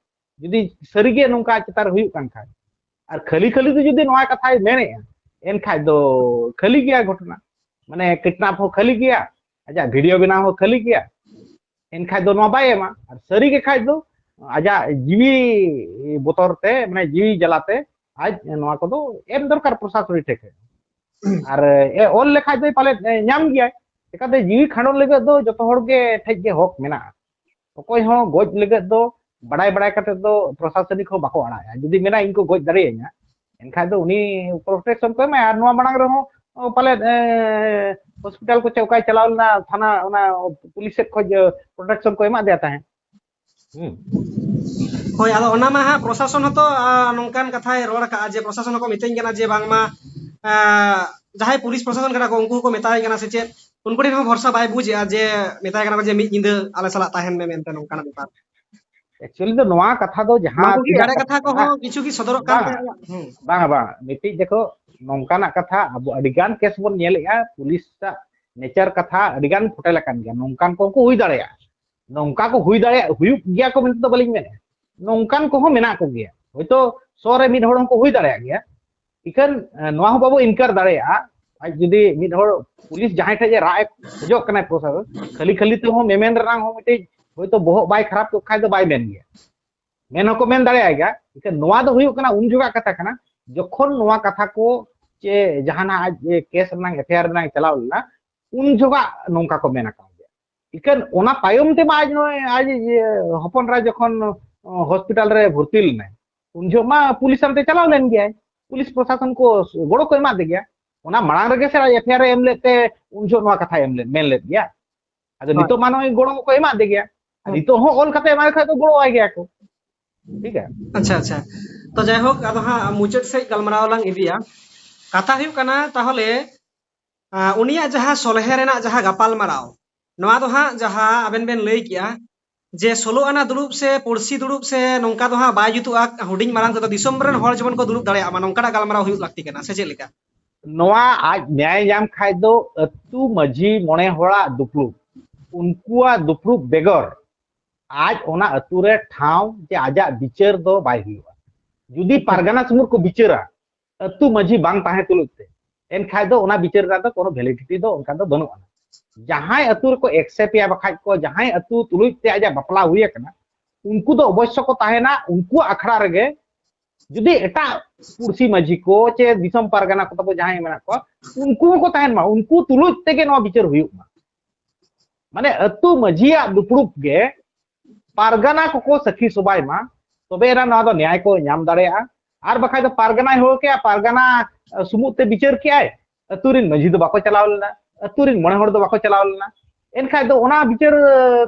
ᱡᱩᱫᱤ ᱥᱟᱹᱨᱤᱜᱮ ᱱᱚᱝᱠᱟ ᱪᱮᱛᱟᱱ ᱨᱮ ᱦᱩᱭᱩᱜ ᱠᱟᱱ ᱠᱷᱟᱡ, ᱟᱨ ᱠᱷᱟᱹᱞᱤ ᱠᱷᱟᱹᱞᱤ ᱫᱚ ᱡᱩᱫᱤ ᱱᱚᱣᱟ ᱠᱟᱛᱷᱟᱭ ᱢᱮᱱᱮᱫᱼᱟ, ᱮᱱᱠᱷᱟᱡ ᱫᱚ ᱠᱷᱟᱹᱞᱤ ᱜᱮᱭᱟ ᱜᱷᱚᱴᱚᱱᱟ, ᱢᱟᱱᱮ ᱠᱤᱰᱱᱟᱯ ᱦᱚᱸ ᱠᱷᱟᱹᱞᱤ ᱜᱮᱭᱟ, ᱟᱡᱟᱜ ᱵᱷᱤᱰᱤᱭᱳ ᱵᱮᱱᱟᱣ ᱦᱚᱸ ᱠᱷᱟᱹᱞᱤ ᱜᱮᱭᱟ, ᱮᱱᱠᱷᱟᱡ ᱫᱚ ᱱᱚᱣᱟ ᱵᱟᱭ ᱮᱢᱟ᱾ ᱟᱨ ᱥᱟᱹᱨᱤ ᱜᱮ ᱠᱷᱟᱡ ᱫᱚ ᱟᱡᱟᱜ ᱡᱤᱣᱤ ᱵᱚᱛᱚᱨ ᱛᱮ, ᱢᱟᱱᱮ ᱡᱤᱣᱤ ᱡᱟᱞᱟᱛᱮ ᱟᱡ ᱱᱚᱣᱟ ᱠᱚᱫᱚ ᱮᱢ ᱫᱚᱨᱠᱟᱨ ᱯᱨᱚᱥᱟᱥᱚᱱᱤᱠ ᱴᱷᱮᱡ ᱠᱷᱚᱡ᱾ ᱟᱨ ᱮ ᱚᱞ ᱞᱮᱠᱷᱟᱡ ᱫᱚ ᱯᱟᱞᱮᱫ ᱮ ᱧᱟᱢ ᱜᱮᱭᱟᱭ᱾ ᱪᱮᱠᱟᱛᱮ ᱡᱤᱣᱤ ᱠᱷᱟᱸᱰᱚᱱ ᱞᱟᱹᱜᱤᱫ ᱫᱚ ᱡᱚᱛᱚ ᱦᱚᱲ ᱜᱮ ᱴᱷᱮᱡ ᱜᱮ ᱦᱚᱠ ᱢᱮᱱᱟᱜᱼᱟ᱾ ᱚᱠᱚᱭ ᱦᱚᱸ ᱜᱚᱡ ᱞᱟᱹᱜᱤᱫ ᱫᱚ ᱵᱟᱲᱟᱭ ᱵᱟᱲᱟᱭ ᱠᱟᱛᱮ ᱫᱚ ᱯᱨᱚᱥᱟᱥᱚᱱᱤᱠ ᱦᱚᱸ ᱵᱟᱠᱚ ᱟᱲᱟᱜᱼᱟ᱾ ᱡᱩᱫᱤ ᱢᱮᱱᱟ ᱤᱧ ᱠᱚ ᱜᱚᱡ ᱫᱟᱲᱮᱭᱟᱹᱧᱟ, ᱮᱱᱠᱷᱟᱱ ᱫᱚ ᱩᱱᱤ ᱯᱨᱚᱴᱮᱠᱥᱚᱱ ᱠᱚ ᱮᱢᱟᱭᱟ᱾ ᱟᱨ ᱱᱚᱣᱟ ᱢᱟᱲᱟᱝ ᱨᱮᱦᱚᱸ ᱯᱟᱞᱮᱫ ᱦᱚᱥᱯᱤᱴᱟᱞ ᱠᱚ ᱪᱮ ᱚᱠᱟᱭ ᱪᱟᱞᱟᱣ ᱞᱮᱱᱟ ᱛᱷᱟᱱᱟ, ᱚᱱᱟ ᱯᱩᱞᱤᱥ ᱥᱮᱫ ᱠᱷᱚᱱ ᱯᱨᱚᱴᱮᱠᱥᱚᱱ ᱠᱚ ᱮᱢᱟᱫ ᱫᱮᱭᱟ ᱛᱟᱦᱮᱸᱫ᱾ ᱦᱳᱭ, ᱟᱫᱚ ᱚᱱᱟ ᱢᱟ ᱦᱟᱸᱜ ᱯᱨᱚᱥᱟᱥᱚᱱ ᱦᱚᱸᱛᱚ ᱱᱚᱝᱠᱟᱱ ᱠᱟᱛᱷᱟᱭ ᱨᱚᱲ ᱠᱟᱜᱼᱟ ᱡᱮ ᱯᱨᱚᱥᱟᱥᱚᱱ ᱦᱚᱸᱠᱚ ᱢᱤᱛᱟᱹᱧ ᱠᱟᱱᱟ ᱡᱮ ᱵᱟᱝᱢᱟ ᱡᱟᱦᱟᱸᱭ ᱯᱩᱞᱤᱥ ᱯᱨᱚᱥᱟᱥᱚᱱ ᱠᱟᱱᱟ ᱠᱚ ᱩᱱᱠᱩ ᱦᱚᱸᱠᱚ ᱢᱮᱛᱟᱭ ᱠᱟᱱᱟ ᱥᱮ ᱪᱮᱫ, ᱩᱱᱠᱩ ᱴᱷᱮᱱ ᱦᱚᱸ ᱵᱷᱚᱨᱥᱟ ᱵᱟᱭ ᱵᱩᱡᱮᱜᱼᱟ ᱡᱮ ᱢᱮᱛᱟᱭ ᱠᱟᱱᱟ ᱠᱚ ᱡᱮ ᱢᱤᱫ ᱧᱤᱫᱟᱹ ᱟᱞᱮ ᱥᱟᱞᱟᱜ ᱛᱟᱦᱮᱱ ᱢᱮ ᱢᱮᱱᱛᱮ ᱱᱚᱝᱠᱟᱱᱟᱜ ᱵᱮᱯᱟᱨ᱾ ᱮᱠᱪᱩᱭᱟᱞᱤ ᱫᱚ ᱱᱚᱣᱟ ᱠᱟᱛᱷᱟ ᱫᱚ ᱡᱟᱦᱟᱸ ᱮᱲᱮ ᱠᱟᱛᱷᱟ ᱠᱚᱦᱚᱸ ᱠᱤᱪᱷᱩ ᱜᱮ ᱥᱚᱫᱚᱨᱚᱜ ᱠᱟᱱ ᱛᱟᱦᱮᱸᱫ᱾ ᱵᱟᱝ ᱵᱟᱝ, ᱢᱤᱫᱴᱤᱡ ᱫᱮᱠᱷᱚ, ᱱᱚᱝᱠᱟᱱᱟᱜ ᱠᱟᱛᱷᱟ ᱟᱵᱚ ᱟᱹᱰᱤ ᱜᱟᱱ ᱠᱮᱥ ᱵᱚᱱ ᱧᱮᱞᱮᱜᱼᱟ, ᱯᱩᱞᱤᱥ ᱟᱜ ᱱᱮᱪᱟᱨ ᱠᱟᱛᱷᱟ ᱟᱹᱰᱤ ᱜᱟᱱ ᱯᱷᱚᱴᱮᱞ ᱟᱠᱟᱱ ᱜᱮᱭᱟ᱾ ᱱᱚᱝᱠᱟᱱ ᱠᱚᱦᱚᱸ ᱠᱚ ᱦᱩᱭ ᱫᱟᱲᱮᱭᱟᱜᱼᱟ, ᱱᱚᱝᱠᱟ ᱠᱚ ᱦᱩᱭ ᱫᱟᱲᱮᱭᱟᱜ, ᱦᱩᱭᱩᱜ ᱜᱮᱭᱟ ᱠᱚ ᱢᱮᱱᱛᱮ ᱫᱚ ᱵᱟᱹᱞᱤᱧ ᱢᱮᱱᱮᱫᱼᱟ, ᱱᱚᱝᱠᱟᱱ ᱠᱚᱦᱚᱸ ᱢᱮᱱᱟᱜ ᱠᱚᱜᱮᱭᱟ᱾ ᱦᱚᱭᱛᱳ ᱥᱚ ᱨᱮ ᱢᱤᱫ ᱦᱚᱲ ᱦᱚᱸᱠᱚ ᱦᱩᱭ ᱫᱟᱲᱮᱭᱟᱜ ᱜᱮᱭᱟ᱾ ᱤᱠᱷᱟᱹᱱ ᱱᱚᱣᱟ ᱦᱚᱸ ᱵᱟᱵᱚ ᱤᱱᱠᱟᱨ ᱫᱟᱲᱮᱭᱟᱜᱼᱟ, ᱟᱡ ᱡᱩᱫᱤ ᱢᱤᱫ ᱦᱚᱲ ᱯᱩᱞᱤᱥ ᱡᱟᱦᱟᱸᱭ ᱴᱷᱮᱱ ᱡᱮ ᱨᱟᱜ ᱮ ᱠᱷᱚᱡᱚᱜ ᱠᱟᱱᱟᱭ ᱯᱨᱚᱥᱟᱥᱚᱱ, ᱠᱷᱟᱹᱞᱤ ᱠᱷᱟᱹᱞᱤ ᱛᱮᱦᱚᱸ ᱢᱮᱢᱮᱱ ᱨᱮᱱᱟᱜ ᱦᱚᱸ ᱢᱤᱫᱴᱤᱡ ᱦᱚᱭᱛᱳ ᱵᱚᱦᱚᱜ ᱵᱟᱭ ᱠᱷᱟᱨᱟᱯ ᱠᱚᱜ ᱠᱷᱟᱡ ᱫᱚ ᱵᱟᱭ ᱢᱮᱱ ᱜᱮᱭᱟ, ᱢᱮᱱ ᱦᱚᱸᱠᱚ ᱢᱮᱱ ᱫᱟᱲᱮᱭᱟᱜ ᱜᱮᱭᱟ᱾ ᱤᱠᱷᱟᱹᱱ ᱱᱚᱣᱟ ᱫᱚ ᱦᱩᱭᱩᱜ ᱠᱟᱱᱟ ᱩᱱ ᱡᱚᱠᱷᱟᱜ ᱠᱟᱛᱷᱟ ᱠᱟᱱᱟ, ᱡᱚᱠᱷᱚᱱ ᱱᱚᱣᱟ ᱠᱟᱛᱷᱟ ᱠᱚ ᱪᱮ ᱡᱟᱦᱟᱱᱟᱜ ᱟᱡ ᱠᱮᱥ ᱨᱮᱱᱟᱜ, ᱮᱯᱷ ᱟᱭ ᱟᱨ ᱨᱮᱱᱟᱜ ᱪᱟᱞᱟᱣ ᱞᱮᱱᱟ, ᱩᱱ ᱡᱚᱠᱷᱟᱜ ᱱᱚᱝᱠᱟ ᱠᱚ ᱢᱮᱱ ᱟᱠᱟᱫ ᱜᱮᱭᱟ᱾ ᱤᱠᱷᱟᱹᱱ ᱚᱱᱟ ᱛᱟᱭᱚᱢ ᱛᱮᱢᱟ ᱟᱡ ᱱᱚᱜᱼᱚᱭ ᱟᱡ ᱤᱭᱟᱹ ᱦᱚᱯᱚᱱ ᱮᱨᱟ ᱡᱚᱠᱷᱚᱱ ᱦᱚᱥᱯᱤᱴᱟᱞ ᱨᱮ ᱵᱷᱚᱨᱛᱤ ᱞᱮᱱᱟᱭ, ᱩᱱ ᱡᱚᱦᱚᱜ ᱢᱟ ᱯᱩᱞᱤᱥ ᱟᱱᱛᱮ ᱪᱟᱞᱟᱣ ᱞᱮᱱ ᱜᱮᱭᱟᱭ, ᱯᱩᱞᱤᱥ ᱯᱨᱚᱥᱟᱥᱚᱱ ᱠᱚ ᱜᱚᱲᱚ ᱠᱚ ᱮᱢᱟᱫᱮ ᱜᱮᱭᱟ᱾ ᱚᱱᱟ ᱢᱟᱲᱟᱝ ᱨᱮᱜᱮ ᱥᱮ ᱟᱡ ᱮᱯᱷ ᱟᱭ ᱟᱨ ᱮ ᱮᱢ ᱞᱮᱫ ᱛᱮ ᱩᱱ ᱡᱚᱦᱚᱜ ᱱᱚᱣᱟ ᱠᱟᱛᱷᱟᱭ ᱮᱢ ᱞᱮᱫ, ᱢᱮᱱ ᱞᱮᱫ ᱜᱮᱭᱟ᱾ ᱟᱫᱚ ᱦᱳᱭ᱾ ᱱᱤᱛᱚᱜ ᱢᱟ ᱱᱚᱜᱼᱚᱭ ᱜᱚᱲᱚ ᱠᱚ ᱮᱢᱟᱫᱮ ᱜᱮᱭᱟ, ᱟᱨ ᱦᱩᱸ᱾ ᱱᱤᱛᱚᱜ ᱦᱚᱸ ᱚᱞ ᱠᱟᱛᱮ ᱮᱢᱟᱭ ᱠᱷᱟᱡ ᱫᱚ ᱜᱚᱲᱚ ᱟᱭ ᱜᱮᱭᱟ ᱠᱚ, ᱴᱷᱤᱠ ᱜᱮᱭᱟ᱾ ᱟᱪᱪᱷᱟ, ᱟᱪᱪᱷᱟ᱾ ᱛᱚ ᱡᱟᱭᱦᱳᱠ, ᱟᱫᱚ ᱦᱟᱸᱜ ᱢᱩᱪᱟᱹᱫ ᱥᱮᱫ ᱜᱟᱞᱢᱟᱨᱟᱣ ᱞᱟᱝ ᱤᱫᱤᱭᱟ᱾ ᱠᱟᱛᱷᱟ ᱦᱩᱭᱩᱜ ᱠᱟᱱᱟ ᱛᱟᱦᱚᱞᱮ, ᱟᱸ, ᱩᱱᱤᱭᱟᱜ ᱡᱟᱦᱟᱸ ᱥᱚᱞᱦᱮ ᱨᱮᱱᱟᱜ ᱡᱟᱦᱟᱸ ᱜᱟᱯᱟᱞ ᱢᱟᱨᱟᱣ, ᱱᱚᱣᱟ ᱫᱚ ᱦᱟᱸᱜ ᱡᱟᱦᱟᱸ ᱟᱵᱮᱱ ᱵᱮᱱ ᱞᱟᱹᱭ ᱠᱮᱜᱼᱟ ᱡᱮ ᱥᱳᱞᱳ ᱟᱱᱟ ᱫᱩᱲᱩᱵ ᱥᱮ ᱯᱩᱲᱥᱤ ᱫᱩᱲᱩᱵ ᱥᱮ ᱱᱚᱝᱠᱟ ᱫᱚ ᱦᱟᱸᱜ ᱵᱟᱭ ᱡᱩᱛᱩᱜᱼᱟ, ᱦᱩᱰᱤᱧ ᱢᱟᱨᱟᱝ ᱛᱮᱫᱚ ᱫᱤᱥᱚᱢ ᱨᱮᱱ ᱦᱚᱲ ᱡᱮᱢᱚᱱ ᱠᱚ ᱫᱩᱲᱩᱵ ᱫᱟᱲᱮᱭᱟᱜ ᱢᱟ, ᱱᱚᱝᱠᱟᱱᱟᱜ ᱜᱟᱞᱢᱟᱨᱟᱣ ᱦᱩᱭᱩᱜ ᱞᱟᱹᱠᱛᱤ ᱠᱟᱱᱟ, ᱥᱮ ᱪᱮᱫ ᱞᱮᱠᱟ? ᱱᱚᱣᱟ ᱟᱡ ᱧᱟᱭ ᱧᱟᱢ ᱠᱷᱟᱡ ᱫᱚ ᱟᱹᱛᱩ ᱢᱟᱹᱡᱷᱤ ᱢᱚᱬᱮ ᱦᱚᱲᱟᱜ ᱫᱩᱯᱲᱩᱵ, ᱩᱱᱠᱩᱣᱟᱜ ᱫᱩᱯᱲᱩᱵ ᱵᱮᱜᱚᱨ ᱟᱡ ᱚᱱᱟ ᱟᱹᱛᱩ ᱨᱮ ᱴᱷᱟᱶ ᱡᱮ ᱟᱡᱟᱜ ᱵᱤᱪᱟᱹᱨ ᱫᱚ ᱵᱟᱭ ᱦᱩᱭᱩᱜᱼᱟ᱾ ᱡᱩᱫᱤ ᱯᱟᱨᱜᱟᱱᱟ ᱥᱩᱢᱩᱨ ᱠᱚ ᱵᱤᱪᱟᱹᱨᱟ ᱟᱹᱛᱩ ᱢᱟᱹᱡᱷᱤ ᱵᱟᱝ ᱛᱟᱦᱮᱸ ᱛᱩᱞᱩᱡ ᱛᱮ, ᱮᱱᱠᱷᱟᱡ ᱫᱚ ᱚᱱᱟ ᱵᱤᱪᱟᱹᱨ ᱨᱮᱱᱟᱜ ᱫᱚ ᱠᱳᱱᱳ ᱵᱷᱮᱞᱤᱰᱤᱴᱤ ᱫᱚ ᱚᱱᱠᱟ ᱫᱚ ᱵᱟᱹᱱᱩᱜᱼᱟ᱾ ᱡᱟᱦᱟᱸᱭ ᱟᱹᱛᱩ ᱨᱮᱠᱚ ᱮᱠᱥᱮᱯᱴ ᱮᱭᱟ, ᱵᱟᱠᱷᱟᱡ ᱠᱚ ᱡᱟᱦᱟᱸᱭ ᱟᱹᱛᱩ ᱛᱩᱞᱩᱡ ᱛᱮ ᱟᱡᱟᱜ ᱵᱟᱯᱞᱟ ᱦᱩᱭ ᱟᱠᱟᱱᱟ, ᱩᱱᱠᱩ ᱫᱚ ᱚᱵᱚᱥᱥᱚ ᱠᱚ ᱛᱟᱦᱮᱱᱟ ᱩᱱᱠᱩᱣᱟᱜ ᱟᱠᱷᱲᱟ ᱨᱮᱜᱮ᱾ ᱡᱩᱫᱤ ᱮᱴᱟᱜ ᱯᱩᱲᱥᱤ ᱢᱟᱹᱡᱷᱤ ᱠᱚ ᱪᱮ ᱫᱤᱥᱚᱢ ᱯᱟᱨᱜᱟᱱᱟ ᱠᱚ ᱛᱟᱵᱚ ᱡᱟᱦᱟᱸᱭ ᱢᱮᱱᱟᱜ ᱠᱚᱣᱟ, ᱩᱱᱠᱩ ᱦᱚᱸᱠᱚ ᱛᱟᱦᱮᱱ ᱢᱟ, ᱩᱱᱠᱩ ᱛᱩᱞᱩᱡ ᱛᱮᱜᱮ ᱱᱚᱣᱟ ᱵᱤᱪᱟᱹᱨ ᱦᱩᱭᱩᱜ ᱢᱟ᱾ ᱢᱟᱱᱮ ᱟᱹᱛᱩ ᱢᱟᱹᱡᱷᱤᱭᱟᱜ ᱫᱩᱯᱲᱩᱵ ᱜᱮ ᱯᱟᱨᱜᱟᱱᱟ ᱠᱚᱠᱚ ᱥᱟᱹᱠᱷᱤ ᱥᱚᱵᱷᱟᱭ ᱢᱟ, ᱛᱚᱵᱮ ᱮᱱᱟ ᱱᱚᱣᱟ ᱫᱚ ᱱᱮᱭᱟᱭ ᱠᱚ ᱧᱟᱢ ᱫᱟᱲᱮᱭᱟᱜᱼᱟ᱾ ᱟᱨ ᱵᱟᱠᱷᱟᱡ ᱫᱚ ᱯᱟᱨᱜᱟᱱᱟᱭ ᱦᱚᱦᱚ ᱠᱮᱜᱼᱟ, ᱯᱟᱨᱜᱟᱱᱟ ᱥᱩᱢᱩᱫ ᱛᱮ ᱵᱤᱪᱟᱹᱨ ᱠᱮᱜᱼᱟᱭ, ᱟᱹᱛᱩ ᱨᱮᱱ ᱢᱟᱹᱡᱷᱤ ᱫᱚ ᱵᱟᱠᱚ ᱪᱟᱞᱟᱣ ᱞᱮᱱᱟ, ᱟᱹᱛᱩ ᱨᱮᱱ ᱢᱚᱬᱮ ᱦᱚᱲ ᱫᱚ ᱵᱟᱠᱚ ᱪᱟᱞᱟᱣ ᱞᱮᱱᱟ᱾ ᱮᱱᱠᱷᱟᱡ ᱫᱚ ᱚᱱᱟ ᱵᱤᱪᱟᱹᱨ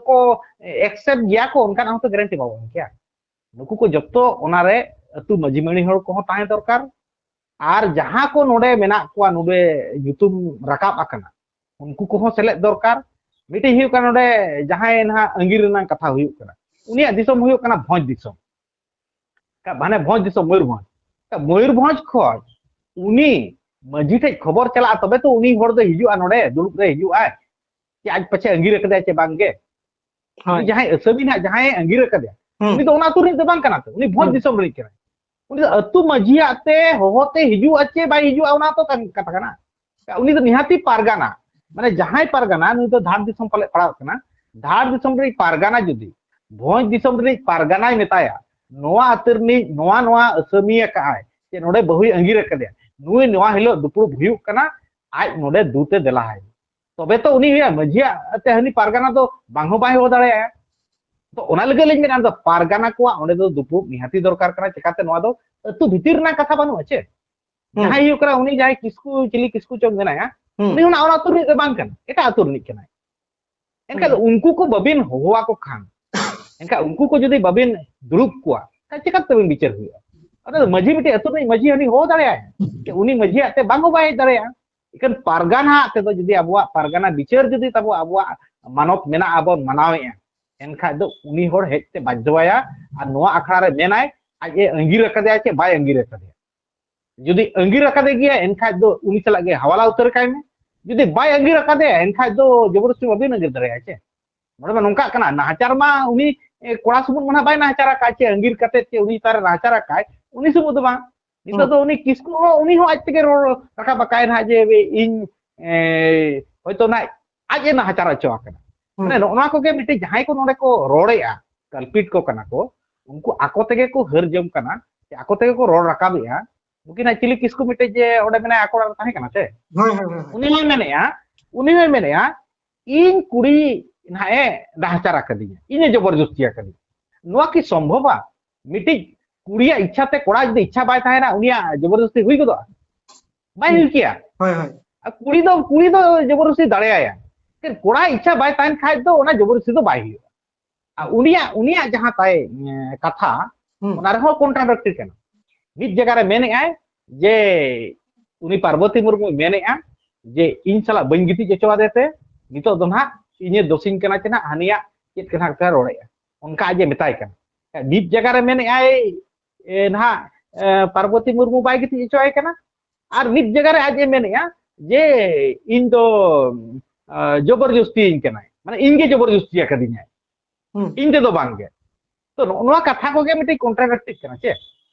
ᱠᱚ ᱮᱠᱥᱮᱯᱴ ᱜᱮᱭᱟ ᱠᱚ, ᱚᱱᱠᱟᱱᱟᱜ ᱦᱚᱸᱛᱚ ᱜᱮᱨᱮᱱᱴᱤ ᱵᱟᱵᱚᱱ ᱮᱢ ᱠᱮᱭᱟ᱾ ᱱᱩᱠᱩ ᱠᱚ ᱡᱚᱛᱚ ᱚᱱᱟᱨᱮ ᱟᱹᱛᱩ ᱢᱟᱹᱡᱷᱤ ᱢᱟᱹᱱᱤ ᱦᱚᱲ ᱠᱚᱦᱚᱸ ᱛᱟᱦᱮᱸ ᱫᱚᱨᱠᱟᱨ᱾ ᱟᱨ ᱡᱟᱦᱟᱸ ᱠᱚ ᱱᱚᱰᱮ ᱢᱮᱱᱟᱜ ᱠᱚᱣᱟ, ᱱᱚᱰᱮ ᱧᱩᱛᱩᱢ ᱨᱟᱠᱟᱵ ᱟᱠᱟᱱᱟ, ᱩᱱᱠᱩ ᱠᱚᱦᱚᱸ ᱥᱮᱞᱮᱫ ᱫᱚᱨᱠᱟᱨ᱾ ᱢᱤᱫᱴᱤᱡ ᱦᱩᱭᱩᱜ ᱠᱟᱱᱟ ᱱᱚᱰᱮ ᱡᱟᱦᱟᱸᱭ ᱱᱟᱦᱟᱜ ᱟᱸᱜᱤᱨ ᱨᱮᱱᱟᱜ ᱠᱟᱛᱷᱟ ᱦᱩᱭᱩᱜ ᱠᱟᱱᱟ, ᱩᱱᱤᱭᱟᱜ ᱫᱤᱥᱚᱢ ᱦᱩᱭᱩᱜ ᱠᱟᱱᱟ ᱵᱷᱚᱸᱡᱽ ᱫᱤᱥᱚᱢ᱾ ᱢᱟᱱᱮ ᱵᱷᱚᱸᱡᱽ ᱫᱤᱥᱚᱢ, ᱢᱚᱭᱩᱨᱵᱷᱚᱸᱡᱽ᱾ ᱢᱚᱭᱩᱨᱵᱷᱚᱸᱡᱽ ᱠᱷᱚᱱ ᱩᱱᱤ ᱢᱟᱹᱡᱷᱤ ᱴᱷᱮᱡ ᱠᱷᱚᱵᱚᱨ ᱪᱟᱞᱟᱜᱼᱟ, ᱛᱚᱵᱮ ᱛᱚ ᱩᱱᱤ ᱦᱚᱲ ᱫᱚ ᱦᱤᱡᱩᱜᱼᱟ, ᱱᱚᱰᱮ ᱫᱩᱲᱩᱵ ᱨᱮ ᱦᱤᱡᱩᱜ ᱟᱭ, ᱡᱮ ᱟᱡ ᱯᱟᱪᱷᱮ ᱟᱸᱜᱤᱨ ᱟᱠᱟᱫᱮᱭᱟ ᱪᱮ ᱵᱟᱝ ᱜᱮ᱾ ᱩᱱᱤ ᱡᱟᱦᱟᱸᱭ ᱟᱹᱥᱟᱹᱢᱤ ᱱᱟᱦᱟᱜ ᱡᱟᱦᱟᱸᱭ ᱟᱸᱜᱤᱨ ᱟᱠᱟᱫᱮᱭᱟ, ᱩᱱᱤ ᱫᱚ ᱚᱱᱟ ᱟᱹᱛᱩ ᱨᱤᱱᱤᱡ ᱫᱚ ᱵᱟᱝ ᱠᱟᱱᱟ ᱛᱚ, ᱩᱱᱤ ᱵᱷᱚᱸᱡᱽ ᱫᱤᱥᱚᱢ ᱨᱤᱱᱤᱡ ᱠᱟᱱᱟᱭ᱾ ᱩᱱᱤ ᱫᱚ ᱟᱹᱛᱩ ᱢᱟᱹᱡᱷᱤᱭᱟᱜ ᱛᱮ ᱦᱚᱦᱚ ᱛᱮ ᱦᱤᱡᱩᱜᱼᱟ ᱪᱮ ᱵᱟᱭ ᱦᱤᱡᱩᱜᱼᱟ, ᱚᱱᱟ ᱛᱚ ᱠᱟᱱ ᱠᱟᱛᱷᱟ ᱠᱟᱱᱟ᱾ ᱩᱱᱤ ᱫᱚ ᱱᱤᱦᱟᱹᱛᱤ ᱯᱟᱨᱜᱟᱱᱟ, ᱢᱟᱱᱮ ᱡᱟᱦᱟᱸᱭ ᱯᱟᱨᱜᱟᱱᱟ, ᱱᱩᱭ ᱫᱚ ᱫᱷᱟᱲ ᱫᱤᱥᱚᱢ ᱯᱟᱞᱮ ᱯᱟᱲᱟᱜ ᱠᱟᱱᱟ, ᱫᱷᱟᱲ ᱫᱤᱥᱚᱢ ᱨᱤᱱᱤᱡ ᱯᱟᱨᱜᱟᱱᱟ ᱡᱩᱫᱤ ᱵᱷᱚᱸᱡᱽ ᱫᱤᱥᱚᱢ ᱨᱤᱱᱤᱡ ᱯᱟᱨᱜᱟᱱᱟᱭ ᱢᱮᱛᱟᱭᱟ, ᱱᱚᱣᱟ ᱟᱹᱛᱩ ᱨᱤᱱᱤᱡ ᱱᱚᱣᱟ ᱱᱚᱣᱟ ᱟᱹᱥᱟᱹᱢᱤ ᱟᱠᱟᱜᱼᱟᱭ ᱡᱮ ᱱᱚᱰᱮ ᱵᱟᱹᱦᱩᱭ ᱟᱸᱜᱤᱨ ᱟᱠᱟᱫᱮᱭᱟ, ᱱᱩᱭ ᱱᱚᱣᱟ ᱦᱤᱞᱳᱜ ᱫᱩᱯᱲᱩᱵ ᱦᱩᱭᱩᱜ ᱠᱟᱱᱟ, ᱟᱡ ᱱᱚᱰᱮ ᱫᱩᱛᱮ ᱫᱮᱞᱟᱭ᱾ ᱛᱚᱵᱮ ᱛᱚ ᱩᱱᱤ ᱦᱩᱭᱩᱜᱼᱟ ᱢᱟᱹᱡᱷᱤᱭᱟᱜ ᱛᱮ, ᱦᱟᱹᱱᱤ ᱯᱟᱨᱜᱟᱱᱟ ᱫᱚ ᱵᱟᱝ ᱦᱚᱸ ᱵᱟᱭ ᱦᱚᱦᱚ ᱫᱟᱲᱮᱭᱟᱜᱼᱟ᱾ ᱛᱚ ᱚᱱᱟ ᱞᱟᱹᱜᱤᱫ ᱞᱤᱧ ᱢᱮᱱᱟ, ᱫᱚ ᱯᱟᱨᱜᱟᱱᱟ ᱠᱚᱣᱟᱜ ᱚᱸᱰᱮ ᱫᱚ ᱫᱩᱯᱲᱩᱵ ᱱᱤᱦᱟᱹᱛᱤ ᱫᱚᱨᱠᱟᱨ ᱠᱟᱱᱟ᱾ ᱪᱮᱠᱟᱛᱮ ᱱᱚᱣᱟ ᱫᱚ ᱟᱹᱛᱩ ᱵᱷᱤᱛᱤᱨ ᱨᱮᱱᱟᱜ ᱠᱟᱛᱷᱟ ᱵᱟᱹᱱᱩᱜᱼᱟ ᱪᱮ? ᱡᱟᱦᱟᱸᱭ ᱦᱩᱭᱩᱜ ᱠᱟᱱᱟ ᱩᱱᱤ ᱡᱟᱦᱟᱸᱭ ᱠᱤᱥᱠᱩ, ᱪᱤᱞᱤ ᱠᱤᱥᱠᱩ ᱪᱚᱝ ᱢᱮᱱᱟᱭᱟ, ᱩᱱᱤ ᱚᱱᱟ, ᱚᱱᱟ ᱟᱹᱛᱩ ᱨᱤᱱᱤᱡ ᱫᱚ ᱵᱟᱝ ᱠᱟᱱᱟ, ᱮᱴᱟᱜ ᱟᱹᱛᱩ ᱨᱤᱱᱤᱡ ᱠᱟᱱᱟᱭ᱾ ᱮᱱᱠᱷᱟᱱ ᱫᱚ ᱩᱱᱠᱩ ᱠᱚ ᱵᱟᱹᱵᱤᱱ ᱦᱚᱦᱚᱣᱟᱠᱚ ᱠᱷᱟᱱ, ᱮᱱᱠᱷᱟᱱ ᱩᱱᱠᱩ ᱠᱚ ᱡᱩᱫᱤ ᱵᱟᱹᱵᱤᱱ ᱫᱩᱲᱩᱵ ᱠᱚᱣᱟ, ᱠᱷᱟᱱ ᱪᱤᱠᱟᱹ ᱛᱮᱵᱤᱱ ᱵᱤᱪᱟᱹᱨ ᱦᱩᱭᱩᱜᱼᱟ? ᱚᱱᱟ ᱫᱚ ᱢᱟᱹᱡᱷᱤ, ᱢᱤᱫᱴᱮᱡ ᱟᱹᱛᱩ ᱨᱤᱱᱤᱡ ᱢᱟᱹᱡᱷᱤ ᱩᱱᱤ ᱦᱚᱦᱚ ᱫᱟᱲᱮᱭᱟᱭ, ᱡᱮ ᱩᱱᱤ ᱢᱟᱹᱡᱷᱤᱭᱟᱜ ᱛᱮ ᱵᱟᱝ ᱦᱚᱸ ᱵᱟᱭ ᱦᱮᱡ ᱫᱟᱲᱮᱭᱟᱜᱼᱟ᱾ ᱮᱱᱠᱷᱟᱱ ᱯᱟᱨᱜᱟᱱᱟ ᱟᱜ ᱛᱮᱫᱚ ᱡᱩᱫᱤ ᱟᱵᱚᱣᱟᱜ ᱯᱟᱨᱜᱟᱱᱟ ᱵᱤᱪᱟᱹᱨ ᱡᱩᱫᱤ ᱛᱟᱵᱚ ᱟᱵᱚᱣᱟᱜ ᱢᱟᱱᱚᱛ ᱢᱮᱱᱟᱜᱼᱟ, ᱵᱚᱱ ᱢᱟᱱᱟᱣᱮᱫᱼᱟ, ᱮᱱᱠᱷᱟᱡ ᱫᱚ ᱩᱱᱤ ᱦᱚᱲ ᱦᱮᱡ ᱛᱮ ᱵᱟᱫᱽᱫᱷᱚᱣᱟᱭᱟ᱾ ᱟᱨ ᱱᱚᱣᱟ ᱟᱠᱷᱲᱟ ᱨᱮ ᱢᱮᱱᱟᱭ, ᱟᱡ ᱮ ᱟᱸᱜᱤᱨ ᱟᱠᱟᱫᱮᱭᱟ ᱪᱮ ᱵᱟᱭ ᱟᱸᱜᱤᱨ ᱟᱠᱟᱫᱮᱭᱟ᱾ ᱡᱩᱫᱤ ᱟᱸᱜᱤᱨ ᱟᱠᱟᱫᱮ ᱜᱮᱭᱟ, ᱮᱱᱠᱷᱟᱡ ᱫᱚ ᱩᱱᱤ ᱥᱟᱞᱟᱜ ᱜᱮ ᱦᱟᱣᱟᱞᱟ ᱩᱛᱟᱹᱨ ᱠᱟᱭ ᱢᱮ᱾ ᱡᱩᱫᱤ ᱵᱟᱭ ᱟᱸᱜᱤᱨ ᱟᱠᱟᱫᱮᱭᱟ, ᱮᱱᱠᱷᱟᱡ ᱫᱚ ᱡᱚᱵᱚᱨᱫᱚᱥᱛᱤ ᱵᱟᱹᱵᱤᱱ ᱟᱸᱜᱤᱨ ᱫᱟᱲᱮᱭᱟᱜᱼᱟ ᱪᱮ? ᱱᱚᱰᱮ ᱢᱟ ᱱᱚᱝᱠᱟᱜ ᱠᱟᱱᱟ, ᱱᱟᱦᱟᱪᱟᱨ ᱢᱟ ᱩᱱᱤ, ᱮ, ᱠᱚᱲᱟ ᱥᱩᱢᱩᱝ ᱢᱟ ᱱᱟᱦᱟᱜ ᱵᱟᱭ ᱱᱟᱦᱟᱪᱟᱨ ᱟᱠᱟᱫ ᱪᱮ, ᱟᱸᱜᱤᱨ ᱠᱟᱛᱮ ᱪᱮ ᱩᱱᱤ ᱪᱮᱛᱟᱱ ᱨᱮ ᱱᱟᱦᱟᱪᱟᱨ ᱟᱠᱟᱫ, ᱩᱱᱤ ᱥᱩᱢᱩᱝ ᱫᱚ ᱵᱟᱝ᱾ ᱱᱤᱛᱚᱜ ᱫᱚ ᱩᱱᱤ ᱠᱤᱥᱠᱩ ᱦᱚᱸ, ᱩᱱᱤ ᱦᱚᱸ ᱟᱡ ᱛᱮᱜᱮ ᱨᱚᱲ ᱨᱟᱠᱟᱵ ᱟᱠᱟᱭ ᱱᱟᱦᱟᱜ ᱡᱮ, ᱤᱧ, ᱮ, ᱦᱚᱭᱛᱳ ᱱᱟᱦᱟᱜ ᱟᱡ ᱮ ᱱᱟᱦᱟᱪᱟᱨ ᱦᱚᱪᱚ ᱟᱠᱟᱱᱟ᱾ ᱢᱟᱱᱮ ᱱᱚᱜᱼᱚ ᱱᱚᱣᱟ ᱠᱚᱜᱮ ᱢᱤᱫᱴᱤᱡ ᱡᱟᱦᱟᱸᱭ ᱠᱚ ᱱᱚᱰᱮ ᱠᱚ ᱨᱚᱲᱮᱜᱼᱟ, culprit ᱠᱚ ᱠᱟᱱᱟ ᱠᱚ, ᱩᱱᱠᱩ ᱟᱠᱚ ᱛᱮᱜᱮ ᱠᱚ ᱦᱟᱹᱨ ᱡᱚᱝ ᱠᱟᱱᱟ, ᱥᱮ ᱟᱠᱚ ᱛᱮᱜᱮ ᱠᱚ ᱨᱚᱲ ᱨᱟᱠᱟᱵᱮᱜᱼᱟ᱾ ᱱᱩᱠᱤᱱᱟᱜ ᱪᱤᱞᱤ ᱠᱤᱥᱠᱩ ᱢᱤᱫᱴᱮᱡ ᱡᱮ ᱚᱸᱰᱮ ᱢᱮᱱᱟᱭᱟ, ᱟᱠᱚ ᱚᱲᱟᱜ ᱨᱮ ᱛᱟᱦᱮᱸ ᱠᱟᱱᱟ ᱥᱮ? ᱦᱳᱭ, ᱦᱳᱭ, ᱦᱳᱭ, ᱦᱳᱭ᱾ ᱩᱱᱤ ᱦᱚᱸᱭ ᱢᱮᱱᱮᱜᱼᱟ, ᱩᱱᱤ ᱦᱚᱸᱭ ᱢᱮᱱᱮᱜᱼᱟ, ᱤᱧ ᱠᱩᱲᱤ ᱱᱟᱦᱟᱜ ᱮ ᱱᱟᱦᱟᱪᱟᱨ ᱟᱠᱟᱫᱤᱧᱟ, ᱤᱧᱮ ᱡᱚᱵᱚᱨ ᱡᱚᱥᱛᱤ ᱟᱠᱟᱫᱤᱧᱟ᱾ ᱱᱚᱣᱟ ᱠᱤ ᱥᱚᱢᱵᱷᱚᱵᱟ? ᱢᱤᱫᱴᱤᱡ ᱠᱩᱲᱤᱭᱟᱜ ᱤᱪᱪᱷᱟ ᱛᱮ ᱠᱚᱲᱟ ᱡᱩᱫᱤ ᱤᱪᱪᱷᱟ ᱵᱟᱭ ᱛᱟᱦᱮᱱᱟ, ᱩᱱᱤᱭᱟᱜ ᱡᱚᱵᱚᱨ ᱡᱚᱥᱛᱤ ᱦᱩᱭ ᱜᱚᱫᱚᱜᱼᱟ? ᱵᱟᱭ ᱦᱩᱭ ᱠᱮᱭᱟ᱾ ᱦᱳᱭ ᱦᱳᱭ ᱟᱨ ᱠᱩᱲᱤ ᱫᱚ ᱠᱩᱲᱤ ᱫᱚ ᱡᱚᱵᱚᱨ ᱡᱚᱥᱛᱤ ᱫᱟᱲᱮᱭᱟᱭᱟ᱾ ᱠᱚᱲᱟ ᱤᱪᱪᱷᱟ ᱵᱟᱭ ᱛᱟᱦᱮᱱ ᱠᱷᱟᱡ ᱫᱚ ᱚᱱᱟ ᱡᱚᱵᱚᱨ ᱡᱚᱥᱛᱤ ᱫᱚ ᱵᱟᱭ ᱦᱩᱭᱩᱜᱼᱟ᱾ ᱟᱨ ᱩᱱᱤᱭᱟᱜ ᱩᱱᱤᱭᱟᱜ ᱡᱟᱦᱟᱸ ᱛᱟᱭ ᱮ, ᱠᱟᱛᱷᱟ, ᱦᱩᱸ᱾ ᱚᱱᱟ ᱨᱮᱦᱚᱸ ᱠᱚᱱᱴᱨᱟᱰᱤᱠᱴ ᱠᱟᱱᱟ᱾ ᱢᱤᱫ ᱡᱟᱭᱜᱟ ᱨᱮ ᱢᱮᱱᱮᱜᱼᱟᱭ ᱡᱮ ᱩᱱᱤ ᱯᱟᱨᱵᱚᱛᱤ ᱢᱩᱨᱢᱩᱭ ᱢᱮᱱᱮᱜᱼᱟ ᱡᱮ ᱤᱧ ᱥᱟᱞᱟᱜ ᱵᱟᱹᱧ ᱜᱤᱛᱤᱡ ᱦᱚᱪᱚ ᱟᱫᱮ ᱛᱮ ᱱᱤᱛᱚᱜ ᱫᱚ ᱱᱟᱦᱟᱜ ᱤᱧᱮ ᱫᱳᱥᱤᱧ ᱠᱟᱱᱟ ᱪᱮ ᱱᱟᱦᱟᱜ ᱦᱟᱹᱱᱤᱭᱟᱜ ᱪᱮᱫ ᱠᱟᱛᱷᱟ ᱠᱟᱛᱷᱟ ᱨᱚᱲᱮᱜᱼᱟ, ᱚᱱᱠᱟ ᱟᱡ ᱮ ᱢᱮᱛᱟᱭ ᱠᱟᱱᱟ᱾ ᱢᱤᱫ ᱡᱟᱭᱜᱟ ᱨᱮ ᱢᱮᱱᱮᱜᱼᱟᱭ ᱮ, ᱱᱟᱦᱟᱜ ᱮ, ᱯᱟᱨᱵᱚᱛᱤ ᱢᱩᱨᱢᱩ ᱵᱟᱭ ᱜᱤᱛᱤᱡ ᱦᱚᱪᱚ ᱟᱭ ᱠᱟᱱᱟ, ᱟᱨ ᱢᱤᱫ ᱡᱟᱭᱜᱟ ᱨᱮ ᱟᱡ ᱮ ᱢᱮᱱᱮᱜᱼᱟ ᱡᱮ ᱤᱧ ᱫᱚ ᱮ, ᱡᱚᱵᱚᱨ ᱡᱚᱥᱛᱤᱭᱟᱹᱧ ᱠᱟᱱᱟᱭ, ᱢᱟᱱᱮ ᱤᱧ ᱜᱮ ᱡᱚᱵᱚᱨ ᱡᱚᱥᱛᱤ ᱟᱠᱟᱫᱤᱧᱟᱭ, ᱦᱩᱸ᱾ ᱤᱧ ᱛᱮᱫᱚ ᱵᱟᱝ ᱜᱮ᱾ ᱛᱚ ᱱᱚᱜᱼᱚ ᱱᱚᱣᱟ ᱠᱟᱛᱷᱟ ᱠᱚᱜᱮ ᱢᱤᱫᱴᱤᱡ ᱠᱚᱱᱴᱨᱟᱰᱤᱠᱴ ᱠᱟᱱᱟ ᱪᱮ?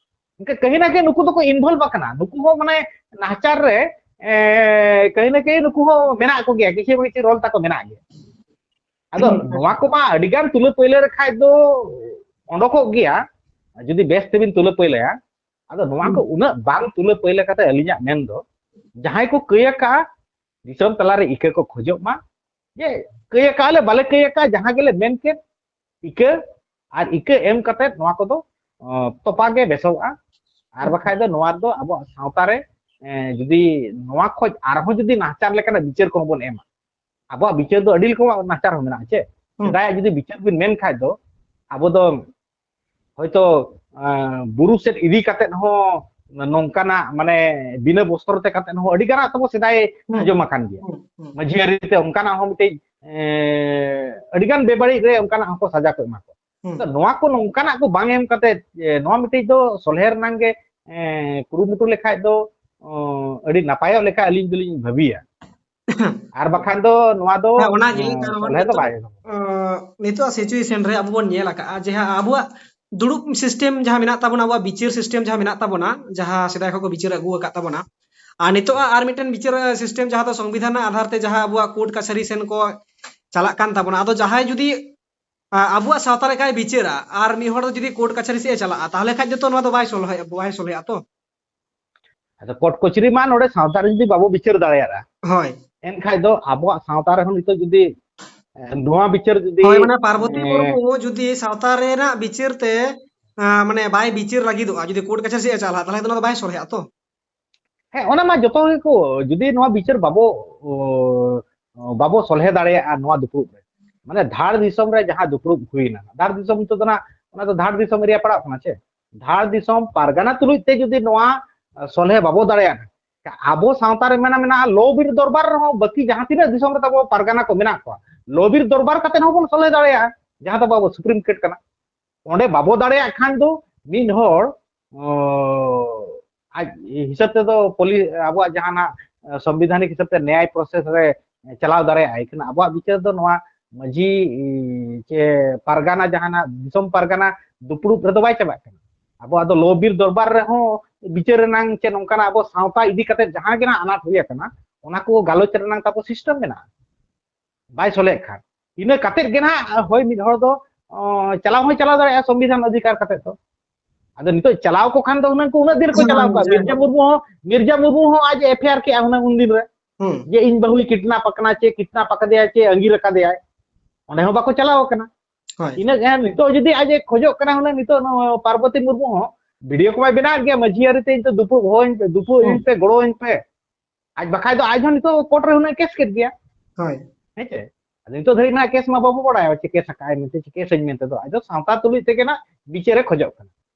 ᱤᱱᱠᱟᱹ ᱠᱟᱹᱦᱤ ᱱᱟ ᱠᱟᱹᱦᱤ ᱱᱩᱠᱩ ᱫᱚᱠᱚ ᱤᱱᱵᱷᱚᱞᱵᱷ ᱟᱠᱟᱱᱟ, ᱱᱩᱠᱩ ᱦᱚᱸ ᱢᱟᱱᱮ ᱱᱟᱦᱟᱪᱟᱨ ᱨᱮ ᱮ, ᱠᱟᱹᱦᱤ ᱱᱟ ᱠᱟᱹᱦᱤ ᱱᱩᱠᱩ ᱦᱚᱸ ᱢᱮᱱᱟᱜ ᱠᱚᱜᱮᱭᱟ, ᱠᱤᱪᱷᱩ ᱵᱟᱝ ᱠᱤᱪᱷᱩ ᱨᱳᱞ ᱛᱟᱠᱚ ᱢᱮᱱᱟᱜ ᱜᱮᱭᱟ᱾ ᱟᱫᱚ ᱱᱚᱣᱟ ᱠᱚᱢᱟ ᱟᱹᱰᱤ ᱜᱟᱱ ᱛᱩᱞᱟᱹ ᱯᱟᱹᱭᱞᱟᱹ ᱨᱮ ᱠᱷᱟᱡ ᱫᱚ ᱚᱰᱚᱠᱚᱜ ᱜᱮᱭᱟ, ᱡᱩᱫᱤ ᱵᱮᱥ ᱛᱮᱵᱤᱱ ᱛᱩᱞᱟᱹ ᱯᱟᱹᱭᱞᱟᱹᱭᱟ᱾ ᱟᱫᱚ ᱱᱚᱣᱟ ᱠᱚ ᱩᱱᱟᱹᱜ ᱵᱟᱝ ᱛᱩᱞᱟᱹ ᱯᱟᱹᱭᱞᱟᱹ ᱠᱟᱛᱮ ᱟᱹᱞᱤᱧᱟᱜ ᱢᱮᱱ ᱫᱚ ᱡᱟᱦᱟᱸᱭ ᱠᱚ ᱠᱟᱹᱭ ᱟᱠᱟᱜᱼᱟ ᱫᱤᱥᱚᱢ ᱛᱟᱞᱟᱨᱮ ᱤᱠᱟᱹ ᱠᱚ ᱠᱷᱚᱡᱚᱜ ᱢᱟ, ᱡᱮ ᱠᱟᱹᱭ ᱟᱠᱟᱜᱼᱟ ᱞᱮ ᱵᱟᱞᱮ ᱠᱟᱹᱭ ᱟᱠᱟᱜᱼᱟ, ᱡᱟᱦᱟᱸ ᱜᱮᱞᱮ ᱢᱮᱱ ᱠᱮᱫ ᱤᱠᱟᱹ, ᱟᱨ ᱤᱠᱟᱹ ᱮᱢ ᱠᱟᱛᱮ ᱱᱚᱣᱟ ᱠᱚᱫᱚ ᱚ, ᱛᱚᱯᱟ ᱜᱮ ᱵᱮᱥᱚᱜᱼᱟ᱾ ᱟᱨ ᱵᱟᱠᱷᱟᱡ ᱫᱚ ᱱᱚᱣᱟ ᱫᱚ ᱟᱵᱚᱣᱟᱜ ᱥᱟᱶᱛᱟ ᱨᱮ ᱮ, ᱡᱩᱫᱤ ᱱᱚᱣᱟ ᱠᱷᱚᱡ ᱟᱨᱦᱚᱸ ᱡᱩᱫᱤ ᱱᱟᱦᱟᱪᱟᱨ ᱞᱮᱠᱟᱱᱟᱜ ᱵᱤᱪᱟᱹᱨ ᱠᱚᱦᱚᱸ ᱵᱚᱱ ᱮᱢᱟ, ᱟᱵᱚᱣᱟᱜ ᱵᱤᱪᱟᱹᱨ ᱫᱚ ᱟᱹᱰᱤ ᱨᱚᱠᱚᱢᱟᱜ ᱱᱟᱦᱟᱪᱟᱨ ᱦᱚᱸ ᱢᱮᱱᱟᱜᱼᱟ ᱪᱮ? ᱦᱩᱸ᱾ ᱥᱮᱫᱟᱭᱟᱜ ᱡᱩᱫᱤ ᱵᱤᱪᱟᱹᱨ ᱵᱤᱱ ᱢᱮᱱ ᱠᱷᱟᱡ ᱫᱚ ᱟᱵᱚ ᱫᱚ ᱮ, ᱵᱩᱨᱩ ᱥᱮᱫ ᱤᱫᱤ ᱠᱟᱛᱮ ᱦᱚᱸ ᱱᱚᱝᱠᱟᱱᱟᱜ ᱢᱟᱱᱮ ᱵᱤᱱᱟᱹ ᱵᱚᱥᱛᱨᱚ ᱛᱮ ᱠᱟᱛᱮ ᱦᱚᱸ ᱟᱹᱰᱤ ᱜᱟᱱᱟᱜ ᱛᱟᱵᱚ ᱥᱮᱫᱟᱭ ᱦᱩᱸ᱾ ᱟᱸᱡᱚᱢ ᱟᱠᱟᱱ ᱜᱮᱭᱟ᱾ ᱦᱩᱸ, ᱦᱩᱸ, ᱢᱟᱹᱡᱷᱤ ᱟᱹᱨᱤ ᱛᱮ ᱚᱱᱠᱟᱱᱟᱜ ᱦᱚᱸ ᱢᱤᱫᱴᱤᱡ ᱮ, ᱟᱹᱰᱤ ᱜᱟᱱ ᱵᱮᱵᱟᱹᱲᱤᱡ ᱨᱮ ᱚᱱᱠᱟᱱᱟᱜ ᱦᱚᱸᱠᱚ ᱥᱟᱡᱟ ᱠᱚ ᱮᱢᱟ ᱠᱚᱣᱟ᱾ ᱦᱩᱸ᱾ ᱟᱫᱚ ᱱᱚᱣᱟ ᱠᱚ ᱱᱚᱝᱠᱟᱱᱟᱜ ᱠᱚ ᱵᱟᱝ ᱮᱢ ᱠᱟᱛᱮ ᱮ, ᱱᱚᱣᱟ ᱢᱤᱫᱴᱤᱡ ᱫᱚ ᱥᱚᱞᱦᱮ ᱨᱮᱱᱟᱝ ᱜᱮ ᱮ, ᱠᱩᱨᱩᱢᱩᱴᱩ ᱞᱮᱠᱷᱟᱡ ᱫᱚ ᱚ, ᱟᱹᱰᱤ ᱱᱟᱯᱟᱭᱚᱜ ᱞᱮᱠᱟ ᱟᱹᱞᱤᱧ ᱫᱚᱞᱤᱧ ᱵᱷᱟᱹᱵᱤᱭᱟ᱾ ᱟᱨ ᱵᱟᱠᱷᱟᱱ ᱫᱚ ᱱᱚᱣᱟ ᱫᱚ ᱦᱮᱸ, ᱚᱱᱟ ᱜᱮ ᱮ, ᱠᱟᱨᱚᱱ ᱥᱚᱞᱦᱮ ᱫᱚ ᱱᱤᱛᱚᱜ, ᱵᱟᱭ ᱚ, ᱱᱤᱛᱚᱜ ᱥᱤᱪᱩᱭᱮᱥᱚᱱ ᱨᱮ ᱟᱵᱚ ᱵᱚᱱ ᱧᱮᱞ ᱟᱠᱟᱫᱼᱟ ᱡᱮ ᱦᱟᱸᱜ ᱟᱵᱚᱣᱟᱜ ᱫᱩᱲᱩᱵ ᱥᱤᱥᱴᱮᱢ ᱡᱟᱦᱟᱸ ᱢᱮᱱᱟᱜ ᱛᱟᱵᱚᱱᱟ, ᱟᱵᱚᱣᱟᱜ ᱵᱤᱪᱟᱹᱨ ᱥᱤᱥᱴᱮᱢ ᱡᱟᱦᱟᱸ ᱢᱮᱱᱟᱜ ᱛᱟᱵᱚᱱᱟ, ᱡᱟᱦᱟᱸ ᱥᱮᱫᱟᱭ ᱠᱷᱚᱱ ᱠᱚ ᱵᱤᱪᱟᱹᱨ ᱟᱹᱜᱩ ᱟᱠᱟᱫ ᱛᱟᱵᱚᱱᱟ, ᱟᱨ ᱱᱤᱛᱚᱜ ᱟᱨ ᱢᱤᱫᱴᱮᱱ ᱵᱤᱪᱟᱹᱨ ᱥᱤᱥᱴᱮᱢ ᱡᱟᱦᱟᱸ ᱫᱚ ᱥᱚᱝᱵᱤᱫᱷᱟᱱ ᱨᱮᱱᱟᱜ ᱟᱫᱷᱟᱨ ᱛᱮ ᱡᱟᱦᱟᱸ ᱟᱵᱚᱣᱟᱜ ᱠᱳᱨᱴ ᱠᱟᱪᱷᱟᱨᱤ ᱥᱮᱱ ᱠᱚ ᱪᱟᱞᱟᱜ ᱠᱟᱱ ᱛᱟᱵᱚᱱᱟ, ᱟᱫᱚ ᱡᱟᱦᱟᱸᱭ ᱡᱩᱫᱤ ᱟ, ᱟᱵᱚᱣᱟᱜ ᱥᱟᱶᱛᱟ ᱞᱮᱠᱟᱭ ᱵᱤᱪᱟᱹᱨᱟ ᱟᱨ ᱢᱤᱫ ᱦᱚᱲ ᱫᱚ ᱡᱩᱫᱤ ᱠᱳᱨᱴ ᱠᱟᱪᱷᱟᱨᱤ ᱥᱮᱫ ᱮ ᱪᱟᱞᱟᱜᱼᱟ, ᱛᱟᱦᱚᱞᱮ ᱠᱷᱟᱡ ᱫᱚ ᱛᱚ ᱱᱚᱣᱟ ᱫᱚ ᱵᱟᱭ ᱥᱚᱞᱦᱮᱜᱼᱟ, ᱵᱟᱭ ᱥᱚᱞᱦᱮᱜᱼᱟ ᱛᱚ᱾ ᱟᱫᱚ ᱠᱳᱨᱴ ᱠᱚᱪᱟᱹᱨᱤ ᱢᱟ ᱱᱚᱰᱮ ᱥᱟᱶᱛᱟ ᱨᱮ ᱡᱩᱫᱤ ᱵᱟᱵᱚ ᱵᱤᱪᱟᱹᱨ ᱫᱟᱲᱮᱭᱟᱜᱼᱟ, ᱦᱳᱭ᱾ ᱮᱱᱠᱷᱟᱡ ᱫᱚ ᱟᱵᱚᱣᱟᱜ ᱥᱟᱶᱛᱟ ᱨᱮᱦᱚᱸ ᱱᱤᱛᱚᱜ ᱡᱩᱫᱤ ᱱᱚᱣᱟ ᱵᱤᱪᱟᱹᱨ ᱡᱩᱫᱤ ᱦᱳᱭ, ᱢᱟᱱᱮ ᱯᱟᱨᱵᱚᱛᱤ ᱢᱩᱨᱢᱩ ᱡᱩᱫᱤ ᱥᱟᱶᱛᱟ ᱨᱮᱱᱟᱜ ᱵᱤᱪᱟᱹᱨ ᱛᱮ, ᱟᱸ, ᱢᱟᱱᱮ ᱵᱟᱭ ᱵᱤᱪᱟᱹᱨ ᱞᱟᱹᱜᱤᱫᱚᱜᱼᱟ, ᱡᱩᱫᱤ ᱠᱳᱨᱴ ᱠᱟᱪᱷᱟᱨᱤ ᱥᱮᱫ ᱮ ᱪᱟᱞᱟᱜᱼᱟ, ᱛᱟᱦᱚᱞᱮ ᱫᱚ ᱚᱱᱟ ᱫᱚ ᱵᱟᱭ ᱥᱚᱞᱦᱮᱜᱼᱟ ᱛᱚ? ᱦᱮᱸ, ᱚᱱᱟ ᱢᱟ ᱡᱚᱛᱚ ᱜᱮᱠᱚ, ᱡᱩᱫᱤ ᱱᱚᱣᱟ ᱵᱤᱪᱟᱹᱨ ᱵᱟᱵᱚ, ᱚ, ᱵᱟᱵᱚ ᱥᱚᱞᱦᱮ ᱫᱟᱲᱮᱭᱟᱜᱼᱟ ᱱᱚᱣᱟ ᱫᱩᱯᱲᱩᱵ ᱨᱮ, ᱢᱟᱱᱮ ᱫᱷᱟᱲ ᱫᱤᱥᱚᱢ ᱨᱮ ᱡᱟᱦᱟᱸ ᱫᱩᱯᱲᱩᱵ ᱦᱩᱭᱱᱟ, ᱫᱷᱟᱲ ᱫᱤᱥᱚᱢ ᱱᱤᱛᱚᱜ ᱫᱚ ᱱᱟᱜ ᱚᱱᱟ ᱫᱚ ᱫᱷᱟᱲ ᱫᱤᱥᱚᱢ ᱮᱨᱤᱭᱟ ᱯᱟᱲᱟᱜ ᱠᱟᱱᱟ ᱪᱮ, ᱫᱷᱟᱲ ᱫᱤᱥᱚᱢ ᱯᱟᱨᱜᱟᱱᱟ ᱛᱩᱞᱩᱡ ᱛᱮ ᱡᱩᱫᱤ ᱱᱚᱣᱟ ᱥᱚᱞᱦᱮ ᱵᱟᱵᱚ ᱫᱟᱲᱮᱭᱟᱜᱼᱟ, ᱟᱵᱚ ᱥᱟᱶᱛᱟ ᱨᱮ ᱢᱮᱱᱟ ᱢᱮᱱᱟᱜᱼᱟ, ᱞᱚ ᱵᱤᱨ ᱫᱚᱨᱵᱟᱨ ᱨᱮᱦᱚᱸ ᱵᱟᱹᱠᱤ ᱡᱟᱦᱟᱸ ᱛᱤᱱᱟᱹᱜ ᱫᱤᱥᱚᱢ ᱨᱮ ᱛᱟᱵᱚ ᱯᱟᱨᱜᱟᱱᱟ ᱠᱚ ᱢᱮᱱᱟᱜ ᱠᱚᱣᱟ, ᱞᱚ ᱵᱤᱨ ᱫᱚᱨᱵᱟᱨ ᱠᱟᱛᱮ ᱦᱚᱸ ᱵᱚᱱ ᱥᱚᱞᱦᱮ ᱫᱟᱲᱮᱭᱟᱜᱼᱟ, ᱡᱟᱦᱟᱸ ᱫᱚ ᱟᱵᱚ ᱥᱩᱯᱨᱤᱢ ᱠᱳᱨᱴ ᱠᱟᱱᱟ᱾ ᱚᱸᱰᱮ ᱵᱟᱵᱚ ᱫᱟᱲᱮᱭᱟᱜ ᱠᱷᱟᱱ ᱫᱚ ᱢᱤᱫ ᱦᱚᱲ, ᱚ, ᱟᱡ ᱦᱤᱥᱟᱹᱵ ᱛᱮᱫᱚ ᱯᱚᱞᱤ-, ᱟᱵᱚᱣᱟᱜ ᱡᱟᱦᱟᱸᱱᱟᱜ, ᱮ, ᱥᱚᱝᱵᱤᱫᱷᱟᱱᱤᱠ ᱦᱤᱥᱟᱹᱵ ᱛᱮ ᱱᱮᱭᱟᱭ ᱯᱨᱚᱥᱮᱥ ᱨᱮ ᱪᱟᱞᱟᱣ ᱫᱟᱲᱮᱭᱟᱜᱼᱟᱭ, ᱮᱱᱠᱷᱟᱱ ᱟᱵᱚᱣᱟᱜ ᱵᱤᱪᱟᱹᱨ ᱫᱚ ᱱᱚᱣᱟ ᱢᱟᱹᱡᱷᱤ, ᱪᱮ ᱯᱟᱨᱜᱟᱱᱟ, ᱡᱟᱦᱟᱸᱱᱟᱜ ᱫᱤᱥᱚᱢ ᱯᱟᱨᱜᱟᱱᱟ ᱫᱩᱯᱲᱩᱵ ᱨᱮᱫᱚ ᱵᱟᱭ ᱪᱟᱵᱟᱜ ᱠᱟᱱᱟ᱾ ᱟᱵᱚᱣᱟᱜ ᱫᱚ ᱞᱚ ᱵᱤᱨ ᱫᱚᱨᱵᱟᱨ ᱨᱮᱦᱚᱸ ᱵᱤᱪᱟᱹᱨ ᱨᱮᱱᱟᱝ ᱪᱮ ᱱᱚᱝᱠᱟᱱᱟᱜ ᱟᱵᱚ ᱥᱟᱶᱛᱟ ᱤᱫᱤ ᱠᱟᱛᱮ ᱡᱟᱦᱟᱸ ᱜᱮ ᱱᱟᱜ ᱟᱱᱟᱴ ᱦᱩᱭ ᱟᱠᱟᱱᱟ, ᱚᱱᱟ ᱠᱚ ᱜᱟᱞᱚᱪ ᱨᱮᱱᱟᱝ ᱛᱟᱵᱚ ᱥᱤᱥᱴᱮᱢ ᱢᱮᱱᱟᱜᱼᱟ᱾ ᱵᱟᱭ ᱥᱚᱞᱦᱮᱜ ᱠᱷᱟᱱ, ᱤᱱᱟᱹ ᱠᱟᱛᱮᱫ ᱜᱮ ᱱᱟᱦᱟᱜ ᱦᱳᱭ ᱢᱤᱫ ᱦᱚᱲ ᱫᱚ, ᱚ, ᱪᱟᱞᱟᱣ ᱦᱚᱸᱭ ᱪᱟᱞᱟᱣ ᱫᱟᱲᱮᱭᱟᱜᱼᱟ ᱥᱚᱝᱵᱤᱫᱷᱟᱱ ᱚᱫᱷᱤᱠᱟᱨ ᱠᱟᱛᱮᱫ ᱫᱚ᱾ ᱟᱫᱚ ᱱᱤᱛᱚᱜ ᱪᱟᱞᱟᱣ ᱠᱚ ᱠᱷᱟᱱ ᱫᱚ ᱦᱩᱱᱟᱹᱝ ᱠᱚ ᱩᱱᱟᱹᱜ ᱫᱤᱱ ᱨᱮᱠᱚ ᱪᱟᱞᱟᱣ ᱠᱚᱜᱼᱟ᱾ ᱢᱤᱨᱡᱟ ᱢᱩᱨᱢᱩ ᱦᱚᱸ, ᱢᱤᱨᱡᱟ ᱢᱩᱨᱢᱩ ᱦᱚᱸ ᱟᱡ ᱮᱯᱷ ᱟᱭ ᱟᱨ ᱠᱮᱜᱼᱟ ᱦᱩᱱᱟᱹᱝ ᱩᱱᱫᱤᱱ ᱨᱮ, ᱦᱩᱸ᱾ ᱡᱮ ᱤᱧ ᱵᱟᱹᱦᱩᱭ ᱠᱤᱰᱱᱟᱯ ᱟᱠᱟᱱᱟ ᱪᱮ ᱠᱤᱰᱱᱟᱯ ᱟᱠᱟᱫᱮᱭᱟ ᱪᱮ ᱟᱸᱜᱤᱨ ᱟᱠᱟᱫᱮᱭᱟᱭ, ᱚᱸᱰᱮ ᱦᱚᱸ ᱵᱟᱠᱚ ᱪᱟᱞᱟᱣ ᱟᱠᱟᱱᱟ᱾ ᱦᱳᱭ᱾ ᱤᱱᱟᱹ ᱜᱮ ᱱᱤᱛᱚᱜ ᱡᱩᱫᱤ ᱟᱡ ᱮ ᱠᱷᱚᱡᱚᱜ ᱠᱟᱱᱟ ᱦᱩᱱᱟᱹᱝ, ᱱᱤᱛᱚᱜ ᱱᱚᱣᱟ ᱯᱟᱨᱵᱚᱛᱤ ᱢᱩᱨᱢᱩ ᱦᱚᱸ ᱵᱷᱤᱰᱤᱭᱳ ᱠᱚ ᱢᱟᱭ ᱵᱮᱱᱟᱣᱮᱫ ᱜᱮᱭᱟ, ᱢᱟᱹᱡᱷᱤ ᱟᱹᱨᱤ ᱛᱮ ᱤᱧ ᱫᱚ ᱫᱩᱯᱲᱩᱵ ᱦᱚᱦᱚ ᱤᱧ ᱯᱮ, ᱫᱩᱯᱲᱩᱵ ᱦᱩᱸ᱾ ᱤᱧ ᱯᱮ, ᱜᱚᱲᱚ ᱟᱹᱧ ᱯᱮ᱾ ᱟᱡ ᱵᱟᱠᱷᱟᱡ ᱫᱚ ᱟᱡ ᱦᱚᱸ ᱱᱤᱛᱚᱜ ᱠᱳᱨᱴ ᱨᱮ ᱦᱩᱱᱟᱹᱝ ᱠᱮᱥ ᱠᱮᱫ ᱜᱮᱭᱟ᱾ ᱦᱳᱭ᱾ ᱦᱮᱸ ᱪᱮ? ᱟᱫᱚ ᱱᱤᱛᱚᱜ ᱫᱷᱟᱹᱨᱤᱡ ᱢᱟ ᱠᱮᱥ ᱢᱟ ᱵᱟᱵᱚ ᱵᱟᱲᱟᱭᱟ ᱪᱮ ᱠᱮᱥ ᱟᱠᱟᱫ ᱟᱭ ᱢᱮᱱᱛᱮ, ᱪᱮ ᱠᱮᱥ ᱟᱹᱧ ᱢᱮᱱᱛᱮ ᱫᱚ᱾ ᱟᱡ ᱫᱚ ᱥᱟᱶᱛᱟ ᱛᱩᱞᱩᱡ ᱛᱮᱜᱮ ᱱᱟᱜ ᱵᱤᱪᱟᱹᱨ ᱮ ᱠᱷᱚᱡᱚᱜ ᱠᱟᱱᱟ᱾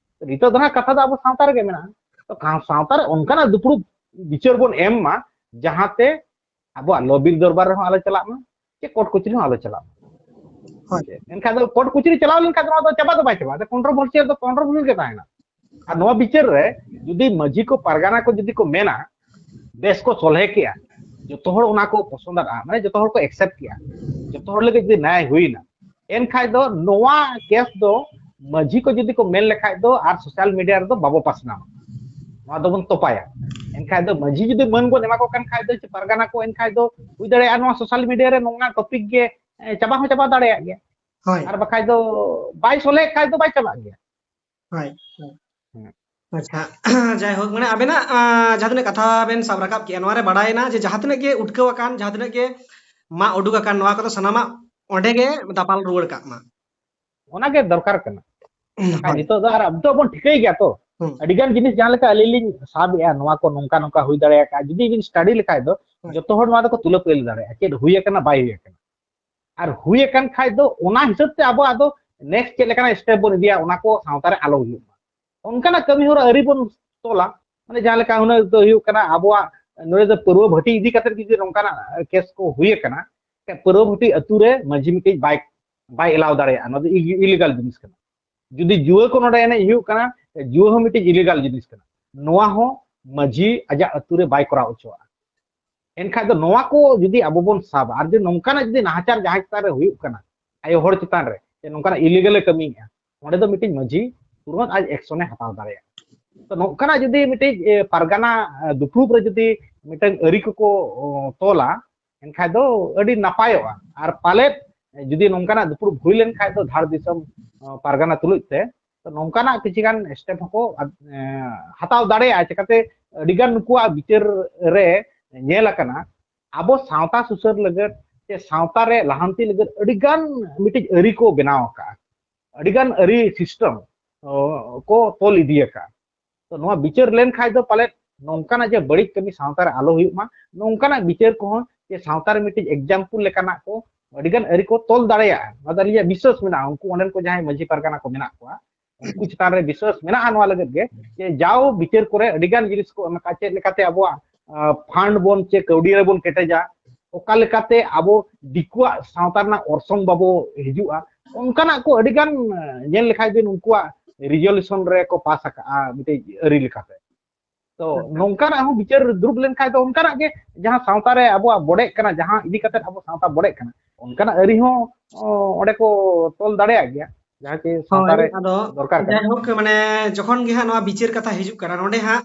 ᱱᱤᱛᱚᱜ ᱫᱚ ᱱᱟᱜ ᱠᱟᱛᱷᱟ ᱫᱚ ᱟᱵᱚ ᱥᱟᱶᱛᱟ ᱨᱮᱜᱮ ᱢᱮᱱᱟᱜᱼᱟ᱾ ᱛᱚ ᱠᱟ-, ᱥᱟᱶᱛᱟ ᱨᱮ ᱚᱱᱠᱟᱱᱟᱜ ᱫᱩᱯᱲᱩᱵ ᱵᱤᱪᱟᱹᱨ ᱵᱚᱱ ᱮᱢ ᱢᱟ, ᱡᱟᱦᱟᱸᱛᱮ ᱟᱵᱚᱣᱟᱜ ᱞᱚ ᱵᱤᱨ ᱫᱚᱨᱵᱟᱨ ᱨᱮᱦᱚᱸ ᱟᱞᱚ ᱪᱟᱞᱟᱜ ᱢᱟ, ᱪᱮ ᱠᱳᱨᱴ ᱠᱚᱪᱟᱹᱨᱤ ᱦᱚᱸ ᱟᱞᱚ ᱪᱟᱞᱟᱜ ᱢᱟ᱾ ᱦᱳᱭ᱾ ᱦᱮᱸ ᱪᱮ? ᱮᱱᱠᱷᱟᱱ ᱫᱚ ᱠᱳᱨᱴ ᱠᱚᱪᱟᱹᱨᱤ ᱪᱟᱞᱟᱣ ᱞᱮᱱᱠᱷᱟᱱ ᱫᱚ ᱱᱚᱣᱟ ᱫᱚ ᱪᱟᱵᱟ ᱫᱚ ᱵᱟᱭ ᱪᱟᱵᱟᱜᱼᱟ᱾ ᱟᱫᱚ ᱠᱚᱱᱴᱨᱳᱵᱷᱟᱨᱥᱤᱭᱟᱞ ᱫᱚ ᱠᱚᱱᱴᱨᱳᱵᱷᱟᱨᱥᱤᱭᱟᱞ ᱜᱮ ᱛᱟᱦᱮᱱᱟ᱾ ᱟᱨ ᱱᱚᱣᱟ ᱵᱤᱪᱟᱹᱨ ᱨᱮ ᱡᱩᱫᱤ ᱢᱟᱹᱡᱷᱤ ᱠᱚ ᱯᱟᱨᱜᱟᱱᱟ ᱠᱚ ᱡᱩᱫᱤ ᱠᱚ ᱢᱮᱱᱟ, ᱵᱮᱥ ᱠᱚ ᱥᱚᱞᱦᱮ ᱠᱮᱜᱼᱟ, ᱡᱚᱛᱚ ᱦᱚᱲ ᱚᱱᱟ ᱠᱚ ᱯᱚᱥᱚᱸᱫᱟᱜᱼᱟ, ᱢᱟᱱᱮ ᱡᱚᱛᱚ ᱦᱚᱲ ᱠᱚ ᱮᱠᱥᱮᱯᱴ ᱠᱮᱜᱼᱟ, ᱡᱚᱛᱚ ᱦᱚᱲ ᱞᱟᱹᱜᱤᱫ ᱡᱩᱫᱤ ᱱᱟᱭ ᱦᱩᱭᱱᱟ, ᱮᱱᱠᱷᱟᱡ ᱫᱚ ᱱᱚᱣᱟ ᱠᱮᱥ ᱫᱚ ᱢᱟᱹᱡᱷᱤ ᱠᱚ ᱡᱩᱫᱤ ᱠᱚ ᱢᱮᱱ ᱞᱮᱠᱷᱟᱡ ᱫᱚ ᱟᱨ ᱥᱳᱥᱟᱞ ᱢᱤᱰᱤᱭᱟ ᱨᱮᱫᱚ ᱵᱟᱵᱚ ᱯᱟᱥᱱᱟᱣᱟ, ᱱᱚᱣᱟ ᱫᱚᱵᱚᱱ ᱛᱚᱯᱟᱭᱟ᱾ ᱮᱱᱠᱷᱟᱡ ᱫᱚ ᱢᱟᱹᱡᱷᱤ ᱡᱩᱫᱤ ᱢᱟᱹᱱ ᱵᱚᱱ ᱮᱢᱟ ᱠᱚ ᱠᱟᱱ ᱠᱷᱟᱡ ᱫᱚ, ᱪᱮ ᱯᱟᱨᱜᱟᱱᱟ ᱠᱚ, ᱮᱱᱠᱷᱟᱡ ᱫᱚ ᱦᱩᱭ ᱫᱟᱲᱮᱭᱟᱜᱼᱟ ᱱᱚᱣᱟ ᱥᱳᱥᱟᱞ ᱢᱤᱰᱤᱭᱟ ᱨᱮ ᱱᱚᱣᱟ ᱴᱚᱯᱤᱠ ᱜᱮ, ᱮ, ᱪᱟᱵᱟ ᱦᱚᱸ ᱪᱟᱵᱟ ᱫᱟᱲᱮᱭᱟᱜ ᱜᱮᱭᱟ᱾ ᱦᱳᱭ᱾ ᱟᱨ ᱵᱟᱠᱷᱟᱡ ᱫᱚ ᱵᱟᱭ ᱥᱚᱞᱦᱮᱜ ᱠᱷᱟᱡ ᱫᱚ ᱵᱟᱭ ᱪᱟᱵᱟᱜ ᱜᱮᱭᱟ᱾ ᱦᱳᱭ, ᱦᱳᱭ᱾ ᱦᱮᱸ᱾ ᱟᱪᱪᱷᱟ, ᱡᱟᱭᱦᱳᱠ, ᱢᱟᱱᱮ ᱟᱵᱮᱱᱟᱜ, ᱟ, ᱡᱟᱦᱟᱸ ᱛᱤᱱᱟᱹᱜ ᱠᱟᱛᱷᱟ ᱵᱮᱱ ᱥᱟᱵ ᱨᱟᱠᱟᱵ ᱠᱮᱜᱼᱟ, ᱱᱚᱣᱟ ᱨᱮ ᱵᱟᱲᱟᱭᱮᱱᱟ ᱡᱮ ᱡᱟᱦᱟᱸ ᱛᱤᱱᱟᱹᱜ ᱜᱮ ᱩᱴᱠᱟᱹᱣ ᱟᱠᱟᱱ, ᱡᱟᱦᱟᱸ ᱛᱤᱱᱟᱹᱜ ᱜᱮ ᱢᱟᱜ ᱩᱰᱩᱠ ᱟᱠᱟᱱ, ᱱᱚᱣᱟ ᱠᱚᱫᱚ ᱥᱟᱱᱟᱢᱟᱜ ᱚᱸᱰᱮ ᱜᱮ ᱫᱟᱯᱟᱞ ᱨᱩᱣᱟᱹᱲ ᱠᱟᱜ ᱢᱟ᱾ ᱚᱱᱟᱜᱮ ᱫᱚᱨᱠᱟᱨ ᱠᱟᱱᱟ᱾ ᱵᱟᱠᱷᱟᱡ ᱦᱳᱭ᱾ ᱱᱤᱛᱚᱜ ᱫᱚ ᱟᱨ ᱟᱵᱚ ᱫᱚ ᱵᱚᱱ ᱴᱷᱤᱠᱟᱹᱭ ᱜᱮᱭᱟ ᱛᱚ, ᱦᱩᱸ᱾ ᱟᱹᱰᱤ ᱜᱟᱱ ᱡᱤᱱᱤᱥ ᱡᱟᱦᱟᱸ ᱞᱮᱠᱟ ᱟᱹᱞᱤᱧ ᱞᱤᱧ ᱥᱟᱵ ᱮᱜᱼᱟ, ᱱᱚᱣᱟ ᱠᱚ ᱱᱚᱝᱠᱟ ᱱᱚᱝᱠᱟ ᱦᱩᱭ ᱫᱟᱲᱮᱭᱟᱜᱼᱟ᱾ ᱡᱩᱫᱤ ᱵᱤᱱ ᱥᱴᱟᱰᱤ ᱞᱮᱠᱷᱟᱡ ᱫᱚ ᱦᱳᱭ᱾ ᱡᱚᱛᱚ ᱦᱚᱲ ᱱᱚᱣᱟ ᱫᱚᱠᱚ ᱛᱩᱞᱟᱹ ᱯᱟᱹᱭᱞᱟᱹ ᱫᱟᱲᱮᱭᱟᱜᱼᱟ, ᱪᱮᱫ ᱦᱩᱭ ᱟᱠᱟᱱᱟ ᱵᱟᱭ ᱦᱩᱭ ᱟᱠᱟᱱᱟ᱾ ᱟᱨ ᱦᱩᱭ ᱟᱠᱟᱱ ᱠᱷᱟᱡ ᱫᱚ ᱚᱱᱟ ᱦᱤᱥᱟᱹᱵ ᱛᱮ ᱟᱵᱚ ᱟᱫᱚ ᱱᱮᱠᱥᱴ ᱪᱮᱫ ᱞᱮᱠᱟᱱᱟᱜ ᱥᱴᱮᱯ ᱵᱚᱱ ᱤᱫᱤᱭᱟ, ᱚᱱᱟ ᱠᱚ ᱥᱟᱶᱛᱟ ᱨᱮ ᱟᱞᱚ ᱦᱩᱭᱩᱜ ᱢᱟ, ᱚᱱᱠᱟᱱᱟᱜ ᱠᱟᱹᱢᱤ ᱦᱚᱨᱟ ᱟᱹᱨᱤ ᱵᱚᱱ ᱛᱚᱞᱟ᱾ ᱢᱟᱱᱮ ᱡᱟᱦᱟᱸ ᱞᱮᱠᱟ ᱦᱩᱱᱟᱹᱝ ᱫᱚ ᱦᱩᱭᱩᱜ ᱠᱟᱱᱟ, ᱟᱵᱚᱣᱟᱜ ᱱᱚᱰᱮ ᱫᱚ ᱯᱟᱹᱨᱣᱟᱹ ᱵᱷᱟᱹᱴᱤ ᱤᱫᱤ ᱠᱟᱛᱮ ᱡᱩᱫᱤ ᱱᱚᱝᱠᱟᱱᱟᱜ ᱠᱮᱥ ᱠᱚ ᱦᱩᱭ ᱟᱠᱟᱱᱟ, ᱯᱟᱹᱨᱣᱟᱹ ᱵᱷᱟᱹᱴᱤ ᱟᱹᱛᱩ ᱨᱮ ᱢᱟᱹᱡᱷᱤ ᱢᱤᱫᱴᱤᱡ ᱵᱟᱭ ᱵᱟᱭ ᱮᱞᱟᱣ ᱫᱟᱲᱮᱭᱟᱜᱼᱟ, ᱱᱚᱣᱟ ᱫᱚ ᱤᱞᱤᱜᱟᱞ ᱡᱤᱱᱤᱥ ᱠᱟᱱᱟ᱾ ᱡᱩᱫᱤ ᱡᱩᱣᱟᱹ ᱠᱚ ᱱᱚᱰᱮ ᱮᱱᱮᱡ ᱦᱩᱭᱩᱜ ᱠᱟᱱᱟ, ᱡᱩᱣᱟᱹ ᱦᱚᱸ ᱢᱤᱫᱴᱤᱡ ᱤᱞᱤᱜᱟᱞ ᱡᱤᱱᱤᱥ ᱠᱟᱱᱟ, ᱱᱚᱣᱟ ᱦᱚᱸ ᱢᱟᱹᱡᱷᱤ ᱟᱡᱟᱜ ᱟᱹᱛᱩ ᱨᱮ ᱵᱟᱭ ᱠᱚᱨᱟᱣ ᱦᱚᱪᱚᱣᱟᱜᱼᱟ᱾ ᱮᱱᱠᱷᱟᱡ ᱫᱚ ᱱᱚᱣᱟ ᱠᱚ ᱡᱩᱫᱤ ᱟᱵᱚ ᱵᱚᱱ ᱥᱟᱵᱟ, ᱟᱨ ᱡᱩᱫᱤ ᱱᱚᱝᱠᱟᱱᱟᱜ ᱡᱩᱫᱤ ᱱᱟᱦᱟᱪᱟᱨ ᱡᱟᱦᱟᱸᱭ ᱪᱮᱛᱟᱱ ᱨᱮ ᱦᱩᱭᱩᱜ ᱠᱟᱱᱟ, ᱟᱭᱳ ᱦᱚᱲ ᱪᱮᱛᱟᱱ ᱨᱮ, ᱡᱮ ᱱᱚᱝᱠᱟᱱᱟᱜ ᱤᱞᱤᱜᱟᱞ ᱮ ᱠᱟᱹᱢᱤᱭᱮᱫᱼᱟ, ᱚᱸᱰᱮ ᱫᱚ ᱢᱤᱫᱴᱤᱡ ᱢᱟᱹᱡᱷᱤ ᱛᱩᱨᱟᱹᱛ ᱟᱡ ᱮᱠᱥᱚᱱ ᱮ ᱦᱟᱛᱟᱣ ᱫᱟᱲᱮᱭᱟᱜᱼᱟ᱾ ᱛᱚ ᱱᱚᱝᱠᱟᱱᱟᱜ ᱡᱩᱫᱤ ᱢᱤᱫᱴᱤᱡ, ᱮ, ᱯᱟᱨᱜᱟᱱᱟ, ᱮ, ᱫᱩᱯᱲᱩᱵ ᱨᱮ ᱡᱩᱫᱤ ᱢᱤᱫᱴᱟᱝ ᱟᱹᱨᱤ ᱠᱚᱠᱚ, ᱚ, ᱛᱚᱞᱟ, ᱮᱱᱠᱷᱟᱡ ᱫᱚ ᱟᱹᱰᱤ ᱱᱟᱯᱟᱭᱚᱜᱼᱟ᱾ ᱟᱨ ᱯᱟᱞᱮᱫ ᱡᱩᱫᱤ ᱱᱚᱝᱠᱟᱱᱟᱜ ᱫᱩᱯᱲᱩᱵ ᱦᱩᱭ ᱞᱮᱱᱠᱷᱟᱡ ᱫᱚ ᱫᱷᱟᱲ ᱫᱤᱥᱚᱢ, ᱚ, ᱯᱟᱨᱜᱟᱱᱟ ᱛᱩᱞᱩᱡ ᱛᱮ, ᱛᱚ ᱱᱚᱝᱠᱟᱱᱟᱜ ᱠᱤᱪᱷᱤ ᱜᱟᱱ ᱥᱴᱮᱯ ᱦᱚᱸᱠᱚ, ᱮ, ᱦᱟᱛᱟᱣ ᱫᱟᱲᱮᱭᱟᱜᱼᱟ᱾ ᱪᱤᱠᱟᱛᱮ ᱟᱹᱰᱤᱜᱟᱱ ᱱᱩᱠᱩᱣᱟᱜ ᱵᱤᱪᱟᱹᱨ ᱨᱮ ᱧᱮᱞ ᱟᱠᱟᱱᱟ, ᱟᱵᱚ ᱥᱟᱶᱛᱟ ᱥᱩᱥᱟᱹᱨ ᱞᱟᱹᱜᱤᱫ ᱥᱮ ᱥᱟᱶᱛᱟ ᱨᱮ ᱞᱟᱦᱟᱱᱛᱤ ᱞᱟᱹᱜᱤᱫ ᱟᱹᱰᱤᱜᱟᱱ ᱢᱤᱫᱴᱤᱡ ᱟᱹᱨᱤ ᱠᱚ ᱵᱮᱱᱟᱣ ᱟᱠᱟᱫᱼᱟ, ᱟᱹᱰᱤᱜᱟᱱ ᱟᱹᱨᱤ ᱥᱤᱥᱴᱮᱢ ᱠᱚ ᱛᱚᱞ ᱤᱫᱤ ᱟᱠᱟᱫᱼᱟ᱾ ᱛᱚ ᱱᱚᱣᱟ ᱵᱤᱪᱟᱹᱨ ᱞᱮᱱᱠᱷᱟᱡ ᱫᱚ ᱯᱟᱞᱮᱫ ᱱᱚᱝᱠᱟᱱᱟᱜ ᱡᱮ ᱵᱟᱹᱲᱤᱡ ᱠᱟᱹᱢᱤ ᱥᱟᱶᱛᱟ ᱨᱮ ᱟᱞᱚ ᱦᱩᱭᱩᱜ ᱢᱟ, ᱱᱚᱝᱠᱟᱱᱟᱜ ᱵᱤᱪᱟᱹᱨ ᱠᱚᱦᱚᱸ ᱡᱮ ᱥᱟᱶᱛᱟ ᱨᱮ ᱢᱤᱫᱴᱤᱡ ᱮᱠᱡᱟᱢᱯᱚᱞ ᱞᱮᱠᱟᱱᱟᱜ ᱠᱚ ᱟᱹᱰᱤᱜᱟᱱ ᱟᱹᱨᱤ ᱠᱚ ᱛᱚᱞ ᱫᱟᱲᱮᱭᱟᱜᱼᱟ, ᱱᱚᱣᱟ ᱫᱚ ᱟᱹᱞᱤᱧᱟᱜ ᱵᱤᱥᱣᱟᱥ ᱢᱮᱱᱟᱜᱼᱟ᱾ ᱩᱱᱠᱩ ᱚᱸᱰᱮᱱ ᱠᱚ ᱡᱟᱦᱟᱸᱭ ᱢᱟᱹᱡᱷᱤ ᱯᱟᱨᱜᱟᱱᱟ ᱠᱚ ᱢᱮᱱᱟᱜ ᱠᱚᱣᱟ, ᱩᱱᱠᱩ ᱪᱮᱛᱟᱱ ᱨᱮ ᱵᱤᱥᱣᱟᱥ ᱢᱮᱱᱟᱜᱼᱟ ᱱᱚᱣᱟ ᱞᱟᱹᱜᱤᱫ ᱜᱮ, ᱡᱮ ᱡᱟᱣ ᱵᱤᱪᱟᱹᱨ ᱠᱚᱨᱮ ᱟᱹᱰᱤᱜᱟᱱ ᱡᱤᱱᱤᱥ ᱠᱚ ᱮᱢ ᱟᱠᱟᱫᱼᱟ, ᱪᱮᱫ ᱞᱮᱠᱟᱛᱮ ᱟᱵᱚᱣᱟᱜ, ᱟ, ᱯᱷᱟᱱᱰ ᱵᱚᱱ ᱪᱮ ᱠᱟᱹᱣᱰᱤ ᱨᱮᱵᱚᱱ ᱠᱮᱴᱮᱡᱟ, ᱚᱠᱟ ᱞᱮᱠᱟᱛᱮ ᱟᱵᱚ ᱫᱤᱠᱩᱣᱟᱜ ᱥᱟᱶᱛᱟ ᱨᱮᱱᱟᱜ ᱚᱨᱥᱚᱝ ᱵᱟᱵᱚ ᱦᱤᱡᱩᱜᱼᱟ, ᱚᱱᱠᱟᱱᱟᱜ ᱠᱚ ᱟᱹᱰᱤᱜᱟᱱ, ᱟ, ᱧᱮᱞ ᱞᱮᱠᱷᱟᱡ ᱵᱤᱱ ᱩᱱᱠᱩᱣᱟᱜ ᱨᱤᱡᱚᱞᱩᱥᱚᱱ ᱨᱮᱠᱚ ᱯᱟᱥ ᱟᱠᱟᱫᱼᱟ ᱢᱤᱫᱴᱤᱡ ᱟᱹᱨᱤ ᱞᱮᱠᱟᱛᱮ᱾ ᱛᱚ ᱱᱚᱝᱠᱟᱱᱟᱜ ᱦᱚᱸ ᱵᱤᱪᱟᱹᱨ ᱫᱩᱲᱩᱵ ᱞᱮᱱᱠᱷᱟᱡ ᱫᱚ ᱚᱱᱠᱟᱱᱟᱜ ᱜᱮ ᱡᱟᱦᱟᱸ ᱥᱟᱶᱛᱟ ᱨᱮ ᱟᱵᱚᱣᱟᱜ ᱵᱚᱰᱮᱜ ᱠᱟᱱᱟ, ᱡᱟᱦᱟᱸ ᱤᱫᱤ ᱠᱟᱛᱮ ᱟᱵᱚ ᱥᱟᱶᱛᱟ ᱵᱚᱰᱮᱜ ᱠᱟᱱᱟ, ᱚᱱᱠᱟᱱᱟᱜ ᱟᱹᱨᱤ ᱦᱚᱸ, ᱚ, ᱚᱸᱰᱮ ᱠᱚ ᱛᱚᱞ ᱫᱟᱲᱮᱭᱟᱜ ᱜᱮᱭᱟ, ᱡᱟᱦᱟᱸ ᱠᱤ ᱥᱟᱶᱛᱟ ᱦᱳᱭ, ᱨᱮ ᱟᱫᱚ ᱫᱚᱨᱠᱟᱨ ᱠᱟᱱᱟ᱾ ᱡᱟᱭᱦᱳᱠ, ᱢᱟᱱᱮ ᱡᱚᱠᱷᱚᱱ ᱜᱮ ᱦᱟᱸᱜ ᱱᱚᱣᱟ ᱵᱤᱪᱟᱹᱨ ᱠᱟᱛᱷᱟ ᱦᱤᱡᱩᱜ ᱠᱟᱱᱟ, ᱱᱚᱰᱮ ᱦᱟᱸᱜ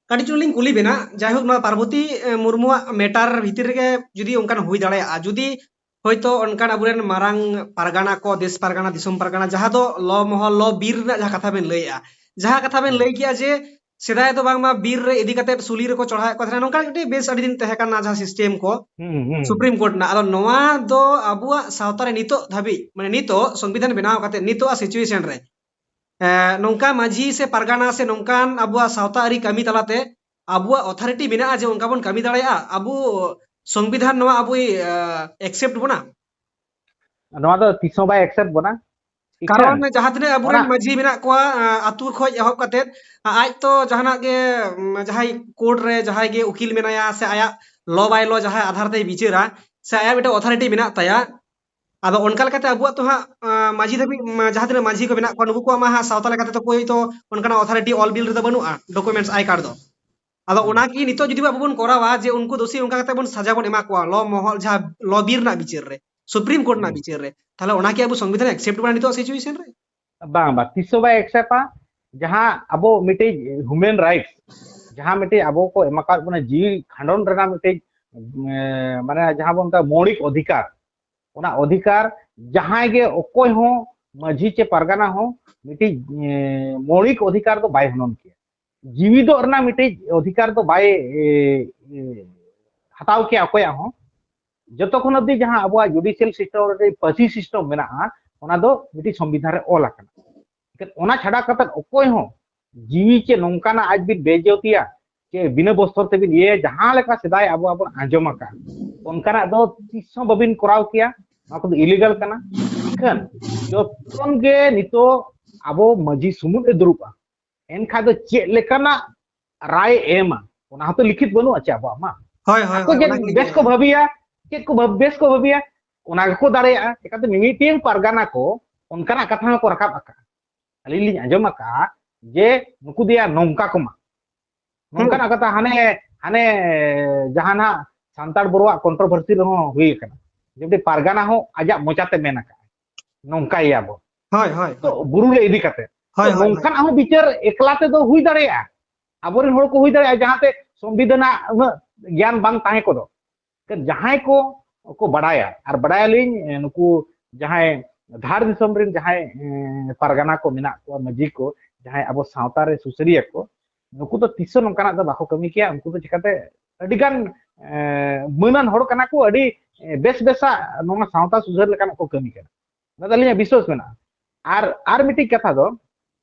ᱠᱟᱹᱴᱤᱡ ᱪᱩᱞᱩᱝ ᱞᱤᱧ ᱠᱩᱞᱤ ᱵᱮᱱᱟ, ᱡᱟᱭᱦᱳᱠ, ᱱᱚᱣᱟ ᱯᱟᱨᱵᱚᱛᱤ, ᱮ, ᱢᱩᱨᱢᱩᱣᱟᱜ ᱢᱮᱴᱟᱨ ᱵᱷᱤᱛᱤᱨ ᱨᱮᱜᱮ ᱡᱩᱫᱤ ᱚᱱᱠᱟᱱ ᱦᱩᱭ ᱫᱟᱲᱮᱭᱟᱜᱼᱟ, ᱡᱩᱫᱤ ᱦᱳᱭᱛᱳ ᱚᱱᱠᱟᱱ ᱟᱵᱚᱨᱮᱱ ᱢᱟᱨᱟᱝ ᱯᱟᱨᱜᱟᱱᱟ ᱠᱚ, ᱫᱮᱥ ᱯᱟᱨᱜᱟᱱᱟ, ᱫᱤᱥᱚᱢ ᱯᱟᱨᱜᱟᱱᱟ, ᱡᱟᱦᱟᱸ ᱫᱚ ᱞᱚ ᱢᱚᱦᱚᱞ, ᱞᱚ ᱵᱤᱨ ᱨᱮᱱᱟᱜ ᱡᱟᱦᱟᱸ ᱠᱟᱛᱷᱟ ᱵᱮᱱ ᱞᱟᱹᱭᱮᱜᱼᱟ, ᱡᱟᱦᱟᱸ ᱠᱟᱛᱷᱟ ᱵᱮᱱ ᱞᱟᱹᱭ ᱠᱮᱜᱼᱟ ᱡᱮ ᱥᱮᱫᱟᱭ ᱫᱚ ᱵᱟᱝᱢᱟ ᱵᱤᱨ ᱨᱮ ᱤᱫᱤ ᱠᱟᱛᱮ ᱥᱩᱞᱤ ᱨᱮᱠᱚ ᱪᱚᱲᱦᱟᱣᱮᱫ ᱠᱚ ᱛᱟᱦᱮᱱᱟ, ᱱᱚᱝᱠᱟ ᱢᱤᱫᱴᱤᱡ ᱵᱮᱥ ᱟᱹᱰᱤ ᱫᱤᱱ ᱛᱟᱦᱮᱸ ᱠᱟᱱᱟ ᱡᱟᱦᱟᱸ ᱥᱤᱥᱴᱮᱢ ᱠᱚ᱾ ᱦᱩᱸ, ᱦᱩᱸ᱾ ᱥᱩᱯᱨᱤᱢ ᱠᱳᱨᱴ ᱨᱮᱱᱟᱜ᱾ ᱟᱫᱚ ᱱᱚᱣᱟ ᱫᱚ ᱟᱵᱚᱣᱟᱜ ᱥᱟᱶᱛᱟ ᱨᱮ ᱱᱤᱛᱚᱜ ᱫᱷᱟᱹᱵᱤᱡ, ᱢᱟᱱᱮ, ᱱᱤᱛᱚᱜ ᱥᱚᱝᱵᱤᱫᱷᱟᱱ ᱵᱮᱱᱟᱣ ᱠᱟᱛᱮ ᱱᱤᱛᱚᱜ ᱥᱤᱪᱩᱭᱮᱥᱚᱱ ᱨᱮ, ᱮ, ᱱᱚᱝᱠᱟ ᱢᱟᱹᱡᱷᱤ ᱥᱮ ᱯᱟᱨᱜᱟᱱᱟ ᱥᱮ ᱱᱚᱝᱠᱟᱱ ᱟᱵᱚᱣᱟᱜ ᱥᱟᱶᱛᱟ ᱟᱹᱨᱤ ᱠᱟᱹᱢᱤ ᱛᱟᱞᱟᱛᱮ ᱟᱵᱚᱣᱟᱜ ᱚᱛᱷᱚᱨᱤᱴᱤ ᱢᱮᱱᱟᱜᱼᱟ ᱡᱮ ᱚᱱᱠᱟ ᱵᱚᱱ ᱠᱟᱹᱢᱤ ᱫᱟᱲᱮᱭᱟᱜᱼᱟ? ᱟᱵᱚ ᱥᱚᱝᱵᱤᱫᱷᱟᱱ ᱱᱚᱣᱟ ᱟᱵᱚᱭ, ᱮ, ᱮᱠᱥᱮᱯᱴ ᱵᱚᱱᱟ? ᱱᱚᱣᱟ ᱫᱚ ᱛᱤᱥ ᱦᱚᱸ ᱵᱟᱭ ᱮᱠᱥᱮᱯᱴ ᱵᱚᱱᱟ᱾ ᱠᱟᱨᱚᱱ ᱤᱠᱷᱟᱹᱱ ᱡᱟᱦᱟᱸ ᱛᱤᱱᱟᱹᱜ ᱟᱵᱚᱨᱮᱱ ᱚᱱᱟ- ᱢᱟᱹᱡᱷᱤ ᱢᱮᱱᱟᱜ ᱠᱚᱣᱟ, ᱟ, ᱟᱹᱛᱩ ᱠᱷᱚᱱ ᱮᱦᱚᱵ ᱠᱟᱛᱮ, ᱟ, ᱟᱡ ᱛᱚ ᱡᱟᱦᱟᱱᱟᱜ ᱜᱮ, ᱩᱢ, ᱡᱟᱦᱟᱸᱭ ᱠᱳᱨᱴ ᱨᱮ ᱡᱟᱦᱟᱸᱭ ᱜᱮ ᱩᱠᱤᱞ ᱢᱮᱱᱟᱭᱟ ᱥᱮ ᱟᱭᱟᱜ ᱞᱚ ᱵᱟᱭ ᱞᱚ ᱡᱟᱦᱟᱸᱭ ᱟᱫᱷᱟᱨ ᱛᱮᱭ ᱵᱤᱪᱟᱹᱨᱟ ᱥᱮ ᱟᱭᱟᱜ ᱢᱤᱫᱴᱮᱱ ᱚᱛᱷᱚᱨᱤᱴᱤ ᱢᱮᱱᱟᱜ ᱛᱟᱭᱟ, ᱟᱫᱚ ᱚᱱᱠᱟ ᱞᱮᱠᱟᱛᱮ ᱟᱵᱚᱣᱟᱜ ᱛᱚ ᱦᱟᱸᱜ, ᱟ, ᱢᱟᱹᱡᱷᱤ ᱫᱷᱟᱹᱵᱤᱡ, ᱢᱟ, ᱡᱟᱦᱟᱸ ᱛᱤᱱᱟᱹᱜ ᱢᱟᱹᱡᱷᱤ ᱠᱚ ᱢᱮᱱᱟᱜ ᱠᱚᱣᱟ, ᱱᱩᱠᱩ ᱠᱚᱣᱟᱜ ᱢᱟ ᱦᱟᱸᱜ ᱥᱟᱶᱛᱟ ᱞᱮᱠᱟᱛᱮ ᱛᱚ ᱠᱳᱭ ᱛᱚ ᱚᱱᱠᱟᱱᱟᱜ ᱚᱛᱷᱚᱨᱤᱴᱤ ᱚᱞ ᱵᱤᱞ ᱨᱮᱫᱚ ᱵᱟᱹᱱᱩᱜᱼᱟ, ᱰᱚᱠᱩᱢᱮᱱᱴᱥ, ᱟᱭ ᱠᱟᱨᱰ ᱫᱚ᱾ ᱟᱫᱚ ᱦᱩᱸ᱾ ᱚᱱᱟ ᱠᱤ ᱱᱤᱛᱚᱜ ᱡᱩᱫᱤ ᱟᱵᱚ ᱵᱚᱱ ᱠᱚᱨᱟᱣᱟ ᱡᱮ ᱩᱱᱠᱩ ᱫᱳᱥᱤ ᱚᱱᱠᱟ ᱠᱟᱛᱮ ᱵᱚᱱ ᱥᱟᱡᱟ ᱵᱚᱱ ᱮᱢᱟ ᱠᱚᱣᱟ ᱞᱚ ᱢᱚᱦᱚᱞ, ᱡᱟᱦᱟᱸ ᱞᱚ ᱵᱤᱨ ᱨᱮᱱᱟᱜ ᱵᱤᱪᱟᱹᱨ ᱨᱮ, ᱥᱩᱯᱨᱤᱢ ᱠᱳᱨᱴ ᱨᱮᱱᱟᱜ ᱦᱩᱸ᱾ ᱵᱤᱪᱟᱹᱨ ᱨᱮ, ᱛᱟᱦᱞᱮ ᱚᱱᱟ ᱠᱤ ᱟᱵᱚ ᱥᱚᱝᱵᱤᱫᱷᱟᱱ ᱮᱠᱥᱮᱯᱴ ᱵᱚᱱᱟ ᱱᱤᱛᱚᱜ ᱥᱤᱪᱩᱭᱮᱥᱚᱱ ᱨᱮ? ᱵᱟᱝ, ᱵᱟᱝ, ᱛᱤᱥ ᱦᱚᱸ ᱵᱟᱭ ᱮᱠᱥᱮᱯᱴᱟ᱾ ᱡᱟᱦᱟᱸ ᱟᱵᱚ ᱢᱤᱫᱴᱤᱡ ᱦᱤᱭᱩᱢᱮᱱ ᱨᱟᱭᱤᱴᱥ, ᱡᱟᱦᱟᱸ ᱢᱤᱫᱴᱤᱡ ᱟᱵᱚ ᱠᱚ ᱮᱢ ᱟᱠᱟᱫ ᱵᱚᱱᱟ ᱡᱤᱣᱤ ᱠᱷᱟᱸᱰᱚᱱ ᱨᱮᱱᱟᱜ ᱢᱤᱫᱴᱤᱡ, ᱮ, ᱢᱟᱱᱮ ᱡᱟᱦᱟᱸ ᱵᱚᱱ ᱢᱮᱛᱟᱜᱼᱟ ᱢᱳᱣᱞᱤᱠ ᱚᱫᱷᱤᱠᱟᱨ, ᱚᱱᱟ ᱚᱫᱷᱤᱠᱟᱨ ᱡᱟᱦᱟᱸᱭ ᱜᱮ ᱚᱠᱚᱭ ᱦᱚᱸ ᱢᱟᱹᱡᱷᱤ ᱪᱮ ᱯᱟᱨᱜᱟᱱᱟ ᱦᱚᱸ ᱢᱤᱫᱴᱤᱡ, ᱮ, ᱢᱳᱣᱞᱤᱠ ᱚᱫᱷᱤᱠᱟᱨ ᱫᱚ ᱵᱟᱭ ᱦᱚᱱᱚᱱ ᱠᱮᱭᱟ, ᱡᱤᱣᱤᱫᱚᱜ ᱨᱮᱱᱟᱜ ᱢᱤᱫᱴᱤᱡ ᱚᱫᱷᱤᱠᱟᱨ ᱫᱚ ᱵᱟᱭ, ᱮ, ᱮ, ᱦᱟᱛᱟᱣ ᱠᱮᱭᱟ ᱚᱠᱚᱭᱟᱜ ᱦᱚᱸ᱾ ᱡᱚᱛᱚ ᱠᱷᱚᱱ ᱚᱵᱫᱤ ᱡᱟᱦᱟᱸ ᱟᱵᱚᱣᱟᱜ ᱡᱩᱰᱤᱥᱤᱭᱟᱞ ᱥᱤᱥᱴᱮᱢ ᱨᱮ ᱯᱟᱹᱥᱤ ᱥᱤᱥᱴᱮᱢ ᱢᱮᱱᱟᱜᱼᱟ, ᱚᱱᱟ ᱫᱚ ᱢᱤᱫᱴᱤᱡ ᱥᱚᱝᱵᱤᱫᱷᱟᱱ ᱨᱮ ᱚᱞ ᱟᱠᱟᱱᱟ᱾ ᱮᱱᱠᱷᱟᱱ ᱚᱱᱟ ᱪᱷᱟᱰᱟ ᱠᱟᱛᱮ ᱚᱠᱚᱭ ᱦᱚᱸ ᱡᱤᱣᱤ ᱪᱮ ᱱᱚᱝᱠᱟᱱᱟᱜ ᱟᱡ ᱵᱤᱱ ᱵᱮᱡᱚᱛᱤᱭᱟ ᱪᱮ ᱵᱤᱱᱟᱹ ᱵᱚᱥᱛᱚᱨ ᱛᱮᱵᱤᱱ ᱤᱭᱟᱹᱭᱟ, ᱡᱟᱦᱟᱸ ᱞᱮᱠᱟ ᱥᱮᱫᱟᱭ ᱟᱵᱚ ᱵᱚᱱ ᱟᱸᱡᱚᱢ ᱟᱠᱟᱫ, ᱚᱱᱠᱟᱱᱟᱜ ᱫᱚ ᱛᱤᱥ ᱦᱚᱸ ᱵᱟᱵᱤᱱ ᱠᱚᱨᱟᱣ ᱠᱮᱭᱟ᱾ ᱱᱚᱣᱟ ᱠᱚᱫᱚ ᱤᱞᱤᱜᱟᱞ ᱠᱟᱱᱟ᱾ ᱮᱱᱠᱷᱟᱱ ᱡᱚᱛᱚᱱ ᱜᱮ ᱱᱤᱛᱚᱜ ᱟᱵᱚ ᱢᱟᱹᱡᱷᱤ ᱥᱩᱢᱩᱝ ᱮ ᱫᱩᱲᱩᱵᱼᱟ, ᱮᱱᱠᱷᱟᱱ ᱫᱚ ᱪᱮᱫ ᱞᱮᱠᱟᱱᱟᱜ ᱨᱟᱭ ᱮ ᱮᱢᱟ, ᱚᱱᱟ ᱦᱚᱸᱛᱚ ᱞᱤᱠᱷᱤᱛ ᱵᱟᱹᱱᱩᱜᱼᱟ ᱪᱮ ᱟᱵᱚᱣᱟᱜ ᱢᱟ᱾ ᱦᱳᱭ, ᱦᱳᱭ, ᱟᱠᱚ ᱦᱳᱭ, ᱡᱮ ᱚᱱᱟ ᱜᱮᱞᱤᱧ ᱵᱮᱥ ᱠᱚ ᱞᱟᱹᱭᱮᱫᱼᱟ᱾ ᱵᱷᱟᱹᱵᱤᱭᱟ, ᱪᱮᱫ ᱠᱚ ᱵᱷᱟᱹᱵ-, ᱵᱮᱥ ᱠᱚ ᱵᱷᱟᱹᱵᱤᱭᱟ, ᱚᱱᱟ ᱜᱮᱠᱚ ᱫᱟᱲᱮᱭᱟᱜᱼᱟ᱾ ᱪᱮᱠᱟᱛᱮ ᱢᱤᱢᱤᱫᱴᱤᱡ ᱯᱟᱨᱜᱟᱱᱟ ᱠᱚ ᱚᱱᱠᱟᱱᱟᱜ ᱠᱟᱛᱷᱟ ᱦᱚᱸᱠᱚ ᱨᱟᱠᱟᱵ ᱟᱠᱟᱫᱼᱟ᱾ ᱟᱹᱞᱤᱧ ᱞᱤᱧ ᱟᱸᱡᱚᱢ ᱟᱠᱟᱫᱼᱟ ᱡᱮ ᱱᱩᱠᱩ ᱫᱚᱭᱟ ᱱᱚᱝᱠᱟ ᱠᱚ ᱢᱟ, ᱦᱩᱸ᱾ ᱱᱚᱝᱠᱟᱱᱟᱜ ᱠᱟᱛᱷᱟ ᱦᱟᱱᱮ, ᱦᱟᱱᱮ ᱡᱟᱦᱟᱱᱟᱜ ᱥᱟᱱᱛᱟᱲ ᱵᱚᱨᱚᱣᱟᱜ ᱠᱚᱱᱴᱨᱳᱵᱷᱟᱨᱥᱤ ᱨᱮᱦᱚᱸ ᱦᱩᱭ ᱟᱠᱟᱱᱟ, ᱡᱮ ᱢᱤᱫᱴᱤᱡ ᱯᱟᱨᱜᱟᱱᱟ ᱦᱚᱸ ᱟᱡᱟᱜ ᱢᱚᱪᱟᱛᱮ ᱢᱮᱱ ᱟᱠᱟᱫᱼᱟ, ᱱᱚᱝᱠᱟᱭᱟᱵᱚ᱾ ᱦᱳᱭ, ᱦᱳᱭ, ᱛᱚ ᱵᱩᱨᱩ ᱞᱮ ᱤᱫᱤ ᱠᱟᱛᱮ᱾ ᱦᱳᱭ, ᱛᱚ ᱦᱳᱭ, ᱦᱳᱭ᱾ ᱱᱚᱝᱠᱟᱱᱟᱜ ᱦᱚᱸ ᱵᱤᱪᱟᱹᱨ ᱮᱠᱞᱟ ᱛᱮᱫᱚ ᱦᱩᱭ ᱫᱟᱲᱮᱭᱟᱜᱼᱟ᱾ ᱟᱵᱚᱨᱮᱱ ᱦᱚᱲ ᱠᱚ ᱦᱩᱭ ᱫᱟᱲᱮᱭᱟᱜᱼᱟ ᱡᱟᱦᱟᱸᱛᱮ ᱥᱚᱝᱵᱤᱫᱷᱟᱱᱟᱜ ᱩᱱᱟᱹᱜ ᱜᱮᱭᱟᱱ ᱵᱟᱝ ᱛᱟᱦᱮᱸ ᱠᱚᱫᱚ᱾ ᱡᱟᱦᱟᱸᱭ ᱠᱚ, ᱠᱚ ᱵᱟᱲᱟᱭᱟ, ᱟᱨ ᱵᱟᱲᱟᱭᱟᱞᱤᱧ, ᱮ, ᱱᱩᱠᱩ ᱡᱟᱦᱟᱸᱭ ᱫᱷᱟᱲ ᱫᱤᱥᱚᱢ ᱨᱮᱱ ᱡᱟᱦᱟᱸᱭ, ᱮ, ᱯᱟᱨᱜᱟᱱᱟ ᱠᱚ ᱢᱮᱱᱟᱜ ᱠᱚᱣᱟ, ᱢᱟᱹᱡᱷᱤ ᱠᱚ, ᱡᱟᱦᱟᱸᱭ ᱟᱵᱚ ᱥᱟᱶᱛᱟ ᱨᱮ ᱥᱩᱥᱟᱹᱨᱤᱭᱟᱹ ᱠᱚ, ᱱᱩᱠᱩ ᱫᱚ ᱛᱤᱥ ᱦᱚᱸ ᱱᱚᱝᱠᱟᱱᱟᱜ ᱫᱚ ᱵᱟᱠᱚ ᱠᱟᱹᱢᱤ ᱠᱮᱭᱟ᱾ ᱩᱱᱠᱩ ᱫᱚ ᱪᱤᱠᱟᱹᱛᱮ ᱟᱹᱰᱤ ᱜᱟᱱ ᱢᱟᱹᱱᱟᱱ ᱦᱚᱲ ᱠᱟᱱᱟ ᱠᱚ, ᱟᱹᱰᱤ ᱵᱮᱥ ᱵᱮᱥᱟᱜ ᱱᱚᱣᱟ ᱥᱟᱶᱛᱟ ᱥᱩᱫᱷᱟᱹᱨ ᱞᱮᱠᱟᱱᱟᱜ ᱠᱚ ᱠᱟᱹᱢᱤ ᱠᱟᱱᱟ᱾ ᱚᱱᱟ ᱫᱚ ᱟᱹᱞᱤᱧᱟᱜ ᱵᱤᱥᱣᱟᱥ ᱢᱮᱱᱟᱜᱼᱟ᱾ ᱟᱨ ᱟᱨ ᱢᱤᱫᱴᱤᱡ ᱠᱟᱛᱷᱟ ᱫᱚ,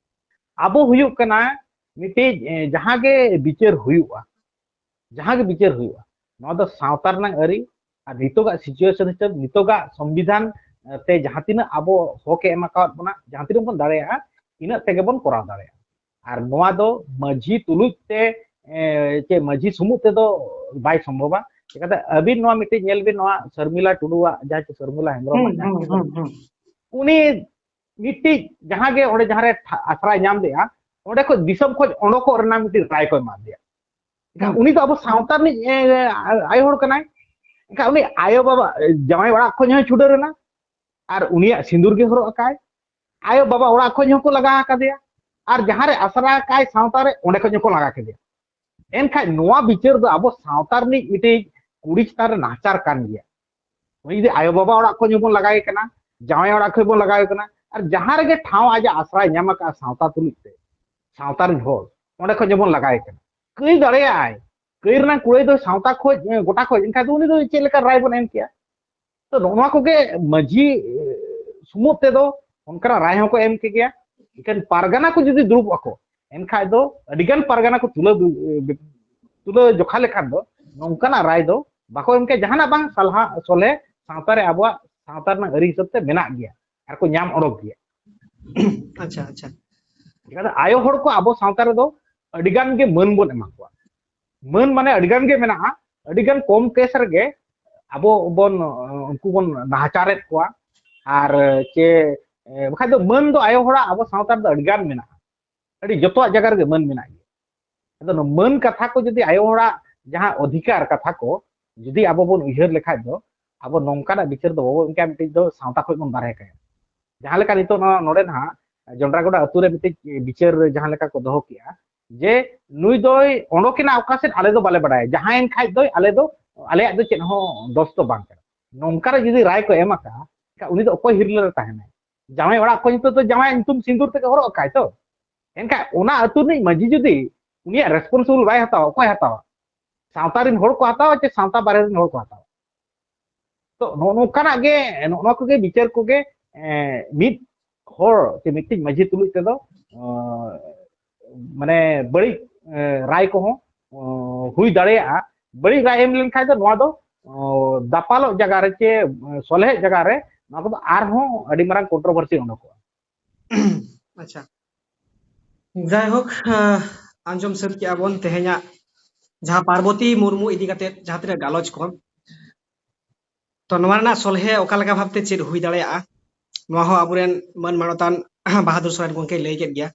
ᱟᱵᱚ ᱦᱩᱭᱩᱜ ᱠᱟᱱᱟ ᱢᱤᱫᱴᱤᱡ ᱡᱟᱦᱟᱸ ᱜᱮ ᱵᱤᱪᱟᱹᱨ ᱦᱩᱭᱩᱜᱼᱟ, ᱡᱟᱦᱟᱸ ᱜᱮ ᱵᱤᱪᱟᱹᱨ ᱦᱩᱭᱩᱜᱼᱟ, ᱱᱚᱣᱟ ᱫᱚ ᱥᱟᱶᱛᱟ ᱨᱮᱱᱟᱜ ᱟᱹᱨᱤ ᱟᱨ ᱱᱤᱛᱚᱜᱟᱜ ᱥᱤᱪᱩᱭᱮᱥᱚᱱ ᱦᱤᱥᱟᱹᱵ, ᱱᱤᱛᱚᱜᱟᱜ ᱥᱚᱝᱵᱤᱫᱷᱟᱱ ᱛᱮ ᱡᱟᱦᱟᱸ ᱛᱤᱱᱟᱹᱜ ᱟᱵᱚ ᱦᱚᱠ ᱮ ᱮᱢ ᱟᱠᱟᱣᱟᱫ ᱵᱚᱱᱟ, ᱡᱟᱦᱟᱸ ᱛᱤᱱᱟᱹᱜ ᱵᱚᱱ ᱫᱟᱲᱮᱭᱟᱜᱼᱟ, ᱤᱱᱟᱹᱜ ᱛᱮᱜᱮ ᱵᱚᱱ ᱠᱚᱨᱟᱣ ᱫᱟᱲᱮᱭᱟᱜᱼᱟ᱾ ᱟᱨ ᱱᱚᱣᱟ ᱫᱚ ᱢᱟᱹᱡᱷᱤ ᱛᱩᱞᱩᱡ ᱛᱮ ᱪᱮ ᱢᱟᱹᱡᱷᱤ ᱥᱩᱢᱩᱫ ᱛᱮᱫᱚ ᱵᱟᱭ ᱥᱚᱢᱵᱷᱚᱵᱟ᱾ ᱪᱤᱠᱟᱹᱛᱮ ᱟᱹᱵᱤᱱ ᱱᱚᱣᱟ ᱢᱤᱫᱴᱤᱡ ᱧᱮᱞ ᱵᱤᱱ, ᱱᱚᱣᱟ ᱥᱚᱨᱢᱤᱞᱟ ᱴᱩᱰᱩᱣᱟᱜ ᱡᱟᱦᱟᱸ ᱪᱮ ᱥᱚᱨᱢᱤᱞᱟ ᱦᱮᱢᱵᱨᱚᱢᱟᱜ ᱡᱟᱦᱟᱸ ᱪᱮ, ᱩᱱᱤ ᱢᱤᱫᱴᱤᱡ ᱡᱟᱦᱟᱸ ᱜᱮ ᱚᱸᱰᱮ ᱡᱟᱦᱟᱸ ᱨᱮ ᱟᱥᱨᱟᱭ ᱧᱟᱢ ᱞᱮᱜᱼᱟ, ᱚᱸᱰᱮ ᱠᱷᱚᱱ ᱫᱤᱥᱚᱢ ᱠᱷᱚᱱ ᱚᱰᱚᱠᱚᱜ ᱨᱮᱱᱟᱜ ᱢᱤᱫᱴᱤᱡ ᱨᱟᱭ ᱠᱚ ᱮᱢᱟ ᱫᱮᱭᱟ᱾ ᱮᱱᱠᱷᱟᱱ ᱩᱱᱤ ᱫᱚ ᱟᱵᱚ ᱥᱟᱶᱛᱟ ᱨᱤᱱᱤᱡ ᱟᱭᱳ ᱦᱚᱲ ᱠᱟᱱᱟᱭ᱾ ᱮᱱᱠᱷᱟᱱ ᱩᱱᱤ ᱟᱭᱳ ᱵᱟᱵᱟ ᱡᱟᱶᱟᱭ ᱚᱲᱟᱜ ᱠᱷᱚᱱ ᱦᱚᱸᱭ ᱪᱷᱩᱰᱟᱹᱨ ᱮᱱᱟ, ᱟᱨ ᱩᱱᱤᱭᱟᱜ ᱥᱤᱸᱫᱩᱨ ᱜᱮ ᱦᱚᱨᱚᱜ ᱟᱠᱟᱭ᱾ ᱟᱭᱳ ᱵᱟᱵᱟ ᱚᱲᱟᱜ ᱠᱷᱚᱱ ᱦᱚᱸᱠᱚ ᱞᱟᱜᱟ ᱟᱠᱟᱫᱮᱭᱟ, ᱟᱨ ᱡᱟᱦᱟᱸ ᱨᱮ ᱟᱥᱨᱟ ᱟᱠᱟᱭ ᱥᱟᱶᱛᱟ ᱨᱮ, ᱚᱸᱰᱮ ᱠᱷᱚᱱ ᱦᱚᱸᱠᱚ ᱞᱟᱜᱟ ᱠᱮᱫᱮᱭᱟ᱾ ᱮᱱᱠᱷᱟᱱ ᱱᱚᱣᱟ ᱵᱤᱪᱟᱹᱨ ᱫᱚ ᱟᱵᱚ ᱥᱟᱶᱛᱟ ᱨᱤᱱᱤᱡ ᱢᱤᱫᱴᱤᱡ ᱠᱩᱲᱤ ᱪᱮᱛᱟᱱ ᱨᱮ ᱱᱟᱦᱟᱪᱟᱨ ᱠᱟᱱ ᱜᱮᱭᱟ᱾ ᱩᱱᱤ ᱡᱩᱫᱤ ᱟᱭᱳ ᱵᱟᱵᱟ ᱚᱲᱟᱜ ᱠᱷᱚᱱ ᱦᱚᱸᱵᱚᱱ ᱞᱟᱜᱟᱭᱮ ᱠᱟᱱᱟ, ᱡᱟᱶᱟᱭ ᱚᱲᱟᱜ ᱠᱷᱚᱱ ᱵᱚᱱ ᱞᱟᱜᱟᱭᱮ ᱠᱟᱱᱟ, ᱟᱨ ᱡᱟᱦᱟᱸ ᱨᱮᱜᱮ ᱴᱷᱟᱶ ᱟᱡᱟᱜ ᱟᱥᱨᱟᱭ ᱧᱟᱢ ᱟᱠᱟᱫᱼᱟ ᱥᱟᱶᱛᱟ ᱛᱩᱞᱩᱡ ᱛᱮ, ᱥᱟᱶᱛᱟ ᱨᱮᱱ ᱦᱚᱲ, ᱚᱸᱰᱮ ᱠᱷᱚᱱ ᱡᱮᱢᱚᱱ ᱞᱟᱜᱟᱭᱮ ᱠᱟᱱᱟ, ᱠᱟᱹᱭ ᱫᱟᱲᱮᱭᱟᱜᱼᱟᱭ᱾ ᱠᱟᱹᱭ ᱨᱮᱱᱟᱜ ᱠᱩᱲᱟᱹᱭ ᱫᱚ ᱥᱟᱶᱛᱟ ᱠᱷᱚᱱ ᱜᱚᱴᱟ ᱠᱷᱚᱱ, ᱮᱱᱠᱷᱟᱱ ᱫᱚ ᱩᱱᱤ ᱫᱚ ᱪᱮᱫ ᱞᱮᱠᱟ ᱨᱟᱭ ᱵᱚᱱ ᱮᱢ ᱠᱮᱭᱟ? ᱛᱚ ᱱᱚᱜᱼᱚ ᱱᱚᱣᱟ ᱠᱚᱜᱮ ᱢᱟᱹᱡᱷᱤ ᱥᱩᱢᱩᱫ ᱛᱮᱫᱚ ᱚᱱᱠᱟᱱᱟᱜ ᱨᱟᱭ ᱦᱚᱸᱠᱚ ᱮᱢ ᱠᱮᱜᱮᱭᱟ᱾ ᱮᱱᱠᱷᱟᱱ ᱯᱟᱨᱜᱟᱱᱟ ᱠᱚ ᱡᱩᱫᱤ ᱫᱩᱲᱩᱵ ᱟᱠᱚ, ᱮᱱᱠᱷᱟᱱ ᱫᱚ ᱟᱹᱰᱤᱜᱟᱱ ᱯᱟᱨᱜᱟᱱᱟ ᱠᱚ ᱛᱩᱞᱟᱹ ᱛᱩᱞᱟᱹ ᱡᱚᱠᱷᱟ ᱞᱮᱠᱷᱟᱱ ᱫᱚ ᱱᱚᱝᱠᱟᱱᱟᱜ ᱨᱟᱭ ᱫᱚ ᱵᱟᱠᱚ ᱮᱢ ᱠᱮᱭᱟ᱾ ᱡᱟᱦᱟᱱᱟᱜ ᱵᱟᱝ ᱥᱟᱞᱦᱟ ᱥᱚᱞᱦᱮ ᱥᱟᱶᱛᱟ ᱨᱮ, ᱟᱵᱚᱣᱟᱜ ᱥᱟᱶᱛᱟ ᱨᱮᱱᱟᱜ ᱟᱹᱨᱤ ᱦᱤᱥᱟᱹᱵ ᱛᱮ ᱢᱮᱱᱟᱜ ᱜᱮᱭᱟ ᱟᱨ ᱠᱚ ᱧᱟᱢ ᱚᱰᱚᱠ ᱜᱮᱭᱟ᱾ ᱟᱪᱪᱷᱟ, ᱟᱪᱪᱷᱟ᱾ ᱪᱤᱠᱟᱹᱛᱮ ᱟᱭᱳ ᱦᱚᱲ ᱠᱚ ᱟᱵᱚ ᱥᱟᱶᱛᱟ ᱨᱮᱫᱚ ᱟᱹᱰᱤᱜᱟᱱ ᱜᱮ ᱢᱟᱹᱱ ᱵᱚᱱ ᱮᱢᱟ ᱠᱚᱣᱟ᱾ ᱢᱟᱹᱱ ᱢᱟᱱᱮ ᱟᱹᱰᱤᱜᱟᱱ ᱜᱮ ᱢᱮᱱᱟᱜᱼᱟ, ᱟᱹᱰᱤᱜᱟᱱ ᱠᱚᱢ ᱠᱮᱥ ᱨᱮᱜᱮ ᱟᱵᱚ ᱵᱚᱱ, ᱩᱱᱠᱩ ᱵᱚᱱ ᱱᱟᱦᱟᱪᱟᱨᱮᱫ ᱠᱚᱣᱟ᱾ ᱟᱨ ᱪᱮ ᱵᱟᱠᱷᱟᱡ ᱫᱚ ᱢᱟᱹᱱ ᱫᱚ ᱟᱭᱳ ᱦᱚᱲᱟᱜ ᱟᱵᱚ ᱥᱟᱶᱛᱟ ᱨᱮᱫᱚ ᱟᱹᱰᱤᱜᱟᱱ ᱢᱮᱱᱟᱜᱼᱟ, ᱟᱹᱰᱤ ᱡᱚᱛᱚᱣᱟᱜ ᱡᱟᱭᱜᱟ ᱨᱮᱜᱮ ᱢᱟᱹᱱ ᱢᱮᱱᱟᱜ ᱜᱮᱭᱟ᱾ ᱟᱫᱚ ᱱᱚᱣᱟ ᱢᱟᱹᱱ ᱠᱟᱛᱷᱟ ᱠᱚ ᱡᱩᱫᱤ ᱟᱭᱳ ᱦᱚᱲᱟᱜ ᱡᱟᱦᱟᱸ ᱚᱫᱷᱤᱠᱟᱨ ᱠᱟᱛᱷᱟ ᱠᱚ ᱡᱩᱫᱤ ᱟᱵᱚ ᱵᱚᱱ ᱩᱭᱦᱟᱹᱨ ᱞᱮᱠᱷᱟᱡ ᱫᱚ, ᱟᱵᱚ ᱱᱚᱝᱠᱟᱱᱟᱜ ᱵᱤᱪᱟᱹᱨ ᱫᱚ ᱵᱟᱵᱚ ᱮᱢ ᱠᱮᱭᱟ, ᱢᱤᱫᱴᱤᱡ ᱫᱚ ᱥᱟᱶᱛᱟ ᱠᱷᱚᱱ ᱵᱚᱱ ᱵᱟᱨᱦᱮ ᱠᱟᱭᱟ᱾ ᱡᱟᱦᱟᱸ ᱞᱮᱠᱟ ᱱᱤᱛᱚᱜ ᱱᱚᱣᱟ ᱱᱚᱰᱮ ᱱᱟᱦᱟᱜ ᱡᱚᱱᱰᱨᱟᱜᱚᱰᱟ ᱟᱹᱛᱩ ᱨᱮ ᱢᱤᱫᱴᱤᱡ ᱵᱤᱪᱟᱹᱨ ᱡᱟᱦᱟᱸ ᱞᱮᱠᱟ ᱠᱚ ᱫᱚᱦᱚ ᱠᱮᱜᱼᱟ, ᱡᱮ ᱱᱩᱭ ᱫᱚᱭ ᱚᱰᱚᱠᱮᱱᱟ ᱚᱠᱟ ᱥᱮᱫ, ᱟᱞᱮ ᱫᱚ ᱵᱟᱞᱮ ᱵᱟᱰᱟᱭᱟ, ᱡᱟᱦᱟᱸᱭᱮᱱ ᱠᱷᱟᱡ ᱫᱚᱭ ᱟᱞᱮ ᱫᱚ, ᱟᱞᱮᱭᱟᱜ ᱫᱚ ᱪᱮᱫ ᱦᱚᱸ ᱫᱚᱥ ᱫᱚ ᱵᱟᱝ ᱠᱟᱱᱟ᱾ ᱱᱚᱝᱠᱟ ᱨᱮ ᱡᱩᱫᱤ ᱨᱟᱭ ᱠᱚ ᱮᱢ ᱟᱠᱟᱜᱼᱟ, ᱮᱱᱠᱷᱟᱱ ᱩᱱᱤ ᱫᱚ ᱚᱠᱚᱭ ᱦᱤᱨᱞᱟᱹ ᱨᱮ ᱛᱟᱦᱮᱱᱟᱭ? ᱡᱟᱶᱟᱭ ᱚᱲᱟᱜ ᱠᱷᱚᱱ ᱱᱤᱛᱚᱜ ᱫᱚ ᱡᱟᱶᱟᱭ ᱧᱩᱛᱩᱢ ᱥᱤᱸᱫᱩᱨ ᱛᱮᱜᱮ ᱦᱚᱨᱚᱜ ᱟᱠᱟᱭ ᱛᱚ᱾ ᱮᱱᱠᱷᱟᱱ ᱚᱱᱟ ᱟᱹᱛᱩ ᱨᱤᱱᱤᱡ ᱢᱟᱹᱡᱷᱤ ᱡᱩᱫᱤ ᱩᱱᱤᱭᱟᱜ ᱨᱮᱥᱯᱚᱱᱥᱤᱵᱤᱞ ᱵᱟᱭ ᱦᱟᱛᱟᱣᱟ᱾ ᱚᱠᱚᱭ ᱦᱟᱛᱟᱣᱟ? ᱥᱟᱶᱛᱟ ᱨᱮᱱ ᱦᱚᱲ ᱠᱚ ᱦᱟᱛᱟᱣᱟ ᱪᱮ ᱥᱟᱶᱛᱟ ᱵᱟᱨᱦᱮ ᱨᱮᱱ ᱦᱚᱲ ᱠᱚ ᱦᱟᱛᱟᱣᱟ? ᱛᱚ ᱱᱚᱜᱼᱚ ᱱᱚᱝᱠᱟᱱᱟᱜ ᱜᱮ, ᱱᱚᱜᱼᱚ ᱱᱚᱣᱟ ᱠᱚᱜᱮ ᱵᱤᱪᱟᱹᱨ ᱠᱚᱜᱮ, ᱮᱸ, ᱢᱤᱫ ᱦᱚᱲ ᱪᱮ ᱢᱤᱫᱴᱤᱡ ᱢᱟᱹᱡᱷᱤ ᱛᱩᱞᱩᱡ ᱛᱮᱫᱚ, ᱮᱸ, ᱢᱟᱱᱮ ᱵᱟᱹᱲᱤᱡ, ᱮᱸ, ᱨᱟᱭ ᱠᱚᱦᱚᱸ, ᱮᱸ, ᱦᱩᱭ ᱫᱟᱲᱮᱭᱟᱜᱼᱟ᱾ ᱵᱟᱹᱲᱤᱡ ᱨᱟᱭ ᱮᱢ ᱞᱮᱱᱠᱷᱟᱱ ᱫᱚ ᱱᱚᱣᱟ ᱫᱚ, ᱮᱸ, ᱫᱟᱯᱟᱞᱚᱜ ᱡᱟᱭᱜᱟ ᱨᱮ ᱪᱮ, ᱮᱸ, ᱥᱚᱞᱦᱮᱜ ᱡᱟᱭᱜᱟ ᱨᱮ ᱱᱚᱣᱟ ᱠᱚᱫᱚ ᱟᱨᱦᱚᱸ ᱟᱹᱰᱤ ᱢᱟᱨᱟᱝ ᱠᱚᱱᱴᱨᱳᱵᱷᱟᱨᱥᱤ ᱚᱰᱚᱠᱚᱜᱼᱟ᱾ ᱟᱪᱪᱷᱟ, ᱡᱟᱭᱦᱳᱠ, ᱟᱸ, ᱟᱸᱡᱚᱢ ᱥᱟᱹᱛ ᱠᱮᱜᱼᱟ ᱵᱚᱱ ᱛᱮᱦᱮᱧᱟᱜ ᱡᱟᱦᱟᱸ ᱯᱟᱨᱵᱚᱛᱤ ᱢᱩᱨᱢᱩ ᱤᱫᱤ ᱠᱟᱛᱮ ᱡᱟᱦᱟᱸ ᱛᱤᱱᱟᱹᱜ ᱜᱟᱞᱚᱪ ᱠᱚ, ᱛᱚ ᱱᱚᱣᱟ ᱨᱮᱱᱟᱜ ᱥᱚᱞᱦᱮ ᱚᱠᱟ ᱞᱮᱠᱟ ᱵᱷᱟᱵᱛᱮ ᱪᱮᱫ ᱦᱩᱭ ᱫᱟᱲᱮᱭᱟᱜᱼᱟ, ᱱᱚᱣᱟ ᱦᱚᱸ ᱟᱵᱚᱨᱮᱱ ᱢᱟᱹᱱ ᱢᱟᱱᱚᱛᱟᱱ ᱵᱟᱦᱟᱫᱩᱨ ᱥᱚᱨᱮᱱ ᱜᱚᱢᱠᱮᱭ ᱞᱟᱹᱭ ᱠᱮᱫ ᱜᱮᱭᱟ᱾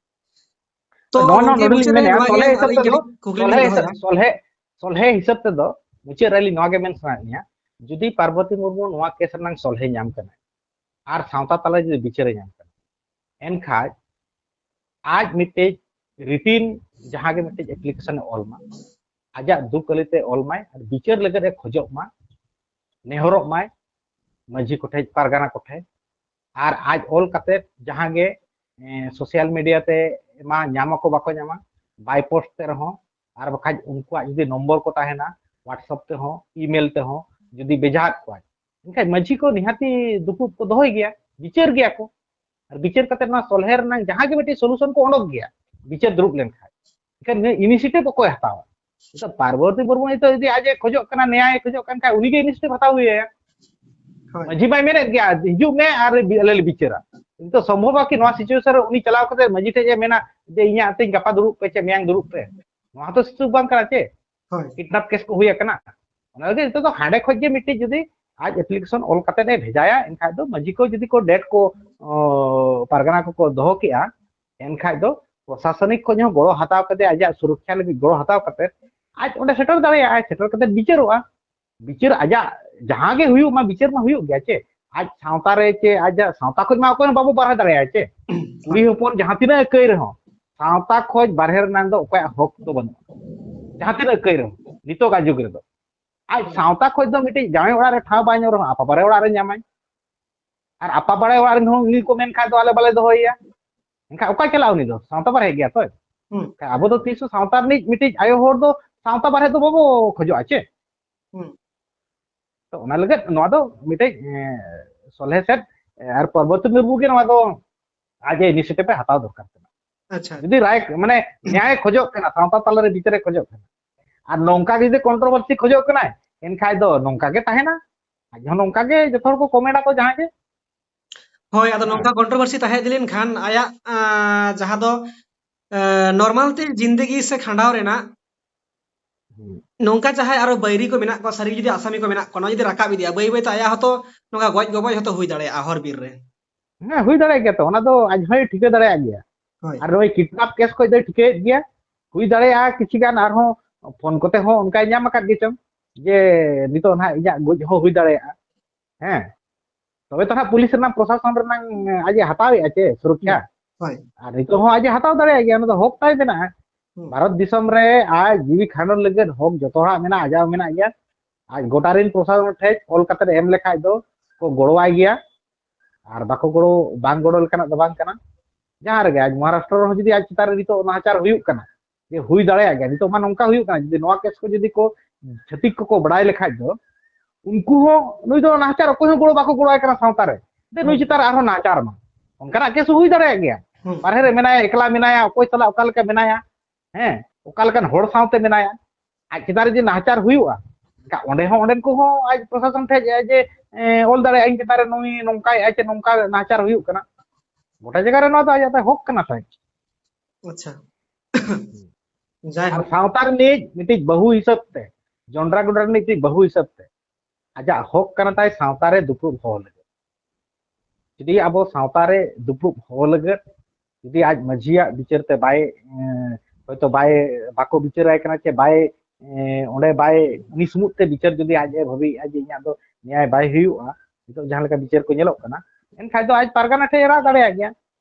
ᱛᱚ ᱱᱚᱣᱟ ᱱᱚᱣᱟ ᱜᱚᱢᱠᱮ, ᱱᱚᱰᱮ ᱞᱤᱧ ᱢᱩᱪᱟᱹᱫ ᱨᱮ ᱢᱮᱱᱮᱫᱼᱟ, ᱱᱚᱣᱟ ᱜᱮ ᱥᱚᱞᱦᱮ ᱦᱤᱥᱟᱹᱵ ᱟᱹᱞᱤᱧ ᱛᱮᱫᱚ, ᱠᱟᱹᱴᱤᱡ ᱠᱩᱠᱞᱤ ᱥᱚᱞᱦᱮ ᱞᱤᱧ ᱦᱤᱥᱟᱹᱵ, ᱫᱚᱦᱚᱭᱟ᱾ ᱥᱚᱞᱦᱮ, ᱥᱚᱞᱦᱮ ᱦᱤᱥᱟᱹᱵ ᱛᱮᱫᱚ ᱢᱩᱪᱟᱹᱫ ᱨᱮ ᱟᱹᱞᱤᱧ ᱱᱚᱣᱟ ᱜᱮ ᱢᱮᱱ ᱥᱟᱱᱟᱭᱮᱫ ᱞᱤᱧᱟ, ᱡᱩᱫᱤ ᱯᱟᱨᱵᱚᱛᱤ ᱢᱩᱨᱢᱩ ᱱᱚᱣᱟ ᱠᱮᱥ ᱨᱮᱱᱟᱜ ᱥᱚᱞᱦᱮ ᱧᱟᱢ ᱠᱟᱱᱟ ᱟᱨ ᱥᱟᱶᱛᱟ ᱛᱟᱞᱟ ᱡᱩᱫᱤ ᱵᱤᱪᱟᱹᱨᱮ ᱧᱟᱢ ᱠᱟᱱᱟ, ᱮᱱᱠᱷᱟᱡ ᱟᱡ ᱢᱤᱫᱴᱮᱡ ᱨᱤᱴᱤᱱ ᱡᱟᱦᱟᱸ ᱜᱮ ᱢᱤᱫᱴᱮᱡ ᱮᱯᱞᱤᱠᱮᱥᱚᱱ ᱮ ᱚᱞ ᱢᱟ, ᱟᱡᱟᱜ ᱫᱩᱠ ᱟᱹᱞᱤᱛᱮ ᱚᱞ ᱢᱟᱭ ᱟᱨ ᱵᱤᱪᱟᱹᱨ ᱞᱟᱹᱜᱤᱫ ᱮ ᱠᱷᱚᱡᱚᱜ ᱢᱟ, ᱱᱮᱦᱚᱨᱚᱜ ᱢᱟᱭ ᱢᱟᱹᱡᱷᱤ ᱠᱚᱴᱷᱮᱡ, ᱯᱟᱨᱜᱟᱱᱟ ᱠᱚᱴᱷᱮᱡ, ᱟᱨ ᱟᱡ ᱚᱞ ᱠᱟᱛᱮ ᱡᱟᱦᱟᱸ ᱜᱮ, ᱮᱸ, ᱥᱳᱥᱟᱞ ᱢᱤᱰᱤᱭᱟ ᱛᱮ ᱮᱢᱟ, ᱧᱟᱢ ᱟᱠᱚ ᱵᱟᱠᱚ ᱧᱟᱢᱟ, ᱵᱟᱭ ᱯᱳᱥᱴ ᱛᱮ ᱨᱮᱦᱚᱸ, ᱟᱨ ᱵᱟᱠᱷᱟᱡ ᱩᱱᱠᱩᱣᱟᱜ ᱡᱩᱫᱤ ᱱᱚᱢᱵᱚᱨ ᱠᱚ ᱛᱟᱦᱮᱱᱟ, WhatsApp ᱛᱮᱦᱚᱸ, ᱤᱢᱮᱞ ᱛᱮᱦᱚᱸ, ᱡᱩᱫᱤ ᱵᱷᱮᱡᱟᱣᱟᱫ ᱠᱚᱣᱟᱭ, ᱮᱱᱠᱷᱟᱡ ᱢᱟᱹᱡᱷᱤ ᱠᱚ ᱱᱤᱦᱟᱹᱛᱤ ᱫᱩᱯᱩᱫ ᱠᱚ ᱫᱚᱦᱚᱭ ᱜᱮᱭᱟ, ᱵᱤᱪᱟᱹᱨ ᱜᱮᱭᱟ ᱠᱚ᱾ ᱟᱨ ᱵᱤᱪᱟᱹᱨ ᱠᱟᱛᱮ ᱱᱚᱣᱟ ᱥᱚᱞᱦᱮ ᱨᱮᱱᱟᱜ ᱡᱟᱦᱟᱸ ᱜᱮ ᱢᱤᱫᱴᱤᱡ ᱥᱚᱞᱩᱥᱚᱱ ᱠᱚ ᱚᱰᱚᱠ ᱜᱮᱭᱟ, ᱵᱤᱪᱟᱹᱨ ᱫᱩᱲᱩᱵ ᱞᱮᱱᱠᱷᱟᱡ᱾ ᱮᱱᱠᱷᱟᱱ ᱱᱤᱭᱟᱹ ᱤᱱᱤᱥᱤᱭᱮᱴᱤᱵᱷ ᱚᱠᱚᱭ ᱦᱟᱛᱟᱣᱟ? ᱱᱤᱛᱚᱜ ᱯᱟᱨᱵᱚᱛᱤ ᱢᱩᱨᱢᱩ ᱱᱤᱛᱚᱜ ᱡᱩᱫᱤ ᱟᱡ ᱮ ᱠᱷᱚᱡᱚᱜ ᱠᱟᱱᱟ, ᱱᱮᱭᱟᱭ ᱮ ᱠᱷᱚᱡᱚᱜ ᱠᱟᱱ ᱠᱷᱟᱡ, ᱩᱱᱤ ᱜᱮ ᱤᱱᱤᱥᱤᱭᱮᱴᱤᱵᱷ ᱦᱟᱛᱟᱣ ᱦᱩᱭ ᱟᱭᱟ᱾ ᱦᱳᱭ᱾ ᱢᱟᱹᱡᱷᱤ ᱢᱟᱭ ᱢᱮᱱᱮᱫ ᱜᱮᱭᱟ, "ᱦᱤᱡᱩᱜ ᱢᱮ ᱟᱨ ᱵᱤ-, ᱟᱞᱮ ᱞᱮ ᱵᱤᱪᱟᱹᱨᱟ᱾" ᱱᱤᱛᱚᱜ ᱥᱚᱢᱵᱷᱚᱵ ᱠᱤ ᱱᱚᱣᱟ ᱥᱤᱪᱩᱭᱮᱥᱚᱱ ᱨᱮ ᱩᱱᱤ ᱪᱟᱞᱟᱣ ᱠᱟᱛᱮ ᱢᱟᱹᱡᱷᱤ ᱴᱷᱮᱡ ᱮ ᱢᱮᱱᱟ ᱡᱮ, "ᱤᱧᱟᱹᱜ ᱛᱮᱧ ᱜᱟᱯᱟ ᱫᱩᱲᱩᱵ ᱯᱮ ᱪᱮ ᱢᱮᱭᱟᱝ ᱫᱩᱲᱩᱵ ᱯᱮ"? ᱱᱚᱣᱟ ᱫᱚ ᱥᱩᱡᱳᱜᱽ ᱵᱟᱝ ᱠᱟᱱᱟ ᱪᱮ? ᱦᱳᱭ᱾ ᱠᱤᱰᱱᱟᱯ ᱠᱮᱥ ᱠᱚ ᱦᱩᱭ ᱟᱠᱟᱱᱟ᱾ ᱚᱱᱟ ᱞᱟᱹᱜᱤᱫ ᱱᱤᱛᱚᱜ ᱫᱚ ᱦᱟᱸᱰᱮ ᱠᱷᱚᱡ ᱜᱮ ᱢᱤᱫᱴᱤᱡ ᱡᱩᱫᱤ ᱟᱡ ᱮᱯᱞᱤᱠᱮᱥᱚᱱ ᱚᱞ ᱠᱟᱛᱮ ᱮ ᱵᱷᱮᱡᱟᱭᱟ, ᱮᱱᱠᱷᱟᱡ ᱫᱚ ᱢᱟᱹᱡᱷᱤ ᱠᱚ ᱡᱩᱫᱤ ᱠᱚ ᱰᱮᱴ ᱠᱚ, ᱚ, ᱯᱟᱨᱜᱟᱱᱟ ᱠᱚᱠᱚ ᱫᱚᱦᱚ ᱠᱮᱜᱼᱟ, ᱮᱱᱠᱷᱟᱡ ᱫᱚ ᱯᱨᱚᱥᱟᱥᱚᱱᱤᱠ ᱠᱷᱚᱡ ᱦᱚᱸ ᱜᱚᱲᱚ ᱦᱟᱛᱟᱣ ᱠᱟᱛᱮ, ᱟᱡᱟᱜ ᱥᱩᱨᱚᱠᱷᱟ ᱞᱟᱹᱜᱤᱫ ᱜᱚᱲᱚ ᱦᱟᱛᱟᱣ ᱠᱟᱛᱮ ᱟᱡ ᱚᱸᱰᱮ ᱥᱮᱴᱮᱨ ᱫᱟᱲᱮᱭᱟᱜᱼᱟᱭ, ᱥᱮᱴᱮᱨ ᱠᱟᱛᱮ ᱵᱤᱪᱟᱹᱨᱚᱜᱼᱟ᱾ ᱵᱤᱪᱟᱹᱨ ᱟᱡᱟᱜ ᱡᱟᱦᱟᱸ ᱜᱮ ᱦᱩᱭᱩᱜ ᱢᱟ, ᱵᱤᱪᱟᱹᱨ ᱢᱟ ᱦᱩᱭᱩᱜ ᱜᱮᱭᱟ ᱪᱮ᱾ ᱟᱡ ᱥᱟᱶᱛᱟ ᱨᱮ ᱪᱮ ᱟᱡᱟᱜ ᱥᱟᱶᱛᱟ ᱠᱷᱚᱡ ᱢᱟ ᱚᱠᱚᱭ ᱦᱚᱸ ᱵᱟᱵᱚ ᱵᱟᱨᱦᱮ ᱫᱟᱲᱮᱭᱟᱜᱼᱟ ᱪᱮ᱾ ᱠᱩᱲᱤ ᱦᱚᱯᱚᱱ ᱡᱟᱦᱟᱸ ᱛᱤᱱᱟᱹᱜ ᱮ ᱠᱟᱹᱭ ᱨᱮᱦᱚᱸ, ᱥᱟᱶᱛᱟ ᱠᱷᱚᱡ ᱵᱟᱨᱦᱮ ᱨᱮᱱᱟᱜ ᱫᱚ ᱚᱠᱚᱭᱟᱜ ᱦᱚᱠ ᱫᱚ ᱵᱟᱹᱱᱩᱜᱼᱟ, ᱡᱟᱦᱟᱸ ᱛᱤᱱᱟᱹᱜ ᱮ ᱠᱟᱹᱭ ᱨᱮᱦᱚᱸ᱾ ᱱᱤᱛᱚᱜᱟᱜ ᱡᱩᱜᱽ ᱨᱮᱫᱚ ᱟᱡ ᱥᱟᱶᱛᱟ ᱠᱷᱚᱡ ᱫᱚ ᱢᱤᱫᱴᱤᱡ ᱡᱟᱶᱟᱭ ᱚᱲᱟᱜ ᱨᱮ ᱴᱷᱟᱶ ᱵᱟᱭ ᱧᱟᱢ ᱨᱮᱦᱚᱸ, ᱟᱯᱟ ᱵᱟᱨᱮ ᱚᱲᱟᱜ ᱨᱮ ᱧᱟᱢᱟᱭ᱾ ᱟᱨ ᱟᱯᱟ ᱵᱟᱨᱮ ᱚᱲᱟᱜ ᱨᱮᱱ ᱦᱚᱸ ᱩᱱᱤ ᱠᱚ ᱢᱮᱱ ᱠᱷᱟᱡ ᱫᱚ ᱟᱞᱮ ᱵᱟᱞᱮ ᱫᱚᱦᱚᱭᱮᱭᱟ, ᱮᱱᱠᱷᱟᱱ ᱚᱠᱟᱭ ᱪᱟᱞᱟᱜᱼᱟ? ᱩᱱᱤ ᱫᱚ ᱥᱟᱶᱛᱟ ᱵᱟᱨᱦᱮ ᱜᱮᱭᱟ ᱛᱚ᱾ ᱦᱩᱸ᱾ ᱟᱵᱚ ᱫᱚ ᱛᱤᱥ ᱦᱚᱸ ᱥᱟᱶᱛᱟ ᱨᱤᱱᱤᱡ ᱢᱤᱫᱴᱤᱡ ᱟᱭᱳ ᱦᱚᱲ ᱫᱚ ᱥᱟᱶᱛᱟ ᱵᱟᱨᱦᱮ ᱫᱚ ᱵᱟᱵᱚ ᱠᱷᱚᱡᱚᱜᱼᱟ ᱪᱮ? ᱦᱩᱸ᱾ ᱛᱚ ᱚᱱᱟ ᱞᱟᱹᱜᱤᱫ ᱱᱚᱣᱟ ᱫᱚ ᱢᱤᱫᱴᱤᱡ, ᱮ, ᱥᱚᱞᱦᱮ ᱥᱮᱫ, ᱮ, ᱟᱨ ᱯᱟᱨᱵᱚᱛᱤ ᱢᱩᱨᱢᱩ ᱜᱮ ᱱᱚᱣᱟ ᱫᱚ ᱟᱡ ᱮ initiative ᱮ ᱦᱟᱛᱟᱣ ᱫᱚᱨᱠᱟᱨ ᱠᱟᱱᱟ᱾ ᱟᱪᱪᱷᱟ᱾ ᱡᱩᱫᱤ ᱨᱟᱭ, ᱢᱟᱱᱮ, ᱱᱮᱭᱟᱭ ᱠᱷᱚᱡᱚᱜ ᱠᱟᱱᱟ, ᱥᱟᱶᱛᱟ ᱛᱟᱞᱟᱨᱮ ᱵᱤᱪᱟᱹᱨᱮ ᱠᱷᱚᱡᱚᱜ ᱠᱟᱱᱟ, ᱟᱨ ᱱᱚᱝᱠᱟ ᱜᱮ ᱡᱩᱫᱤ controversy ᱠᱷᱚᱡᱚᱜ ᱠᱟᱱᱟᱭ, ᱮᱱᱠᱷᱟᱡ ᱫᱚ ᱱᱚᱝᱠᱟ ᱜᱮ ᱛᱟᱦᱮᱱᱟ᱾ ᱟᱡ ᱦᱚᱸ ᱱᱚᱝᱠᱟ ᱜᱮ ᱡᱚᱛᱚ ᱦᱚᱲ ᱠᱚ comment ᱟᱠᱚ ᱡᱟᱦᱟᱸ ᱜᱮ᱾ ᱦᱳᱭ, ᱟᱫᱚ ᱦᱮᱸ᱾ ᱱᱚᱝᱠᱟ controversy ᱛᱟᱦᱮᱸ ᱤᱫᱤ ᱞᱮᱱᱠᱷᱟᱱ ᱟᱭᱟᱜ, ᱟ, ᱡᱟᱦᱟᱸ ᱫᱚ, ᱟ, normal ᱛᱮ ᱡᱤᱱᱫᱮᱜᱤ ᱥᱮ ᱠᱷᱟᱸᱰᱟᱣ ᱨᱮᱱᱟᱜ ᱦᱩᱸ᱾ ᱱᱚᱝᱠᱟ ᱡᱟᱦᱟᱸᱭ ᱟᱨᱚ ᱵᱟᱹᱭᱨᱤ ᱠᱚ ᱢᱮᱱᱟᱜ ᱠᱚᱣᱟ, ᱥᱟᱹᱨᱤ ᱡᱩᱫᱤ ᱟᱥᱟᱢᱤ ᱠᱚ ᱢᱮᱱᱟᱜ ᱠᱚᱣᱟ, ᱱᱚᱣᱟ ᱡᱩᱫᱤ ᱨᱟᱠᱟᱵ ᱤᱫᱤᱜᱼᱟ, ᱵᱟᱹᱭ ᱵᱟᱹᱭ ᱛᱮ ᱟᱭᱟᱜ ᱦᱚᱸᱛᱚ ᱱᱚᱝᱠᱟ ᱜᱚᱡ ᱜᱚᱯᱚᱡ ᱦᱚᱸᱛᱚ ᱦᱩᱭ ᱫᱟᱲᱮᱭᱟᱜᱼᱟ ᱦᱚᱨ ᱵᱤᱨ ᱨᱮ᱾ ᱦᱮᱸ, ᱦᱩᱭ ᱫᱟᱲᱮᱭᱟᱜ ᱜᱮᱭᱟ ᱛᱚ, ᱚᱱᱟ ᱫᱚ ᱟᱡ ᱦᱚᱸᱭ ᱴᱷᱤᱠᱟᱹ ᱫᱟᱲᱮᱭᱟᱜ ᱜᱮᱭᱟ᱾ ᱦᱳᱭ᱾ ᱟᱨ ᱱᱩᱭ kidnap case ᱠᱷᱚᱡ ᱫᱚᱭ ᱴᱷᱤᱠᱟᱹᱭᱮᱫ ᱜᱮᱭᱟ᱾ ᱦᱩᱭ ᱫᱟᱲᱮᱭᱟᱜᱼᱟ ᱠᱤᱪᱷᱤ ᱜᱟᱱ ᱟᱨᱦᱚᱸ ᱯᱷᱳᱱ ᱠᱚᱛᱮ ᱦᱚᱸ ᱚᱱᱠᱟᱭ ᱧᱟᱢ ᱟᱠᱟᱫ ᱜᱮ ᱪᱚᱝ, ᱡᱮ ᱱᱤᱛᱚᱜ ᱱᱟᱦᱟᱜ ᱤᱧᱟᱹᱜ ᱜᱚᱡ ᱦᱚᱸ ᱦᱩᱭ ᱫᱟᱲᱮᱭᱟᱜᱼᱟ᱾ ᱦᱮᱸ, ᱛᱚᱵᱮ ᱛᱚ ᱱᱟᱦᱟᱜ ᱯᱩᱞᱤᱥ ᱨᱮᱱᱟᱜ ᱯᱨᱚᱥᱟᱥᱚᱱ ᱨᱮᱱᱟᱜ ᱟᱡ ᱮ ᱦᱟᱛᱟᱣᱮᱫᱼᱟ ᱪᱮ ᱥᱩᱨᱚᱠᱷᱟ? ᱦᱳᱭ᱾ ᱟᱨ ᱱᱤᱛᱚᱜ ᱦᱚᱸ ᱟᱡ ᱮ ᱦᱟᱛᱟᱣ ᱫᱟᱲᱮᱭᱟᱜ ᱜᱮᱭᱟ, ᱚᱱᱟ ᱫᱚ ᱦᱚᱠ ᱛᱟᱭ ᱢᱮᱱᱟᱜᱼᱟ᱾ ᱦᱩᱸ᱾ ᱵᱷᱟᱨᱚᱛ ᱫᱤᱥᱚᱢ ᱨᱮ ᱟᱡ ᱡᱤᱣᱤ ᱠᱷᱟᱸᱰᱚᱱ ᱞᱟᱹᱜᱤᱫ ᱦᱚᱠ ᱡᱚᱛᱚ ᱦᱚᱲᱟᱜ ᱢᱮᱱᱟᱜᱼᱟ, ᱟᱡᱟᱜ ᱦᱚᱸ ᱢᱮᱱᱟᱜ ᱜᱮᱭᱟ᱾ ᱟᱡ ᱜᱚᱴᱟ ᱨᱮᱱ ᱯᱨᱚᱥᱟᱥᱚᱱ ᱴᱷᱮᱡ ᱚᱞ ᱠᱟᱛᱮ ᱮᱢ ᱞᱮᱠᱷᱟᱡ ᱫᱚ ᱠᱚ ᱜᱚᱲᱚᱣᱟᱭ ᱜᱮᱭᱟ, ᱟᱨ ᱵᱟᱠᱚ ᱜᱚᱲᱚ, ᱵᱟᱝ ᱜᱚᱲᱚ ᱞᱮᱠᱟᱱᱟᱜ ᱫᱚ ᱵᱟᱝ ᱠᱟᱱᱟ᱾ ᱡᱟᱦᱟᱸ ᱨᱮᱜᱮ ᱟᱡ ᱢᱚᱦᱟᱨᱟᱥᱴᱨᱚ ᱨᱮᱦᱚᱸ ᱡᱩᱫᱤ ᱟᱡ ᱪᱮᱛᱟᱱ ᱨᱮ ᱱᱤᱛᱚᱜ ᱱᱟᱦᱟᱪᱟᱨ ᱦᱩᱭᱩᱜ ᱠᱟᱱᱟ, ᱡᱮ ᱦᱩᱭ ᱫᱟᱲᱮᱭᱟᱜ ᱜᱮᱭᱟ, ᱱᱤᱛᱚᱜ ᱢᱟ ᱱᱚᱝᱠᱟ ᱦᱩᱭᱩᱜ ᱠᱟᱱᱟ, ᱡᱩᱫᱤ ᱱᱚᱣᱟ ᱠᱮᱥ ᱠᱚ ᱡᱩᱫᱤ ᱠᱚ ᱪᱷᱟᱹᱛᱤᱠ ᱠᱚᱠᱚ ᱵᱟᱲᱟᱭ ᱞᱮᱠᱷᱟᱡ ᱫᱚ, ᱩᱱᱠᱩ ᱦᱚᱸ ᱱᱩᱭ ᱫᱚ ᱱᱟᱦᱟᱪᱟᱨ ᱚᱠᱚᱭ ᱦᱚᱸ ᱜᱚᱲᱚ ᱵᱟᱠᱚ ᱜᱚᱲᱚᱣᱟᱭ ᱠᱟᱱᱟ ᱥᱟᱶᱛᱟ ᱨᱮ, ᱡᱮ ᱱᱩᱭ ᱦᱩᱸ᱾ ᱪᱮᱛᱟᱱ ᱨᱮ ᱟᱨᱦᱚᱸ ᱱᱟᱦᱟᱪᱟᱨ ᱢᱟ, ᱚᱱᱠᱟᱱᱟᱜ ᱠᱮᱥ ᱦᱚᱸ ᱦᱩᱭ ᱫᱟᱲᱮᱭᱟᱜ ᱜᱮᱭᱟ᱾ ᱦᱩᱸ᱾ ᱵᱟᱨᱦᱮ ᱨᱮ ᱢᱮᱱᱟᱭᱟ, ᱮᱠᱞᱟ ᱢᱮᱱᱟᱭᱟ, ᱚᱠᱚᱭ ᱥᱟᱞᱟᱜ ᱚᱠᱟ ᱞᱮᱠᱟ ᱢᱮᱱᱟᱭᱟ, ᱦᱮᱸ, ᱚᱠᱟ ᱞᱮᱠᱟᱱ ᱦᱚᱲ ᱥᱟᱶᱛᱮ ᱢᱮᱱᱟᱭᱟ, ᱟᱡ ᱪᱮᱛᱟᱱ ᱨᱮ ᱡᱩᱫᱤ ᱱᱟᱦᱟᱪᱟᱨ ᱦᱩᱭᱩᱜᱼᱟ, ᱮᱱᱠᱷᱟᱱ ᱚᱸᱰᱮ ᱦᱚᱸ ᱚᱸᱰᱮᱱ ᱠᱚᱦᱚᱸ ᱟᱡ ᱯᱨᱚᱥᱟᱥᱚᱱ ᱴᱷᱮᱡ ᱮ ᱡᱮ, ᱮ, ᱚᱞ ᱫᱟᱲᱮᱭᱟᱜᱼᱟ, ᱤᱧ ᱪᱮᱛᱟᱱ ᱨᱮ ᱱᱩᱭ ᱱᱚᱝᱠᱟᱭᱮᱫᱼᱟ ᱪᱮ ᱱᱚᱝᱠᱟ ᱱᱟᱦᱟᱪᱟᱨ ᱦᱩᱭᱩᱜ ᱠᱟᱱᱟ᱾ ᱜᱚᱴᱟ ᱡᱟᱭᱜᱟ ᱨᱮ ᱱᱚᱣᱟ ᱫᱚ ᱟᱡᱟᱜ ᱫᱚ ᱦᱚᱠ ᱠᱟᱱᱟ ᱛᱟᱭ᱾ ᱟᱪᱪᱷᱟ᱾ ᱟᱨ ᱡᱟᱭᱦᱳᱠ᱾ ᱥᱟᱶᱛᱟ ᱨᱤᱱᱤᱡ ᱢᱤᱫᱴᱤᱡ ᱵᱟᱹᱦᱩ ᱦᱤᱥᱟᱹᱵ ᱛᱮ, ᱡᱚᱱᱰᱨᱟ ᱜᱚᱰᱟ ᱨᱤᱱᱤᱡ ᱢᱤᱫᱴᱤᱡ ᱵᱟᱹᱦᱩ ᱦᱤᱥᱟᱹᱵ ᱛᱮ ᱟᱡᱟᱜ ᱦᱚᱠ ᱠᱟᱱᱟ ᱛᱟᱭ ᱥᱟᱶᱛᱟ ᱨᱮ ᱫᱩᱯᱲᱩᱵ ᱦᱚᱦᱚ ᱞᱟᱹᱜᱤᱫ᱾ ᱡᱩᱫᱤ ᱟᱵᱚ ᱥᱟᱶᱛᱟ ᱨᱮ ᱫᱩᱯᱲᱩᱵ ᱦᱚᱦᱚ ᱞᱟᱹᱜᱤᱫ ᱡᱩᱫᱤ ᱟᱡ ᱢᱟᱹᱡᱷᱤᱭᱟᱜ ᱵᱤᱪᱟᱹᱨ ᱛᱮ ᱵᱟᱭ, ᱮᱸ, ᱦᱚᱭᱛᱚ ᱵᱟᱭ, ᱵᱟᱠᱚ ᱵᱤᱪᱟᱹᱨᱟᱭ ᱠᱟᱱᱟ ᱪᱮ ᱵᱟᱭ, ᱮᱸ, ᱚᱸᱰᱮ ᱵᱟᱭ, ᱩᱱᱤ ᱥᱩᱢᱩᱫ ᱛᱮ ᱵᱤᱪᱟᱹᱨ ᱡᱩᱫᱤ ᱟᱡ ᱮ ᱵᱷᱟᱹᱵᱤᱭᱮᱫᱼᱟ ᱡᱮ ᱤᱧᱟᱹᱜ ᱫᱚ ᱱᱮᱭᱟᱭ ᱵᱟᱭ ᱦᱩᱭᱩᱜᱼᱟ, ᱱᱤᱛᱚᱜ ᱡᱟᱦᱟᱸ ᱞᱮᱠᱟ ᱵᱤᱪᱟᱹᱨ ᱠᱚ ᱧᱮᱞᱚᱜ ᱠᱟᱱᱟ, ᱮᱱᱠᱷᱟᱡ ᱫᱚ ᱟᱡ ᱯᱟᱨᱜᱟᱱᱟ ᱴᱷᱮᱡ ᱮ ᱨᱟᱜ ᱫᱟᱲᱮᱭᱟᱜ ᱜᱮᱭᱟ᱾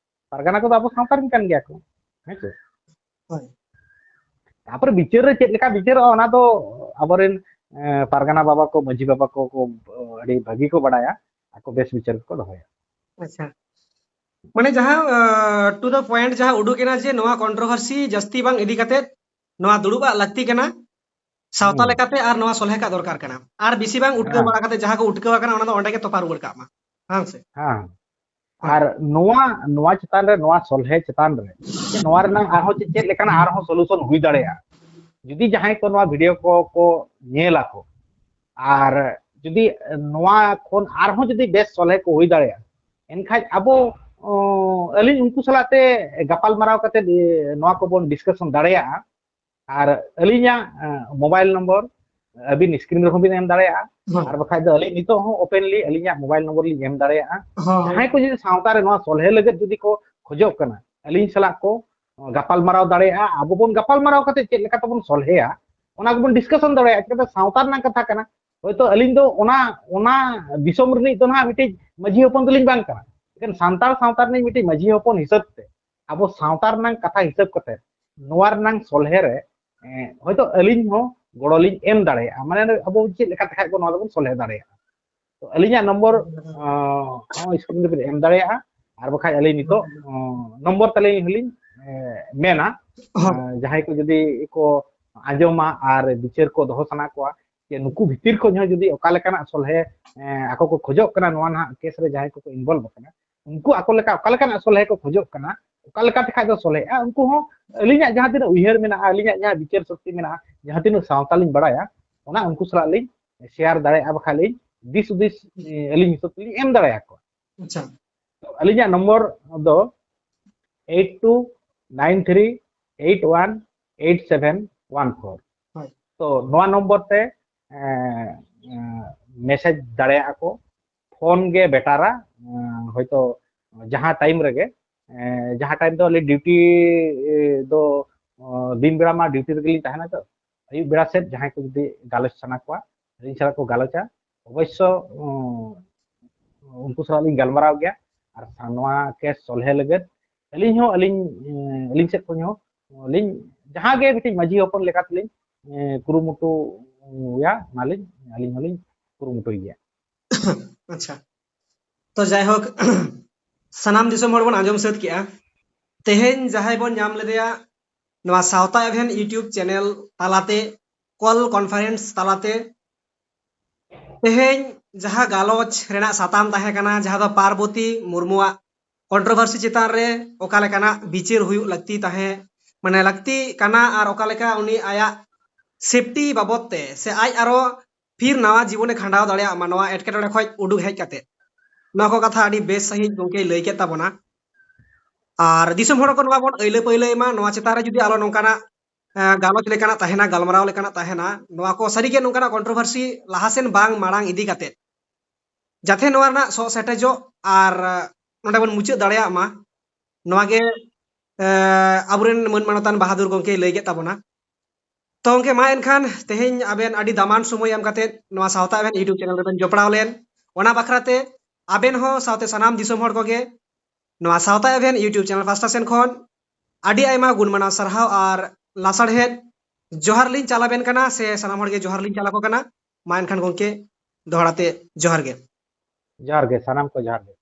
ᱯᱟᱨᱜᱟᱱᱟ ᱠᱚᱫᱚ ᱟᱵᱚ ᱥᱟᱶᱛᱟ ᱨᱮᱱ ᱠᱟᱱ ᱜᱮᱭᱟ ᱠᱚ, ᱦᱮᱸ ᱥᱮ? ᱦᱳᱭ᱾ ᱛᱟᱯᱚᱨᱮ ᱵᱤᱪᱟᱹᱨ ᱨᱮ ᱪᱮᱫ ᱞᱮᱠᱟ ᱵᱤᱪᱟᱹᱨᱚᱜᱼᱟ, ᱚᱱᱟ ᱫᱚ ᱟᱵᱚᱨᱮᱱ, ᱮᱸ, ᱯᱟᱨᱜᱟᱱᱟ ᱵᱟᱵᱟ ᱠᱚ, ᱢᱟᱹᱡᱷᱤ ᱵᱟᱵᱟ ᱠᱚ, ᱠᱚ, ᱟᱹᱰᱤ ᱵᱷᱟᱹᱜᱤ ᱠᱚ ᱵᱟᱰᱟᱭᱟ, ᱟᱠᱚ ᱵᱮᱥ ᱵᱤᱪᱟᱹᱨ ᱜᱮᱠᱚ ᱫᱚᱦᱚᱭᱟ᱾ ᱟᱪᱪᱷᱟ᱾ ᱢᱟᱱᱮ ᱡᱟᱦᱟᱸ ᱴᱩ ᱫᱟ ᱯᱚᱭᱮᱱᱴ ᱡᱟᱦᱟᱸ ᱩᱰᱩᱠ ᱮᱱᱟ ᱡᱮ ᱱᱚᱣᱟ ᱠᱚᱱᱴᱨᱳᱵᱷᱟᱨᱥᱤ ᱡᱟᱹᱥᱛᱤ ᱵᱟᱝ ᱤᱫᱤ ᱠᱟᱛᱮ ᱱᱚᱣᱟ ᱫᱩᱲᱩᱵ ᱟᱜ ᱞᱟᱹᱠᱛᱤ ᱠᱟᱱᱟ, ᱥᱟᱶᱛᱟ ᱦᱩᱸ᱾ ᱞᱮᱠᱟᱛᱮ ᱟᱨ ᱱᱚᱣᱟ ᱥᱚᱞᱦᱮ ᱠᱟᱜ ᱫᱚᱨᱠᱟᱨ ᱠᱟᱱᱟ, ᱟᱨ ᱵᱮᱥᱤ ᱵᱟᱝ ᱩᱴᱠᱟᱹᱣ ᱦᱮᱸ᱾ ᱵᱟᱲᱟ ᱠᱟᱛᱮ ᱡᱟᱦᱟᱸ ᱠᱚ ᱩᱴᱠᱟᱹᱣ ᱟᱠᱟᱱᱟ ᱚᱱᱟ ᱫᱚ ᱚᱸᱰᱮ ᱜᱮ ᱛᱚᱯᱟ ᱨᱩᱣᱟᱹᱲ ᱠᱟᱜ ᱢᱟ, ᱦᱮᱸ ᱥᱮ? ᱦᱮᱸ᱾ ᱟᱨ ᱱᱚᱣᱟ ᱱᱚᱣᱟ ᱪᱮᱛᱟᱱ ᱨᱮ, ᱱᱚᱣᱟ ᱥᱚᱞᱦᱮ ᱪᱮᱛᱟᱱ ᱨᱮ ᱱᱚᱣᱟ ᱨᱮᱱᱟᱜ ᱟᱨᱦᱚᱸ ᱪᱮᱫ ᱪᱮᱫ ᱞᱮᱠᱟᱱᱟᱜ ᱟᱨᱦᱚᱸ ᱥᱚᱞᱩᱥᱚᱱ ᱦᱩᱭ ᱫᱟᱲᱮᱭᱟᱜᱼᱟ? ᱡᱩᱫᱤ ᱡᱟᱦᱟᱸᱭ ᱠᱚ ᱱᱚᱣᱟ ᱵᱷᱤᱰᱤᱭᱳ ᱠᱚ ᱠᱚ ᱧᱮᱞ ᱟᱠᱚ, ᱟᱨ ᱡᱩᱫᱤ ᱱᱚᱣᱟ ᱠᱷᱚᱱ ᱟᱨᱦᱚᱸ ᱡᱩᱫᱤ ᱵᱮᱥ ᱥᱚᱞᱦᱮ ᱠᱚ ᱦᱩᱭ ᱫᱟᱲᱮᱭᱟᱜᱼᱟ, ᱮᱱᱠᱷᱟᱡ ᱟᱵᱚ ᱚ, ᱟᱹᱞᱤᱧ ᱩᱱᱠᱩ ᱥᱟᱞᱟᱜ ᱛᱮ ᱜᱟᱯᱟᱞ ᱢᱟᱨᱟᱣ ᱠᱟᱛᱮ ᱱᱚᱣᱟ ᱠᱚᱵᱚᱱ ᱰᱤᱥᱠᱟᱥᱚᱱ ᱫᱟᱲᱮᱭᱟᱜᱼᱟ᱾ ᱟᱨ ᱟᱹᱞᱤᱧᱟᱜ ᱢᱳᱵᱟᱭᱤᱞ ᱱᱚᱢᱵᱚᱨ ᱟᱹᱵᱤᱱ ᱥᱠᱨᱤᱱ ᱨᱮᱦᱚᱸ ᱵᱤᱱ ᱮᱢ ᱫᱟᱲᱮᱭᱟᱜᱼᱟ, ᱦᱳᱭ᱾ ᱟᱨ ᱵᱟᱠᱷᱟᱡ ᱫᱚ ᱟᱹᱞᱤᱧ ᱱᱤᱛᱚᱜ ᱦᱚᱸ ᱳᱯᱮᱱᱞᱤ ᱟᱹᱞᱤᱧᱟᱜ ᱢᱳᱵᱟᱭᱤᱞ ᱱᱚᱢᱵᱚᱨ ᱞᱤᱧ ᱮᱢ ᱫᱟᱲᱮᱭᱟᱜᱼᱟ᱾ ᱦᱳᱭ᱾ ᱡᱟᱦᱟᱸᱭ ᱠᱚ ᱡᱩᱫᱤ ᱥᱟᱶᱛᱟ ᱨᱮ ᱱᱚᱣᱟ ᱥᱚᱞᱦᱮ ᱞᱟᱹᱜᱤᱫ ᱡᱩᱫᱤ ᱠᱚ ᱠᱷᱚᱡᱚᱜ ᱠᱟᱱᱟ, ᱟᱹᱞᱤᱧ ᱥᱟᱞᱟᱜ ᱠᱚ ᱜᱟᱯᱟᱞ ᱢᱟᱨᱟᱣ ᱫᱟᱲᱮᱭᱟᱜᱼᱟ, ᱟᱵᱚ ᱵᱚᱱ ᱜᱟᱯᱟᱞ ᱢᱟᱨᱟᱣ ᱠᱟᱛᱮ ᱪᱮᱫ ᱞᱮᱠᱟ ᱛᱮᱵᱚᱱ ᱥᱚᱞᱦᱮᱭᱟ ᱚᱱᱟ ᱠᱚᱵᱚᱱ ᱰᱤᱥᱠᱟᱥᱚᱱ ᱫᱟᱲᱮᱭᱟᱜᱼᱟ᱾ ᱪᱤᱠᱟᱹᱛᱮ ᱥᱟᱶᱛᱟ ᱨᱮᱱᱟᱜ ᱠᱟᱛᱷᱟ ᱠᱟᱱᱟ, ᱦᱚᱭᱛᱳ ᱟᱹᱞᱤᱧ ᱫᱚ ᱚᱱᱟ ᱚᱱᱟ ᱫᱤᱥᱚᱢ ᱨᱤᱱᱤᱡ ᱫᱚ ᱱᱟᱦᱟᱜ ᱢᱤᱫᱴᱤᱡ ᱢᱟᱹᱡᱷᱤ ᱦᱚᱯᱚᱱ ᱫᱚᱞᱤᱧ ᱵᱟᱝ ᱠᱟᱱᱟ, ᱮᱠᱷᱮᱱ ᱥᱟᱱᱛᱟᱲ ᱥᱟᱶᱛᱟ ᱨᱤᱱᱤᱡ ᱢᱤᱫᱴᱤᱡ ᱢᱟᱹᱡᱷᱤ ᱦᱚᱯᱚᱱ ᱦᱤᱥᱟᱹᱵ ᱛᱮ ᱟᱵᱚ ᱥᱟᱶᱛᱟ ᱨᱮᱱᱟᱜ ᱠᱟᱛᱷᱟ ᱦᱤᱥᱟᱹᱵ ᱠᱟᱛᱮ ᱱᱚᱣᱟ ᱨᱮᱱᱟᱜ ᱥᱚᱞᱦᱮ ᱨᱮ ᱮᱸ, ᱦᱚᱭᱛᱳ ᱟᱹᱞᱤᱧ ᱦᱚᱸ ᱜᱚᱲᱚ ᱞᱤᱧ ᱮᱢ ᱫᱟᱲᱮᱭᱟᱜᱼᱟ᱾ ᱢᱟᱱᱮ ᱟᱵᱚ ᱪᱮᱫ ᱞᱮᱠᱟ ᱛᱮᱠᱷᱟᱡ ᱵᱚ ᱱᱚᱣᱟ ᱫᱚᱵᱚᱱ ᱥᱚᱞᱦᱮ ᱫᱟᱲᱮᱭᱟᱜᱼᱟ᱾ ᱛᱚ ᱟᱹᱞᱤᱧᱟᱜ ᱱᱚᱢᱵᱚᱨ ᱦᱚᱸ ᱥᱠᱨᱤᱱ ᱨᱮᱵᱤᱱ ᱮᱢ ᱫᱟᱲᱮᱭᱟᱜᱼᱟ, ᱟᱨ ᱵᱟᱠᱷᱟᱡ ᱟᱹᱞᱤᱧ ᱱᱤᱛᱚᱜ ᱱᱚᱢᱵᱚᱨ ᱛᱟᱹᱞᱤᱧ ᱦᱚᱸᱞᱤᱧ ᱮᱸ, ᱢᱮᱱᱟ᱾ ᱦᱚᱸ᱾ ᱮᱸ, ᱡᱟᱦᱟᱸᱭ ᱠᱚ ᱡᱩᱫᱤ ᱠᱚ ᱟᱸᱡᱚᱢᱟ ᱟᱨ ᱵᱤᱪᱟᱹᱨ ᱠᱚ ᱫᱚᱦᱚ ᱥᱟᱱᱟ ᱠᱚᱣᱟ ᱡᱮ ᱱᱩᱠᱩ ᱵᱷᱤᱛᱤᱨ ᱠᱷᱚᱱ ᱦᱚᱸ ᱡᱩᱫᱤ ᱚᱠᱟ ᱞᱮᱠᱟᱱᱟᱜ ᱥᱚᱞᱦᱮ ᱮᱸ, ᱟᱠᱚ ᱠᱚ ᱠᱷᱚᱡᱚᱜ ᱠᱟᱱᱟ, ᱱᱚᱣᱟ ᱱᱟᱦᱟᱜ ᱠᱮᱥ ᱨᱮ ᱡᱟᱦᱟᱸᱭ ᱠᱚᱠᱚ ᱤᱱᱵᱚᱞᱵᱷ ᱟᱠᱟᱱᱟ, ᱩᱱᱠᱩ ᱟᱠᱚ ᱞᱮᱠᱟ ᱚᱠᱟ ᱞᱮᱠᱟᱱᱟᱜ ᱥᱚᱞᱦᱮ ᱠᱚ ᱠᱷᱚᱡᱚᱜ ᱠᱟᱱᱟ, ᱚᱠᱟ ᱞᱮᱠᱟ ᱛᱮᱠᱷᱟᱡ ᱫᱚ ᱥᱚᱞᱦᱮᱜᱼᱟ, ᱩᱱᱠᱩ ᱦᱚᱸ ᱟᱹᱞᱤᱧᱟᱜ ᱡᱟᱦᱟᱸ ᱛᱤᱱᱟᱹᱜ ᱩᱭᱦᱟᱹᱨ ᱢᱮᱱᱟᱜᱼᱟ, ᱟᱹᱞᱤᱧᱟᱜ ᱡᱟᱦᱟᱸ ᱵᱤᱪᱟᱹᱨ ᱥᱚᱠᱛᱤ ᱢᱮᱱᱟᱜᱼᱟ, ᱡᱟᱦᱟᱸ ᱛᱤᱱᱟᱹᱜ ᱥᱟᱶᱛᱟ ᱞᱤᱧ ᱵᱟᱲᱟᱭᱟ, ᱚᱱᱟ ᱩᱱᱠᱩ ᱥᱟᱞᱟᱜ ᱞᱤᱧ ᱥᱮᱭᱟᱨ ᱫᱟᱲᱮᱭᱟᱜᱼᱟ, ᱵᱟᱠᱷᱟᱡ ᱞᱤᱧ ᱫᱤᱥ ᱦᱩᱫᱤᱥ, ᱮ, ᱟᱹᱞᱤᱧ ᱦᱤᱥᱟᱹᱵ ᱛᱮᱞᱤᱧ ᱮᱢ ᱫᱟᱲᱮᱭᱟᱠᱚᱣᱟ᱾ ᱟᱪᱪᱷᱟ᱾ ᱛᱚ ᱟᱹᱞᱤᱧᱟᱜ ᱱᱚᱢᱵᱚᱨ ᱫᱚ eight two nine three eight one eight seven one four᱾ ᱦᱳᱭ᱾ ᱛᱚ ᱱᱚᱣᱟ ᱱᱚᱢᱵᱚᱨ ᱛᱮ ᱢᱮᱥᱮᱡᱽ ᱫᱟᱲᱮᱭᱟᱜᱼᱟ ᱠᱚ, ᱯᱷᱳᱱ ᱜᱮ ᱵᱮᱴᱟᱨᱟ᱾ ᱦᱚᱭᱛᱳ ᱡᱟᱦᱟᱸ ᱴᱟᱭᱤᱢ ᱨᱮᱜᱮ, ᱡᱟᱦᱟᱸ ᱴᱟᱭᱤᱢ ᱫᱚ ᱟᱹᱞᱤᱧ ᱰᱤᱭᱩᱴᱤ ᱫᱚ ᱫᱤᱱ ᱵᱮᱲᱟ ᱢᱟ ᱰᱤᱭᱩᱴᱤ ᱨᱮᱜᱮᱞᱤᱧ ᱛᱟᱦᱮᱱᱟ, ᱛᱚ ᱟᱹᱭᱩᱵ ᱵᱮᱲᱟ ᱥᱮᱫ ᱡᱟᱦᱟᱸᱭ ᱠᱚ ᱡᱩᱫᱤ ᱜᱟᱞᱚᱪ ᱥᱟᱱᱟ ᱠᱚᱣᱟ, ᱟᱹᱞᱤᱧ ᱥᱟᱞᱟᱜ ᱠᱚ ᱜᱟᱞᱚᱪᱟ, ᱚᱵᱚᱥᱥᱚ ᱩᱱᱠᱩ ᱥᱟᱞᱟᱜ ᱞᱤᱧ ᱜᱟᱞᱢᱟᱨᱟᱣ ᱜᱮᱭᱟ᱾ ᱟᱨ ᱱᱚᱣᱟ ᱠᱮᱥ ᱥᱚᱞᱦᱮ ᱞᱟᱹᱜᱤᱫ ᱟᱹᱞᱤᱧ ᱦᱚᱸ ᱟᱹᱞᱤᱧ ᱟᱹᱞᱤᱧ ᱥᱮᱫ ᱠᱷᱚᱱ ᱦᱚᱸ ᱞᱤᱧ ᱡᱟᱦᱟᱸ ᱜᱮ ᱢᱤᱫᱴᱤᱡ ᱢᱟᱹᱡᱷᱤ ᱦᱚᱯᱚᱱ ᱞᱮᱠᱟ ᱛᱮᱞᱤᱧ ᱠᱩᱨᱩᱢᱩᱴᱩᱭᱟ, ᱚᱱᱟᱞᱤᱧ ᱟᱹᱞᱤᱧ ᱦᱚᱸᱞᱤᱧ ᱠᱩᱨᱩᱢᱩᱴᱩᱭ ᱜᱮᱭᱟ᱾ ᱟᱪᱪᱷᱟ, ᱛᱚ ᱡᱟᱭᱦᱳᱠ, ᱥᱟᱱᱟᱢ ᱫᱤᱥᱚᱢ ᱦᱚᱲ ᱵᱚᱱ ᱟᱸᱡᱚᱢ ᱥᱟᱹᱛ ᱠᱮᱜᱼᱟ᱾ ᱛᱮᱦᱮᱧ ᱡᱟᱦᱟᱸᱭ ᱵᱚᱱ ᱧᱟᱢ ᱞᱮᱫᱮᱭᱟ ᱱᱚᱣᱟ ᱥᱟᱶᱛᱟ ᱮᱵᱷᱮᱱ YouTube ᱪᱮᱱᱮᱞ ᱛᱟᱞᱟᱛᱮ, ᱠᱚᱞ ᱠᱚᱱᱯᱷᱟᱨᱮᱱᱥ ᱛᱟᱞᱟᱛᱮ᱾ ᱛᱮᱦᱮᱧ ᱡᱟᱦᱟᱸ ᱜᱟᱞᱚᱪ ᱨᱮᱱᱟᱜ ᱥᱟᱛᱟᱢ ᱛᱟᱦᱮᱸ ᱠᱟᱱᱟ, ᱡᱟᱦᱟᱸ ᱫᱚ ᱯᱟᱨᱵᱚᱛᱤ ᱢᱩᱨᱢᱩᱣᱟᱜ ᱠᱚᱱᱴᱨᱳᱵᱷᱟᱨᱥᱤ ᱪᱮᱛᱟᱱ ᱨᱮ ᱚᱠᱟ ᱞᱮᱠᱟᱱᱟᱜ ᱵᱤᱪᱟᱹᱨ ᱦᱩᱭᱩᱜ ᱞᱟᱹᱠᱛᱤ ᱛᱟᱦᱮᱸ, ᱢᱟᱱᱮ ᱞᱟᱹᱠᱛᱤ ᱠᱟᱱᱟ, ᱟᱨ ᱚᱠᱟ ᱞᱮᱠᱟ ᱩᱱᱤ ᱟᱭᱟᱜ ᱥᱮᱯᱴᱤ ᱵᱟᱵᱚᱫ ᱛᱮ ᱥᱮ ᱟᱡ ᱟᱨᱚ ᱯᱷᱤᱨ ᱱᱟᱣᱟ ᱡᱤᱵᱚᱱᱮ ᱠᱷᱟᱸᱰᱟᱣ ᱫᱟᱲᱮᱭᱟᱜ ᱢᱟ ᱱᱚᱣᱟ ᱮᱴᱠᱮᱴᱚᱬᱮ ᱠᱷᱚᱱ ᱩᱰᱩᱠ ᱦᱮᱡ ᱠᱟᱛᱮ᱾ ᱱᱚᱣᱟ ᱠᱚ ᱠᱟᱛᱷᱟ ᱟᱹᱰᱤ ᱵᱮᱥ ᱥᱟᱺᱦᱤᱡ ᱜᱚᱢᱠᱮᱭ ᱞᱟᱹᱭ ᱠᱮᱫ ᱛᱟᱵᱚᱱᱟ᱾ ᱟᱨ ᱫᱤᱥᱚᱢ ᱦᱚᱲ ᱠᱚ ᱱᱚᱣᱟ ᱵᱚᱱ ᱟᱹᱭᱞᱟᱹ ᱯᱟᱹᱭᱞᱟᱹᱭ ᱢᱟ, ᱱᱚᱣᱟ ᱪᱮᱛᱟᱱ ᱨᱮ ᱡᱩᱫᱤ ᱟᱞᱚ ᱱᱚᱝᱠᱟᱱᱟᱜ ᱮᱸ, ᱜᱟᱞᱚᱪ ᱞᱮᱠᱟᱱᱟᱜ ᱛᱟᱦᱮᱱᱟ, ᱜᱟᱞᱢᱟᱨᱟᱣ ᱞᱮᱠᱟᱱᱟᱜ ᱛᱟᱦᱮᱱᱟ, ᱱᱚᱣᱟ ᱠᱚ ᱥᱟᱹᱨᱤᱜᱮ ᱱᱚᱝᱠᱟᱱᱟᱜ ᱠᱚᱱᱴᱨᱳᱵᱷᱟᱨᱥᱤ ᱞᱟᱦᱟᱥᱮᱱ ᱵᱟᱝ ᱢᱟᱲᱟᱝ ᱤᱫᱤ ᱠᱟᱛᱮ, ᱡᱟᱛᱮ ᱱᱚᱣᱟ ᱨᱮᱱᱟᱜ ᱥᱚᱜ ᱥᱮᱴᱮᱡᱚᱜ ᱟᱨ, ᱮᱸ, ᱱᱚᱰᱮ ᱵᱚᱱ ᱢᱩᱪᱟᱹᱫ ᱫᱟᱲᱮᱭᱟᱜ ᱢᱟ, ᱱᱚᱣᱟ ᱜᱮ, ᱮᱸ, ᱟᱵᱚᱨᱮᱱ ᱢᱟᱹᱱ ᱢᱟᱱᱚᱛᱟᱱ ᱵᱟᱦᱟᱫᱩᱨ ᱜᱚᱢᱠᱮᱭ ᱞᱟᱹᱭ ᱠᱮᱫ ᱛᱟᱵᱚᱱᱟ᱾ ᱛᱚ ᱜᱚᱢᱠᱮ, ᱢᱟ ᱮᱱᱠᱷᱟᱱ ᱛᱮᱦᱮᱧ ᱟᱵᱮᱱ ᱟᱹᱰᱤ ᱫᱟᱢᱟᱱ ᱥᱚᱢᱚᱭ ᱮᱢ ᱠᱟᱛᱮ ᱱᱚᱣᱟ ᱥᱟᱶᱛᱟ ᱮᱵᱷᱮᱱ YouTube ᱪᱮᱱᱮᱞ ᱨᱮᱵᱮᱱ ᱡᱚᱯᱲᱟᱣ ᱞᱮᱱ, ᱚᱱᱟ ᱵᱟᱠᱷᱨᱟ ᱛᱮ ᱟᱵᱮᱱ ᱦᱚᱸ ᱥᱟᱶᱛᱮ ᱥᱟᱱᱟᱢ ᱫᱤᱥᱚᱢ ᱦᱚᱲ ᱠᱚᱜᱮ ᱱᱚᱣᱟ ᱥᱟᱶᱛᱟ ᱮᱵᱷᱮᱱ YouTube ᱪᱮᱱᱮᱞ ᱯᱟᱥᱴᱟ ᱥᱮᱱ ᱠᱷᱚᱱ ᱟᱹᱰᱤ ᱟᱭᱢᱟ ᱜᱩᱱ ᱢᱟᱱᱟᱣ ᱥᱟᱨᱦᱟᱣ ᱟᱨ ᱞᱟᱥᱟᱲᱦᱮᱫ ᱡᱚᱦᱟᱨ ᱞᱤᱧ ᱪᱟᱞ ᱟᱵᱮᱱ ᱠᱟᱱᱟ, ᱥᱮ ᱥᱟᱱᱟᱢ ᱦᱚᱲ ᱜᱮ ᱡᱚᱦᱟᱨ ᱞᱤᱧ ᱪᱟᱞ ᱟᱠᱚ ᱠᱟᱱᱟ᱾ ᱢᱟ ᱮᱱᱠᱷᱟᱱ ᱜᱚᱢᱠᱮ, ᱫᱚᱦᱲᱟ ᱛᱮ ᱡᱚᱦᱟᱨ ᱜᱮ᱾ ᱡᱚᱦᱟᱨ ᱜᱮ, ᱥᱟᱱᱟᱢ ᱠᱚ ᱡᱚᱦᱟᱨ ᱜᱮ᱾